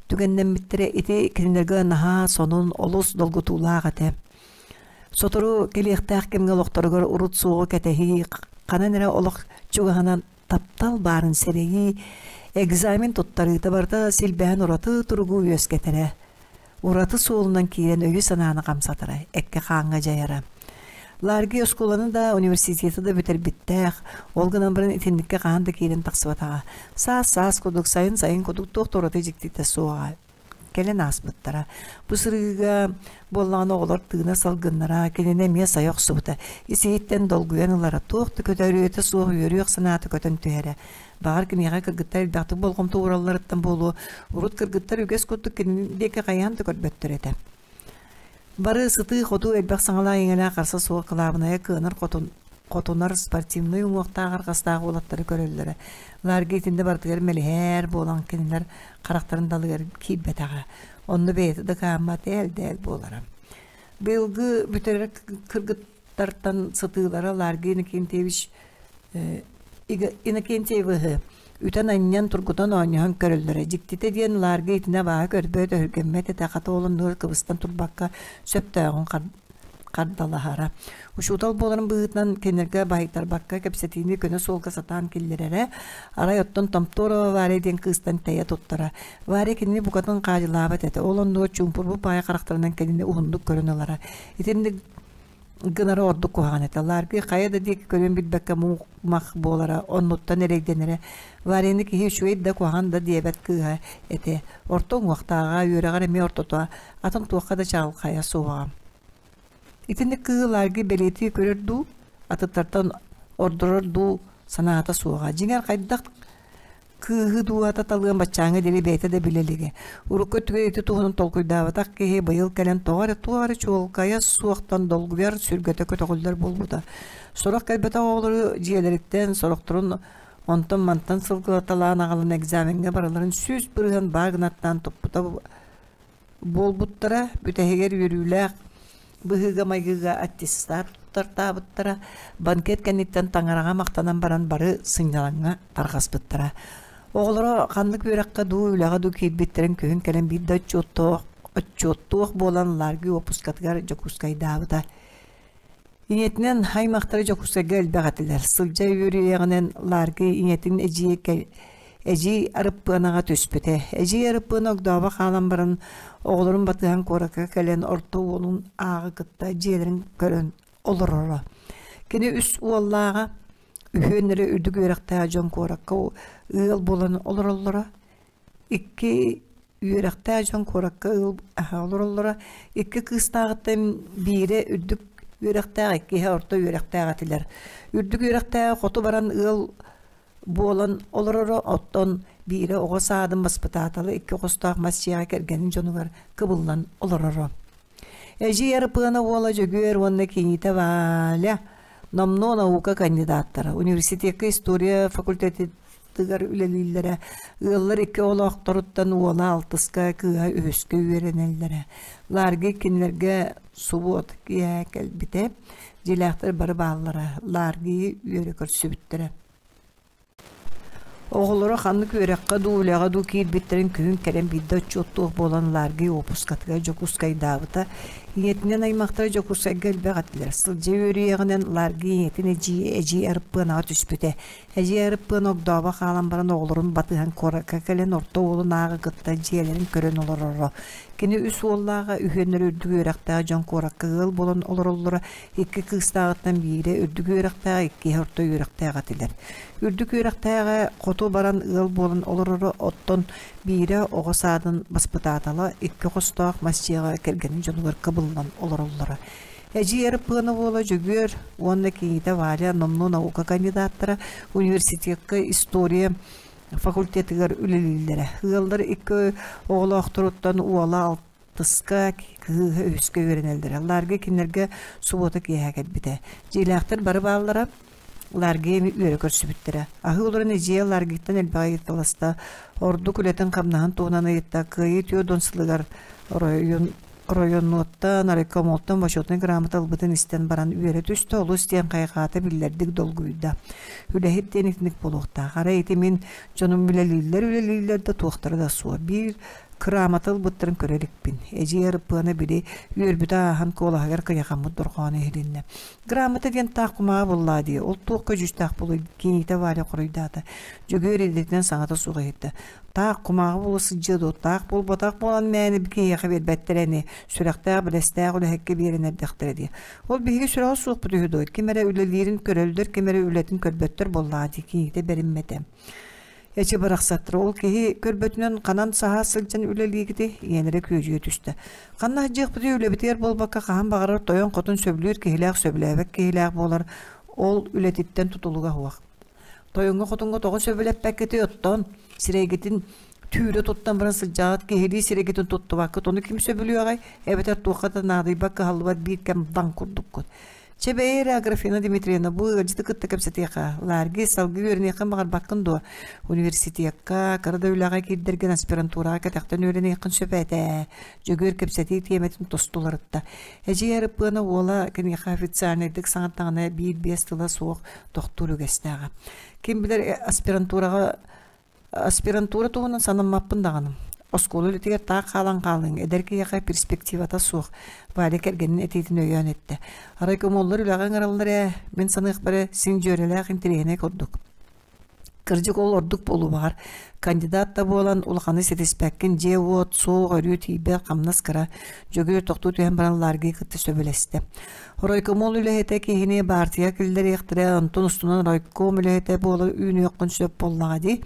түгэннэммиттэрэ ити кинилэргэ наһаа сонун олус долгутуулаах этэ. Сотору кэлиэхтээх кэмҥэ олохторугар урут суоҕу кэтэһии, ханан эрэ олох чугаһынан таптал баарын сэрэйии, экзамен туттарыыта барыта силбэһэн ураты туругу үөскэтэрэ. Ураты суолунан киирэн өйү-санааны хамсатара, эккэ-хааҥҥа дьайара. Ларги оскуоланы да, университеты да бүтэрбиттээх, ол гынан баран итинниккэ хаһан да киирэн тахсыбатаҕа. Саас-саас курдук, сайын-сайын курдук туох да ураты дьиктитэ суоҕа. кэлэн ааспыттара. Бу сырыыга буоллаҕына оҕолор тыына салгыннара кинини эмиэ сайа охсубута. Ис-иһиттэн долгуйан ылара, туох да көтөрүөтэ суох үөрүөх санаата көтөн түһэрэ. Баҕар киниэхэ кыргыттар элбэхтик болҕомто ууралларыттан буолуо, урут кыргыттар үгэс курдук кинини диэки хайаан да көрбөттөр этэ. Бары сытыы-хотуу элбэх саҥалаах-иҥэлээх харса суох кылаабынайа кыанар хотун хотунар спортивнай уҥуохтаах арҕастаах уолаттары көрөллөрө. Ларга итиннэ барытыгар мэлиһээр буолан кинилэр харахтарын далыгар киирбэтэҕэ. Онно бэйэтэ да кыһаммат ээл-дээл буолара. Быйылгы бүтэрэр кыргыттартан сытыылара Ларга Иннокентьевич Иннокентьевыһы үтэн-анньан тургутан оонньоһон көрөллөрө. Дьиктитэ диэн Ларга итинэ абааһы көрбөт, өһүргэммэт этэ, хата ол оннугар кыбыстан турбакка сөптөөҕүн хардалаһара. Учуутал буоларын быһыытынан кинилэргэ баһыйтарбакка кэпсэтиини көнө суолга сатаан киллэрэрэ, арай оттон Томторова Варя диэн кыыстан тэйэ туттара. Варя кинини букатын хаадьылаабат этэ, ол оннугар чуумпурбут баайа харахтарынан кинини уһуннук көрөн ылара. Итинник гынара ордук куһаҕан этэ. Ларгы хайа да диэки көрөн билбэккэ мух-мах буолара, оннуттан эрэйдэнэрэ. Варяны киһи үчүгэй да куһаҕан да диэбэт кыыһа этэ. Орто уҥуохтааҕа, үөрэҕэр эмиэ ортото, атын туохха да чаҕылхайа суоҕа. Итинник кыыһы Ларгы бэлиэтии көрөр дуу, атыттартан ордорор дуу санаата суоҕа. Дьиҥэр хайдах Кыыһы дууһата талыан баччааҥҥа диэри бэйэтэ да билэ илигэ. Урукку өттүгэр ити туһунан толкуйдаабатах киһи быйыл кэлэн тоҕо эрэ туох эрэ чуолкайа суохтан долгуйар, сүргэтэ көтөҕүллэр буолбута. Сорох кэлбэтэх оҕолору дьиэлэриттэн, сорохторун онтон-мантан сылгылаталаан аҕалан экзамеҥҥа барыларын 100% баа гынаттаан туппута буолбуттара. Бүтэһигэр үөрүүлээх быһыыга-майгыга аттестат туттартаабыттара. Банкет кэнниттэн таҥараҕа махтанан баран бары сынньалаҥҥа тарҕаспыттара. Оҕолоро ханнык үөрэххэ дуу, үлэҕэ дуу киирбиттэрин күһүн кэлэн биирдэ отчуоттуох, отчуоттуох буолан Ларги уоппускатыгар Дьокуускайдаабыта. Ийэтинэн аймахтара Дьокуускайга элбэх этилэр. Сылдьа үөрүйэҕинэн Ларги ийэтин эдьиийэ Эдьиий Арыппыанаҕа түспүтэ. Эдьиий Арыппыана огдообо хаалан баран, оҕолорун батыһан куоракка кэлэн орто уолун ааҕы кытта дьиэлэрин көрөн олороро. Кини үс уоллааҕа, үһүөн эрэ үрдүк үөрэхтээх дьон куоракка ыал буолан олороллоро. Икки үөрэхтээх дьон куоракка ыал олороллоро. Икки кыыстааҕыттан биирэ үрдүк үөрэхтээх, иккиһэ орто үөрэхтээх этилэр. Үрдүк үөрэхтээҕи хоту баран ыал буолан олороро, оттон биирэ оҕо саадын баспытаатала икки хостоох мас дьиэҕэ кэргэнин дьонугар кыбыллан олороро. Эдьиий Арыпыана уола Дьөгүөр уонна кийиитэ Валя номнуо наука кандидаттара, университекка история факультетыгар үлэлииллэрэ, ыаллар икки олохторуттан уола алтыска, кыыһа үһүскэ үөрэнэллэрэ. Ларги кинилэргэ субуот киэһэ кэлбитэ, дьиэлээхтэр бары бааллара, Ларгийы үөрэ көрсүбүттэрэ. Оҕолоро ханнык үөрэххэ дуу, үлэҕэ дуу киирбиттэрин күһүн кэлэн биирдэ отчуоттуох буолан Ларгий уоппускатыгар Дьокуускайдаабыта. Ийэтинэн аймахтара Дьокуускайга элбэх этилэр. Сылдьа үөрүйэҕинэн Ларгий ийэтин эдьиийэ Эдьиий Арыппыанаҕа түспүтэ. Эдьиий Арыппыана огдообо хаалан баран оҕолорун батыһан куоракка кэлэн орто уолун ааҕы кытта дьиэлэрин көрөн олороро. Кини үс уоллааҕа үһүөннэрэ үрдүк үөрэхтээх дьон куоракка ыал буолан олороллоро Икки кыыстааҕыттан биирэ үрдүк үөрэхтээх, иккиһэ орто үөрэхтээх этилэр. Үрдүк үөрэхтээҕэ хоту баран ыал буолан олороро, оттон биирэ оҕо саадын баспытаатала икки хостоох мас дьиэҕэ кэргэнин дьонугар кыбыллан олороллоро. Эдьиий Арыппыана уола Дьөгүөр уонна кийиитэ Валя номнуо наука кандидаттара университекка история факультетыгар үлэлииллэрэ. Ыаллар икки оҕолоохторуттан уола Тыска, кыыһа үһүскэ үөрэнэллэрэ. Ларга кинилэргэ субуота киэһэ кэлбитэ. Дьиэлээхтэр бары бааллара. Ларгия эми үөрэ көрсүбүттэрэ. Аһыы олорон эдьиийэ Ларгиттан элбэҕи ыйыталаста. Ордук үлэтин-хамнаһын туһунан ыйытта. Кыайыы 40 сылыгар оройуон оройуоннуоттан, райкомолтан бочуотунай грамота ылбытын истэн баран үөрэ түстэ, олус диэн хайҕаата, биллэрдик долгуйда. Үлэһит диэн итинник буолуохтаах. Арай ити мин дьонум үлэлииллэр-үлэлииллэр да туохтара да суох. Биир Кыраамата ылбыттарын көрө иликпин. Эдьиий Арыппыана били үөрбүтэ ааһан куолаһыгар кыйахаммыт дорҕооно иһилиннэ. Грамота диэн таах кумааҕы буллаа дии, ол туох көдьүүстээх буолуой кийиитэ Валя хоруйдаата. Дьөгүөр илиитинэн саҥата суох иһиттэ. Таах кумааҕы буола сылдьыа дуо, таах буолбатах буолан мээнэ киһиэхэ биэрбэттэрэ ини, сүрэхтээх, бэлэстээх үлэһиккэ биэрэн эрдэхтэрэ дии. Ол биһиги сүрэҕэ суохпут үһү дуо, ким эрэ үлэлиирин көрөллөр, ким эрэ үлэтин көрбөттөр буоллаҕа дии, кийиитэ бэриммэтэ. Эчи барахсаттар ол киһи көрбөтүнэн ханан саһа сылдьан үлэлиигитий ийэлэрэ күөдьүйэ түстэ. Ханна сылдьыахпытый үлэбитигэр буолбакка хаһан баҕарар тойон-хотун сөбүлүүр киһилээх сөбүлээбэт киһилээх буолар ол үлэтиттэн тутулуга суох. Тойоҥҥо-хотуҥҥа тоҕо сөбүлэппэккитий оттон сирэйгитин түүрэ туттан баран сылдьаҕыт киһилии сирэйгитин туттубаккыт ону ким сөбүлүөҕэй эбэтэр туохха да наадыйбат кыһаллыбат биир кэм баҥ курдуккут. Чэ бэйи эрэ Аграфена Дмитриевна бу ыалдьыты кытта кэпсэтиэххэ. Ларги салгыы үөрэниэххин баҕарбаккын дуо? Университекка, кыра да үлэҕэ киирдэргин аспирантураҕа кэтэхтэн үөрэниэххин сөп этэ. Дьөгүөр кэпсэтии тиэмэтин тосту уларытта. Эдьиий Арыппыана уола киниэхэ официальнайдык саҥардаҕына биир-биэс тыла суох тохтуур үгэстээҕэ. Ким билэр аспирантураҕа Аспирантура туһунан санаммаппын даҕаны. Оскуола үлэтигэр таах хаалан хаалыҥ, эдэр киһиэхэ перспективата суох, Валя кэргэнин этиитин өйөөн эттэ. Арай кумуллар үлэҕэ ыҥыраллар ээ, мин саныахпар эрэ, син дьүөрэлээх интэриэһинэй курдук. Кырдьык ол ордук буолуо баҕар. Кандидат да буолан улаханы ситиспэккин, дьиэ-уот, суох, өрүү тиийбэт, хамнас кыра. Дьөгүөр тохтуу түһэн баран Ларгы кытта сөбүлэстэ. Райкомол үлэһитэ киһини баартыйа киллэриэхтэрэ, онтон устунан райком үлэһитэ буола үүнүөххүн сөп буоллаҕа дии.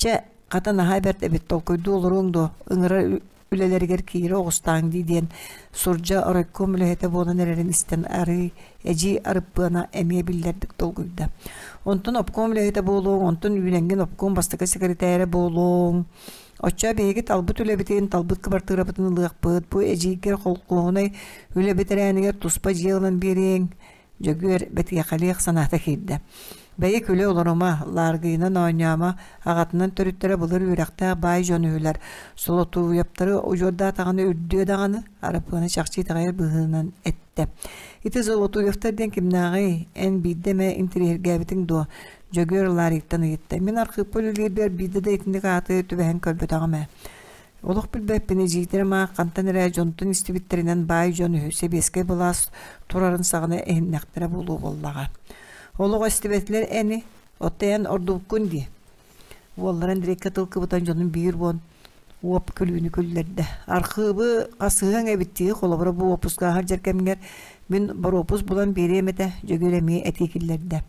Чэ, хата наһаа бэрт эбит, толкуйдуу олоруоҥ дуо, ыҥырар үлэлэригэр киирэ оҕустааҥ дии диэн сурдьа райком үлэһитэ буолан эрэрин истэн арыый эдьиий Арыппыана эмиэ биллэрдик долгуйда. Онтон обком үлэһитэ буолуоҥ, онтон үүнэҥҥин обком бастакы секретарэ буолуоҥ. Оччо биһиги талбыт үлэбитин, талбыт кыбартыырабытын ылыахпыт, бу эдьиийгэр холкуоһунай үлэ бэтэрээнигэр туспа дьиэ ылан биэриэҥ, Дьөгүөр бэтиэхэлиэх санаата киирдэ. Бэйи күлэ олорума, лааргыйынан оонньоомо, аҕатынан төрүттэрэ былыр үөрэхтээх баай дьон үһүлэр, Солотууйаптары удьуордаатаҕына үрдүө даҕаны, Арапыана чахчы итэҕэйэр быһыынан эттэ. Ити Золотуевтар диэн кимнээҕий? Эн биирдэ эмэ интэриэһиргээбитиҥ дуо? Дьөгүөр Лариттан ыйытта. Мин архыыппа үлэлиирбэр биирдэ да итинник ааты түбэһэн көрбөтөҕүм ээ. Олох билбэппин эдьиийдэрим аах хантан эрэ дьонтон истибиттэринэн баай дьон үһү сэбиэскэй былаас турарын саҕана эһиннэхтэрэ буолуо буоллаҕа. Олох истибэтилэр эни, оттон эн ордубуккун дии. Уоллара Андрейка тыл кыбытан дьонун биир уон уоп күлүүнү күллэрдэ. Архыыбы хасыһыаҥ эбит дии, холобура бу уоппускаҕа сылдьар кэмҥэр мин боруопус булан биэриэм этэ, Дьөгүөр эмиэ этии киллэрдэ.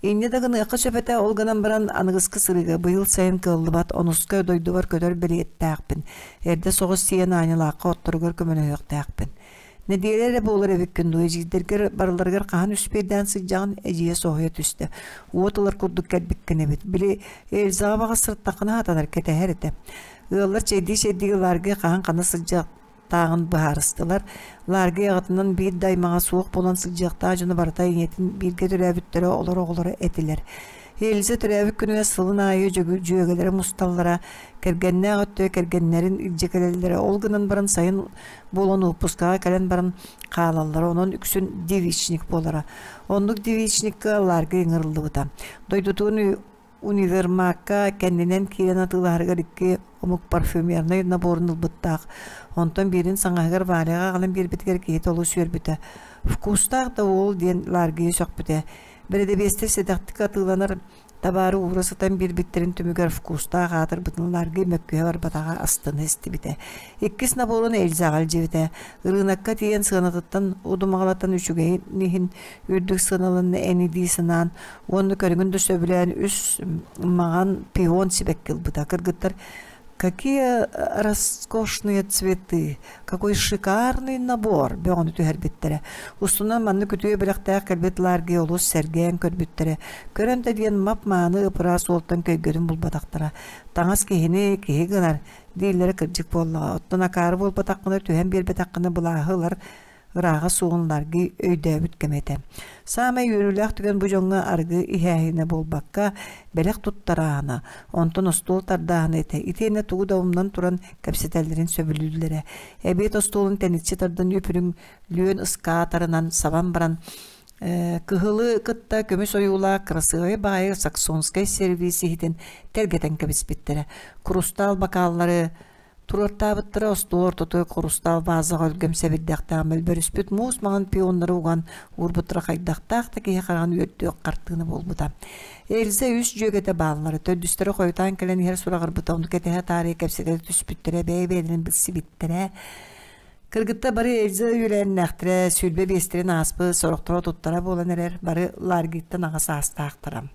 Инньэ да гыныахха сөп этэ, ол гынан баран аныгыскы сырыыга быйыл сайын кыаллыбат, онуска дойдубар көтөр билиэттээхпин, эрдэ соҕус тиийэн Аанньалаахха отторугар көмөлөһүөхтээхпин. Нэдиэлэ эрэ буолар эбиккин дуу, эдьиийдэргэр барыларыгар хаһан үспүөйдээн сылдьаҕын, эдьиийэ соһуйа түстэ. Уот ылар курдук кэлбиккин эбит, били Эльзаҕа баҕас сырыттаххына сатанар, кэтэһэр этэ. Ыаллар чэйдии-чэйдии ылааргыы хаһан хана сылдьа тааҕын быһаарыстылар. Ларгый аҕатынан биир да аймаҕа суох буолан сылдьыахтаах дьоно барыта ийэтин бииргэ төрөөбүттэрэ олор оҕолоро этилэр. Эльза төрөөбүт күнүгэр сылын аайы дьүөгэлэрэ мусталлара, кэргэннээх өттө кэргэннэрин илдьэ кэлэллэрэ. Ол гынан баран сайын буолан уоппускаҕа кэлэн баран хаалаллара, онон үксүн девичник буолара. Оннук девичникка Ларгый ыҥырыллыбыта. Дойдутун Универмагка кэннинэн киирэн атыылаһарыгар икки омук парфюмернай наборун ылбыттаах. Онтон биирин саҥаһыгар Валяҕа аҕалан биэрбитигэр киһитэ олус үөрбүтэ. «Вкустаах да уол» диэн Ларгийы сөхпүтэ. Бэрэдэбиэстэр сэдэхтик атыыланар табаары уура сытан биэрбиттэрин түмүгэр вкустаах аатырбытын Ларгый мөккүһэ барбатаҕа астына истибитэ. Иккис наборун Эльзаҕа илдьибитэ. Ырыынакка тиийэн сыанатыттан удумаҕалатан үчүгэйин иһин үрдүк сыаналанна ини дии санаан уонна көрүҥүн да сөбүлээн үс маҥан пион сибэкки ылбыта. Кыргыттар «Какие роскошные цветы! Какой шикарный набор!» бөҕөнү түһэрбиттэрэ. Устунан маннык үтүө бэлэхтээх кэлбит Ларги олус сэргээн көрбүттэрэ. Көрөн да диэн мап-мааны ып-ыраас уолтан көйгөрүн булбатахтара. Таҥас киһини киһи гынар дииллэрэ кырдьык буоллаҕа. Оттон акаары буолбатаххына, түһэн биэрбэтэххинэ былааһы ылар ырааҕа суоҕун Ларгый өйдөөбүт кэмэ этэ. Саамай үөрүүлээх түгэн бу дьоҥҥо арыгы иһээһинэ буолбакка, бэлэх туттарааһына, онтон остуол тардааһына этэ. Итиэннэ тугу да умнан туран кэпсэтэллэрин сөбүлүүллэрэ. Эбиэт остуолун тэниччи тардан үп-үрүҥ лүөн ыскаатарынан сабан баран, кыһылы кытта көмүс ойуулаах кырасыабай баайы саксонскай сервиз иһитин тэлгэтэн кэбиспиттэрэ. Курустаал бакааллары Туруортаабыттара остуол ортотугар хурустаал вазаҕа өлгөм сэбирдэхтээх мөлбөрүспүт муус маҥан пионнары уган уурбуттара хайдахтаах да киһи хараҕын үөрдүөх хартыына буолбута. Эльза үс дьүөгэтэ бааллара, төрдүстэрэ хойутаан кэлэн иһэр сураҕырбыта, ону кэтэһэ таарыйа кэпсэтэ түспүттэрэ, бэйэ-бэйэлэрин билсибиттэрэ. Кыргыттар бары Эльза үөлээннээхтэрэ, 25-тэрин ааспыт, сорохторо туттара буолан эрэр, бары Ларгиттан аҕа саастаахтара.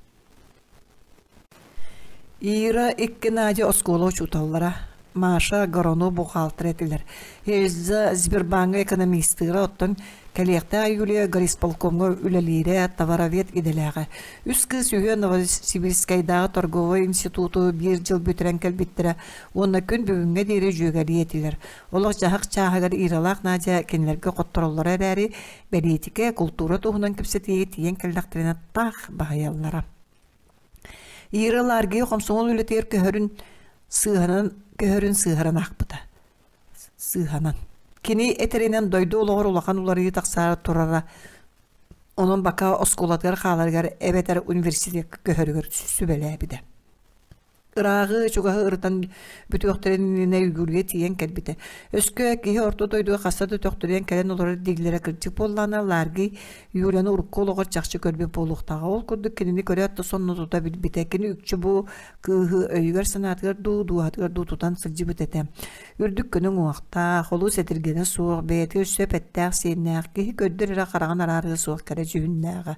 Ира икки Надя оскуола учууталлара, Маша Горону бухгалтер этилэр. Эльза Сбербааҥҥа экономистыыра, оттон кэлиэхтээх Юлия горисполкомҥа үлэлиирэ, товаровед идэлээҕэ. Үс кыыс үһүө Новосибирскайдааҕы торговай институту биир дьыл бүтэрэн кэлбиттэрэ уонна күн бүгүҥҥэ диэри дьүөгэлии этилэр. Олох-дьаһах чааһыгар Иралаах Надя кинилэргэ хоттороллоро эрээри, бэлиитикэ, култуура туһунан кэпсэтиигэ тиийэн кэллэхтэринэ таах баһыйаллара. Ира Ларгия хомсомуол үлэтигэр көһөрүн сыыһанан көһөрүн сыыһаран аахпыта. Сыыһанан. Кини этэринэн дойду олоҕор улахан уларыйыы тахсаары турара онон бака оскуолатыгар хааларыгар эбэтэр университекка көһөрүгэр сүбэлээбитэ. Ырааҕы, чугаһы ырытан бүтүөхтэрин иннинэ Юлия тиийэн кэлбитэ. Өскө киһи орто дойдуга хаста да төхтүрүйэн кэлэн олорор дииллэрэ кырдьык буоллаҕына, Ларгий Юляны урукку олоҕор чахчы көрбүт буолуохтааҕа. Ол курдук кинини көрөөт да сонно тута билбитэ. Кини үкчү бу кыыһы өйүгэр-санаатыгар дуу, дууһатыгар дуу тутан сылдьыбыт этэ. Үрдүк көнө уҥуохтаах, олус этиргэнэ суох, бэйэтигэр сөп эттээх-сиэннээх, киһи көрдөр эрэ хараҕын араарыа суох кэрэ дьүһүннээҕэ.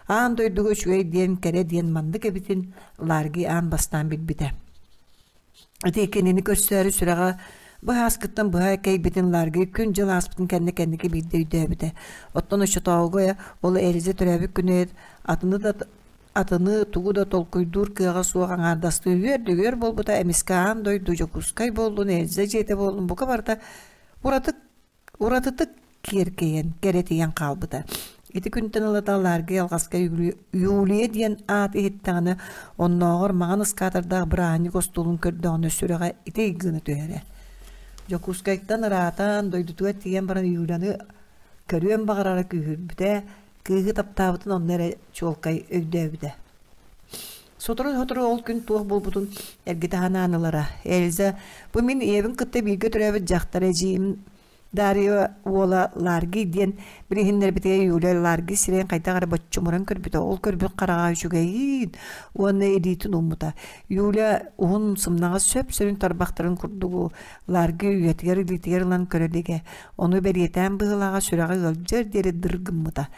Аан дойдуга үчүгэй диэн, кэрэ диэн маннык эбитин Ларги аан бастаан билбитэ. Ити кинини көрсөөрү сүрэҕэ быһааскыттан быһа кэйбитин Ларги күн-дьыл ааспытын кэннэ кэнники биирдэ өйдөөбүтэ. Оттон оччотооҕуга ол Эльза төрөөбүт күнүгэр атыны да атыны тугу да толкуйдуур кыаҕа суох аҥаардастыы үөр-дөгүөр буолбута эмискэ аан дойду Дьокуускай буоллун, Эльза дьиэтэ буоллун бука барыта ураты Уратытык киэркэйэн, кэрэтийэн хаалбыта. Ити күнтэн ылата Ларгый алҕаска Юлия диэн аат иһиттэҕинэ, оннооҕор маҥан ыскаатардаах бырааһынньык остуолун көрдөҕүнэ сүрэҕэ ити гына түһэрэ. Дьокуускайтан ыраатан, дойдутугар тиийэн баран Юляны көрүөн баҕарара күүһүрбүтэ, кыыһы таптаабытын онно эрэ чуолкай өйдөөбүтэ. Сотору-сотору ол күн туох буолбутун эргитэ санаан ылара. Эльза, бу мин ийэбин кытта бииргэ төрөөбүт дьахтар эдьиийим Дарья уола Ларги диэн билиһиннэрбитигэр Юля Ларги сирэйин хайдах эрэ боччумуран көрбүтэ. Ол көрбүт хараҕа үчүгэйиин уонна илиитин ууммута. Юля уһун сымнаҕас сөп-сөрүн тарбахтарын курдугу Ларги үйэтигэр илиитигэр ылан көрө илигэ. Ону бэлиэтээн быһыылааҕа сүрэҕэ ыалдьар диэри дыр гыммыта.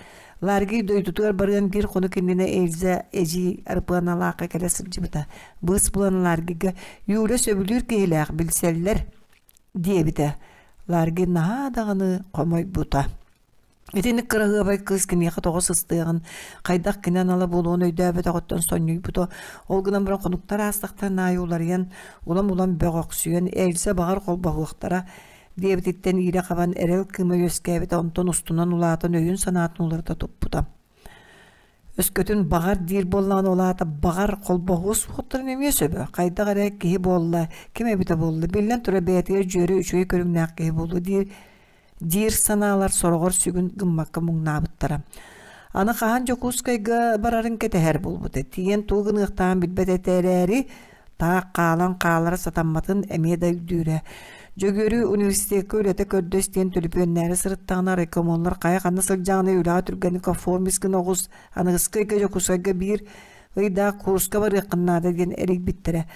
Ларгий дойдутугар барыан биир хонук иннинэ Эльза эдьиий Арыпыаналаахха кэлэ сылдьыбыта. Быыс булан Ларгига «Юля сөбүлүүр киһилээх, билсэллэр» диэбитэ. Ларги наһаа даҕаны хомойбута. Итинник кыраһыабай кыыс киниэхэ тоҕо сыстыаҕын, хайдах кини анала буолуон өйдөөбөтөҕүттэн сонньуйбута. Ол гынан баран хонуктар аастахтарын аайы уларыйан, улам-улам бөҕөхсүйэн, Эльза баҕар холбоһуохтара диэбититтэн иирэ хабан эрэл кыыма үөскээбитэ, онтон устунан улаатан өйүн-санаатын уларыта туппута. Өскөтүн баҕар диир буоллаҕына, ол аата баҕар холбоһуо суохтарын эмиэ сөбө. Хайдах эрэ киһи буолла, ким эбитэ буолла, биллэн турар бэйэтигэр дьүөрэ үчүгэй көрүҥнээх киһи буолуо диир, диир санаалар сороҕор сүгүн гыммакка муҥнаабыттара. Аны хаһан Дьокуускайга барарын кэтэһэр буолбута. Тиийэн тугу гыныахтааҕын билбэт этэ эрээри, таах хаалан хаалара сатамматын эмиэ да өйдүүрэ. Дьөгүөрү университекка үлэтэ көрдөс диэн түлүпүөннээри сырыттаҕына райкомоллар хайа ханна сылдьаҕына үлэҕэ түргэнник оформис гына оҕус, аныгыскы ыйга Дьокуускайга биир ыйдаах курска барыаххын наада диэн эрийбиттэрэ.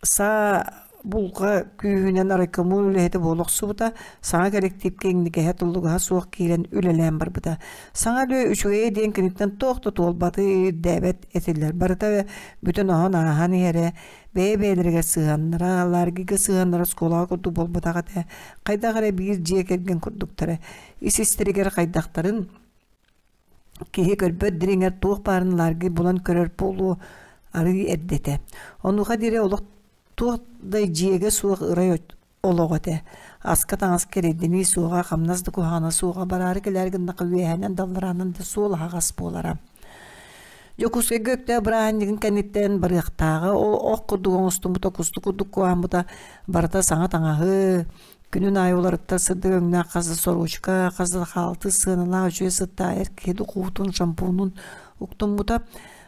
Саа булга күүһүнэн райкомол үлэһитэ буола охсубута, саҥа кэлэктиипкэ иҥнигэһэ туллугаһа суох киирэн үлэлээн барбыта. Саҥа үлэ үчүгэйэ диэн киниттэн туох да туолбаты ирдээбэт этилэр. Барыта бүтэн оһон ааһан иһэрэ, бэйэ-бэйэлэригэр сыһыаннара, Ларгига сыһыаннара оскуолаҕа курдук буолбатах этэ. Хайдах эрэ биир дьиэ кэргэн курдуктара. Ис-истэригэр хайдахтарын Киһи көрбөт дириҥэр туох баарын Ларгый булан көрөр буолуо арыый эрдэ этэ. Онуоха диэри олох туох да дьиэгэ суох ырай олоҕо этэ. Аска-таҥаска эрэйдэнии суоҕа, хамнас да куһаҕана суоҕа, бараары кэлээри гыннахха үөһэнэн да аллараанан да суол аһаҕас буолара. Дьокуускайга Өктөөп бырааһынньыгын кэнниттэн барыахтааҕа, ол ох курдук оҥостубута, кустук курдук куһааммыта, барыта саҥа таҥаһы, Күнүн аайы уларыттар сырдык өҥнөөх хас да сорочка, хас да хаалты сыаналаах үчүгэй сыттаах эр киһи духуутун, шампунун уктуммута,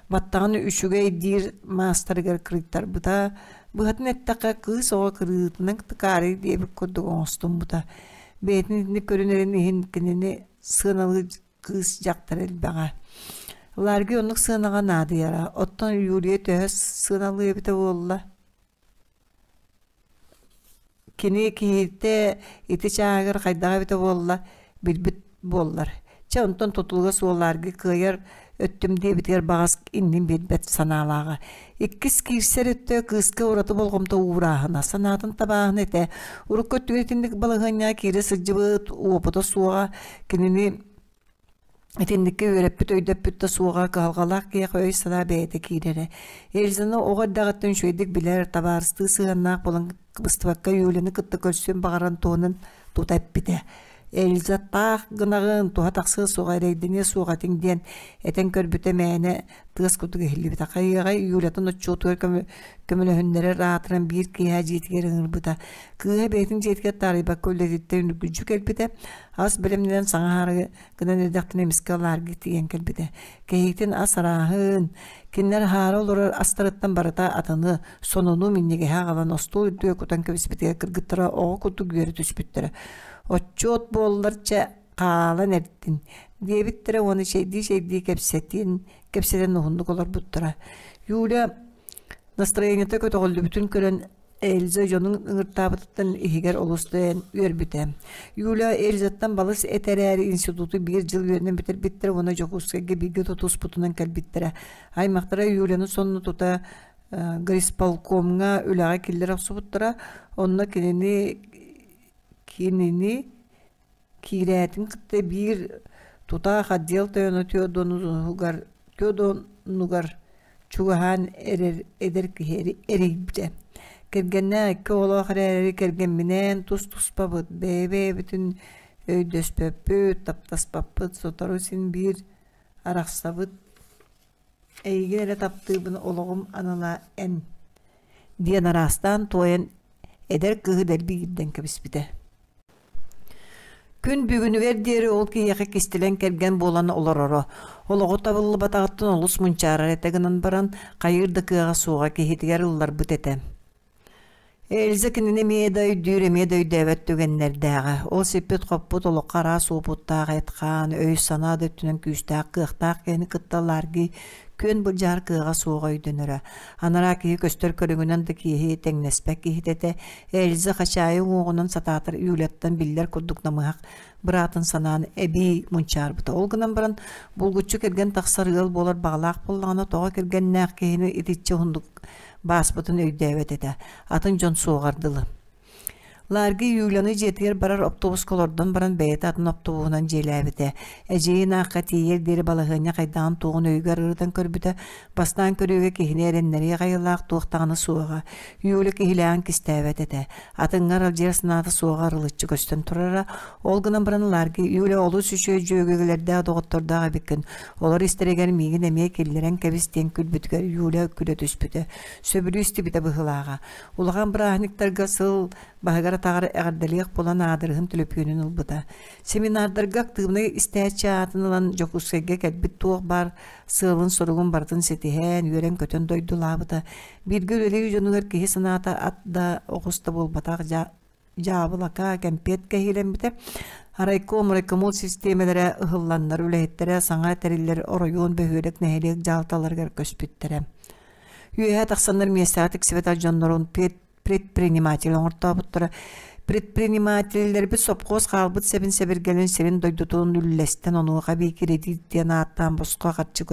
баттаҕын үчүгэй диир маастарыгар кырыйтарбыта, быһатын эттэххэ, кыыс оҕо кырыытынан тыкаарый диэбит курдук оҥостуммута. Бэйэтин итинник көрүнэрин иһин кинини сыаналыыр кыыс дьахтар элбэҕэ. Ларги оннук сыанаҕа наадыйара, оттон Юлия төһө сыаналыа эбитэ буолла? Кини киһитэ ити чааһыгар хайдаҕа эбитэ буолла, билбит буоллар. Чэ, онтон тутулуга суоллаарга кыайар өттүм диэбитигэр баҕас иннин биэрбэт санаалааҕа. Иккис киирсэр өттө кыыска ураты болҕомто уурааһына, санаатын табааһына этэ. Урукку өттүгэр итинник балаһыанньаҕа киирэ сылдьыбыт уопута суоҕа кинини Итинниккэ үөрэппит, өйдөппүт да суоҕа, кыһалҕалаах киһиэхэ өй-санаа бэйэтэ киирэрэ. Эльзаны оҕо эрдэҕиттэн үчүгэйдик билэр, табаарыстыы сыһыаннаах буолан кыбыстыбакка Юляны кытта көрсүөн баҕаран туһунан тута эппитэ. Эльза таах гынаҕын, туһа тахсыа суоҕа, эрэйдэниэ суоҕа этиҥ диэн этэн көрбүтэ мээнэ тыас курдук иһиллибитэ. Хайыаҕай Юлятын отчуотугар көмөлөһүннэрэр аатыран биир киэһэ дьиэтигэр ыҥырбыта. Кыыһа бэйэтин дьиэтигэр таарыйбакка үлэтиттэн үргүлдьү кэлбитэ. Ас бэлэмнэнэн саҥа аһаары гынан эрдэхтэринэ эмискэ лаарга тиийэн кэлбитэ. Кэһиитин ас арааһын, кинилэр аһаары олорор астарыттан барыта атыны, сонуну минньигэһи аҕалан остуол үрдүгэр кутан кэбиспитигэр кыргыттара оҕо курдук үөрэ түспүттэрэ. Отчуот буоллар чэ, хаалан эрдин, диэбиттэрэ уонна чэйдии-чэйдии кэпсэтин, кэпсэтэн уһуннук олорбуттара. Юля настроениета көтөҕүллүбүтүн көрөн Эльза дьонун ыҥыртаабытыттан иһигэр олус да үөрбүтэ. Юля Эльзаттан балыс этэ эрээри институту биир дьыл үөрэнэн бүтэрбиттэрэ уонна Дьокуускайга бииргэ тутуспутунан кэлбиттэрэ. Аймахтара Юляны сонно тута горисполкомҥа үлэҕэ киллэрэ охсубуттара. Онно кинини кинини Киирээтин кытта биир тутаах отдел тойоно Теодонугар чугаһаан эрэр эдэр киһи эрийбитэ. Кэргэннээх икки оҕолоох эрээри кэргэмминээн тус-туспабыт, бэйэ-бэйэбитин өйдөспөппүт, таптаспаппыт, сотору син биир арахсабыт Эйигин эрэ таптыыбын, олоҕум анала эн диэн араастаан туойан эдэр кыыһы дэлби иирдэн кэбиспитэ. Күн бүгүнүгэр диэри ол киһиэхэ кистэлэҥ кэргэн буолан олороро. Олоҕо табыллыбатаҕыттан олус мунчаарар этэ гынан баран, хайыыр да кыаҕа суоҕа киһитигэр ылларбыт этэ. Эльза кинини эмиэ да өйдүүр, эмиэ да өйдөөбөт түгэннэрдээҕэ. Ол сиппит-хоппут олоххо араас уопуттаах эт-хаан, өй-санаа да өттүнэн күүстээх, кыахтаах киһини кытта Ларги күөн былдьаһар кыаҕа суоҕа өйдөнөрө. Анараа киһи көстөр көрүҥүнэн да киһи тэҥнэспэт киһитэ этэ. Эльза хачаайы уҥуоҕунан сатаатар Юляттан биллэр курдук намыһах быраатын санаан эбии мунчаарбыта. Ол гынан баран булгуччу кэргэн тахсар ыал буолар баҕалаах буоллаҕына, тоҕо кэргэннээх киһини итиччэ уһуннук бааспытын өйдөөбөт этэ, атын дьон суоҕар дылы. Ларги Юляны дьиэтигэр барар оптуобуска олордон баран бэйэтэ атын оптуобуһунан дьиэлээбитэ. Эдьиийин аахха тиийэр диэри балаһыанньа хайдаҕын туоҕун өйүгэр ырытан көрбүтэ, бастаан көрүүгэ киһини эрэннэриэх айылаах туох даҕаны суоҕа. Юля киһилээҕин кистээбэт этэ. Атыҥҥа аралдьыйар санаата суоҕа арылыччы көстөн турара. Ол гынан баран Ларги Юля олус үчүгэй дьүөгэлэрдээх доҕоттордоох эбиккин. Олор истэригэр миигин эмиэ киллэрэн кэбис диэн күлбүтүгэр Юля күлэ түспүтэ. Сөбүлүү истибитэ быһыылааҕа. Улахан бырааһынньыктарга сыл баһыгар-атаҕар эҕэрдэлиэх буолан аадырыһын төлөпүөнүн ылбыта. Семинардарга актыыбынай истээччи аатын ылан Дьокуускайга кэлбит туох баар сыалын-соругун барытын ситиһэн, үөрэн-көтөн дойдулаабыта. Бииргэ үлэлиир дьонугар киһи санаата ат да, оҕус да буолбатах дьаабылака, кэмпиэт кэһиилэммитэ. Райком, райкомол систиэмэлэрэ ыһылланнар, үлэһиттэрэ саҥа тэриллэр оройуон, бөһүөлэк, нэһилиэк дьаһалталарыгар көспүттэрэ. Үөһэ тахсаннар миэстэҕэ тиксибэтэх дьоннорун предприниматель оҥортообуттара. Предпринимателлэрбит сопхуос хаалбыт сэбин-сэбиргэлин сирин-дойдутун үллэстэн онуоха эбии кредит диэн ааттаан босхо харчы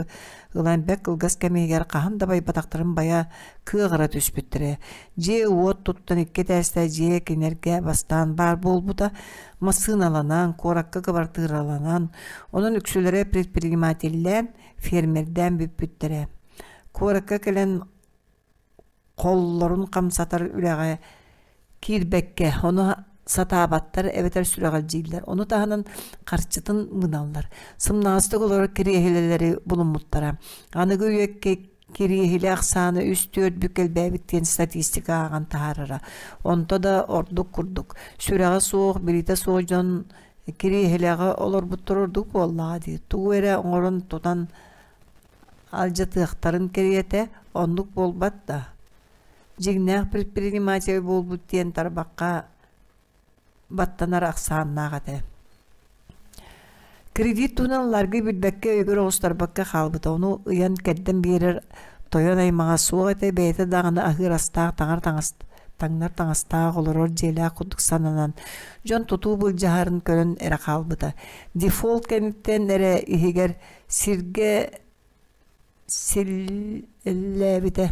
ылан бэрт кылгас кэм иһигэр хаһан да байбатахтарын байа кыаҕыра түспүттэрэ. Дьиэ-уот туттан икки этээстээх дьиэ кинилэргэ бастаан баар буолбута, массыыналанан, куоракка кыбартыыраланан, онон үксүлэрэ предпринимателлээн, фермердээн бүппүттэрэ. Куоракка кэлэн холлорун хамсатар үлэҕэ киирбэккэ, ону сатаабаттар эбэтэр сүрэҕэлдьииллэр. Ону таһынан харчытын мыыналлар. Сымнаҕастык олорор кириэһилэлэри булуммуттара. Аныгы үйэ кириэһилэ ахсаана үс-түөрт бүк элбээбит диэн статистика ааҕан таһаарара. Онто да ордук курдук. Сүрэҕэ суох, билиитэ суох дьон кириэһилэҕэ олорбуттар ордук буоллаҕа дии. Тугу эрэ оҥорон тутан алдьатыахтарын кэриэтэ оннук буолбат да. Дьиҥнээх предприниматель буолбут диэн тарбахха баттанар ахсааннаах этэ. Кредит туһунан ылларгы билбэккэ өйүгэр оҕустарбакка хаалбыта. Ону ыйан-кэрдэн биэрэр тойон аймаҕа суох этэ, бэйэтэ даҕаны аһыыр астаах, таҥар таҥас таҥнар таҥастаах олорор дьиэлээх курдук сананан, дьон тутуу былдьаһарын көрөн эрэ хаалбыта. Дефолт кэнниттэн эрэ иһигэр сиргэ. силлээбитэ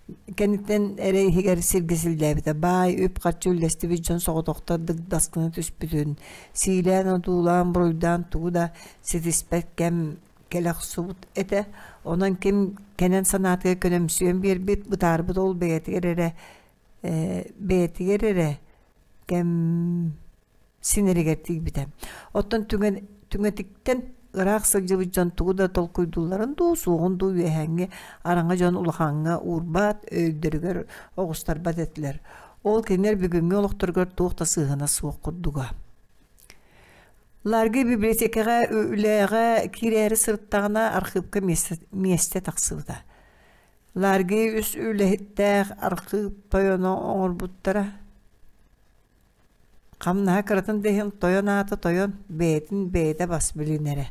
кэнниттэн эрэ иһигэр сиргэ силлээбитэ. Баай, үп-харчы үллэстибит дьон соҕотохто дыгдаскына түспүтүн, сиилээн-одуулаан, буруйдаан тугу да ситиспэт кэм кэлэ охсубут этэ. Онон ким кэнэн санаатыгар көнөмсүйэн биэрбит, бытаарбыт ол бэйэтигэр эрэ бэйэтигэр эрэ кэм синэригэр тиийбитэ. Оттон түгэн, түҥэтиктэн ыраах сылдьыбыт дьон тугу да толкуйдуулларын дуу, суоҕун дуу үөһээҥҥи араҥа дьон улахаҥҥа уурбат, өйдөрүгэр оҕустарбат этилэр. Ол кинилэр бүгүҥҥү олохторугар туох да сыһыана суох курдуга. Ларги библиотекаҕа үлэҕэ киирээри сырыттаҕына архыыпка миэстэ, миэстэ тахсыбыта. Ларги үс үлэһиттээх архыып тойоно оҥорбуттара. Хамнаһа кыратын да иһин тойон аата тойон, бэйэтин бэйэтэ бас билинэрэ.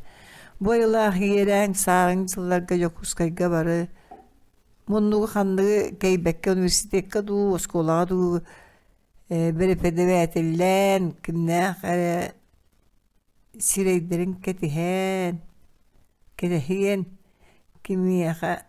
Бу айылаах иэрээн сааһыҥ дьылларга Дьокуускайга бары муннугу ханныгы кэйбэккэ университекка дуу, оскуолаҕа дуу бэрэпэдэбээтиллээн, кимнээх эрэ сирэйдэрин кэтиһэн, кэтэһиэн, кимиэхэ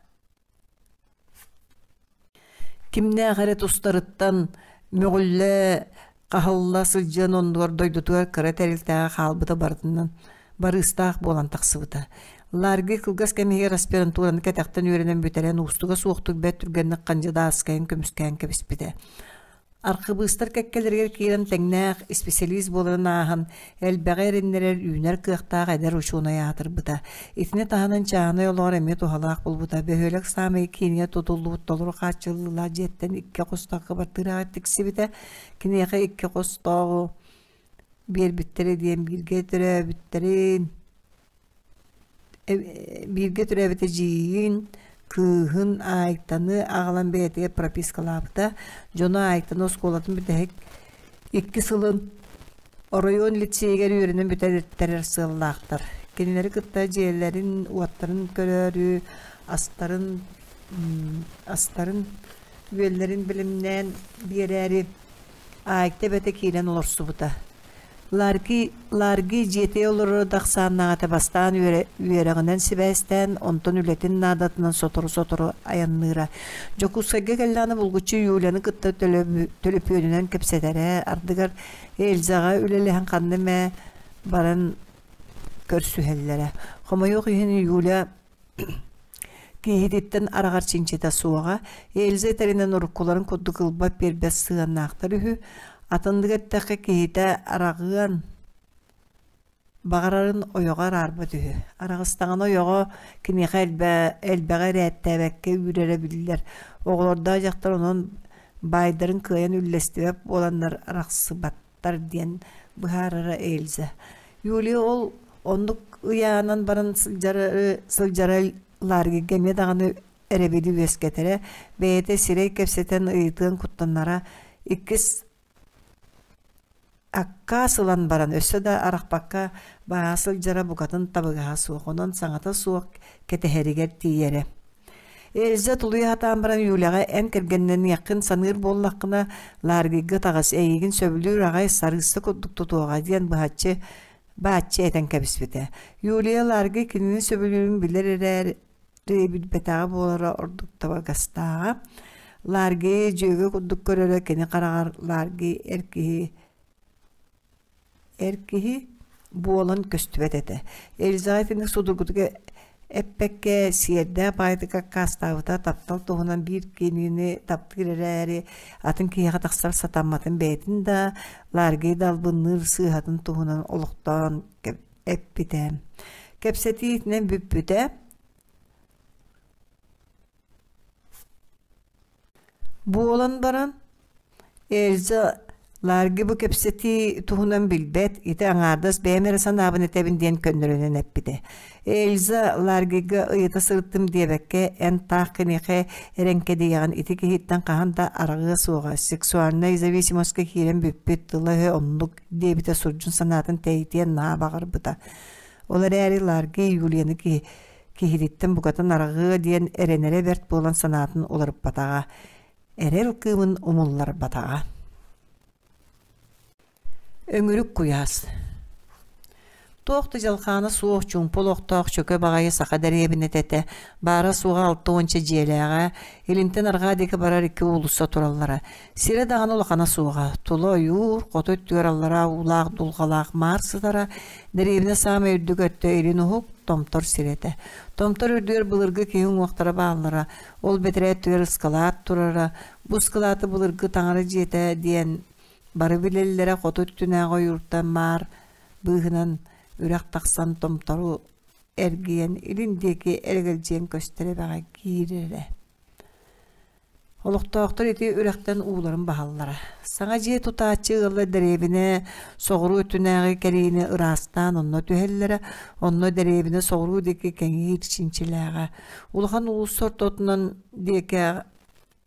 Кимнээх эрэ тустарыттан мөҕүллэ, хаһылла сылдьыан оннугар дойдутугар кыра тэрилтэҕэ хаалбыта барытынан барыыстаах буолан тахсыбыта. Ларги кылгас кэм иһигэр аспирантураны кэтэхтэн үөрэнэн бүтэрэн уустуга суохтук бэрт түргэнник хандьыдааскайын көмүскээн кэбиспитэ. Архыбыыстар кэккэлэригэр киирэн тэҥнээх исписэлиис буоларын ааһан, элбэҕи эрэннэрэр үүнэр кыахтаах эдэр учуонай аатырбыта. Итини таһынан чааһынай олоҕор эмиэ туһалаах буолбута. Бөһүөлэк саамай киинигэр тутуллубут толору хааччыллыылаах дьиэттэн икки хостоох кыбартыыраҕа тиксибитэ. Киниэхэ икки хостооҕу биэрбиттэрэ диэн бииргэ төрөөбүттэрин Бииргэ төрөөбүт эдьиийин, кыыһын Аайтаны аҕалан бэйэтигэр пропискалаабыта. Дьоно Аайтаны оскуолатын бүтэһик икки сылын оройуон лицейигэр үөрэнэн бүтэртэрэр сыаллаахтар. Кинилэри кытта дьиэлэрин-уоттарын көрөөрү, астарын астарын үөллэрин бэлэмнээн биэрээри Айта эбэтэ киирэн олорсубута. Ларги, Ларги дьиэтигэр олороро да ахсааннаах этэ бастаан үөрэҕинэн сибээстээн, онтон үлэтин наадатынан сотору-сотору айанныыра. Дьокуускайга кэллэҕинэ булгуччу Юляны кытта төлөпүөнүнэн кэпсэтэрэ, ардыгар Эльзаҕа үлэлэһэн ханна эмэ баран көрсүһэллэрэ. Хомойуох иһин Юля Киһититтэн араҕар чинчитэ суоҕа, Эльза этэринэн уруккуларын курдук ылбат-биэрбэт сыһыаннаахтар үһү, атыннык эттэххэ киһитэ араҕыан баҕарарын ойоҕо араарбат үһү. Араҕыстаҕына ойоҕо киниэхэ элбэҕи ирээттээбэккэ үүрэрэ биллэр. Оҕолордоох дьахтар онон баайдарын кыайан үллэстибэт буоланнар арахсыбат диэн быһаарара Эльза. Юлия ол оннук ыйаанан баран сылдьара, сылдьара Ларгига эмиэ даҕаны эрэбили үөскэтэрэ, бэйэтэ сирэй кэпсэтэн ыйытыан куттанара, иккис аккаас ылан баран өссө да арахпакка бааһа сылдьара букатын табыгаһа суох, онон саҥата суох кэтэһэригэр тиийэрэ. Эльза тулуйа сатаан баран Юляҕа эн кэргэннэниэххин саныыр буоллаххына, Ларгыйга таҕыс, эйигин сөбүлүүр аҕай сарыысса курдук тутуоҕа диэн быһаччы бааччы этэн кэбиспитэ. Юлия Ларгый кинини сөбүлүүрүн билэр эрээри билбэтэҕэ буолара ордук табыгастааҕа. Ларгыйы дьүөгэ курдук көрөрө кини хараҕар Ларгый эр киһи Эр киһи буолан көстүбэт этэ. Эльзаҕа итинник судургутук эппэккэ, сиэрдээх баайдык аккаастаабыта, таптал туһунан биир кинини таптыыр эрээри, атын киһиэхэ тахсар сатамматын бэйэтин да, Ларгий да албынныыр сыыһатын туһунан олохтоон эппитэ. Кэпсэтии итинэн бүппүтэ. Буолан баран, Эльза Ларги бу кэпсэтии туһунан билбэт, ити аҥаардас бэйэм эрэ санаабын этэбин диэн көннөрүнэн эппитэ. Эльза Ларгига ыйыта сырыттым диэбэккэ, эн таах киниэхэ эрэҥкэдийэҕин ити киһиттэн хаһан да араҕыа суоҕа, сексуальнай зависимостка киирэн бүппүт, тыла-өһө оннук диэбитэ сурдьун санаатын тэйитиэн наһаа баҕарбыта. Ол эрээри Ларги Юлияны киһи киһититтэн букатын араҕыа диэн эрэнэрэ бэрт буолан санаатын уларыппатаҕа, эрэл кыымын умулларбатаҕа. Өҥүрүк куйаас. Туох да дьалхаана суох чуумпу олохтоох чөкө баҕайы саха дэриэбинэтэ этэ, баара-суоҕа 60 дьиэлээҕэ, илинтэн арҕаа диэки барар икки уулусса тураллара. Сирэ даҕаны улахана суоҕа, тула ойуур, хоту өттүгэр аллараа уулаах дулҕалаах маар сытара, дэриэбинэ саамай үрдүк өттө илин уһук, томтор сирэ этэ. Томтор үрдүгэр былыргы киһи уҥуохтара бааллара, ол бэтэрээ өттүгэр ыскалаат турара, бу ыскалааты былыргы таҥара дьиэтэ диэн бары билэллэрэ хоту өттүнээҕи ойууртан маар быыһынан үрэх тахсан томтору эргийэн илин диэки эрэгэлдьийэн көстөр эбэҕэ киирэрэ. Олохтоохтор ити үрэхтэн ууларын баһаллара. Саҥа дьиэ тутааччы ыаллар дэриэбинэ соҕуруу өттүнээҕи кэриини ыраастаан онно түһэллэрэ, онно дэриэбинэ соҕуруу диэки кэҥиир чинчилээҕэ. Улахан уулусса ортотунан диэки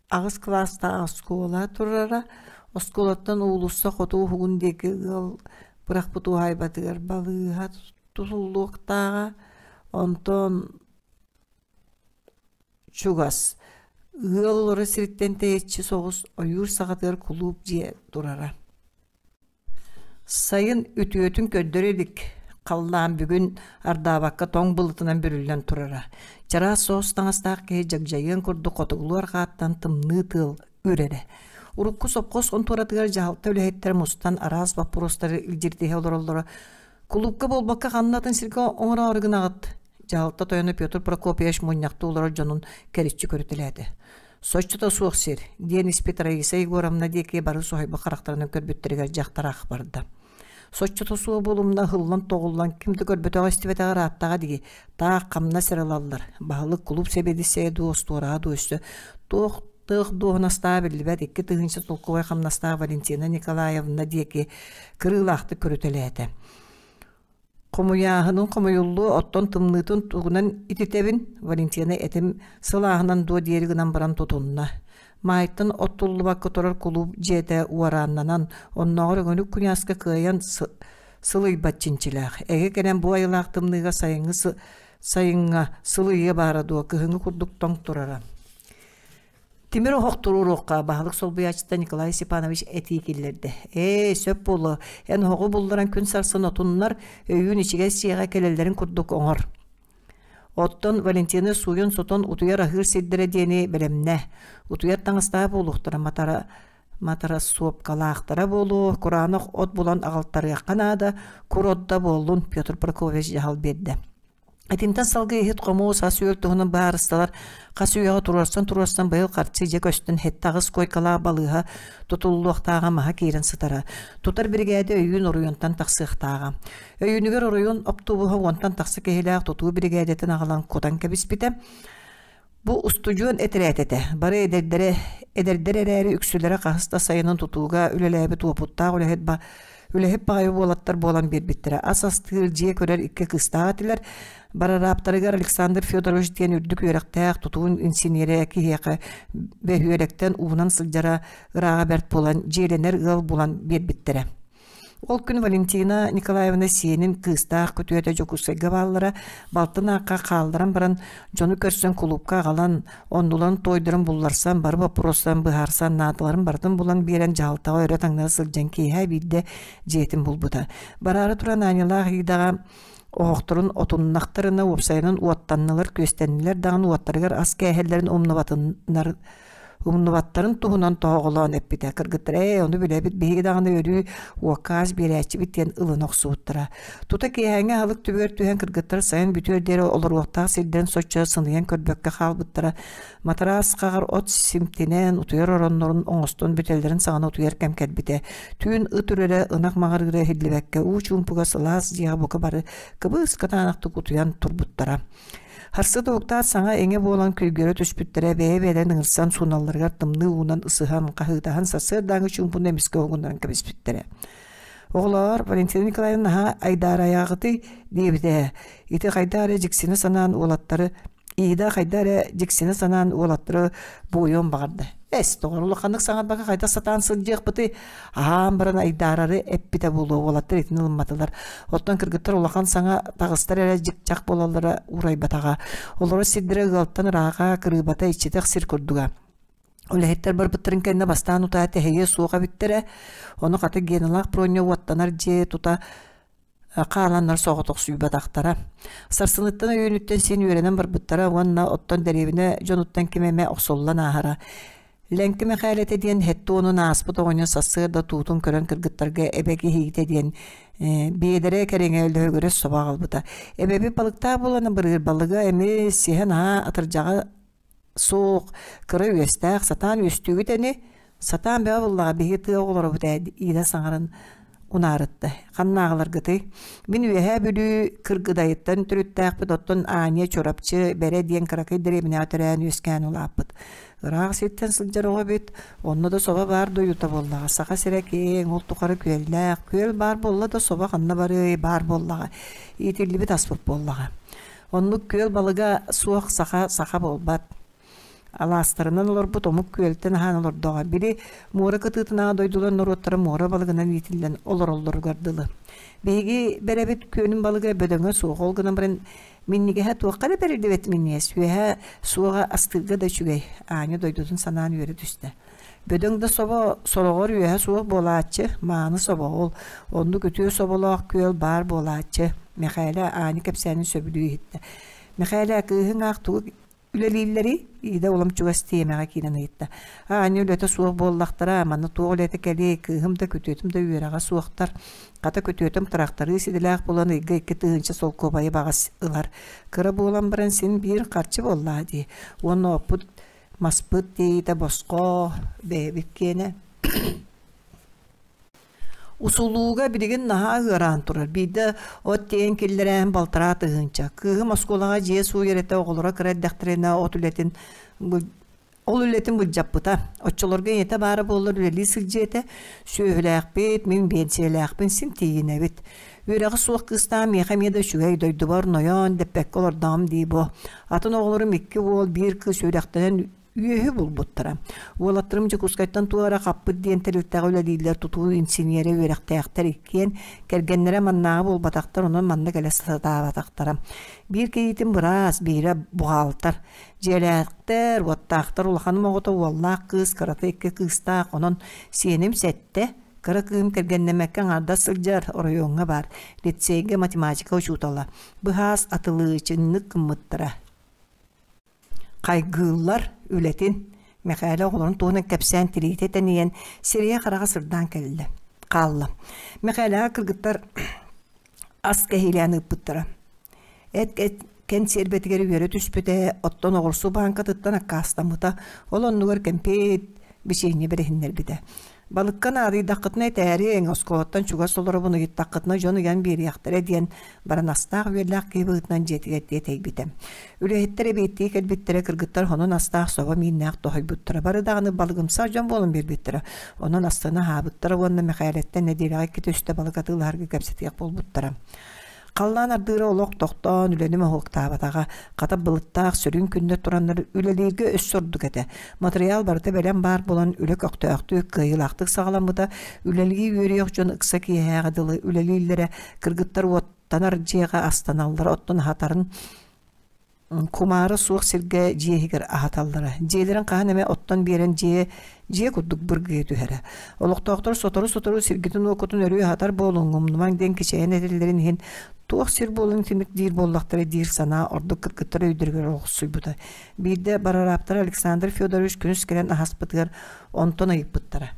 аҕыс кылаастаах оскуола турара. Оскуолаттан уулусса хоту уһугун диэки ыал бырахпыт уһаайбатыгар балыыһа тутуллуохтааҕа. Онтон чугас, ыал олорор сириттэн тэйиччи соҕус ойуур саҕатыгар кулууп дьиэ турара. Сайын үтүөтүн көрдөрө илик халлаан бүгүн ардаабакка тоҥ былытынан бүрүллэн турара. Чараас соҕус таҥастаах киһи дьагдьайыан курдук хотугулуу арҕааттан тымныы тыал үрэрэ. Урукку сопхуос хонтуоратыгар дьаһалта үлэһиттэрэ мустан араас боппуруостары илдьиритиһэ олороллоро. Кулуупка буолбакка ханна атын сиргэ оҥороору гынаҕыт? Дьаһалта тойоно Петр Прокопьевич мунньахтыы олорор дьонун кэриччи көрүтэлээтэ. Соччото суох сир, диэн испит Раиса Егоровна диэки бары соһуйбут харахтарынан көрбүттэригэр дьахтар ах барда. Соччото суох буолумна ыһыллан-тоҕуллан ким да көрбөтөҕө-истибэтэҕэ ырааттаҕа дии, таах хамнас эрэ ылаллар, баһылык кулууп сэбиэдиссэйэ дуу, остуораһа дуу өссө туох тыах дуоһунастааҕа биллибэт 2000 солкуобай хамнастаах Валентина Николаевна диэки кырыылаахтык көрүтэлээтэ. Хомуйааһынын хомуйуллуо, оттон тымныытын тугунан ититэбин, Валентина этим сылааһынан дуо диэри гынан баран тутунна. Маайтан оттуллубакка турар кулууп дьиэтэ уорааннанан, оннооҕор өҥөнүк куйааска кыайан сылыйбат чинчилээх. Эгэ кэлэн бу айылаах тымныыга сайыҥҥы сайыҥҥа сылыйыа баара дуо, кыһыҥҥы курдук тоҥ турара. Тимир оһох туруоруохха баһылык солбуйааччыта Николай Степанович этии киллэрдэ. Ээ, сөп буолуо, эн оһоҕу булларан күн сарсын отуннар, өйүүн ичигэс дьиэҕэ кэлэллэрин курдук оҥор. Оттон Валентина сууйан-сотон утуйар аһыыр сирдэрэ диэни бэлэмнэ. Утуйар таҥастаах буолуохтара матара матарасуопкалаахтара буолуо, кураанах от булан аҕалтарыахха наада, кур от да буоллун, Петр Прокопьевич дьаһал биэрдэ. Итинтэн салгыы иһит-хомуос, ас-үөл туһунан быһаарыстылар, хас үйэҕэ туруорсан-туруорсан быйыл харчы дьэ көстөн 7-8 куойкалаах балыыһа тутуллуохтааҕа маһа киирэн сытара. Тутар биригээдэ өйүүн оройуонтан тахсыахтааҕа. Өйүүнүгэр оройуон оптуобуһа уонтан тахса киһилээх тутуу биригээдэтин аҕалан кутан кэбиспитэ. Бу устудьуон этэрээт этэ. Бары эдэрдэрэ, эдэрдэр эрээри үксүлэрэ хаһыс да сайынын тутууга үлэлээбит уопуттаах үлэһит ба үлэһит баҕайы уолаттар буолан биэрбиттэрэ. Ас астыыр, дьиэ көрөр икки кыыстаах этилэр. Барараптарыгар Александр Федорович диэн үрдүк үөрэхтээх тутуун инсиниэрэ киһиэхэ бөһүөлэктэн уунан сылдьара ырааҕа бэрт буолан, дьиэлэнэр ыал булан биэрбиттэрэ. Ол күн Валентина Николаевна сиэнин кыыстаах күтүөтэ Дьокуускайга бааллара, балтын аахха хаалларан баран, дьону көрсөн кулуупка аҕалан, оннуларын туойдарын булларсан, бары боппуруостарын быһаарсан, наадаларын барытын булан биэрэн дьаһалтаҕа өрө таҥнары сылдьан киэһэ биирдэ дьиэтин булбута. Бараары туран Анялаах Идаҕа оһохторун отуннахтарына уопсайынан уоттаннылар-күөстэннилэр даҕаны уоттарыгар ас кээһэллэрин умнубатыннар умнубаттарын туһунан тоһоҕолоон эппитэ. Кыргыттар ээ, ону билэбит, биһиги даҕаны өрүү уокка ас биэрээччибит диэн ылына охсубуттара. Тута киэһээҥҥи аһылык түбүгэр түһэн кыргыттар сайын бүтүөр диэри олоруохтаах сирдэрин соччо сыныйан көрбөккө хаалбыттара. Матараас хаҕар от симтинэн, утуйар ороннорун оҥостон бүтэллэрин саҕана утуйар кэм кэлбитэ. Түүн ыт үрэрэ, ынах маҕарыыра иһиллибэккэ, уу чуумпуга сылаас дьиэҕэ бука бары кыбыс-кытаанахтык утуйан турбуттара. Харса тоһуктаах саҥа-иҥэ буолан күйгүөрэ түспүттэрэ, бэйэ-бэйэлэрин ыҥырсан сууналларыгар тымныы уунан ысыһан, хаһыытаһан сарсыардааҥҥы чуумпуну эмискэ уһугуннаран кэбиспиттэрэ. «Оҕолоор, Валентина Николаевна наһаа айдаарайааҕытый?» диэбитэ. Ити хайдах эрэ дьиксинэ санаан уолаттары Ида хайдах эрэ дьиксинэ санаан уолаттары буойуон баҕарда. Эс, доҕор, улаханнык саҥарбакка хайдах сатаан сылдьыахпытый? Аһаан баран айдаарары эппитэ буолуо, уолаттар итини ылымматылар. Оттон кыргыттар улахан саҥа таҕыстар эрэ дьик-дьах буолаллара уурайбатаҕа. Олорор сирдэрэ ыалтан ырааҕа, кырыыбата иччитэх сир курдуга. Үлэһиттэр барбыттарын кэннэ бастаан утаа тэһийиэ суох эбиттэрэ. Ону хата Геналаах Проня уоттанар дьиэ тута Хааланнар соҕотохсуйбатахтара. Сарсыныттан өйүүнүттэн син үөрэнэн барбыттара уонна оттон дэриэбинэ дьонуттан ким эмэ охсуллан ааһара. Лэҥки Мэхээлэтэ диэн сэттэ уонун ааспыт оҕонньор сарсыарда туутун көрөн кыргыттарга эбэ киһиитэ диэн биэдэрэ кэриҥэ лөһүгүрэс собо аҕалбыта. Эбэбит балыктаах буолан бырыыр балыга эмиэ сиһэ наһаа атырдьаҕа суох, кыра үөстээх, сатаан үөстүүгүт ини, сатаан бөҕө буоллаҕа биһиги тыа оҕолоробут ээ Ида саҥаран унаарытта. Ханнааҕыларгытый? Мин Үөһээ Бүлүү Кыргыдайыттан төрүттээхпит, оттон Аня Чурапчы Бэрэ диэн кыракый дэриэбинэҕэ төрөөн үөскээн улааппыт. Ыраах сиртэн сылдьар оҕо эбит, онно да собо баар дойдута буоллаҕа. Саха сирэ киэҥ, ол тухары күөллээх, күөл баар буолла да собо ханна барыай, баар буоллаҕа. Иитиллибит аспыт буоллаҕа. Оннук күөл балыга суох саха саха буолбат. Алаастарынан олорбут омук күөлтэн аһаан олордоҕо. Били муора кытыытынааҕы дойдулар норуоттара муора балыгынан иитиллэн олороллоругар дылы. Биһиги бэрэбит күөлүн балыга бөдөҥө суох, ол гынан баран минньигэһэ туохха эрэ бэриллибэт минньигэс, үөһэ суоҕа астыырга да үчүгэй. Аня дойдутун санаан үөрэ түстэ. Бөдөҥ да собо сороҕор үөһэ суох буолааччы, мааны собо ол. Оннук үтүө соболоох күөл баар буолааччы, Мэхээлэ Аня кэпсээнин сөбүлүү иһиттэ. Мэхээлэ, кыыһыҥ аах тугу үлэлииллэрий? Ида улам чугас тиэмэҕэ киирэн ыйытта. Аня үлэтэ суох буоллахтара, манна туох үлэтэ кэлиэй, кыыһым да күтүөтүм да үөрэҕэ суохтар. Хата күтүөтүм тырахтарыыс идэлээх буолан ыйга 2000 солкуобайы баҕас ылар. Кыра буолан баран син биир харчы буоллаа дии. Уонна оппут Маспыт тиэйиитэ босхо, бэйэбит киэнэ. Усулууга билигин наһаа ыараан турар. Биирдэ от тиэйэн киллэрээһин балтараа тыһыынча. Кыыһым оскуолаҕа дьиэ сууйар этэ, оҕолоро кыра эрдэхтэринэ от үлэтин ол үлэтин былдьаппыта. Оччолорго ийэтэ баара буоллар үлэлии сылдьыа этэ. Сүөһүлээхпит, мин биэнсийэлээхпин син тиийинэбит. Үөрэҕэ суох кыыстаах миэхэ эмиэ да үчүгэй, дойдубар нойоон дэппэккэ олордоҕум дии бу. Атын оҕолорум икки уол, биир кыыс үөрэхтэнэн үөһү булбуттара. Уолаттарым Дьокуускайтан туох эрэ хаппыт диэн тэрилтэҕэ үлэлииллэр, тутуу инсиниэрэ үөрэхтээхтэр иккиэн, кэргэннэрэ маннааҕы буолбатахтар, онон манна кэлэ сатаабатахтара. Биир кийиитим быраас, биирэ буҕаалтар. Дьиэлээхтэр, уоттаахтар улаханым оҕото уоллаах кыыс, кырата икки кыыстаах, онон сиэним сэттэ, Кыра кыыһым кэргэннэммэккэ аҥаардас сылдьар, оройуоҥҥа баар, лицейгэ математика учуутала. Быһаас атылыычыннык гыммыттара. Хайгыыллар үлэтин. Мэхээлэ оҕолорун туһунан кэпсээн тириитэ тэнийэн, сирэйэ-хараҕа сырдаан кэллэ, хаалла. Мэхээлэҕэ кыргыттар ас кэһиилээн ыыппыттара. Эт кэнсиэрбэтигэр үөрэ түспүтэ, оттон оҕурсу бааҥкатыттан аккаастаммыта, ол оннугар кэмпиэт, бичиэнньэ бэриһиннэрбитэ. Балыкка наадыйдаххытына этээриҥ, оскуолаттан чугас олоробун ыйыттаххытына дьон ыйан биэриэхтэрэ диэн баран астаах-үөллээх киһи быһыытынан дьиэтигэр тиэтэйбитэ. Үлэһиттэр эбиэттии кэлбиттэрэ, кыргыттар хонон астаах собо мииннээх тоһуйбуттара. Бары даҕаны балыгымсах дьон буолан биэрбиттэрэ. Онон астына аһаабыттара уонна Мэхээлэттэн нэдиэлэҕэ иккитэ үстэ балык атыылаһарга кэпсэтиэх буолбуттара. Халлаан ардыыра олох тохтоон, үлэни моһуоктаабатаҕа, хата былыттаах сүрүн күннэр тураннар үлэлииргэ өссө ордук этэ. Матырыйаал барыта бэлэм баар буолан, үлэ көхтөөхтүк, кыайыылаахтык саҕаламмыта, үлэлии үөрүйэх дьон ыкса киэһээҕи дылы үлэлииллэрэ, кыргыттар уоттанар дьиэҕэ астаналлара, оттон аһатарын Кумаара суох сиргэ дьиэ иһигэр аһаталлара. Дьиэлэрин хаһан эмэ оттон биэрэн дьиэ дьиэ курдук быргыйа түһэрэ. Олохтоохтор сотору-сотору сиргитин-уоккутун өрүү аһатар буолуҥ, умнумаҥ диэн кичэйэн этэллэрин иһин туох сир буолан итинник диир буоллахтара диир санаа ордук кыргыттар өйдөрүгэр олохсуйбута. Биирдэ барарааптара Александр Федорович күнүс кэлэн аһаспытыгар онтон ыйыппыттара.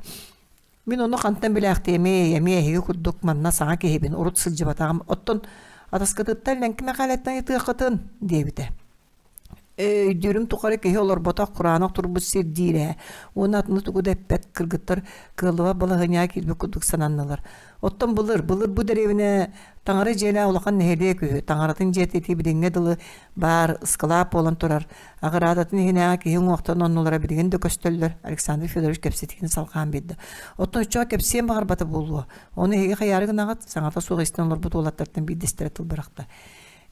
Мин ону хантан билээхтиэмий, эмиэ эһиги курдук манна саҥа киһибин, урут сылдьыбатаҕым. Оттон атаскытыттан Лэҥки Мэхээлэттэн ыйытыаххытын, диэбитэ. Өйдүүрүм тухары киһи олорботох кураанах турбут сир диир ээ. Уонна атыны тугу да эппэт кыргыттар кыаллыбат балаһыанньаҕа киирбит курдук сананнылар. Оттон былыр, былыр бу дэриэбинэ таҥара дьиэлээх улахан нэһилиэк үһү. Таҥаратын дьиэтэ ити билиҥҥэ дылы баар ыскылаап буолан турар. Аҕыраадатын иһинээҕи киһи уҥуохтан оннулара билигин да көстөллөр, Александр Федорович кэпсэтиитин салҕаан биэрдэ. Оттон оччоҕо кэпсиэн баҕарбата буолуо. Ону эһиги хайаары гынаҕыт? Саҥата суох истэн олорбут уолаттартан биирдэстэрэ тыл бырахта.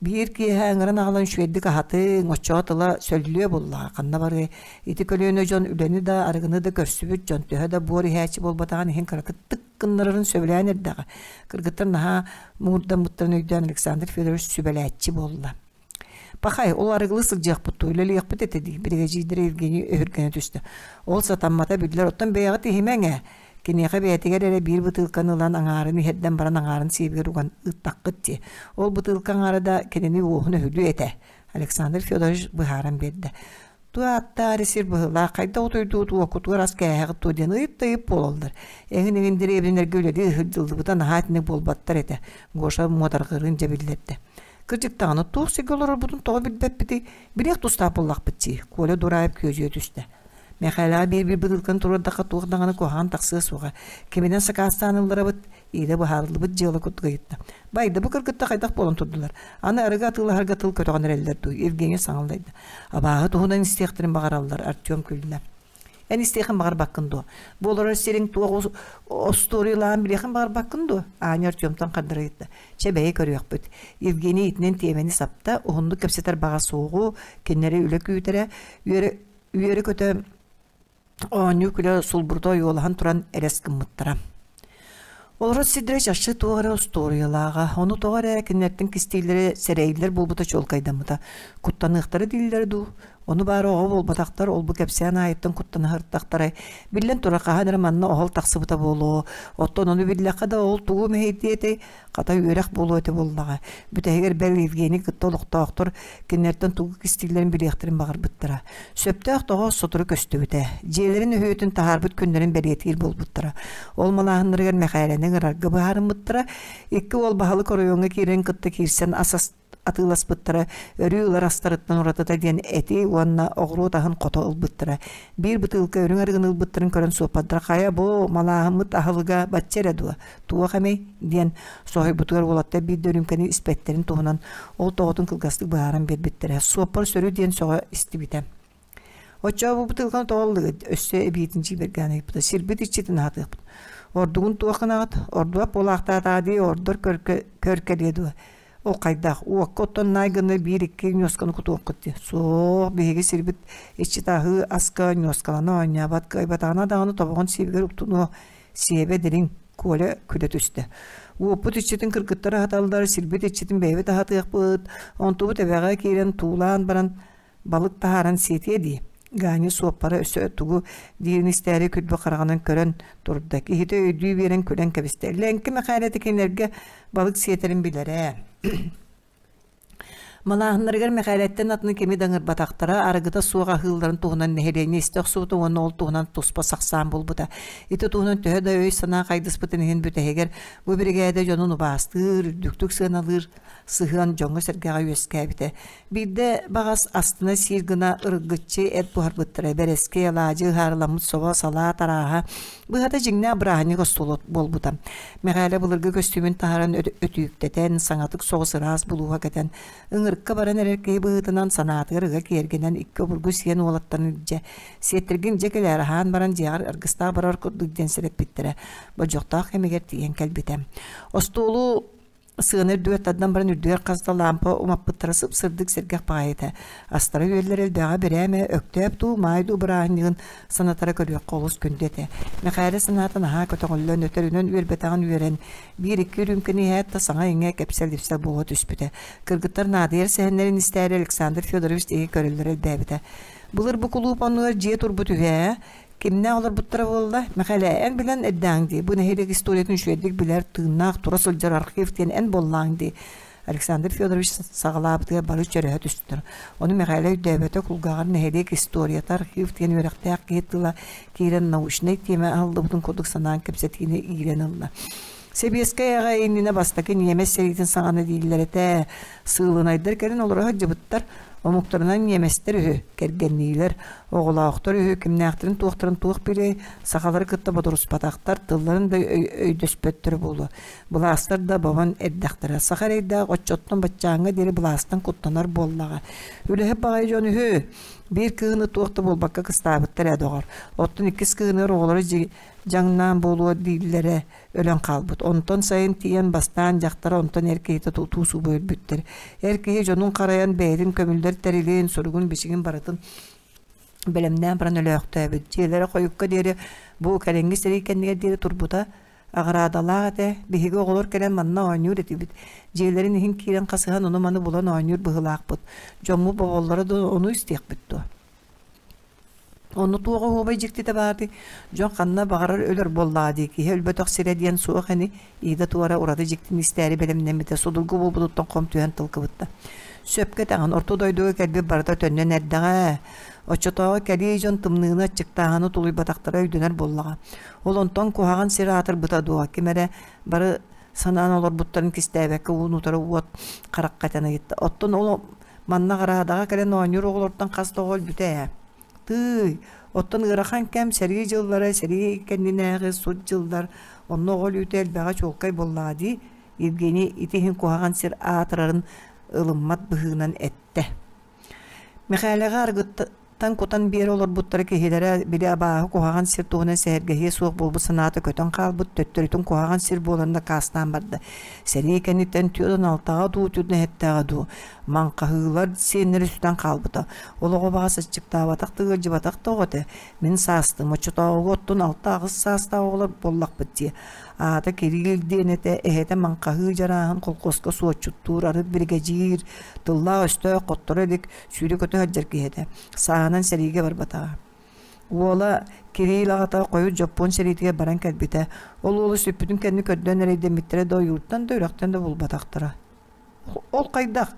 Биир киэһэ ыҥыран аҕалан үчүгэйдик аһатыҥ, оччоҕо тыла сөллүө буоллаҕа, ханна барыай? Ити көлүөнэ дьон үлэни да, арыгыны да көрсүбүт дьон төһө да буор иһээччи буолбатаҕын иһин кыратык тык гыннарарын сөбүлээн эрдэҕэ. Кыргыттар наһаа муҥурдаммыттарын өйдөөн Александр Федорович сүбэлээччи буолла. Пахай, ол арыгылыы сылдьыахпыт дуо, үлэлиэхпит этэ дии, биригэдьиирдэрэ Евгений өһүргэнэ түстэ. Ол сатаммата биллэр, оттон бэйэҕит иһимэҥ ээ. Киниэхэ бэйэтигэр эрэ биир бытыылканы ылан аҥаарын иһэрдэн баран аҥаарын сиэбигэр уган ыыттаххыт дии. Ол бытыылка аҥаара да кинини уоһун өһүлүө этэ. Александр Федорович быһааран биэрдэ. Туо ааттаары сир быһыылаах хайдах утуйдуут уоккутугар ас кээһэҕит дуо диэн ыйып да ыйып буолаллар. Эҥин-эҥин дэриэбинэлэргэ үлэлии ыһылдьыллыбыта наһаа итинник буолбаттар этэ. Гоша муодарҕыырын дьэ биллэрдэ. Кырдьык даҕаны туох сиргэ олорорбутун тоҕо билбэппитий? Билиэх тустаах буоллахпыт дии, Коля Дураев күөдьүйэ түстэ. Мэхээлэҕэ биир-биир бытыылканы туруордахха туох даҕаны куһаҕан тахсыа суоҕа. Киминэн сакаастаан ылларабыт, иилэ быһаарыллыбыт дьыала курдук ыйытта. Байда бу кыргыттар хайдах буолан турдулар? Аны арыгы атыылаһарга тыл көтөҕөн эрэллэр дуу? Евгения саҥаллайда. Абааһы туһунан истиэхтэрин баҕараллар, Артем күллэ. Эн истиэхин баҕарбаккын дуо? Бу олорор сириҥ туох остуоруйалаан билиэхин баҕарбаккын дуо? Аня Артемтан хардары ыйытта. Чэ, бэйэ көрүөхпүт. Евгений итинэн тиэмэни сапта, уһуннук кэпсэтэр баҕа суоҕу, кинилэри үлэ күүтэрэ, үөрэ, үөрэ-көтө оонньуу-күлэ сулбурута ойуолаһан туран элэс гыммыттара. Олорор сирдэрэ чахчы туох эрэ устуоруйалааҕа, ону тоҕо эрэ кинилэртэн кистииллэрэ сэрэйиллэр буолбута чуолкайдаммыта. Куттаныахтара дииллэрэ дуу? Ону баара оҕо буолбатахтар, ол-бу кэпсээн аайыттан куттанаһыртахтарай. Биллэн турар, хаһан эрэ манна оһол тахсыбыта буолуо. Оттон ону биллэххэ да ол тугу мэһэйдиэ этэй? Хата үөрэх буолуо этэ буоллаҕа. Бүтэһигэр бэл Евгений кытта олохтоохтор кинилэртэн тугу кистииллэрин билиэхтэрин баҕарбыттара. Сөптөөх тоҕо сотору көстүбүтэ. Дьиэлэрин өһүөтүн таһаарбыт күннэрин бэлиэтиир буолбуттара. Ол малааһыннарыгар Мэхээлэни ыҥырарга быһаарыммыттара. Икки уол баһылык оройуоҥҥа киирэн кытта киирсэн ас атыыласпыттара, өрүү ылар астарыттан уратыта диэн эти уонна оҕуруот аһын хото ылбыттара. Биир бытыылка үрүҥ арыгыны ылбыттарын көрөн суоппардар «Хайа бу малааһыммыт аһылыга бачча эрэ дуо? Туох эмэй?» диэн соһуйбутугар уолаттар биир да үрүүмкэни испэттэрин туһунан ол тоҕотун кылгастык быһааран биэрбиттэрэ. Суоппар сөрү диэн сөҕө истибитэ. Оччоо бу бытыылканы тоҕо ыллыгыт? Өссө эбиитин дьиибэргээн ыйыппыта. Сирбит иччитин аһатыахпыт. Ордугун туох гынаҕыт? Ордубат буолаахтаатаа дии, ордор көр кэлиэ дуо? Ол хайдах? Уокка оттон наай гына биир-икки ньуосканы кутуоххут дии. Суох, биһиги сирбит иччитэ аһыы аска ньуоскалана оонньообот, кыайбатаҕына даҕаны тобоҕун сиэбигэр уктунуо, сиэбэ дириҥ, Коля күлэ түстэ. Уоппут иччитин кыргыттар аһаталлар, сирбит иччитин бэйэбит аһатыахпыт, онтубут эбэҕэ киирэн туулаан баран балык таһааран сиэтиэ дии. Ганя суоппара өссө тугу диирин истээри күлбүт хараҕынан көрөн турда. Киһитэ өйдүү биэрэн күлэн кэбистэ. Лэҥки Мэхээлэтэ кинилэргэ балык сиэтэрин билэрэ. Малааһыннарыгар Мэхээлэттэн атыны кими да ыҥырбатахтара, арыгыта суох аһыылларын туһунан нэһилиэнньэ истэ охсубута уонна ол туһунан туспа сахсаан булбута. Ити туһунан төһө да өй-санаа хайдыспытын иһин бүтэһигэр бу биригээдэ дьонун убаастыыр, үрдүктүк сыаналыыр сыһыан дьоҥҥо-сэргэҕэ үөскээбитэ. Биирдэ баҕас астына сиир гына ыргыччы эт буһарбыттара, бэрэски, алаадьы, ыһаарыламмыт собо, салаат арааһа, быһата дьиҥнээх бырааһынньык остуола буолбута. Мэхээлэ былыргы көстүүмүн таһааран өтүүктэтэн, саҥатык соҕус ыраас булууһа кэтэн, ыҥырыкка баран эрэр киһи быһыытынан санаатыгар ыга киэргэнэн икки обургу сиэн уолаттарын илдьэ, сиэттэргин дьэ кэлээр аһаан баран дьиэҕэр аргыстаах барар курдук диэн сэрэппиттэрэ. Болдьохтоох кэмигэр тиийэн кэлбитэ. Остуолу Сыана үрдүгэр тардан баран үрдүгэр хас да лаампа умаппыттара сып-сырдык сэргэх баҕайы этэ. Астара-үөллэрэ элбэҕэ бирээмэ Өктөөп дуу, Маай дуу бырааһынньыгын санатара көрүөххэ олус күндү этэ. Мэхээлэ санаата наһаа көтөҕүллэн, өтөрүнэн үөрбэтэҕин үөрэн, биир-икки үрүүмкэни иһээт да саҥа-иҥэ кэпсэл-ипсэл буола түспүтэ. Кыргыттар наадыйар сэһэннэрин истээри Александр Федорович диэки көрөллөрө элбээбитэ. Былыр бу кулууп оннугар дьиэ турбут үһү ээ, Кимнээх олорбуттара буолла? Мэхээлэ, эн билэн эрдээҥ дии, бу нэһилиэк историятын үчүгэйдик билэр, тыыннаах, тура сылдьар архив диэн эн буоллааҥ дии. Александр Федорович саҕалаабытыгар бары чөрөһө түстүлэр. Ону Мэхээлэ өйдөөбөтө, кулгааҕар нэһилиэк историята, архив диэн үөрэхтээх киһи тыла киирэн научнай тиэмэ аһыллыбытын курдук санаан кэпсэтиини иирэн ылла. Сэбиэскэй аҕа иннинэ бастакы ньиэмэс сэриитин саҕана дииллэр этэ. Сыылынайдар кэлин олоро сылдьыбыттар. Омуктарынан ньиэмэстэр үһү, кэргэнниилэр, оҕолоохтор үһү, кимнээхтэрин-туохтарын туох билиэй, сахалары кытта бодоруспатахтар, тылларын да өйдөспөттөрө буолуо. Былаастар да бобон эрдэхтэрэ. Саха эрэйдээх оччоттон баччааҥҥа диэри былаастан куттанар буоллаҕа. Үлэһит баҕайы дьон үһү. Биир кыһыны туох да буолбакка кыстаабыттар ээ, доҕор. Оттон иккис кыһыныгар оҕолоро дьаҥнаан буолуо дииллэрэ өлөн хаалбыт. Онтон сайын тиийэн бастаан дьахтара, онтон эр киһитэ тутуу сууба өлбүттэр. Эр киһи дьонун харайан бэйэтин көмүллэр тэрилин, суругун-бичигин барытын бэлэмнээн баран өлөөхтөөбүт. Дьиэлэрэ хойукка диэри бу кэлиҥҥи сэрии кэннигэр диэри турбута. Аҕыраадалаах этэ. Биһиги оҕолор кэлэн манна оонньуур этибит. Дьиэлэрин иһин киирэн хасыһан ону-маны булан оонньуур быһыылаахпыт. Дьоммут боболлоро да ону истиэхпит дуо? Онно туох оһуобай дьиктитэ баарый? Дьон ханна баҕарар өлөр буоллаҕа дии, киһи өлбөтөх сирэ диэн суох ини, Ида туора ураты дьиктини истээри бэлэмнэммитэ судургу буолбутуттан хом түһэн тыл кыбытта. Сөпкө этэҕин, орто дойдуга кэлбит барыта төннөн эрдэҕэ ээ. Оччотооҕу кэлии дьон тымныыны, аччыктааһыны тулуйбатахтара өйдөнөр буоллаҕа. Ол онтон куһаҕан сир аатырбыта дуо, ким эрэ бары санаан олорбуттарын кистээбэккэ уун-утары уот харахха этэн ыйытта. Оттон ол манна Арадаҕа кэлэн оонньуур оҕолортон хас да оҕо өлбүтэ ээ. Тыый, оттон ыарахан кэм сэрии дьыллара, сэрии кэннинээҕи сут дьыллар, онно оҕо өлүүтэ элбэҕэ чуолкай буоллаҕа дии, Евгений ити иһин куһаҕан сир аатырарын ылыммат быһыынан эттэ. Мэхээлэҕэ аргыттан кутан биэрэ олорбуттара киһилэрэ били абааһы куһаҕан сир туһунан сэһэргэһиэ суох буолбут санаата көтөн хаалбыт, төттөрүтүн куһаҕан сир буолан дакаастаан барда. Сэрии кэнниттэн 46-ҕа дуу, 47-ҕэ дуу маҥхаһыылар сиэннэрэ сүтэн хаалбыта. Ол оҕо баҕас аччыктаабатах да ыалдьыбатах да оҕо этэ. Мин саастым, оччотооҕуга оттон 6-8 саастаах оҕолор буоллахпыт дии. Аата Кириил диэн этэ, эһэтэ маҥхаһыы дьарааһын колхуоска суотчуттуур, арыт биригэдьиир, тыллаах-өстөөх хотторо илик, сүүрэ-көтө сылдьар киһи этэ. Сааһынан сэриигэ барбатаҕа. Уола Кириил аҕата хойут Дьоппуон сэриитигэр баран кэлбитэ. Ол уолу сүппүтүн кэннэ көрдөөн эрэйдэммиттэрэ да ойууртан да үрэхтэн да булбатахтара. Ол хайдах?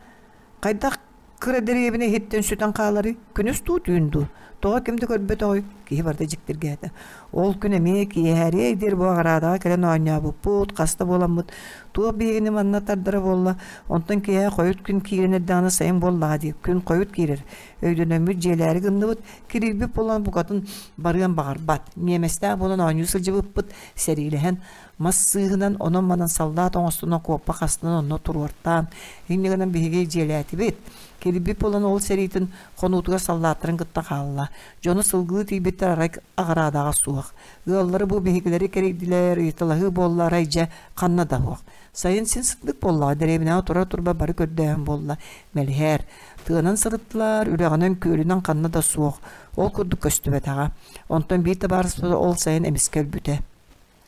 Хайдах кыра дэриэбинэ иһиттэн сүтэн хааларый? Күнүс дуу, түүн дуу? Тоҕо ким да көрбөтөҕүй? Киһи барыта дьиктиргээтэ. Ол күн эмиэ киэһээриэй диир бу аҕараадаҕа кэлэн оонньообуппут, хаста буоламмыт. Туох биһигини манна тардара буолла? Онтон киэһэ хойут күн киирэн эрдэҕинэ сайын буоллаҕа дии. Күн хойут киирэр. Өйдөнөммүт дьиэлээри гынныбыт. Кирийбит буолан букатын барыан баҕарбат. Ньиэмэстээх буолан оонньуу сылдьыбыппыт. Сэриилэһэн мас сыыһынан онон-манан саллаат оҥостунан куоппа хастынан онно туруортаан, инньэ гынан биһиги дьиэлээтибит. Кирбит буолан ол сэриитин хонуутугар саллааттарын кытта хаалла. Дьону сылгылыы тиийбиттэр арай аҕыраадаҕа суох. Ыаллары бу биһигилэри кэрийдилэр, ыйыталаһыы буолла арай дьэ ханна да суох. Сайын син сырдык буоллаҕа, дэриэбинэҕэ турар турба бары көрдөөһүн буолла. Мэлиһээр. Тыанан сырыттылар, үрэҕинэн, күөлүнэн ханна да суох. Ол курдук көстүбэтэҕэ. Онтон биир табаарыспыт ол сайын эмискэ өлбүтэ.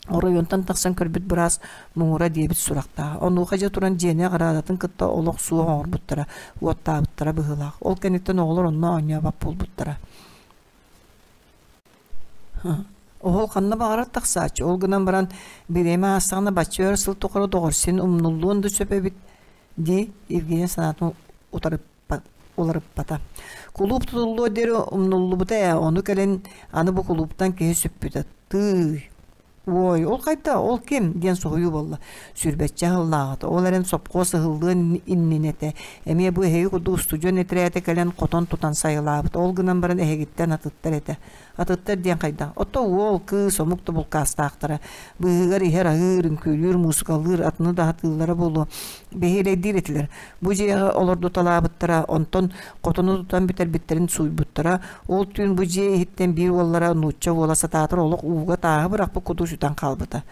Оройуонтан тахсан көрбүт быраас муҥура диэбит сурахтаах. Онуоха дьэ туран дьиэни аҕыраадатын кытта олох суох оҥорбуттара, уоттаабыттара быһыылаах. Ол кэнниттэн оҕолор онно оонньообот буолбуттара. Оһол ханна баҕарар тахсааччы. Ол гынан баран бириэмэ аастаҕына бачча өр сыл тухары доҕор син умнуллуон да сөп эбит дии Евгений санаатын утарыппат уларыппата. Кулууп тутуллуо диэри умнуллубута ээ, ону кэлин аны бу кулууптан киһи сүппүтэ. Тыый, уой, ол хайда, ол ким? диэн соһуйуу буолла. Сүүрбэччэ сыллааҕыта, ол эрэн сопхуос ыһыллыан иннинэ этэ. Эмиэ бу эһиги курдук устудьуон этэрээтэ кэлэн хотон тутан сайылаабыт. Ол гынан баран эһигиттэн атыттар этэ. Атыттар диэн хайдах? Ото уол, кыыс, омук да булкаастаахтара. Быыһыгар иһэр-аһыыр, үҥкүүлүүр, муусукалыыр, атыны да аһатыыллара буолуо. Бэһиэлэйдиир этилэр. Бу дьиэҕэ олордуталаабыттара, онтон хотону тутан бүтэрбиттэрин сууйбуттара. Ол түүн бу дьиэ иһиттэн биир уоллара нуучча уола сатаатар олох ууга тааһы бырахпыт курдук сүтэн хаалбыта.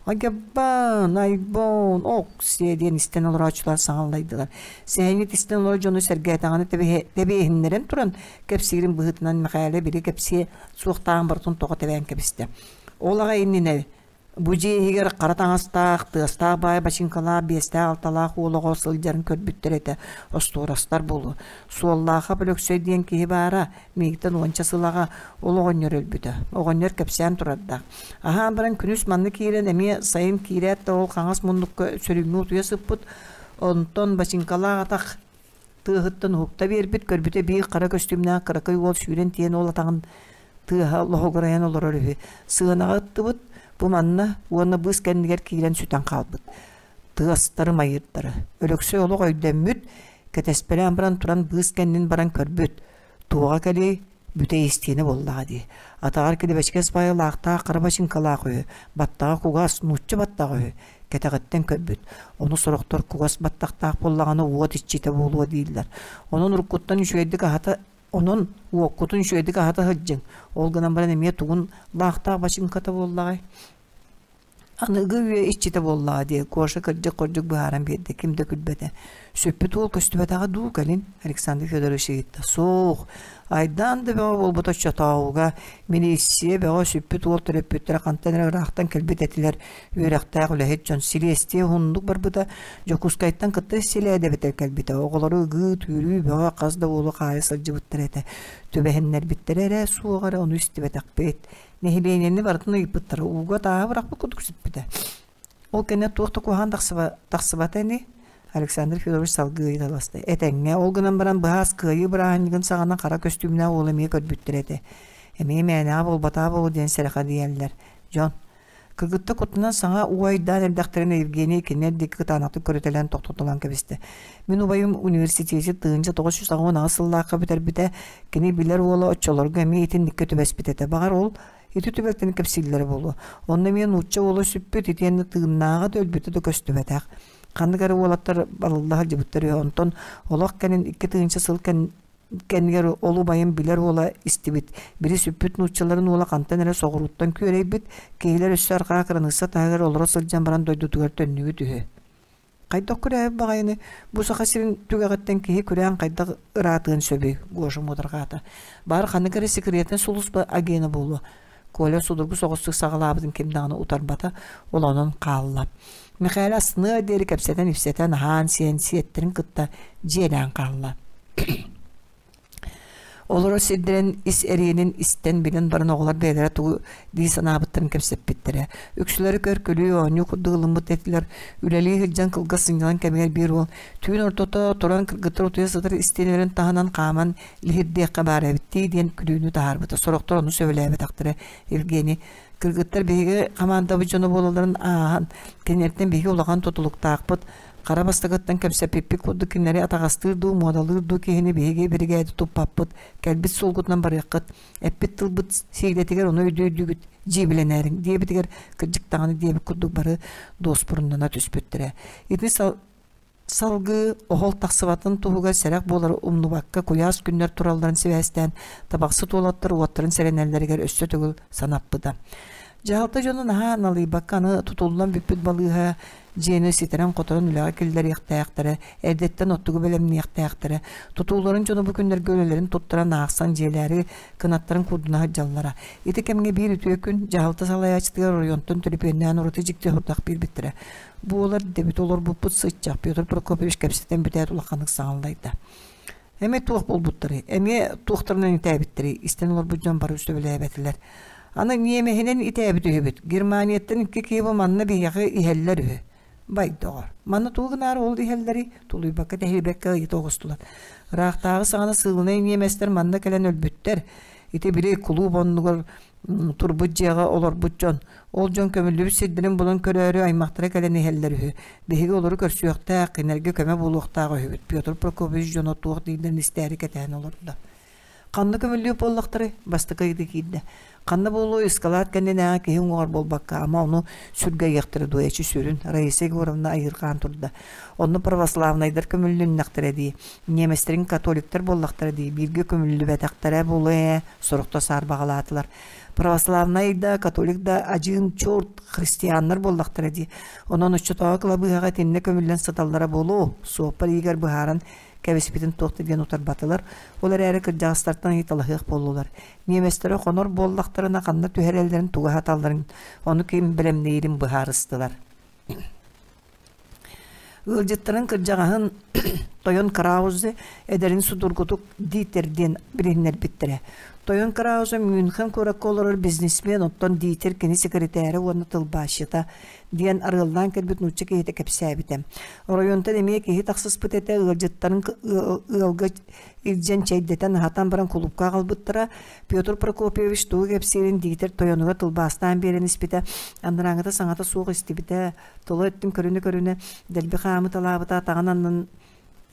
Агабан, айбон, ок-сиэ диэн истэн олорооччулар саҥаллайдылар. Сэһэнньит истэн олорор дьону сэргээтэҕинэ тэбиэһиннэрэн туран кэпсиирин быһыытынан Мэхээлэ били кэпсиэ суохтааҕын барытын тоҕо тэбээн кэбистэ. Ол аҕай иннинэ бу дьиэ иһигэр хара таҥастаах, тыастаах баай бачыыҥкалаах биэстээх-алталаах уол оҕо сылдьарын көрбүттэр этэ, остуорастар буолуо. Суоллаахап Өлөксөй диэн киһи баара, миигиттэн уонча сыл аҕа ол оҕонньор өлбүтэ. Оҕонньор кэпсээн турардаах. Аһаан баран күнүс манна киирэн эмиэ сайын киирээт да ол хаҥас муннукка сөрүүҥҥэ утуйа сыппыт. Онтон бачыыҥкалаах атах тыаһыттан уһукта биэрбит, көрбүтэ биир хара көстүүмнээх кыракый уол сүүрэн тиийэн ол атаҕын тыаһа лоһугурайан олорор үһү. Сыанаҕа ыттыбыт, бу манна уонна быыс кэннигэр киирэн сүтэн хаалбыт. Тыастары майыырдара. Өлөксөй олох өйдөммүт, кэтэспэлээн баран туран быыс кэннин баран көрбүт. Туоҕа кэлиэй, бүтэй истиэнэ буоллаҕа дии. Атаҕар килэбэчигэс баайылаахтаах хара бачыыҥкалаах үһү, баттаҕа кугас, нуучча баттаҕа үһү. Кэтэҕиттэн көрбүт. Ону сорохтор кугас баттахтаах буоллаҕына уот иччитэ буолуо дииллэр. Онон уруккуттан үчүгэйдик аһата онон уоккутун үчүгэйдик аһата сылдьыҥ. Ол гынан баран эмиэ тугун лаахтаах бачыыҥката буоллаҕай? Аныгы үйэ иччитэ буоллаҕа дии, Гоша кырдьык-хордьук быһааран биэрдэ, ким да күлбэтэ. Сүппүт уол көстүбэтэҕэ дуу кэлин, Александр Федорович ыйытта. Суох, айдаан да бөҕө буолбут оччотооҕуга, милииссийэ бөҕө сүппүт уол төрөппүттэрэ хантан эрэ ыраахтан кэлбит этилэр, үөрэхтээх үлэһит дьон. Силиэстийэ уһуннук барбыта, Дьокуускайтан кытта силээдэбитэ кэлбитэ, оҕолору ыгыы-түүрүү бөҕө хас да уолу хаайа сылдьыбыттар этэ. Түбэһиннэрбиттэрэ эрэ, суох эрэ ону истибэтэхпит. Нэһилиэнньэни барытын ыйыппыттара, ууга тааһы бырахпыт курдук сүппүтэ. Ол кэннэ туох да куһаҕан тахсыбата ини, Александр Федорович салгыы ыйыталаста. Этэҥҥэ, ол гынан баран быһаас кыайыы бырааһынньыгын саҕана хара көстүүмнээх уолу эмиэ көрбүттэр этэ. Эмиэ мээнэҕэ буолбатаҕа буолуо диэн сэрэхэдийэллэр. Дьон, Кыргыттар куттанан саҥа уойдаан эрдэхтэринэ Евгений кинилэр диэки кытаанахтык көрүтэлээн тохтотолоон кэбистэ. Мин убайым университети 1998 сыллаахха бүтэрбитэ, кини билэр уола оччолорго эмиэ итинниккэ түбэспит этэ. Баҕар ол ити түбэлтэни кэпсииллэрэ буолуо. Онно эмиэ нуучча уола сүппүт итиэннэ тыыннааҕа да өлбүтэ да көстүбэтэх. Ханнык эрэ уолаттар балылла сылдьыбыттар үһү. Онтон олох кэнин 2000 сыл кэн кэннигэр ол убайым билэр уола истибит, били сүппүт нууччаларын уола хантан эрэ соҕурууттан күөрэйбит, киһилэр өссө арҕаа кыраныысса таһыгар олоро сылдьан баран дойдутугар төннүбүт үһү. Хайдах күрээбит баҕайыны, бу Саха сирин түгэҕиттэн киһи күрээн хайдах ыраатыан сөбүй, Гоша муодарҕаата. Баар ханнык эрэ секретнэй сулууспа агена буолуо. Коля судургу соҕустук саҕалаабытын ким даҕаны утарбата, ол онон хаалла. Михаил астыныа диэри кэпсэтэн-ипсэтэн аһаан-сиэн сиэттэрин кытта дьиэлээн хаалла. Олорор сирдэрин ис эриэнин истэн билэн баран оҕолор бэйэлэрэ тугу дии санаабыттарын кэпсэппиттэрэ. Үксүлэрэ көр-күлүү оонньуу курдук ылыммыт этилэр. Үлэлии сылдьан кылгас сынньалаҥ кэмигэр биир уол түүн ортото туран кыргыттар утуйа сытар истиэнэлэрин таһынан хааман лиһирдиэххэ баар эбит дии диэн күлүүнү таһаарбыта. Сорохтор ону сөбүлээбэтэхтэрэ. Евгений Кыргыттар биһиги хамаандабыт дьоно буолалларын ааһан, кинилэртэн биһиги улахан тутулуктаахпыт. Хара бастакыттан кэпсэппиппит курдук кинилэри атаҕастыыр дуу, муодалыыр дуу киһини биһиги биригээдэ туппаппыт, кэлбит суолгутунан барыаххыт, эппит тылбыт сиилэтигэр ону өйдүү-өйдүүгүт дьиибилэнээриҥ диэбитигэр кырдьык даҕаны диэбит курдук бары дуоспуруннана түспүттэрэ. Ити Салгыы оһол тахсыбатын туһугар сэрэх буолары умнубакка куйаас күннэр туралларын сибээстээн табахсыт уолаттар уоттарын сэрэнэллэригэр өссө төгүл санаппыта. Дьаһалта дьоно наһаа налыйбакка аны тутуллан бүппүт балыыһа дьиэни ситэрэн-хоторон үлэҕэ киллэриэхтээхтэрэ, эрдэттэн оттугу бэлэмниэхтээхтэрэ. Тутууларын дьоно бу күннэргэ үлэлэрин туттаран аахсан дьиэлээри кынаттарын курдуна сылдьаллара. Ити кэмҥэ биир үтүө күн дьаһалта салайааччытыгар оройуонтан төлөпүөннээн ураты дьикти сорудах биэрбиттэрэ. Буолар дэбит олорбуппут сыччах Петр Прокопьевич кэпсэтэн бүтээт улаханнык саҥаллайда. Эмиэ туох буолбуттарый? Эмиэ туохтарынан итээбиттэрий? Истэн олорбут дьон бары сөбүлээбэтилэр. Аны ньиэмэһинэн итээбит үһүбүт. Германияттан икки киһи бу манна биһиэхэ иһэллэр үһү. Бай доҕор, манна тугу гынаары ол иһэллэрий? Тулуйбакка тэһийбэккэ ыйыта оҕустулар. Ыраахтааҕы саҕана сыылынай ньиэмэстэр манна кэлэн өлбүттэр. Ити били кулууп оннугар турбут дьиэҕэ олорбут дьон. Ол дьон көмүллүбүт сирдэрин булан көрөөрү аймахтара кэлэн иһэллэр үһү. Биһиги олору көрсүөхтээх, кинилэргэ көмө буолуохтаах үһүбүт. Петр Прокопьевич дьоно туох дииллэрин истээри кэтээн олордо. Ханна көмүллүө буоллахтарай? Бастакы ыйытыы киирдэ. Ханна буолуой ыскалаат кэннинээҕи киһи уҥуоҕар буолбакка, ама ону сүргэйиэхтэрэ дуо эчи сүрүн, Раиса Егоровна айыырҕаан турда. Онно православнайдар көмүллүннэхтэрэ дии, ньиэмэстэриҥ католиктар буоллахтара дии, бииргэ көмүллүбэтэхтэрэ буолуо ээ, сорохто саарбаҕалаатылар. Православнай да, католик да адьыын чорт христианнар буоллахтара дии. Онон оччотооҕу кылабыыһаҕа итиннэ көмүллэн сыталлара буолуо, суоппар иһигэр быһааран кэбиспитин туох да диэн утарбатылар. Ол эрээри кырдьаҕастартан ыйыталаһыах буоллулар. Ньиэмэстэрэ хонор буоллахтарына ханна түһэрэллэрин тугу аһаталларын, ону ким бэлэмниирин быһаарыстылар. Ыалдьыттарын кырдьаҕаһын Тойон Краузе эдэрин судургутук Дитер диэн билиһиннэрбиттэрэ. Тойон Краузе Мюнхен куоракка олорор бизнесмен, оттон Дитер кини секретээрэ уонна тылбаасчыта диэн арыаллаан кэлбит нуучча киһитэ кэпсээбитэ. Оройуонтан эмиэ киһи тахсыспыт этэ, ыалдьыттарын ыалга илдьэн чэйдэтэн аһатан баран кулуупка аҕалбыттара. Петр Прокопьевич тугу кэпсиирин Дитер тойонугар тылбаастаан биэрэн испитэ, анарааҥҥыта саҥата суох истибитэ, Тула өттүн көрүнэ-көрүнэ дэлби хаамыталаабыта атаҕын аннын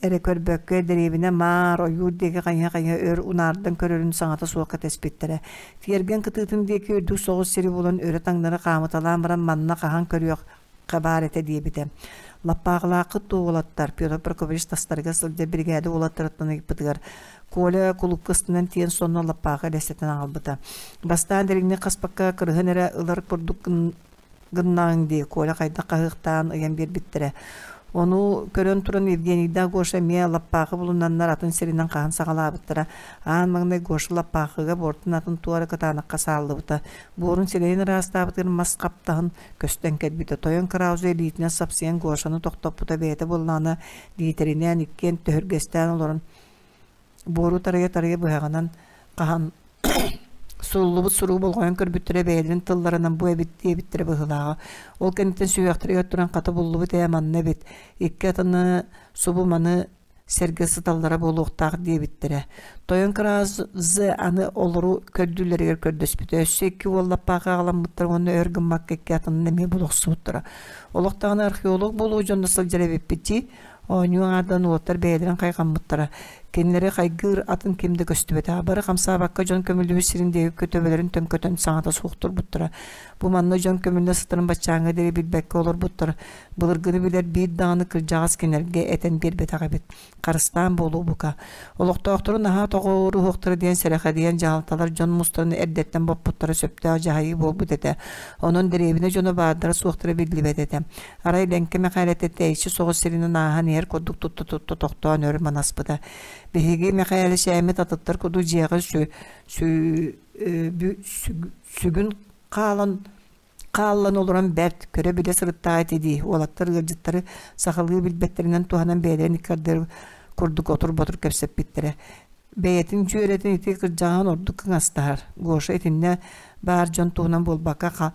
эрэ көрбөккө дэриэбинэ маар ойуур диэки хайыһа-хайыһа өр унаардан көрөрүн саҥата суох кэтэспиттэрэ. Тиэргэн кытыытын диэки үрдүк соҕус сири булан өрө-таҥнары хаамыталаан баран манна хаһан көрүөххэ баар этэ диэбитэ. Лаппааҕылааххыт дуо уолаттар Петр Прокопьевич тастарыгар сылдьар биригээдэ уолаттарыттан ыйыппытыгар Коля кулуупка ыстынан тиийэн сонно лаппааҕы элэстэтэн аҕалбыта. Бастаан дириҥник хаспакка кырыһын эрэ ылар курдук гыннаҕыҥ дии, Коля хайдах хаһыахтаан ыйан биэрбиттэрэ. Ону көрөн туран Евгенийдээх Гоша эмиэ лаппаахы булунаннар атын сиринэн хаһан саҕалаабыттара. Аан маҥнай Гоша лаппаахыга буортун атын туора кытаанахха сааллыбыта. Буорун сирэйин ыраастаабытыгар мас хаптаһын көстөн кэлбитэ. Тойон Краузе илиитинэн сапсыйан Гошаны тохтоппута бэйэтэ буоллаҕына Диитэринээн иккиэн төһүргэстээн олорон буору тарыйа-тарыйа быһаҕынан хаһан суруллубут суругу болҕойон көрбүттэрэ бэйэлэрин тылларынан бу эбит диэбиттэрэ быһыылааҕа. Ол кэнниттэн сүһүөхтэригэр туран хата буллубут ээ манна эбит, икки атыны субу маны сэргэ сыталлара буолуохтаах диэбиттэрэ. Тойон Кыраазы аны олору көрдүүлэригэр көрдөспүтэ. Өссө икки уол лаппаахы аҕаламмыттар уонна өр гыммакка икки атынын эмиэ булохсубуттара. Олох даҕаны археолог буолуу дьонно сылдьар эбиппит дии. Оонньуу аҥаардан уолаттар бэйэлэрин хайҕаммыттара. Кинилэри хайгыыр атын ким да көстүбэтэҕэ. Бары хамсаабакка дьон көмүллүбүт сирин диэки көтөбөлөрүн төҥкөтөн саҥата суох турбуттара. Бу манна дьон көмүллэ сытарын баччааҥҥа диэри билбэккэ олорбуттар. Былыргыны билэр биир даҕаны кырдьаҕас кинилэргэ этэн биэрбэтэх эбит. Харыстаан буолуо бука. Олохтоохтору наһаа тоҕооруһуохтара диэн сэрэхэдийэн дьаһалталар дьон мустарын эрдэттэн боппуттара сөптөөх дьаһайыы буолбут этэ. Онон дэриэбинэ дьоно баардара-суохтара биллибэт этэ. Арай Лэҥкэ Мэхээлэтэ тэйиччи соҕус сиринэн ааһан иһэр курдук тутта-тутта тохтоон өр манаспыта. Биһиги Мэхээлэчээммит атыттар курдук дьиэҕэ сүгүн хаалан хааллан олорон бэрт, көрө-билэ сырыттаҕа ити дии, уолаттар ыалдьыттары сахалыы билбэттэринэн туһанан бэйэлэрин икки ардыгар курдук отур-ботур кэпсэппиттэрэ. Бэйэтин дьүөрэтин ити кырдьаҕаһын ордук кыҥастаһар. Гоша итиннэ баар дьон туһунан буолбакка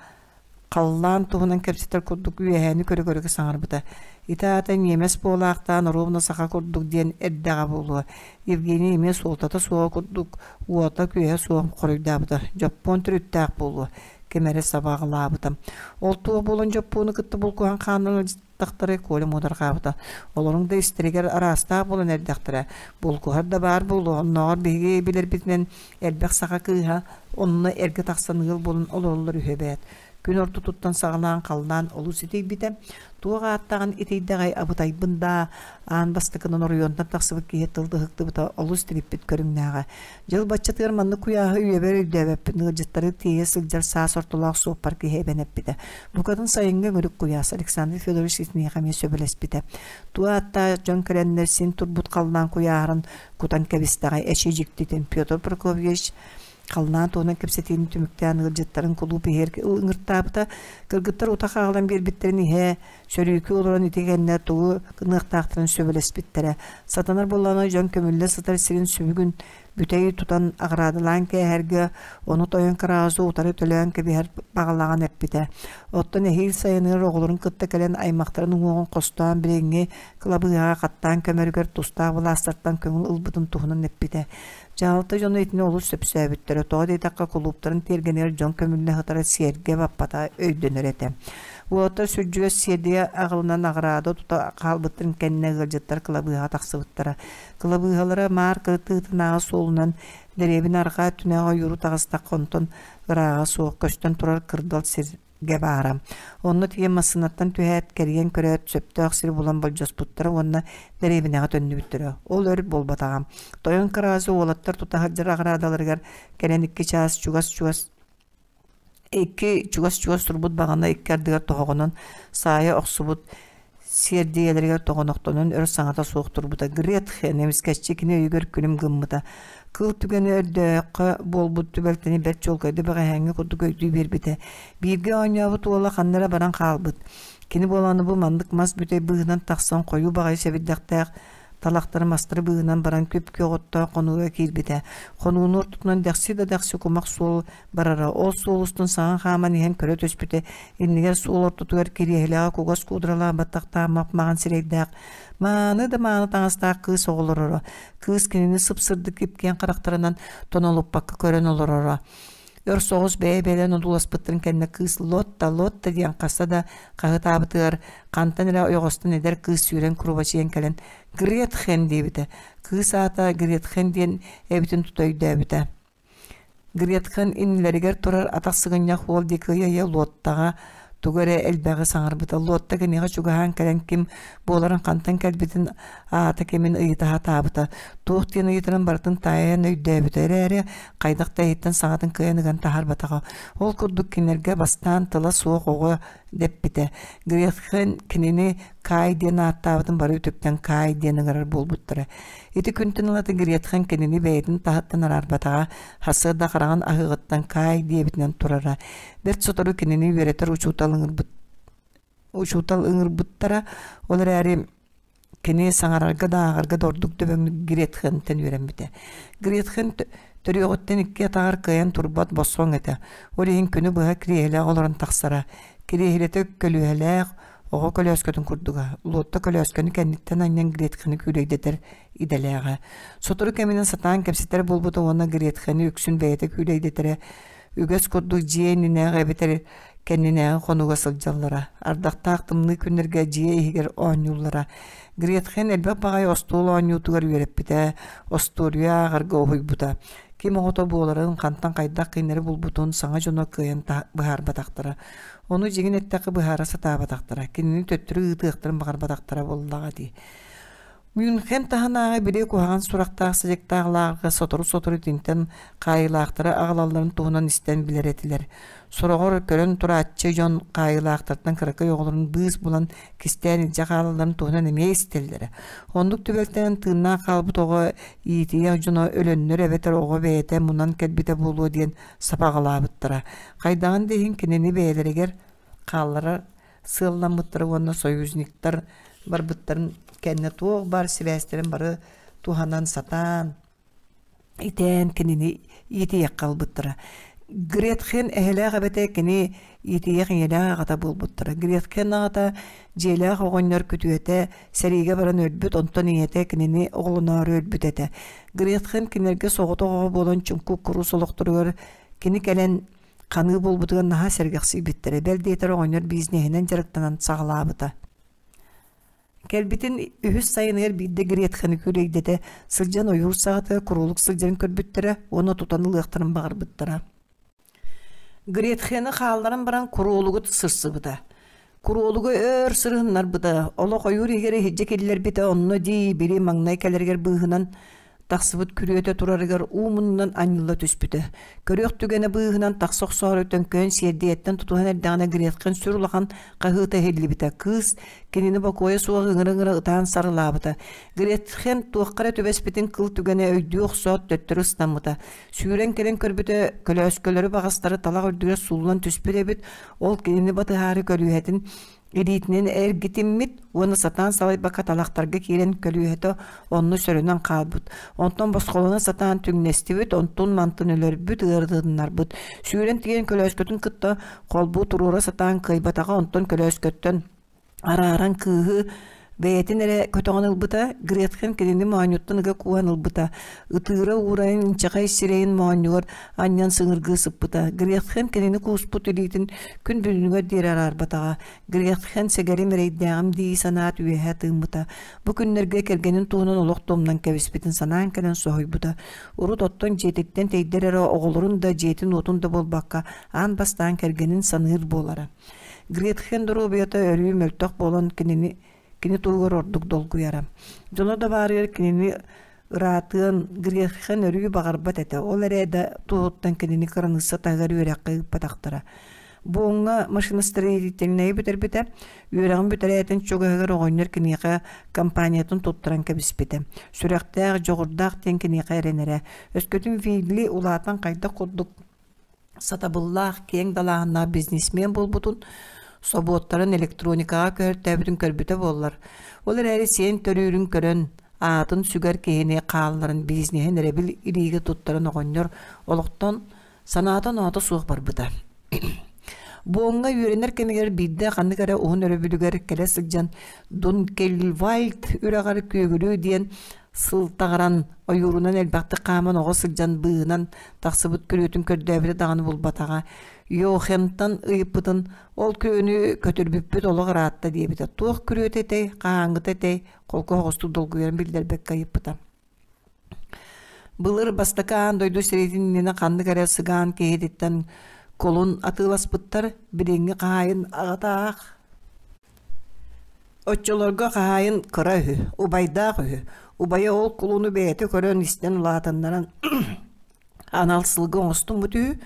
халлаан туһунан кэпсэтэр курдук үөһээни көрө-көрө саҥарбыта. Ити аата ньиэмэс буолаахтаан оруобуна саха курдук диэн эрдэҕэ буолуо. Евгений эмиэ суолтата суоҕа курдук уота-күөһэ суох хоруйдаабыта. Дьоппуон төрүттээх буолуо. Ким эрэ сабаҕалаабыта. Ол туох буолан дьоппуону кытта булкуһан хааннан ыалдьыттахтарай Коля муодарҕаабыта. Олоруҥ да истэригэр араастаах буолан эрдэхтэрэ. Булкуһар да баар буолуо, оннооҕор биһиги билэрбитинэн элбэх саха кыыһа онно эргэ тахсан ыал буолан олороллор үһү эбээт. Күн ортотуттан саҕалаан халлаан олус итийбитэ. Туох ааттааҕын итийдэҕэй абытайбын даа, аан бастакынан оройуонтан тахсыбыт киһи тыл ыһыктыбыта олус тириппит көрүҥнээҕэ. Дьыл баччатыгар маннык куйааһы үйэбэр өйдөөбөппүн, ыалдьыттары тиэйэ сылдьар саас ортолоох суоппар киһи эбэн эппитэ. Букатын сайыҥҥы өҥүрүк куйаас Александр Федорович итиниэхэ эмиэ сөбүлэспитэ. Туо ааттаах дьон кэлэннэр син турбут халлаан куйааһырын кутан кэбистэҕэ эчи дьиктитин Петр Прокопьевич халлаан туһунан кэпсэтиини түмүктээн ыалдьыттарын кулууп иһигэр ыҥыртаабыта. Кыргыттар утах аҕалан биэрбиттэрин иһэ Сөрүүкүү олорон ити кэннэ тугу гыныахтаахтарын сөбүлэспиттэрэ. Сатанар буоллаҕына дьон көмүллэ сытар сирин сүбүгүн бүтэй тутан аҕыраадалаан кээһэргэ, ону тойон Кыраазы утары төлөөн кэбиһэр баҕалааҕын эппитэ. Оттон эһиил сайыныгар оҕолорун кытта кэлэн аймахтарын уҥуоҕун хостоон билиҥҥи кылабыыһаҕа хаттаан көмөрүгэр тустаах былаастартан көҥүл ылбытын туһунан эппитэ. Дьаһалта дьоно итини олус сөпсөөбүттэрэ, тоҕо диэтэххэ кулууптарын тиэргэнигэр дьон көмүллэ сытара сиэргэ баппата өйдөнөр этэ. Уолаттар сүрдьүгэс сиэрдийэ аҕылынан наҕараада тута хаалбыттарын кэннэ ыалдьыттар кылабыыһаҕа тахсыбыттара. Кылабыыһалара маар кытыытынааҕы суолунан дэриэбинэ арҕаа өттүнээҕи ойууру таҕыстахха онтон ырааҕа суох көстөн турар кырдал сиргэ баара. Онно тиийэн массыынаттан түһээт, кэрийэн көрөөт, сөптөөх сири булан болдьоспуттара уонна дэриэбинэҕэ төннүбүттэрэ. Ол өр буолбатаҕа. Тойон Кыраазы уолаттар тута сылдьар аҕыраадаларыгар кэлэн икки чаас чугас-чугас Икки чугас-чугас турбут баҕана икки ардыгар тоһоҕонон саайа охсубут сиэрдийэлэригэр тоҕонохтонон өр саҥата суох турбута. Гретхен эмискэччи кини өйүгэр күлүм гыммыта. Кыл түгэни өрдөөххө буолбут түбэлтэни бэрт чуолкайдык бэҕэһээҥҥи курдук өйдүү биэрбитэ. Бииргэ оонньообут уола ханна эрэ баран хаалбыт. Кини буолааны бу маннык мас бүтэй быыһынан тахсан хойуу баҕайы сэбирдэхтээх талахтары мастары быыһынан баран күп-күөх оттоох хонууга киирбитэ. Хонууну ортотунан дэхси да дэхси кумах суол барара. Ол суол устун саҥа хааман иһэн көрө түспүтэ, иннигэр суол ортотугар кириэһилэҕэ кугас куудралаах баттахтаах мап-маҕан сирэйдээх, мааны да мааны таҥастаах кыыс оҕолороро. Кыыс кинини сып-сырдык кипкиэн харахтарынан тонолуппакка көрөн олороро. Өр соҕус бэйэ-бэйэлэрин одууласпыттарын кэннэ кыыс «Лотта, Лотта» диэн хаста да хаһытаабытыгар хантан эрэ ойоҕостон эдэр кыыс сүүрэн курубачыйан кэлэн «Гретхен» диэбитэ. Кыыс аата Гретхен диэн эбитин тута өйдөөбүтэ. Гретхен иннилэригэр турар атах сыгынньах уол диэки ыйа-ыйа Лоттаҕа тугу эрэ элбэҕи саҥарбыта. Лотта киниэхэ чугаһаан кэлэн ким буоларын хантан кэлбитин аата кимин ыйыта сатаабыта. Туох диэн ыйытарын барытын таайан өйдөөбүтэ эрээри, хайдах да иһиттэн саҥатын кыайан ыган таһаарбатаҕа. Ол курдук кинилэргэ бастаан тыла суох оҕо дэппитэ. Гретхен кинини Кай диэн ааттаабытын бары үтүктэн Кай диэн ыҥырар буолбуттара. Ити күнтэн ылата Гретхен кинини бэйэтин таһыттан араарбатаҕа, сарсыарда хараҕын аһыаҕыттан Кай диэбитинэн турара. Бэрт сотору кинини үөрэтэр учуутал ыҥырбыт учуутал ыҥырбыттара, ол эрээри кини саҥарарга да ааҕарга да ордук дөбөҥнүк Гретхентэн үөрэммитэ. Гретхен төрүөҕүттэн икки атаҕар кыайан турбат босхоҥ этэ. Ол иһин күнү быһа кириэһилээх олорон тахсара. Кириэһилэтэ көлүөһэлээх, оҕо көлөөскөтүн курдуга. Лотта көлөөскөнү кэнниттэн анньан Гретхены күүлэйдэтэр идэлээҕэ. Сотору кэминэн сатаан кэпсэтэр буолбута уонна Гретхены үксүн бэйэтэ күүлэйдэтэрэ. Үгэс курдук дьиэ иннинээҕи эбэтэр кэннинээҕи хонууга сылдьаллара. Ардахтаах тымныы күннэргэ дьиэ иһигэр оонньууллара. Гретхен элбэх баҕайы остуол оонньуутугар үөрэппитэ, остуоруйа ааҕарга уһуйбута. Ким оҕото буоларын, хантан хайдах кинилэри булбутун саҥа дьоно кыайан быһаарбатахтара. Ону дьиҥин эттэххэ быһаара сатаабатахтара, кинини төттөрү ыытыахтарын баҕарбатахтара буоллаҕа дии. Мюнхен таһынааҕы били куһаҕан сурахтаах-садьыктаах лааҕырга сотору-сотору итинтэн хаайыылаахтары аҕалалларын туһунан истэн билэр этилэр. Сороҕор көрөн турааччы дьон хаайыылаахтартан кыракый оҕолорун быыс булан кистээн илдьэ хаалалларын туһунан эмиэ истэллэрэ. Оннук түбэлтэнэн тыыннаах хаалбыт оҕо иитийэх дьоно өлөннөр эбэтэр оҕо бэйэтэ мунан кэлбитэ буолуо диэн сабаҕалаабыттара. Хайдаҕын да иһин кинини бэйэлэригэр хаалларар сыалламмыттара уонна союзниктар барбыттарын кэннэ туох баар сибээстэрин бары туһанан сатаан итээн кинини иитийэххэ ылбыттара. Гретхен эһэлээх эбэтэ кини иитийэх ийэлээх аҕата буолбуттара. Гретхен аҕата дьиэлээх оҕонньор күтүөтэ сэриигэ баран өлбүт, онтон ийэтэ кинини оҕолоноору өлбүт этэ. Гретхен кинилэргэ соҕотох оҕо буолан чуҥкук курус олохторугар кини кэлэн Ханыы буолбутугар наһаа сэргэхсийбиттэрэ, бэл диэтэр оҕонньор бизнеһинэн дьарыктанан саҕалаабыта. Кэлбитин үһүс сайыныгар биирдэ Гретхены күлэйдэтэ сылдьан ойуур саҕатыгар курулук сылдьарын көрбүттэрэ уонна тутан ылыахтарын баҕарбыттара. Гретхены хаалларан баран курулугу сырсыбыта. Курулугу өр сырыһыннарбыта, олох ойуур иһигэр иһирдьэ киллэрбитэ, онно дии били маҥнай кэлэригэр быыһынан тахсыбыт күрүөтэ турарыгар уу муннунан анньылла түспүтэ. Көрүөх түгэнэ быыһынан тахса охсоору төҥкөйөн сиэрдийэттэн тутуһан эрдэҕинэ Гретхен сүр улахан хаһыыта иһиллибитэ. Кыыс кинини бокуойа суох ыҥыра-ыҥыра ытаан сарылаабыта. Гретхен туохха эрэ түбэспитин кыл түгэнэ өйдүү охсоот төттөрү ыстаммыта. Сүүрэн кэлэн көрбүтэ, көлөөскөлөрү баҕастары талах үрдүгэр сууллан түспүт эбит. Ол кинини батыһаары көлүөһэтин илиитинэн эргитиммит уонна сатаан салайбакка талахтарга киирэн көлүөһэтэ онно сөрөнөн хаалбыт. Онтон босхолоно сатаан түҥнэстибит, онтун-мантын өлөрбүт, ыарытыннарбыт. Сүүрэн тиийэн көлөөскөтүн кытта холбуу туруора сатаан кыайбатаҕа, онтон көлөөскөттөн арааран кыыһы бэйэтин эрэ көтөҕөн ылбыта, Гретхен кинини моонньуттан ыга кууһан ылбыта, ытыыра уурайан инчэҕэй сирэйин моонньугар анньан сыҥыргыы сыппыта. Гретхен кинини кууспут илиитин күн бүгүнүгэр диэри араарбатаҕа. Гретхен сэгэрим эрэйдээҕим дии санаат үөһэ тыыммыта. Бу күннэргэ кэргэнин туһунан олох тумнан кэбиспитин санаан кэлэн соһуйбута. Урут оттон дьиэтиттэн тэйдэр эрэ оҕолорун да, дьиэтин-уотун да буолбакка, аан бастаан кэргэнин саныыр буолара. Гретхен доруобуйата өрүү мөлтөх буолан кинини кини туһугар ордук долгуйара. Дьоно да баарыгар кинини ыраатыан Гретхен өрүү баҕарбат этэ, ол эрэ да туһуттан кинини кыраныысса таһыгар үөрэххэ ыыппатахтара. Буоҥҥа машиностроительнайы бүтэрбитэ, үөрэҕин бүтэрээтин чугаһыгар оҕонньор киниэхэ компаниятын туттаран кэбиспитэ. Сүрэхтээх, дьоҕурдаах диэн киниэхэ эрэнэрэ. Өскөтүн Вилли улаатан хайдах курдук сатабыллаах, киэҥ далааһыннаах бизнесмен буолбутун, собуоттарын электроникаҕа көһөртөөбүтүн көрбүтэ буоллар, ол эрээри сиэн төрүүрүн көрөн, аатын сүгэр киһини хаалларан бизнеһин эрэбил илиигэ туттаран оҕонньор олохтон санаата-оноото суох барбыта. Буоҥҥа үөрэнэр кэмигэр биирдэ ханнык эрэ уһун өрөбүлүгэр кэлэ сылдьан Дункельвальд үрэҕэр күөгүлүү диэн сылтаҕыран ойуурунан элбэхтик хааман оҕо сылдьан быыһынан тахсыбыт күрүөтүн көрдөөбүтэ даҕаны булбатаҕа. Йохемтан ыйыппытын ол күөнү көтүрбүппүт олох ыраатта диэбитэ. Туох күрүөтэ этэй, хаһааҥҥыта этэй, холку оҕустук долгуйарын биллэрбэккэ ыйыппыта. Былыр бастакы аан дойду сэриитин иннинэ ханнык эрэ сыгаан киһититтэн кулун атыыласпыттар, билиҥҥи хаһаайын аҕата аах Оччолорго хаһаайын кыра үһү, убайдаах үһү. Убайа ол кулуну бэйэтэ көрөн-истэн улаатыннаран анал сылгы оҥостуммут үһү.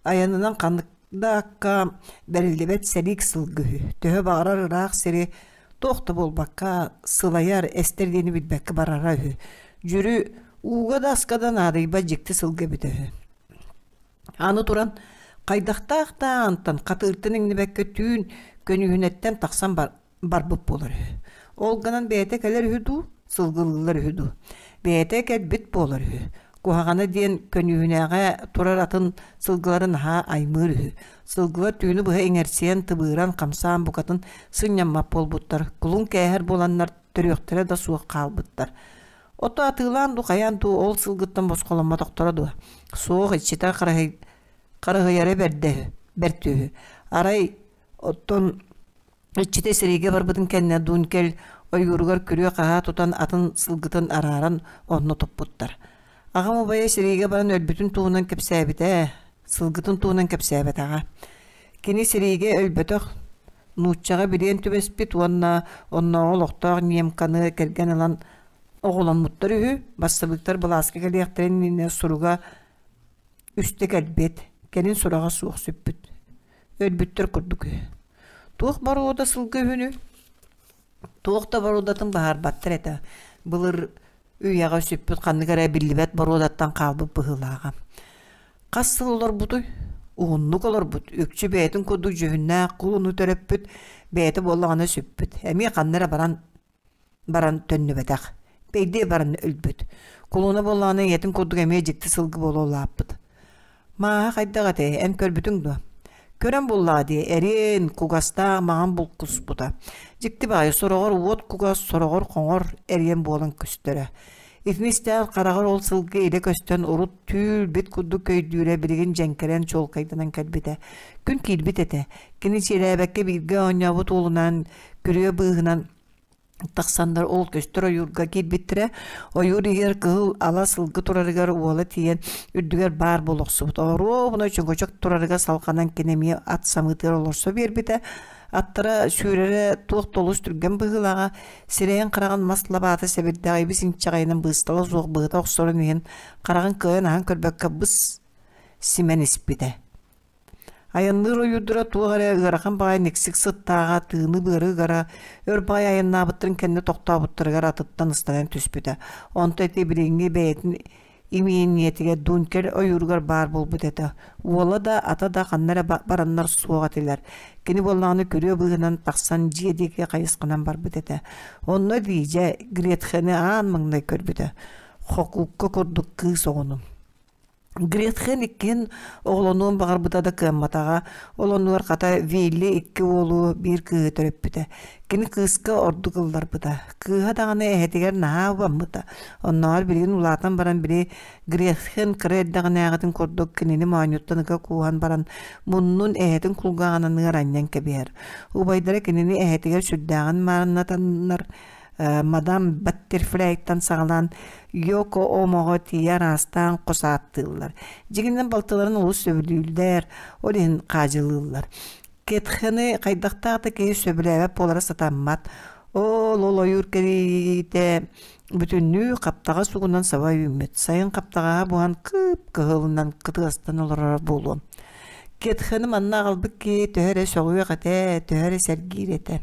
Айанынан ханнык да акка бэриллибэт сэлиик сылгы үһү. Төһө баҕарар ыраах сири туох да буолбакка сылайар, эстэр диэни билбэккэ барара үһү. Дьүрү ууга да аска да наадыйбат дьикти сылгы эбитэ үһү. Аны туран, хайдахтаах да аантан хатыыртан иҥнибэккэ түүн көньүүһүнэттэн тахсан барбыт буолар үһү. Ол гынан бэйэтэ кэлэр үһү дуу, сылгылыыллар үһү дуу. Бэйэтэ кэлбит буолар үһү. Куһаҕана диэн көньүүһүнэҕэ турар атын сылгылары наһаа аймыыр үһү. Сылгылар түүнү быһа иҥэрсийэн, тыбыыран, хамсаан букатын сынньаммат буолбуттар. Кулун кээһэр буоланнар төрүөхтэрэ да суох хаалбыттар. Ото атыылаан дуу, хайаан дуу ол сылгыттан босхоломмотохторо дуо? Суох, иччитэ харыһыйара бэрдэ үһү, бэрт үһү. Арай оттон иччитэ сэриигэ барбытын кэннэ Дункель ойууругар күрүө-хаһаа тутан атын сылгытын арааран онно туппуттар. Аҕам убайа сэриигэ баран өлбүтүн туһунан кэпсээбитэ, сылгытын туһунан кэпсээбэтэҕэ. Кини сэриигэ өлбөтөх нууччаҕа билиэн түбэспит уонна оннооҕу олохтоох немканы кэргэн ылан оҕоломмуттар үһү. Бассабыыктар былааска кэлиэхтэрин иннинэ суруга үстэ кэлбит, кэлин сураҕа суох сүппүт. Өлбүттэр курдук үһү. Туох боруода сылгы үһүнүй? Туох да боруодатын быһаарбаттар этэ. Былыр үйэҕэ сүппүт ханнык эрэ биллибэт боруодаттан хаалбыт быһыылааҕа. Хас сыл олорбутуй? Уһуннук олорбут, үкчү бэйэтин курдук дьүһүннээх кулуну төрөппүт, бэйэтэ буоллаҕына сүппүт. Эмиэ ханна эрэ баран баран төннүбэтэх. Бэйдиэ баран өлбүт. Кулуна буоллаҕына ийэтин курдук эмиэ дьикти сылгы буола улааппыт. Мааһа хайдах этэй, эн көрбүтүҥ дуо? Көрөн буллаа дии, эриэн, кугастаах маҥан булкуспута. Дьикти баайы сороҕор уот кугас, сороҕор хоҥор эриэн буолан көстөрө. Итини истээн хараҕар ол сылгы илэ көстөн урут түүл-бит курдук өйдүүрэ билигин дьэҥкэрэн чуолкайданан кэлбитэ. Күн киирбит этэ. Кини чиэрээбэккэ бииргэ оонньообут уолунаан күрүө быыһынан тахсаннар ол көстөр ойуурга киирбиттэрэ. Ойуур иһигэр кыһыл ала сылгы турарыгар уола тиийэн үрдүгэр баар буола охсубут. Оруобуна чөҥөчөк турарыгар салҕанан кини эмиэ ат самыытыгар олорсо биэрбитэ. Аттара сүүрэрэ туох да олус түргэн быһыылааҕа, сирэйин-хараҕын мас лабаата сэбирдэҕэ ибис-инчэҕэйинэн быыстала суох быһыта охсорун иһин хараҕын кыайан аһан көрбөккө быс симэн испитэ. Айанныыр ойуурдара туох эрэ ыарахан баҕайы никсик сыттааҕа, тыыны-быары ыгара, өр баҕайы айаннаабыттарын кэннэ тохтообуттарыгар атыттан ыстанан түспүтэ. Онто ити билиҥҥи бэйэтин имиэниэтигэр Дункер ойууругар баар буолбут этэ. Уола да, ата да ханна эрэ бараннар суох этилэр. Кини буоллаҕына күрүө быыһынан тахсан дьиэ диэки хайысханан барбыт этэ. Онно Лиидьэ Гретхены аан маҥнай көрбүтэ. Хокуукка курдук кыыс оҕону. Гретхен иккиһин оҕолонуон баҕарбыта да кыамматаҕа, ол оннугар хата Вилли икки уолу, биир кыыһы төрөппүтэ. Кини кыыска ордук ылларбыта. Кыыһа даҕаны эһэтигэр наһаа убаммыта. Оннооҕор билигин улаатан баран били Гретхен кыра эрдэҕинээҕитин курдук кинини моонньуттан ыга кууһан баран муннун эһэтин кулгааҕынан ыар анньан кэбиһэр. Убайдара кинини эһэтигэр сүрдээҕин маарыннатаннар мадам Баттерфляйтан саҕалаан Йоко Омоҕо тиийэ араастаан хос ааттыыллар. Дьиҥинэн балтыларын олус сөбүлүүллэр, ол иһин хаадьылыыллар. Кетхены хайдахтаах да киһи сөбүлээбэт буолара сатаммат. Ол ол ойуур кэриитэ бүтүннүү хаптаҕас угунан саба үүммүт. Сайын хаптаҕаһа буһан кып-кыһылынан кытыастан олороро буолуо. Кетхены манна аҕалбыт киһи төһө эрэ сөҕүөх этэ, төһө эрэ сэргиир этэ.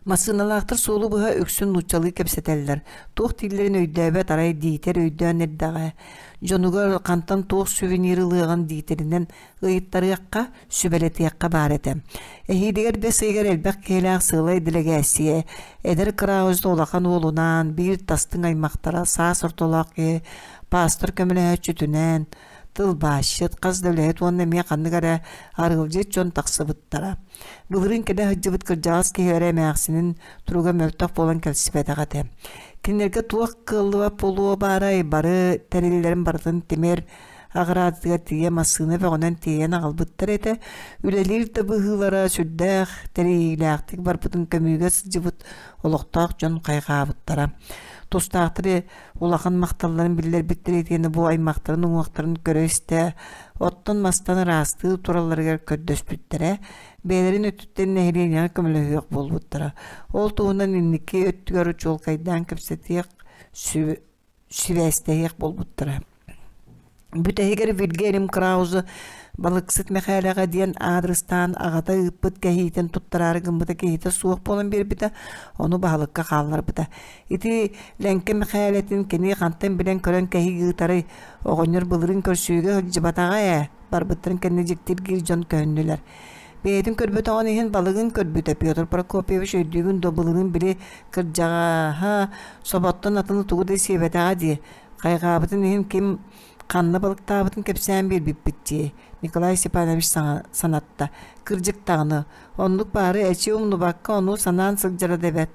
Массыыналаахтар суолу быһа үксүн нууччалыы кэпсэтэллэр, туох дииллэрин өйдөөбөт арай диитэр өйдөөн эрдэҕэ, дьонугар хантан туох сувенир ылыаҕын диитэринэн ыйыттарыахха, сүбэлэтиэххэ баар этэ. Эһиилигэр бэс ыйыгар элбэх киһилээх сыалай дэлэгээссийэ эдэр Краузда улахан уолунаан, биир тастыҥ аймахтара саас ортолоох киһи пастор көмөлөһөөччүтүнээн, тылбаасчыт, хас да үлэһит уонна эмиэ ханнык эрэ арыалдьыт дьон тахсыбыттара. Былырыын кэлэ сылдьыбыт кырдьаҕас киһи эрэ эмээхсинин туруга мөлтөх буолан кэлсибэтэх этэ. Кинилэргэ туох кыаллыбат буолуо баарай, бары тэриллэрин барытын тимир аҕыраадатыгар тиийэ массыына бөҕөнөн тиэйэн аҕалбыттар этэ. Үлэлиир да быһыылара сүрдээх тэрийиилээхтик барбытын көмүүгэ сылдьыбыт олохтоох дьон хайҕаабыттара. Тустаахтары улахан махталларын биллэрбиттэр итиэннэ бу аймахтарын уҥуохтарын көрө-истэ, оттон-мастан ыраастыы туралларыгар көрдөспүттэрэ, бэйэлэрин өттүттэн нэһилиэнньэҕэ көмөлөһүөх буолбуттара. Ол туһунан инники өттүгэр чуолкайдаан кэпсэтиэх, сибээстэһиэх буолбуттара. Бүтэһигэр Вильгельм Краузе Балыксыт Мэхээлэҕэ диэн аадырыстаан аҕата ыыппыт кэһиитин туттараары гыммыта киһитэ суох буолан биэрбитэ, ону баһылыкка хаалларбыта. Ити Лэҥкэ Мэхээлэтин кини хантан билэн-көрөн кэһии ыытарый, оҕонньор былырыын көрсүүгэ сылдьыбатаҕа ээ, барбыттарын кэннэ дьиктиргиир дьон көһүннүлэр. Бэйэтин көрбөтөҕүн иһин балыгын көрбүтэ Петр Прокопьевич өйдүүгүн дуо былырыын били кырдьаҕаһа соботтон атыны тугу да сиэбэтэҕэ дии Хайҕаабытын иһин ким ханна балыктаабытын кэпсээн биэрбиппит дии, Николай Степанович санатта. Кырдьык даҕаны, оннук баары эчи умнубакка ону санаан сылдьара да эбэт.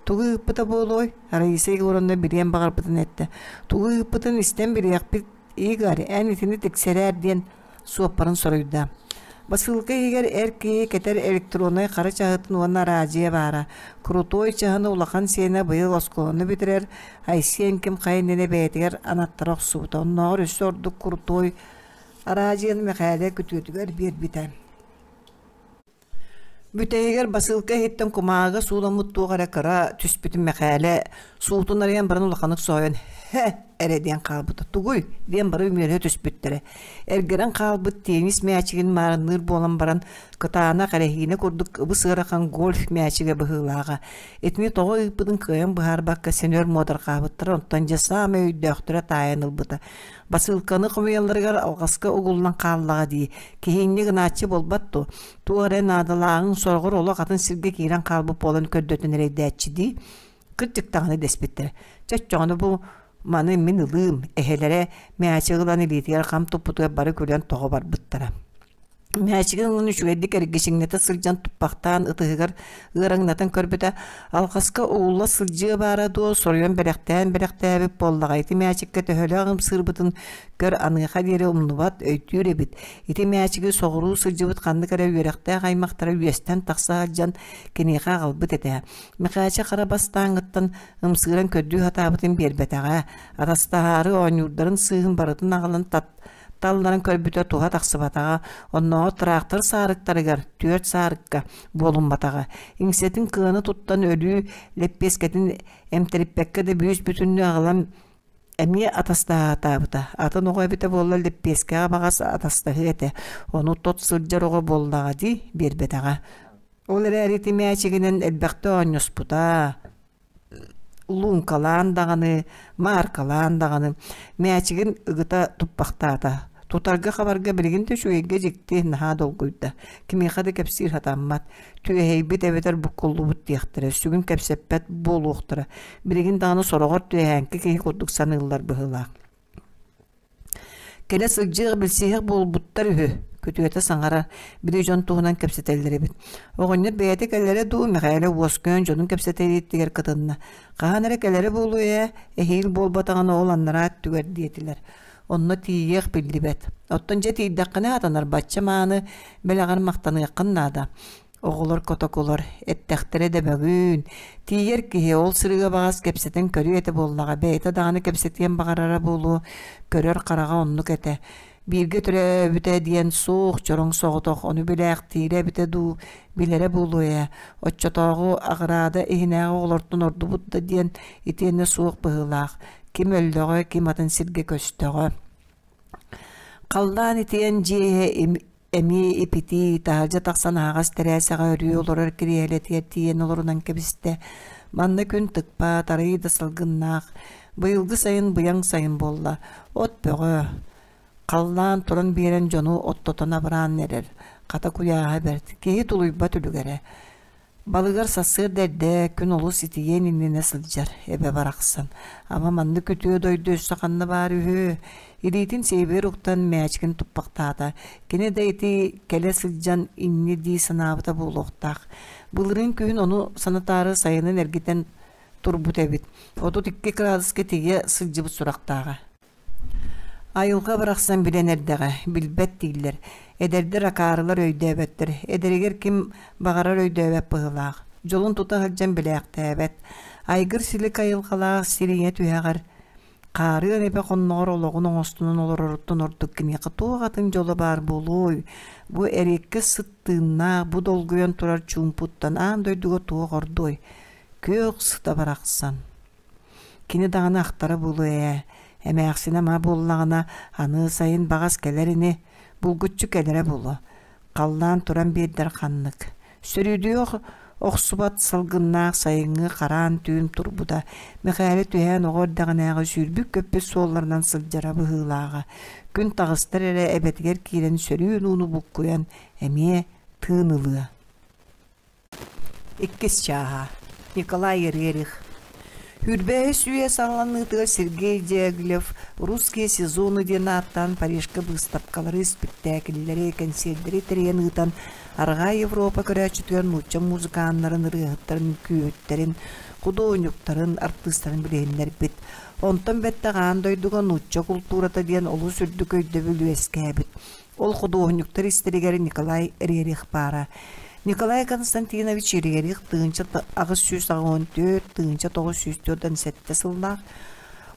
Тугу ыыппыта буолуой? Раиса Егоровна билиэн баҕарбытын эттэ. Тугу ыыппытын истэн билиэхпит, Игорь, эн итини тиксэрээр диэн суоппарын соруйда. Басыылка иһигэр эр киһи кэтэр электроннай хара чаһытын уонна араадьыйа баара. Крутой чаһыны улахан сиэнэ быйыл оскуоланы бүтэрэр Айсен ким хайа иннинэ бэйэтигэр анаттара охсубута. Оннооҕор өссө ордук крутой араадьыйаны Мэхээлэ күтүөтүгэр биэрбитэ. Бүтэһигэр басыылка иһиттэн кумааҕыга сууламмыт туох эрэ кыра түспүтүн Мэхээлэ суутун арыйан баран улаханнык соһуйан «Һэ!» эрэ диэн хаалбыта. «Тугуй?» диэн бары үмүөрүһэ түспүттэрэ. Эргэрэн хаалбыт теннис мээчигин маарынныыр буолан баран, кытаанах эрэһиинэ курдук ыбыс-ыарахан гольф мээчигэ быһыылааҕа. Итини тоҕо ыыппытын кыайан быһаарбакка син өр муодарҕаабыттара, онтон дьэ саамай өйдөөхтөрө таайан ылбыта. Басыылканы хомуйалларыгар алҕаска угуллан хааллаҕа дии, киһи инньэ гынааччы буолбат дуо? Туох эрэ наадалааҕыҥ сороҕор олох атын сиргэ киирэн хаалбыт буолан көрдөтөн эрэйдээччи дии. Кырдьык даҕаны дэспиттэрэ. Чэ оччоҕуна бу маны мин ылыым, эһэлэрэ мээчик ылан илиитигэр хам туппутугар бары күлэн тоҕо барбыттара. Мээчигин ылан үчүгэйдик эргичиҥнэтэ сылдьан туппахтаан ытыһыгар ыараҥнатан көрбүтэ, алҕаска уулла сылдьыа баара дуо, соруйан бэлэхтээн бэлэхтээбит буоллаҕа ити мээчиккэ төһөлөөх ымсыырбытын көр аныаха диэри умнубат, өйдүүр эбит. Ити мээчиги соҕуруу сылдьыбыт ханнык эрэ үөрэхтээх аймахтара үөстэн тахса сылдьан киниэхэ аҕалбыт этэ. Мэхээчэ хара бастааҥҥыттан ымсыыран көрдүү сатаабытын биэрбэтэҕэ, атастаһаары оонньуурдарын сыыһын барытын аҕалан тат талларан көрбүтэ туһа тахсыбатаҕа, оннооҕор тыраахтар саарыктарыгар түөрт саарыкка буолумматаҕа, иҥсэтин кыана туттан өлүү лэппиэскэтин эмтэриппэккэ да бүүс-бүтүннүү аҕалан эмиэ атастаһаатаабыта. Атын оҕо эбитэ буоллар лэппиэскэҕэ баҕас атастаһыа этэ, ону тот сылдьар оҕо буоллаҕа дии биэрбэтэҕэ. Ол эрээри ити мээчигинэн элбэхтэ оонньоспута лууҥкалаан даҕаны, мааркалаан даҕаны мээчигин ыгыта туппахтаата. Тутарга-хабарга билигин да үчүгэйгэ дьикти наһаа долгуйда. Кимиэхэ да кэпсиир сатаммат. Түөһэйбит эбэтэр буккуллубут диэхтэрэ, сүгүн кэпсэппэт буолуохтара. Билигин даҕаны сороҕор түөһээҥки киһи курдук саныыллар быһыылаах. Кэлэ сылдьыах, билсиһиэх буолбуттар үһү, күтүөтэ саҥарар, били дьон туһунан кэпсэтэллэр эбит. Оҕонньор бэйэтэ кэлэрэ дуу, Мэхээлэ уоскуйан дьонун кэпсэтэ илиитигэр кытынна. Хаһан эрэ кэлэрэ буолуо ээ, эһиил буолбатаҕына ол анараа өттүгэр диэтилэр. Онно тиийиэх биллибэт. Оттон дьэ тиийдэххинэ атанар бачча мааны бэлэҕэр махтаныаххын наада. Оҕолор котокулар, эттэхтэрэ да бөгүүн, тиийэр киһи ол сырыыга баҕас кэпсэтэн көрүө этэ буоллаҕа, бэйэтэ даҕаны кэпсэтиэн баҕарара буолуо, көрөр хараҕа оннук этэ. Бииргэ төрөөбүтэ диэн суох, чороҥ соҕотох, ону билээхтиирэ эбитэ дуу, билэрэ буолуо ээ, оччотооҕу аҕыраада иһинээҕи оҕолортон ордубут да диэн итиэннэ суох быһыылаах, ким өллөҕө, ким атын сиргэ көстөҕө. Халлаан итийэн дьиэ иһэ Эмиэ ипитии, таһырдьа тахсан аһаҕас тэрээсэҕэ өрүү олорор кириэһилэтигэр тиийэн олорунан кэбистэ. Манна күн тыкпат, арыый да салгыннаах. Быйылгы сайын быйаҥ сайын буолла. От бөҕө. Халлаан туран биэрэн дьону оттотон абыраан эрэр. Хата куйааһа бэрт. Киһи тулуйбат үлүгэрэ. Балыгар сарсыарда эрдэ, күн олус итийиэн иннинэ сылдьар, эбэ барахсан. Ама маннык үтүө дойду өссө ханна баар үһү? Илиитин сиэбигэр уктан мээчигин туппахтаата. Кини да ити кэлэ сылдьан инньэ дии санаабыта буолуохтаах. Былырыын күһүн ону санатаары сайынын эргитэн турбут эбит. 32 кыраадыска тиийэ сылдьыбыт сурахтааҕа. Айылҕа барахсан билэн эрдэҕэ, билбэт дииллэр, эдэрдэр акаарылар өйдөөбөттөр, эдэригэр ким баҕарар өйдөөбөт быһыылаах, дьолун тута сылдьан билээхтээбэт, айгыр-силик айылҕалаах сир ийэ түһэҕэр, хаарыан эбэ хонноҕор олоҕун оҥостунан олороруттан ордук киниэхэ туох атын дьоло баар буолуой, бу эриэккэс сыт тыыннаах, бу долгуйан турар чуумпуттан аан дойдуга туох ордуой, күөх сыта барахсан. Кини даҕаны ахтара буолуо ээ, Эмээхсинэ ама буоллаҕына, аны сайын баҕас кэлэр ини, булгуччу кэлэрэ буолуо. Халлаан туран биэрдэр ханнык. Сөрүүдүөх охсубат салгыннаах сайыҥҥы хараан түүн турбута. Мэхээлэ түһээн оҕо эрдэҕинээҕи сүүрбүт-көппүт суолларынан сылдьара быһыылааҕа. Күн таҕыстар эрэ эбэтигэр киирэн сөрүүн ууну буккуйан эмиэ тыын ылыа. Иккис чааһа. Николай Рерих. Сүүрбэһис үйэ саҕаланыытыгар Сергей Дягилев «Русские сезоны» диэн ааттаан Парижка быыстапкалары, испиктээкиллэри, кэнсиэрдэри тэрийэн ыытан, Арҕаа Европа көрөөччүтүгэр нуучча музыканнарын, ырыаһыттарын, үҥкүүһүттэрин, худуоһунньуктарын, артыыстарын билиһиннэрбит. Онтон бэттэх аан дойдуга нуучча култуурата диэн олус үрдүк өйдөбүл үөскээбит. Ол худуоһунньуктар истэригэр Николай Рерих баара. Николай Константинович Рерих 1884 1947 сыллаах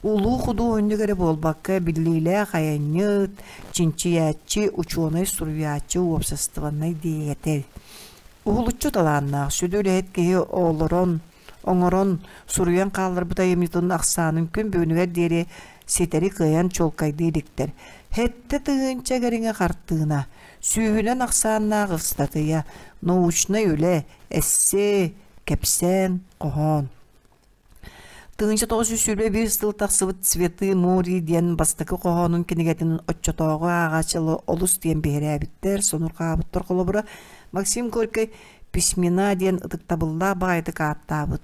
улуу худуоһунньук эрэ буолбакка, биллиилээх айанньыт, чинчийээччи, учуонай, суруйааччы, уопсастыбаннай диэйэтэл. Уһулуччу талааннаах, сүдү үлэһит киһи олорон, оҥорон, суруйан хаалларбыт айымньытын ахсаанын күн бүгүнүгэр диэри ситэри кыайан чуолкайдыы иликтэр. 7000 кэриҥэ хартыына, сүүһүнэн ахсааннаах ыстатыйа, научнай үлэ, эссе, кэпсээн, хоһоон. 1921 сыл тахсыбыт «Цветы моря» диэн бастакы хоһоонун кинигэтин оччотооҕу ааҕааччылар олус диэн биһирээбиттэр, сонурҕаабыттар холобура Максим Горькай «Письмена» диэн ытыктабыллаах баҕайытык ааттаабыт.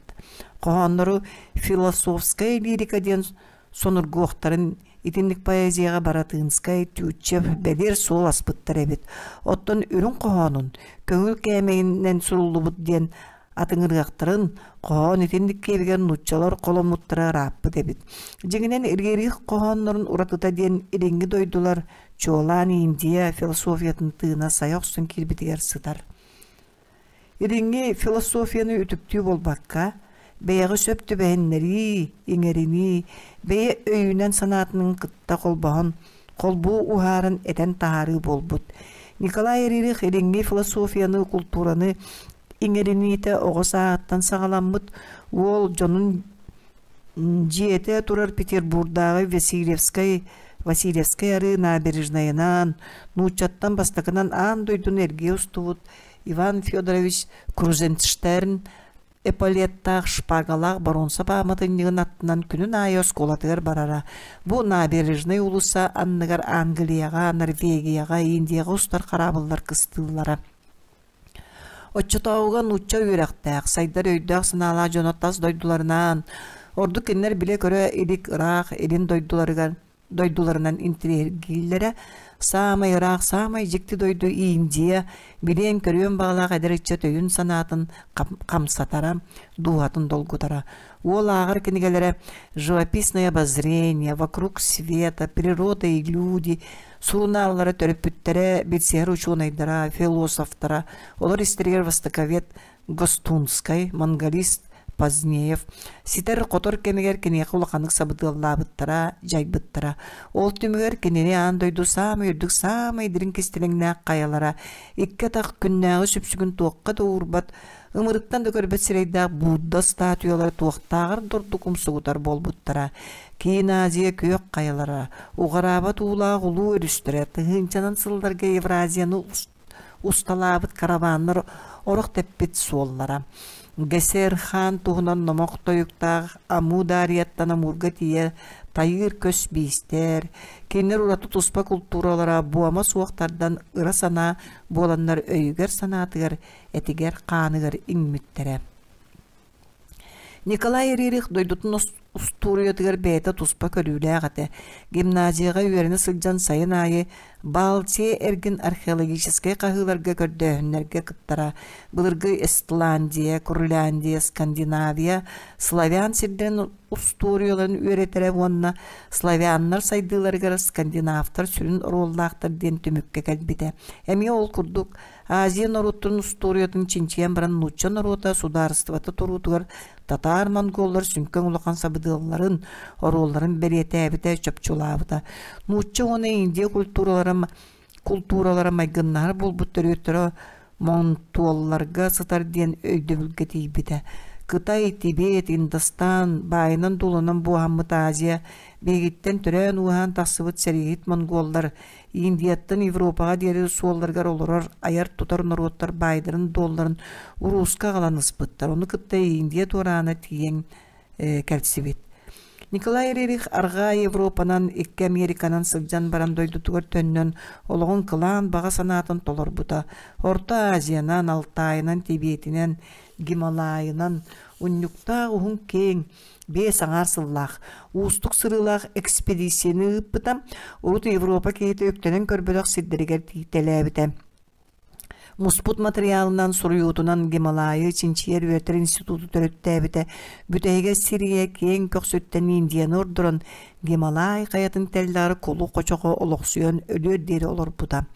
Хоһооннору философская лирика диэн сонургуохтарын итинник поэзияҕа Баратынскай, Тютчев бэлиэр суол аспыттар эбит. Оттон үрүҥ хоһоонун көҥүл кээмэйинэн суруллубут диэн атыҥырыахтарын хоһоон итинник киэбигэр нууччалар холоммуттара ырааппыт эбит. Дьиҥинэн Рерих хоһооннорун уратыта диэн илиҥҥи дойдулар, чуолаан Индия философиятын тыына сайа охсон киирбитигэр сытар. Илиҥҥи философияны үтүктүү буолбакка, бэйэҕэ сөп түбэһиннэрии, иҥэринии, бэйэ өйүнэн-санаатынан кытта холбоһон, холбуу уһааран этэн таһаарыы буолбут. Николай Рерих илиҥҥи философияны, култуураны иҥэриниитэ оҕо сааһыттан саҕаламмыт уол дьонун дьиэтэ турар Петербурдааҕы Васильевскай Васильевскай арыы набережнайынан нууччаттан бастакынан аан дойдуну эргийэ устубут Иван Федорович Крузенштерн эполеттаах шпагалаах боруонса пааматынньыгын аттынан күнүн аайы оскуолатыгар барара. Бу набережнай уулусса анныгар Англияҕа, Норвегияҕа, Индияҕа устар хараабыллар кыстыыллара. Оччотооҕуга нуучча үөрэхтээх, сайдар өйдөөх-санаалаах дьоно тас дойдуларынан, ордук кинилэр билэ-көрө илик ыраах илин дойдуларыгар дойдуларынан интириэһиргииллэрэ. Саамай ыраах, саамай дьикти дойду Индия, билиэн-көрүөн баҕалаах эдэр ыччат өйүн-санаатын хамсатара, дууһатын долгутара. Уол ааҕар кинигэлэрэ «Живописное обозрение», «Вокруг света», «Природа и люди» сурунааллара төрөппүттэрэ, билсиһэр учуонайдара, философтара, олор истэригэр востоковед Гостунскай, монголист Позднеев ситэр-хотор кэмигэр киниэхэ улаханнык сабыдыаллаабыттара, дьайбыттара. Ол түмүгэр кинини аан дойду саамай үрдүк, саамай дириҥ кистэлэҥнээх хайалара, икки атах күннээҕи сүпсүгүн туохха да уурбат, ымырыттан да көрбөт сирэйдээх Будда статуялара туохтааҕар да ордук умсугутар буолбуттара. Киин Азия күөх хайалара, уҕараабат уулаах улуу өрүстэрэ тыһыынчанан сылларга Евразияны усталаабыт караваннар орох тэппит суоллара. Гесер хаан туһунан номох тойуктаах Аму Дарияттан Амурга тиийэ тайыыр көс биистэр, кинилэр ураты туспа култууралара буома суох тардан ыра санаа буоланнар өйүгэр-санаатыгар, этигэр-хааныгар иҥмиттэрэ. Николай Рерих дойдутун устуоруйатыгар бэйэтэ туспа көрүүлээх этэ. Гимназияҕа үөрэнэ сылдьан сайын аайы Балтия эргин археологическай хаһыыларга көрдөөһүннэргэ кыттара. Былыргы Эстландия, Курляндия, Скандинавия, славян сирдэрин устуоруйаларын үөрэтэрэ уонна славяннар сайдыыларыгар скандинавтар сүрүн оруоллаахтар диэн түмүккэ кэлбитэ. Эмиэ ол курдук Азия норуоттарын устуоруйатын чинчийэн баран нуучча норуота судаарыстыбата туруутугар татаар-монголлар сүҥкэн улахан сабыдыалларын, оруолларын бэлиэтээбитэ, чопчулаабыта. Нуучча уонна Индия культуралара култууралара майгыннаһар буолбут төрүөттэрэ монтуолларга сытар диэн өйдөбүлгэ тиийбитэ. Кытай, Тибет, Индостан, баайынан-дуолунан буоһаммыт Азия, биһигиттэн төрөөн-ууһаан тахсыбыт сэрииһит монголлар, Индияттан Европаҕа диэри суолларыгар олорор айар-тутар норуоттар баайдарын-дуолларын урууска аҕалан ыспыттар, ону кытта Индия туораана тиийэн кэлсибит. Николай Рерих Арҕаа Европанан, икки Американан сылдьан баран дойдутугар төннөн, олоҕун кылаан баҕа санаатын толорбута. Орто Азиянан, Алтайынан, Тибетинэн, Гималайынан унньуктаах уһун киэҥ, 5 аҥаар сыллаах, уустук сырыылаах экспедицияны ыыппыта, урут Европа киһитэ үктэнэн көрбөтөх сирдэригэр тиийтэлээбитэ. Муспут матырыйаалынан суруйуутунан Гималайы чинчийэр үөрэтэр институту төрүттээбитэ, бүтэһигэ Сирия киэҥ көхсүттэн Индияны ордорон Гималай хайатын тэллэҕэр кулу хочоҕо олохсуйан өлүөр диэри олорбута.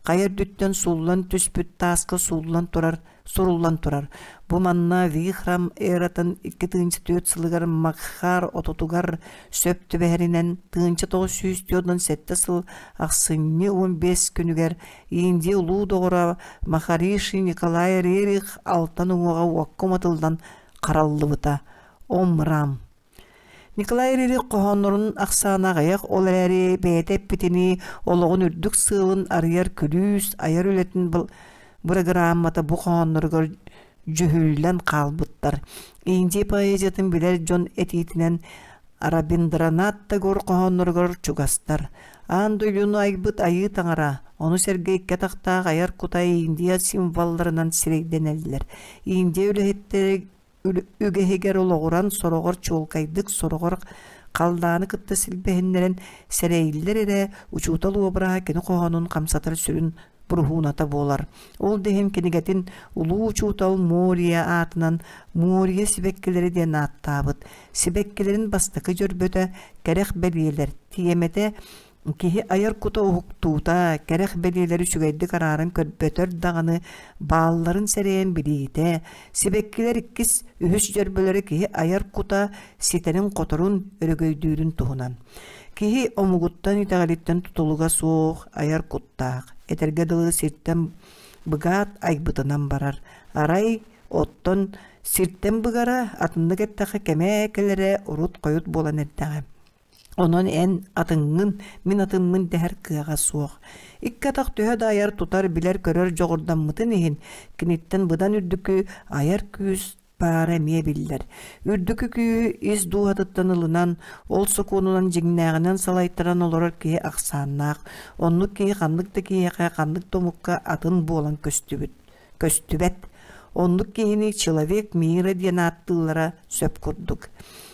Хайа үрдүттэн сууллан түспүт тааска сууллан турар суруллан турар. Бу манна Вихрам эратын 2004 сылыгар Макхар отутугар сөп түбэһэринэн 1947 сыл ахсынньы 15 күнүгэр Индия улуу доҕоро Махариши Николай Рерих алтан уҥуоҕа уокка уматыллан хараллыбыта. Ом Рам Николай Рерих хоһооннорун ахсаана аҕыйах, ол эрээри бэйэтэ эппитинии олоҕун үрдүк сыалын арыйар күлүүс, айар үлэтин бырагырааммата бу хоһоонноругар дьүһүллэн хаалбыттар. Индия поэзиятын билэр дьон этиитинэн Рабиндранат Тагор хоһоонноругар чугастар. Аан дойдуну айбыт Айыы Таҥара, ону сэргэ икки атахтаах айар кута Индия символларынан сирэйдэнэллэр. Индия үлэһиттэрэ үгэһигэр олоҕуран сороҕор чуолкайдык, сороҕор халлааны кытта силбэһиннэрэн сэрэйиллэр эрэ учуутал уобараһа кини хоһоонун хамсатар сүрүн буруһууната буолар. Ол да иһин кинигэтин улуу учуутал Мория аатынан Мория сибэккилэрэ диэн ааттаабыт. Сибэккилэрин бастакы дьөрбөтө кэрэх бэлиэлэр, тиэмэтэ Киһи айар кута уһуктуута, кэрэх бэлиэлэри үчүгэйдик арааран көрбөтөр даҕаны, баалларын сэрэйэн билиитэ, сибэккилэр иккис, үһүс дьөрбөлөрө киһи айар кута ситэрин-хоторун, өрөгөйдүүрүн туһунан. Киһи омугуттан, итэҕэлиттэн тутулуга суох айар куттаах, этэргэ дылы сиртэн быгаат айбытынан барар. Арай, оттон сиртэн быгара, атыннык эттэххэ кэмэ кэлэрэ урут-хойут буолан эрдэҕэ. Онон эн атыҥҥын, мин атыммын дэһэр кыаҕа суох. Икки атах төһө да айар-тутар, билэр-көрөр дьоҕурдаммытын иһин, киниттэн быдан үрдүкү айар күүс баара эмиэ биллэр. Үрдүкү күүһү ис дууһатыттан ылынан, ол сокуонунан дьиҥнээҕинэн салайтаран олорор киһи ахсааннаах. Оннук киһи ханнык да киһиэхэ, ханнык да омукка атын буолан көстүбүт көстүбэт. Оннук киһини «Человек мира» диэн ааттыыллара сөп курдук.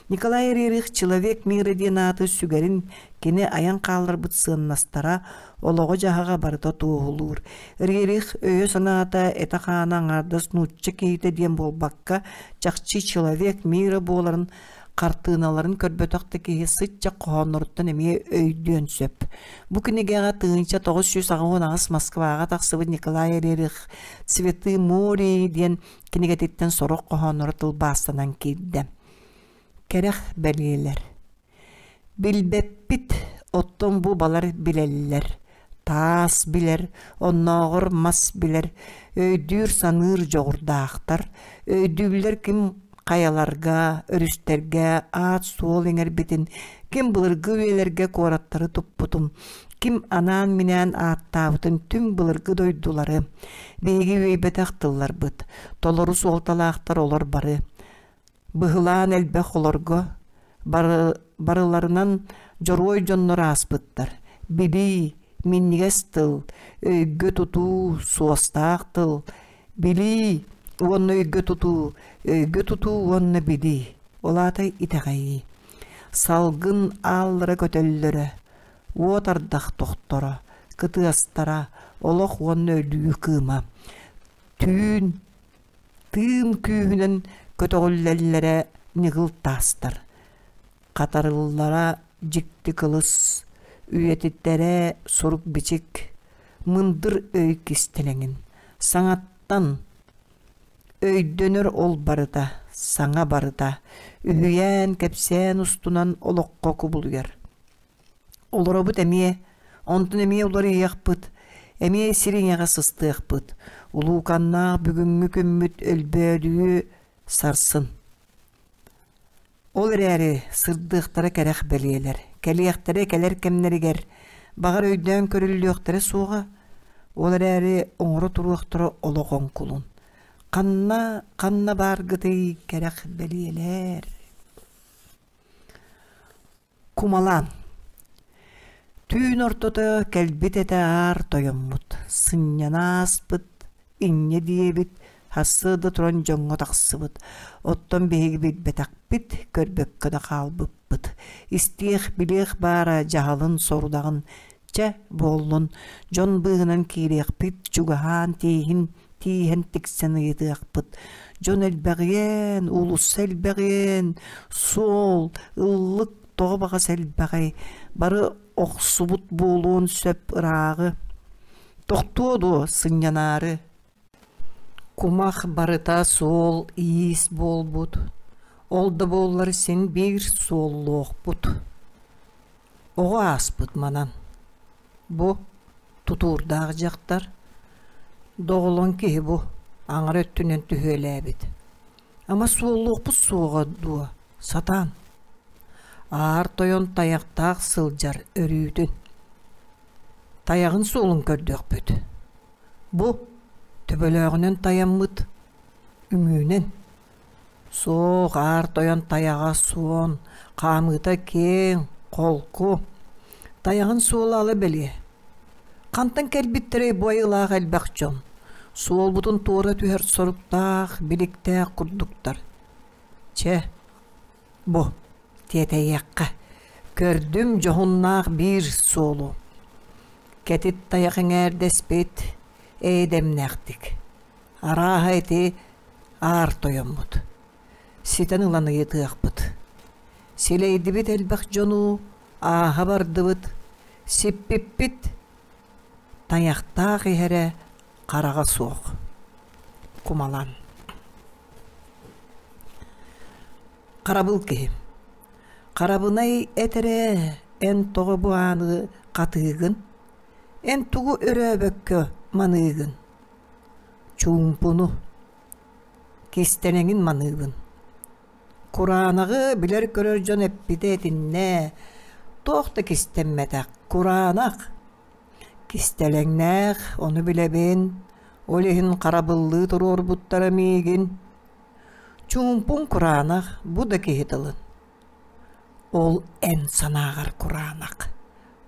Николай Рерих «Человек мира» диэн ааты сүгэрин кини айан хаалларбыт сыаннастара, олоҕо-дьаһаҕа барыта туоһулуур. Рерих өйө-санаата, этэ-хаана аҥаардас нуучча киһитэ диэн буолбакка, чахчы «Человек мира» буоларын хартыыналарын көрбөтөх да киһи сыччах хоһоонноруттан эмиэ өйдүөн сөп. Бу кинигэҕэ 1988 Москваҕа тахсыбыт Николай Рерих «Цветы моря» диэн кинигэтиттэн сорох хоһоонноро тылбаастанан киирдэ. Кэрэх бэлиэлэр. Билбэппит, оттон бу балар билэллэр. Таас билэр, оннооҕор мас билэр, өйдүүр-саныыр дьоҕурдаахтар. Өйдүүллэр ким хайаларга, өрүстэргэ аат-суол иҥэрбитин, ким былыргы үйэлэргэ куораттары туппутун, ким анаан-минээн ааттаабытын түҥ былыргы дойдулары, биһиги үөйбэтэх тылларбыт, толору суолталаахтар олор бары. Быһылаан элбэх олорго барыларынан дьоруой дьоннор ааспыттар. Билии, минньигэс тыл, өйгө тутуу, суостаах тыл, билии уонна өйгө тутуу, өйгө тутуу уонна билии. Ол аата итэҕэйии. Салгын ааллара көтөллөрө, уот ардах тохторо, кытыастара, олох уонна өлүү кыыма. Түүн тыын күүһүнэн көтөҕүллэллэрэ ньыгыл таастар, хатарыллара дьикти кылыс, үйэтиттэрэ сурук-бичик, мындыр өй кистэлэҥин, саҥаттан өйдөнөр ол барыта, саҥа барыта, үһүйээн, кэпсээн устунан олоххо кубулуйар. Олоробут эмиэ, онтон эмиэ уларыйыахпыт, эмиэ сир ийэҕэ сыстыахпыт. Улууканнаах бүгүҥҥү күммүт өлбөөдүйүө сарсын. Ол эрээри сырдыахтара кэрэх бэлиэлэр, кэлиэхтэрэ кэлэр кэмнэригэр, баҕар өйдөөн көрүллүөхтэрэ суоҕа, ол эрээри оҥоро туруохтара олох оҥкулун. Ханна, ханна бааргытый кэрэх бэлиэлэр? Кумалаан Түүн ортото кэлбит этэ аар тойоммут, сынньана ааспыт, инньэ диэбит, сарсыарда туран дьоҥҥо тахсыбыт, оттон биһиги билбэтэхпит, көрбөккө да хаалбыппыт. Истиэх, билиэх баара дьаһалын, сорудаҕын чэ, буоллун, дьон быыһынан киириэхпит, чугаһаан тииһин тииһэн тиксэн ыйытыахпыт. Дьон элбэҕиэн, уулусса элбэҕиэн, суол, ыллык тоҕо баҕас элбэҕэй, бары охсубут буолуон сөп ырааҕы. Тохтуо дуо сынньанаары? Кумах барыта суол-иис буолбут, ол да буоллар син биир суоллуохпут. Оҕо ааспыт манан. Бу тутуурдаах дьахтар доҕолоҥ киһи бу аҥар өттүнэн түһүөлээбит. Ама суоллуохпут суоҕа дуо, сатаан? Аар тойон тайахтаах сылдьар өрүүтүн. Тайаҕын суолун көрдөхпүт. Бу төбөлөөҕүнэн тайаммыт үҥүүнэн Суох, аар тойон тайаҕа суон, хаамыыта киэҥ, холку. Тайаҕын суола ала бэлиэ. Хантан кэлбиттэрэй бу айылаах элбэх дьон? Суолбутун туора түһэр соруктаах, биликтээх курдуктар. Чэ, бу, тиэтэйиэххэ. Көрдүм дьоһуннаах биир суолу. Кэтит тайах эҥээрдэспит, эйэ-дэмнээхтик. Арааһа ити аар тойоммут. Ситэн ылан ыйытыахпыт. Силэйдибит элбэх дьону, ааһа бардыбыт, сиппиппит, тайахтаах иһэрэ хараҕа суох. Кумалаан. Харабыл киһи. Харабынай эт эрэ, эн тоҕо бу ааны хатыыгын? Эн тугу өрөөбөккө маныыгын? Чуумпуну, кистэлэҥин маныыбын. Кураанаҕы билэр-көрөр дьон эппитэ итиннэ, туох да кистэммэтэх кураанах. Кистэлэҥнээх, ону билэбин, ол иһин харабыллыы туруорбуттара миигин. Чуумпуҥ кураанах бу да киһи тылын. Ол эн санааҕар кураанах,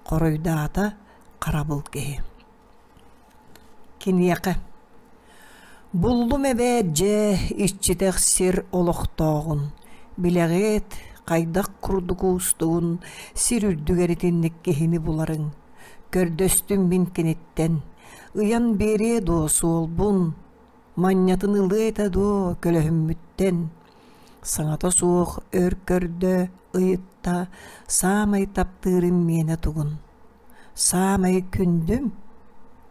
хоруйдаата харабыл киһи. Киниэхэ: «Буллум эбээт дьэ иччитэх сир олохтооҕун, билэҕиэт, хайдах курдук уустугун сир үрдүгэр итинник киһини буларыҥ. Көрдөстүм мин киниттэн, ыйан биэриэ дуо суолбун, манньатын ылыа этэ дуо көлөһүммүттэн?» Саҥата суох өр көрдө, ыйытта, саамай таптыырым миэнэ тугун Саамай күндүм,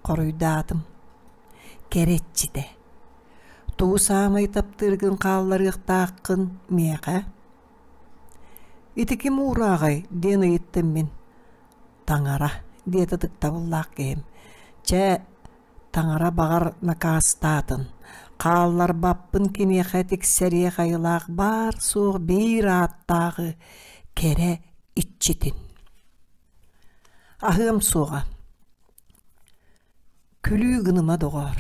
хоруйдаатым, кэрэ иччитэ. Тугу саамай таптыыргын хаалларыахтааххын миэхэ? Ити ким уурааҕай диэн ыйыттым мин. Таҥара, диэтэ ытыктабыллаах киһим. Чэ, таҥара баҕар накаастаатын. Хаалларбаппын киниэхэ тиксэриэх айылаах баар-суох биир ааттааҕы кэрэ иччитин. Аһыам суоҕа Күлүү гыныма, доҕоор,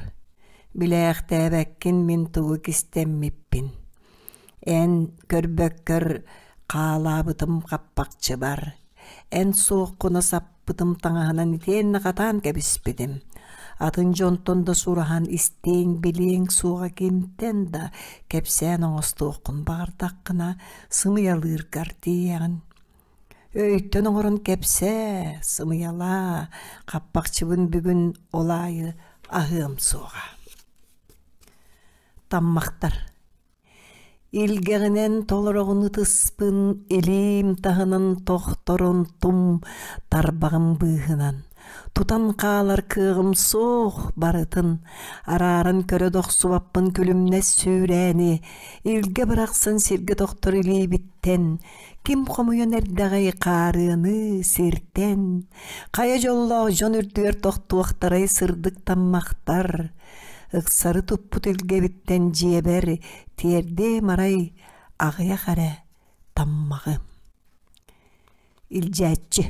билээхтээбэккин мин тугу кистэммиппин. Эн көрбөккөр хаалаабытым хаппахчыбар, эн суоххуна саппытым таҥаһынан итиэннэ хатаан кэбиспитим. Атын дьонтон да сураһан истиэҥ, билиэҥ суоҕа кимтэн да кэпсээн оҥостуоххун баҕардаххына, сымыйалыыргар тиийэҕин. Өйтөн оҥорон кэпсээ, сымыйалаа, хаппахчыбын бүгүн ол аайы аһыам суоҕа. Таммахтар Илгэҕинэн толороҕун ытыспын, илиим таһынан тохторон тум тарбаҕым быыһынан. Тутан хаалар кыаҕым суох барытын, арааран көрө дохсубаппын күлүмнэс сүүрээни, илгэ бырахсан сиргэ тохтор илиибиттэн, Ким хомуйан эрдэҕэй хаарыаны сиртэн, хайа дьоллоох дьон үрдүгэр тохтуохтарай сырдык таммахтар, ыксары туппут илгэбиттэн дьиэбэр тиэрдиэм арай аҕыйах эрэ. Таммаҕы Илдьээччи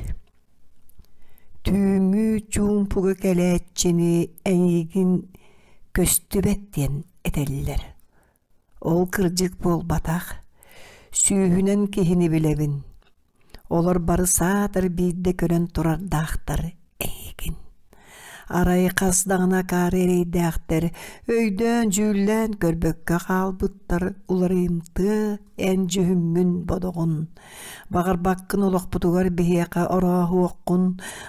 Түүҥҥү чуумпуга кэлээччини эйигин көстүбэт диэн этэллэр. Ол кырдьык буолбатах. Сүүһүнэн киһини билэбин. Олор бары саатар биирдэ көрөн турардаахтар эйигин. Арай хас даҕаны акаары эрэйдээхтэр өйдөөн-дьүүллээн көрбөккө хаалбыттар уларыйымтыа эн дьүһүҥҥүн бодоҕун. Баҕарбаккын олохпутугар биһиэхэ орооһуоххун,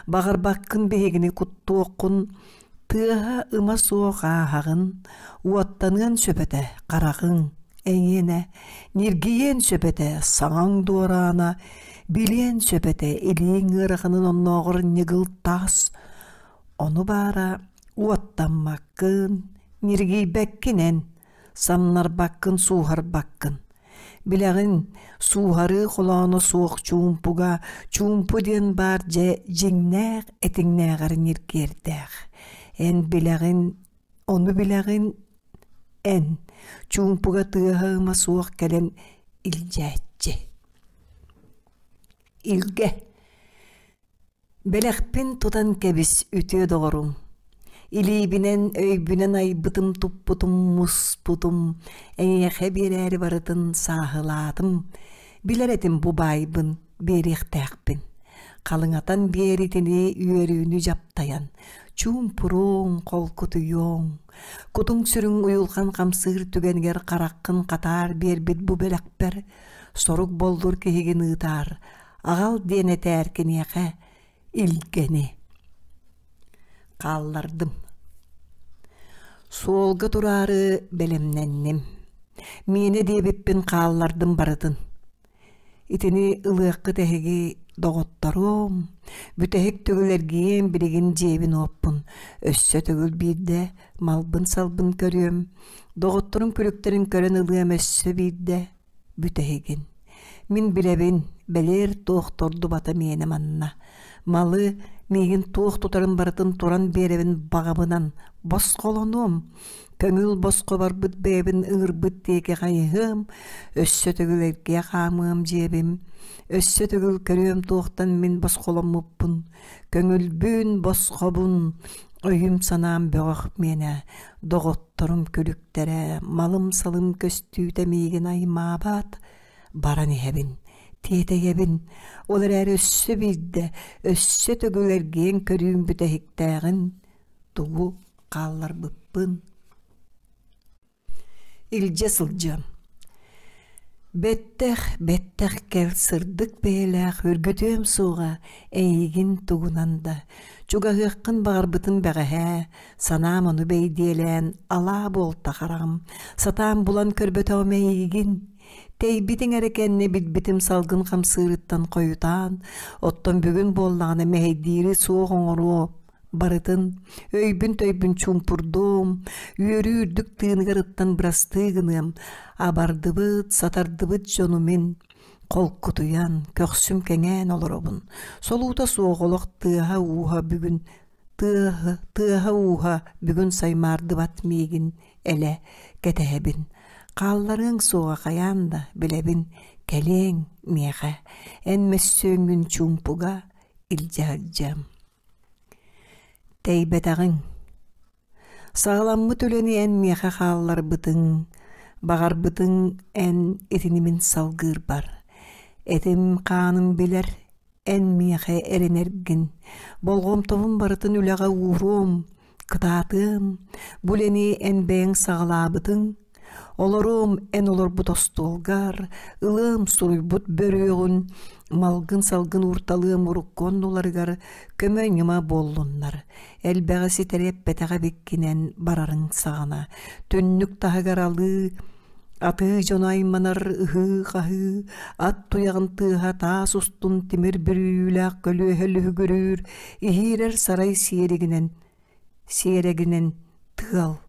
баҕарбаккын биһигини куттуоххун, тыаһа ыма суох ааһаҕын, уоттаныан сөп этэ хараҕыҥ эйиэнэ, ньиргийиэн сөп этэ саҥаҥ дуораана, билиэн сөп этэ илииҥ ыараханын оннооҕор ньыгыл таас. Ону баара уоттаммаккын, ньиргийбэккин эн, самнарбаккын, сууһарбаккын. Билэҕин, сууһарыы холооно суох чуумпуга, чуумпу диэн баар дьэ дьиҥнээх этиҥнээҕэр ньиргиэрдээх. Эн билэҕин, ону билэҕин эн, чуумпуга тыаһа ыма суох кэлэн илдьээччи. Илгэ Бэлэхпин тутан кэбис, үтүө доҕорум. Илиибинэн, өйбүнэн айбытым, туппутум, муспутум, эйиэхэ биэрээри барытын сааһылаатым. Билэр этим бу баайбын биэриэхтээхпин. Халыҥатан биэр итини үөрүүнү дьаптайан, чуумпуруоҥ, холкутуйуоҥ. Кутуҥ-сүрүҥ уйулҕан хамсыыр түгэнигэр хараххын хатаар биэрбит бу бэлэхпэр сорук боллур киһигин ыытаар, аҕал диэн этээр киниэхэ илгэни хааллардым. Суолга тураары бэлэмнэнним. Миэнэ диэбиппин хааллардым барытын. Итини ылыаххыт эһиги доҕотторуом, бүтэһик төгүл эргийиэм билигин дьиэбин уоппун, өссө төгүл биирдэ малбын-салбын көрүөм, доҕотторум күлүктэрин көрөн ылыам өссө биирдэ бүтэһигин. Мин билэбин, бэлиэр туох тордубата миэнэ манна. Малы миигин туох тутарын барытын туран биэрэбин баҕабынан босхолонуом. Көҥүл босхо барбыт бэйэбин ыҥырбыт диэки хайыһыам, өссө төгүл эргийэ хаамыам дьиэбим, өссө төгүл көрүөм туохтан мин босхоломмуппун, көҥүлбүн, босхобун, өйүм-санаам бөҕөх миэнэ, доҕотторум күлүк Тэрэ малым-салым көстүүтэ миигин аймаабат, баран иһэбин, тиэтэйэбин, ол эрээри өссө биирдэ, өссө төгүл эргийэн көрүүм бүтэһиктээҕин тугу хаалларбыппын илдьэ сылдьыам. Бэттэх, бэттэх кэл сырдык бэйэлээх үргүтүөм суоҕа эйигин тугунан да, чугаһыаххын баҕарбытым бэҕэһээ, Санаам ону бэйдиэлээн алаа буолта хараҕым, сатаан булан көрбөтөҕүм эйигин. Тэйбитиҥ эрэ кэннэ билбитим салгын хамсыырыттан хойутаан, оттон бүгүн буоллаҕына мэһэйдиири суох оҥоруо барытын, өйбүн-төйбүн чуумпурдуом, үөрүү үрдүк тыыныгар ыттан бырастыы гыныам, абардыбыт, сатардыбыт дьону мин холкутуйан, көхсүм кэҥээн олоробун. Солуута суох олох тыаһа-ууһа бүгүн Тыаһа, тыаһа-ууһа бүгүн саймаардыбат миигин элэ кэтэһэбин. Хаалларыаҥ суоҕа хайаан да билэбин, кэлиэҥ миэхэ, эн мөссүөҥҥүн чуумпуга илдьэ сылдьыам. Тэйбэтэҕиҥ. Саҕаламмыт үлэни эн миэхэ хаалларбытыҥ, баҕарбытыҥ эн итини мин салгыырбар. Этим-хааным билэр, Эн миэхэ эрэнэргин, болҕомтобун барытын үлэҕэ ууруом, кытаатыам, бу үлэни эн бэйэҥ саҕалаабытыҥ, олоруом эн олорбут остуолгар, ылыам суруйбут бөрүөҕүн, малгын-салгын уурталыам урукку оннуларыгар көмө-ньыма буоллуннар, элбэҕи ситэри эппэтэх эбиккинэн барарыҥ саҕана, түннүк таһыгар алыы Атыы дьоно айманар ыһыы-хаһыы, ат туйаҕын тыаһа таас устун тимир бүрүйүүлээх көлүөһэ лүһүгүрүүр, иһиирэр сарай сиэригинэн, сиэрэгинэн тыал.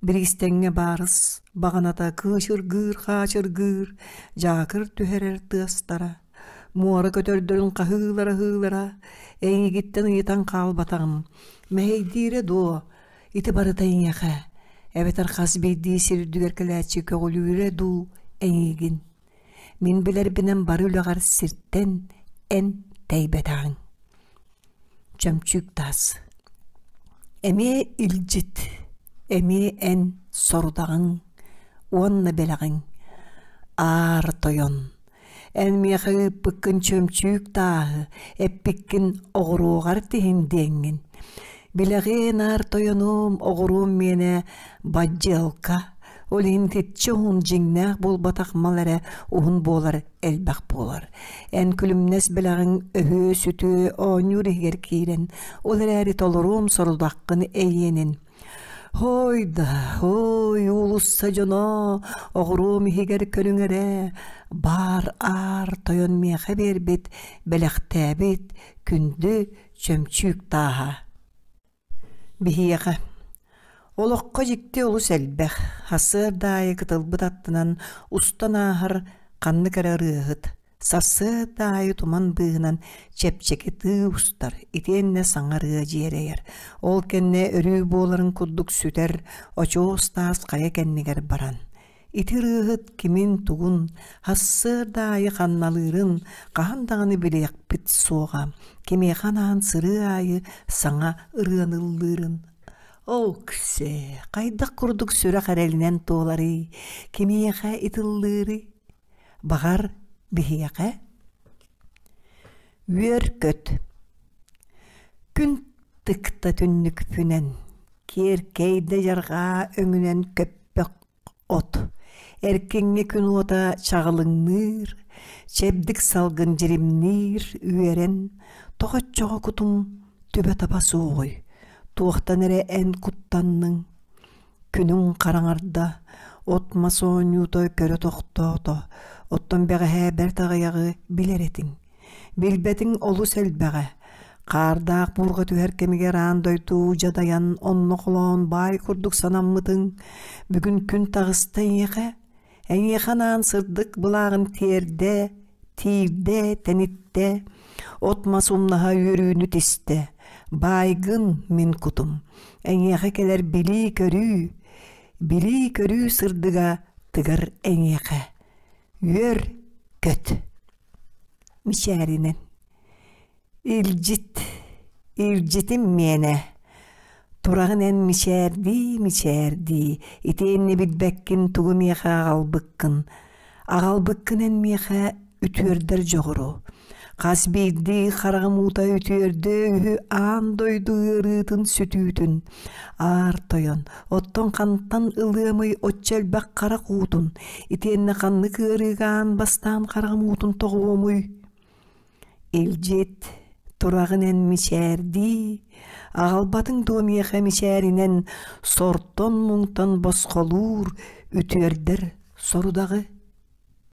Бириистэҥҥэ баарыс баҕаната кыычыргыыр-хаачыргыыр, дьаакыр түһэрэр тыастара, муора көтөрдөрүн хаһыылара-ыһыылара, эйигиттэн ыйытан хаалбатаҕым, мэһэйдиирэ дуо, Ити барыта эйиэхэ, эбэтэр хас биирдии сир үрдүгэр кэлээччи көҕүлүүрэ дуу эйиигин. Мин билэрбинэн бары үлэҕэр сиртэн эн тэйбэтэҕиҥ. Чөмчүүк таас. Эмиэ илдьит, эмиэ эн сорудаҕыҥ уонна бэлэҕиҥ. Аар тойон, эн миэхэ ыыппыккын чөмчүүк тааһы, эппиккин оҕуруоҕар тиһин диэҥҥин. Билэҕиэн аар тойонум, оҕуруом миэнэ бадьыалка, ол иһин итиччэ уһун дьиҥнээх буолбатах мал эрэ уһун буолар элбэх буолар. Эн күлүмнэс бэлэҕиҥ өһүө-сүтүө оонньуур иһигэр киирэн, ол эрээри толоруом сорудаххын эйиэнин. Һой да, һой, уулусса дьоно, оҕуруом иһигэр көрүҥ эрэ, баар аар тойон миэхэ биэрбит, бэлэхтээбит күндү чөмчүүк тааһа. Биһиэхэ олоххо дьикти олус элбэх, сарсыарда аайы кытылбыт аттынан устан ааһар ханнык эрэ ырыаһыт, сарсыарда аайы туман быыһынан чэпчэки тыы устар, итиэннэ саҥа ырыа дьиэрэйэр. Ол кэннэ өрүү буоларын курдук сүтэр, очуос таас хайа кэннигэр баран. Ити ырыаһыт кимин-тугун, сарсыарда аайы ханналыырын хаһан даҕаны билиэхпит суоҕа, кимиэхэ анаан сырыы аайы саҥа ырыаны ыллыырын. Ооксэ, хайдах курдук сүрэх эрэлинэн туоларый, кимиэхэ итыллыырый? Баҕар, биһиэхэ? Үөр-көт Күн тыкта түннүкпүнэн, киэркэйдэ дьарҕаа өҥүнэн көппөх От эркиҥҥэ күн уота чаҕылыҥныыр, чэбдик салгын дьиримниир үөрэн, тоҕо оччоҕо кутум түбэ-таба суоҕуй, туохтан эрэ эн куттанныҥ? Күнүҥ хараҥарда, от-мас оонньуута көрө тохтоото, оттон бэҕэһээ бэрт аҕыйаҕы билэр этиҥ. Билбэтиҥ олус элбэҕэ. Хаардаах буурҕа түһэр кэмигэр аан дойду дьадайан, онно холоон баай курдук санаммытыҥ. Бүгүн күн таҕыста эйиэхэ. Эйиэхэ анаан сырдык былааҕын тиэрдэ, тиирдэ, тэниттэ. От-мас умнаһа үөрүүнү тистэ. Баайгын мин кутум. Эйиэхэ кэлэр билии-көрүү. Билии-көрүү сырдыга тыгар эйиэхэ. Үөр, көт. Мичээринэн «Илдьит, илдьитим миэнэ, тураҕын эн мичээрдии-мичээрдии, итиэннэ билбэккин тугу миэхэ аҕалбыккын, аҕалбыккын эн миэхэ үтүөрдэр дьоҕуру, хас биирдии хараҕым уута үтүөрдүө үһү аан дойду ыарыытын сүтүүтүн, Аар тойон, оттон хантан ылыамый оччо элбэх харах уутун, итиэннэ ханнык ыарыыга аан бастаан хараҕым уутун тоҕуомуй? Илдьит, тураҕын эн мичээрдии, аҕалбатыҥ дуо миэхэ мичээринэн сортон-муҥтан босхолуур, үтүөрдэр сорудаҕы?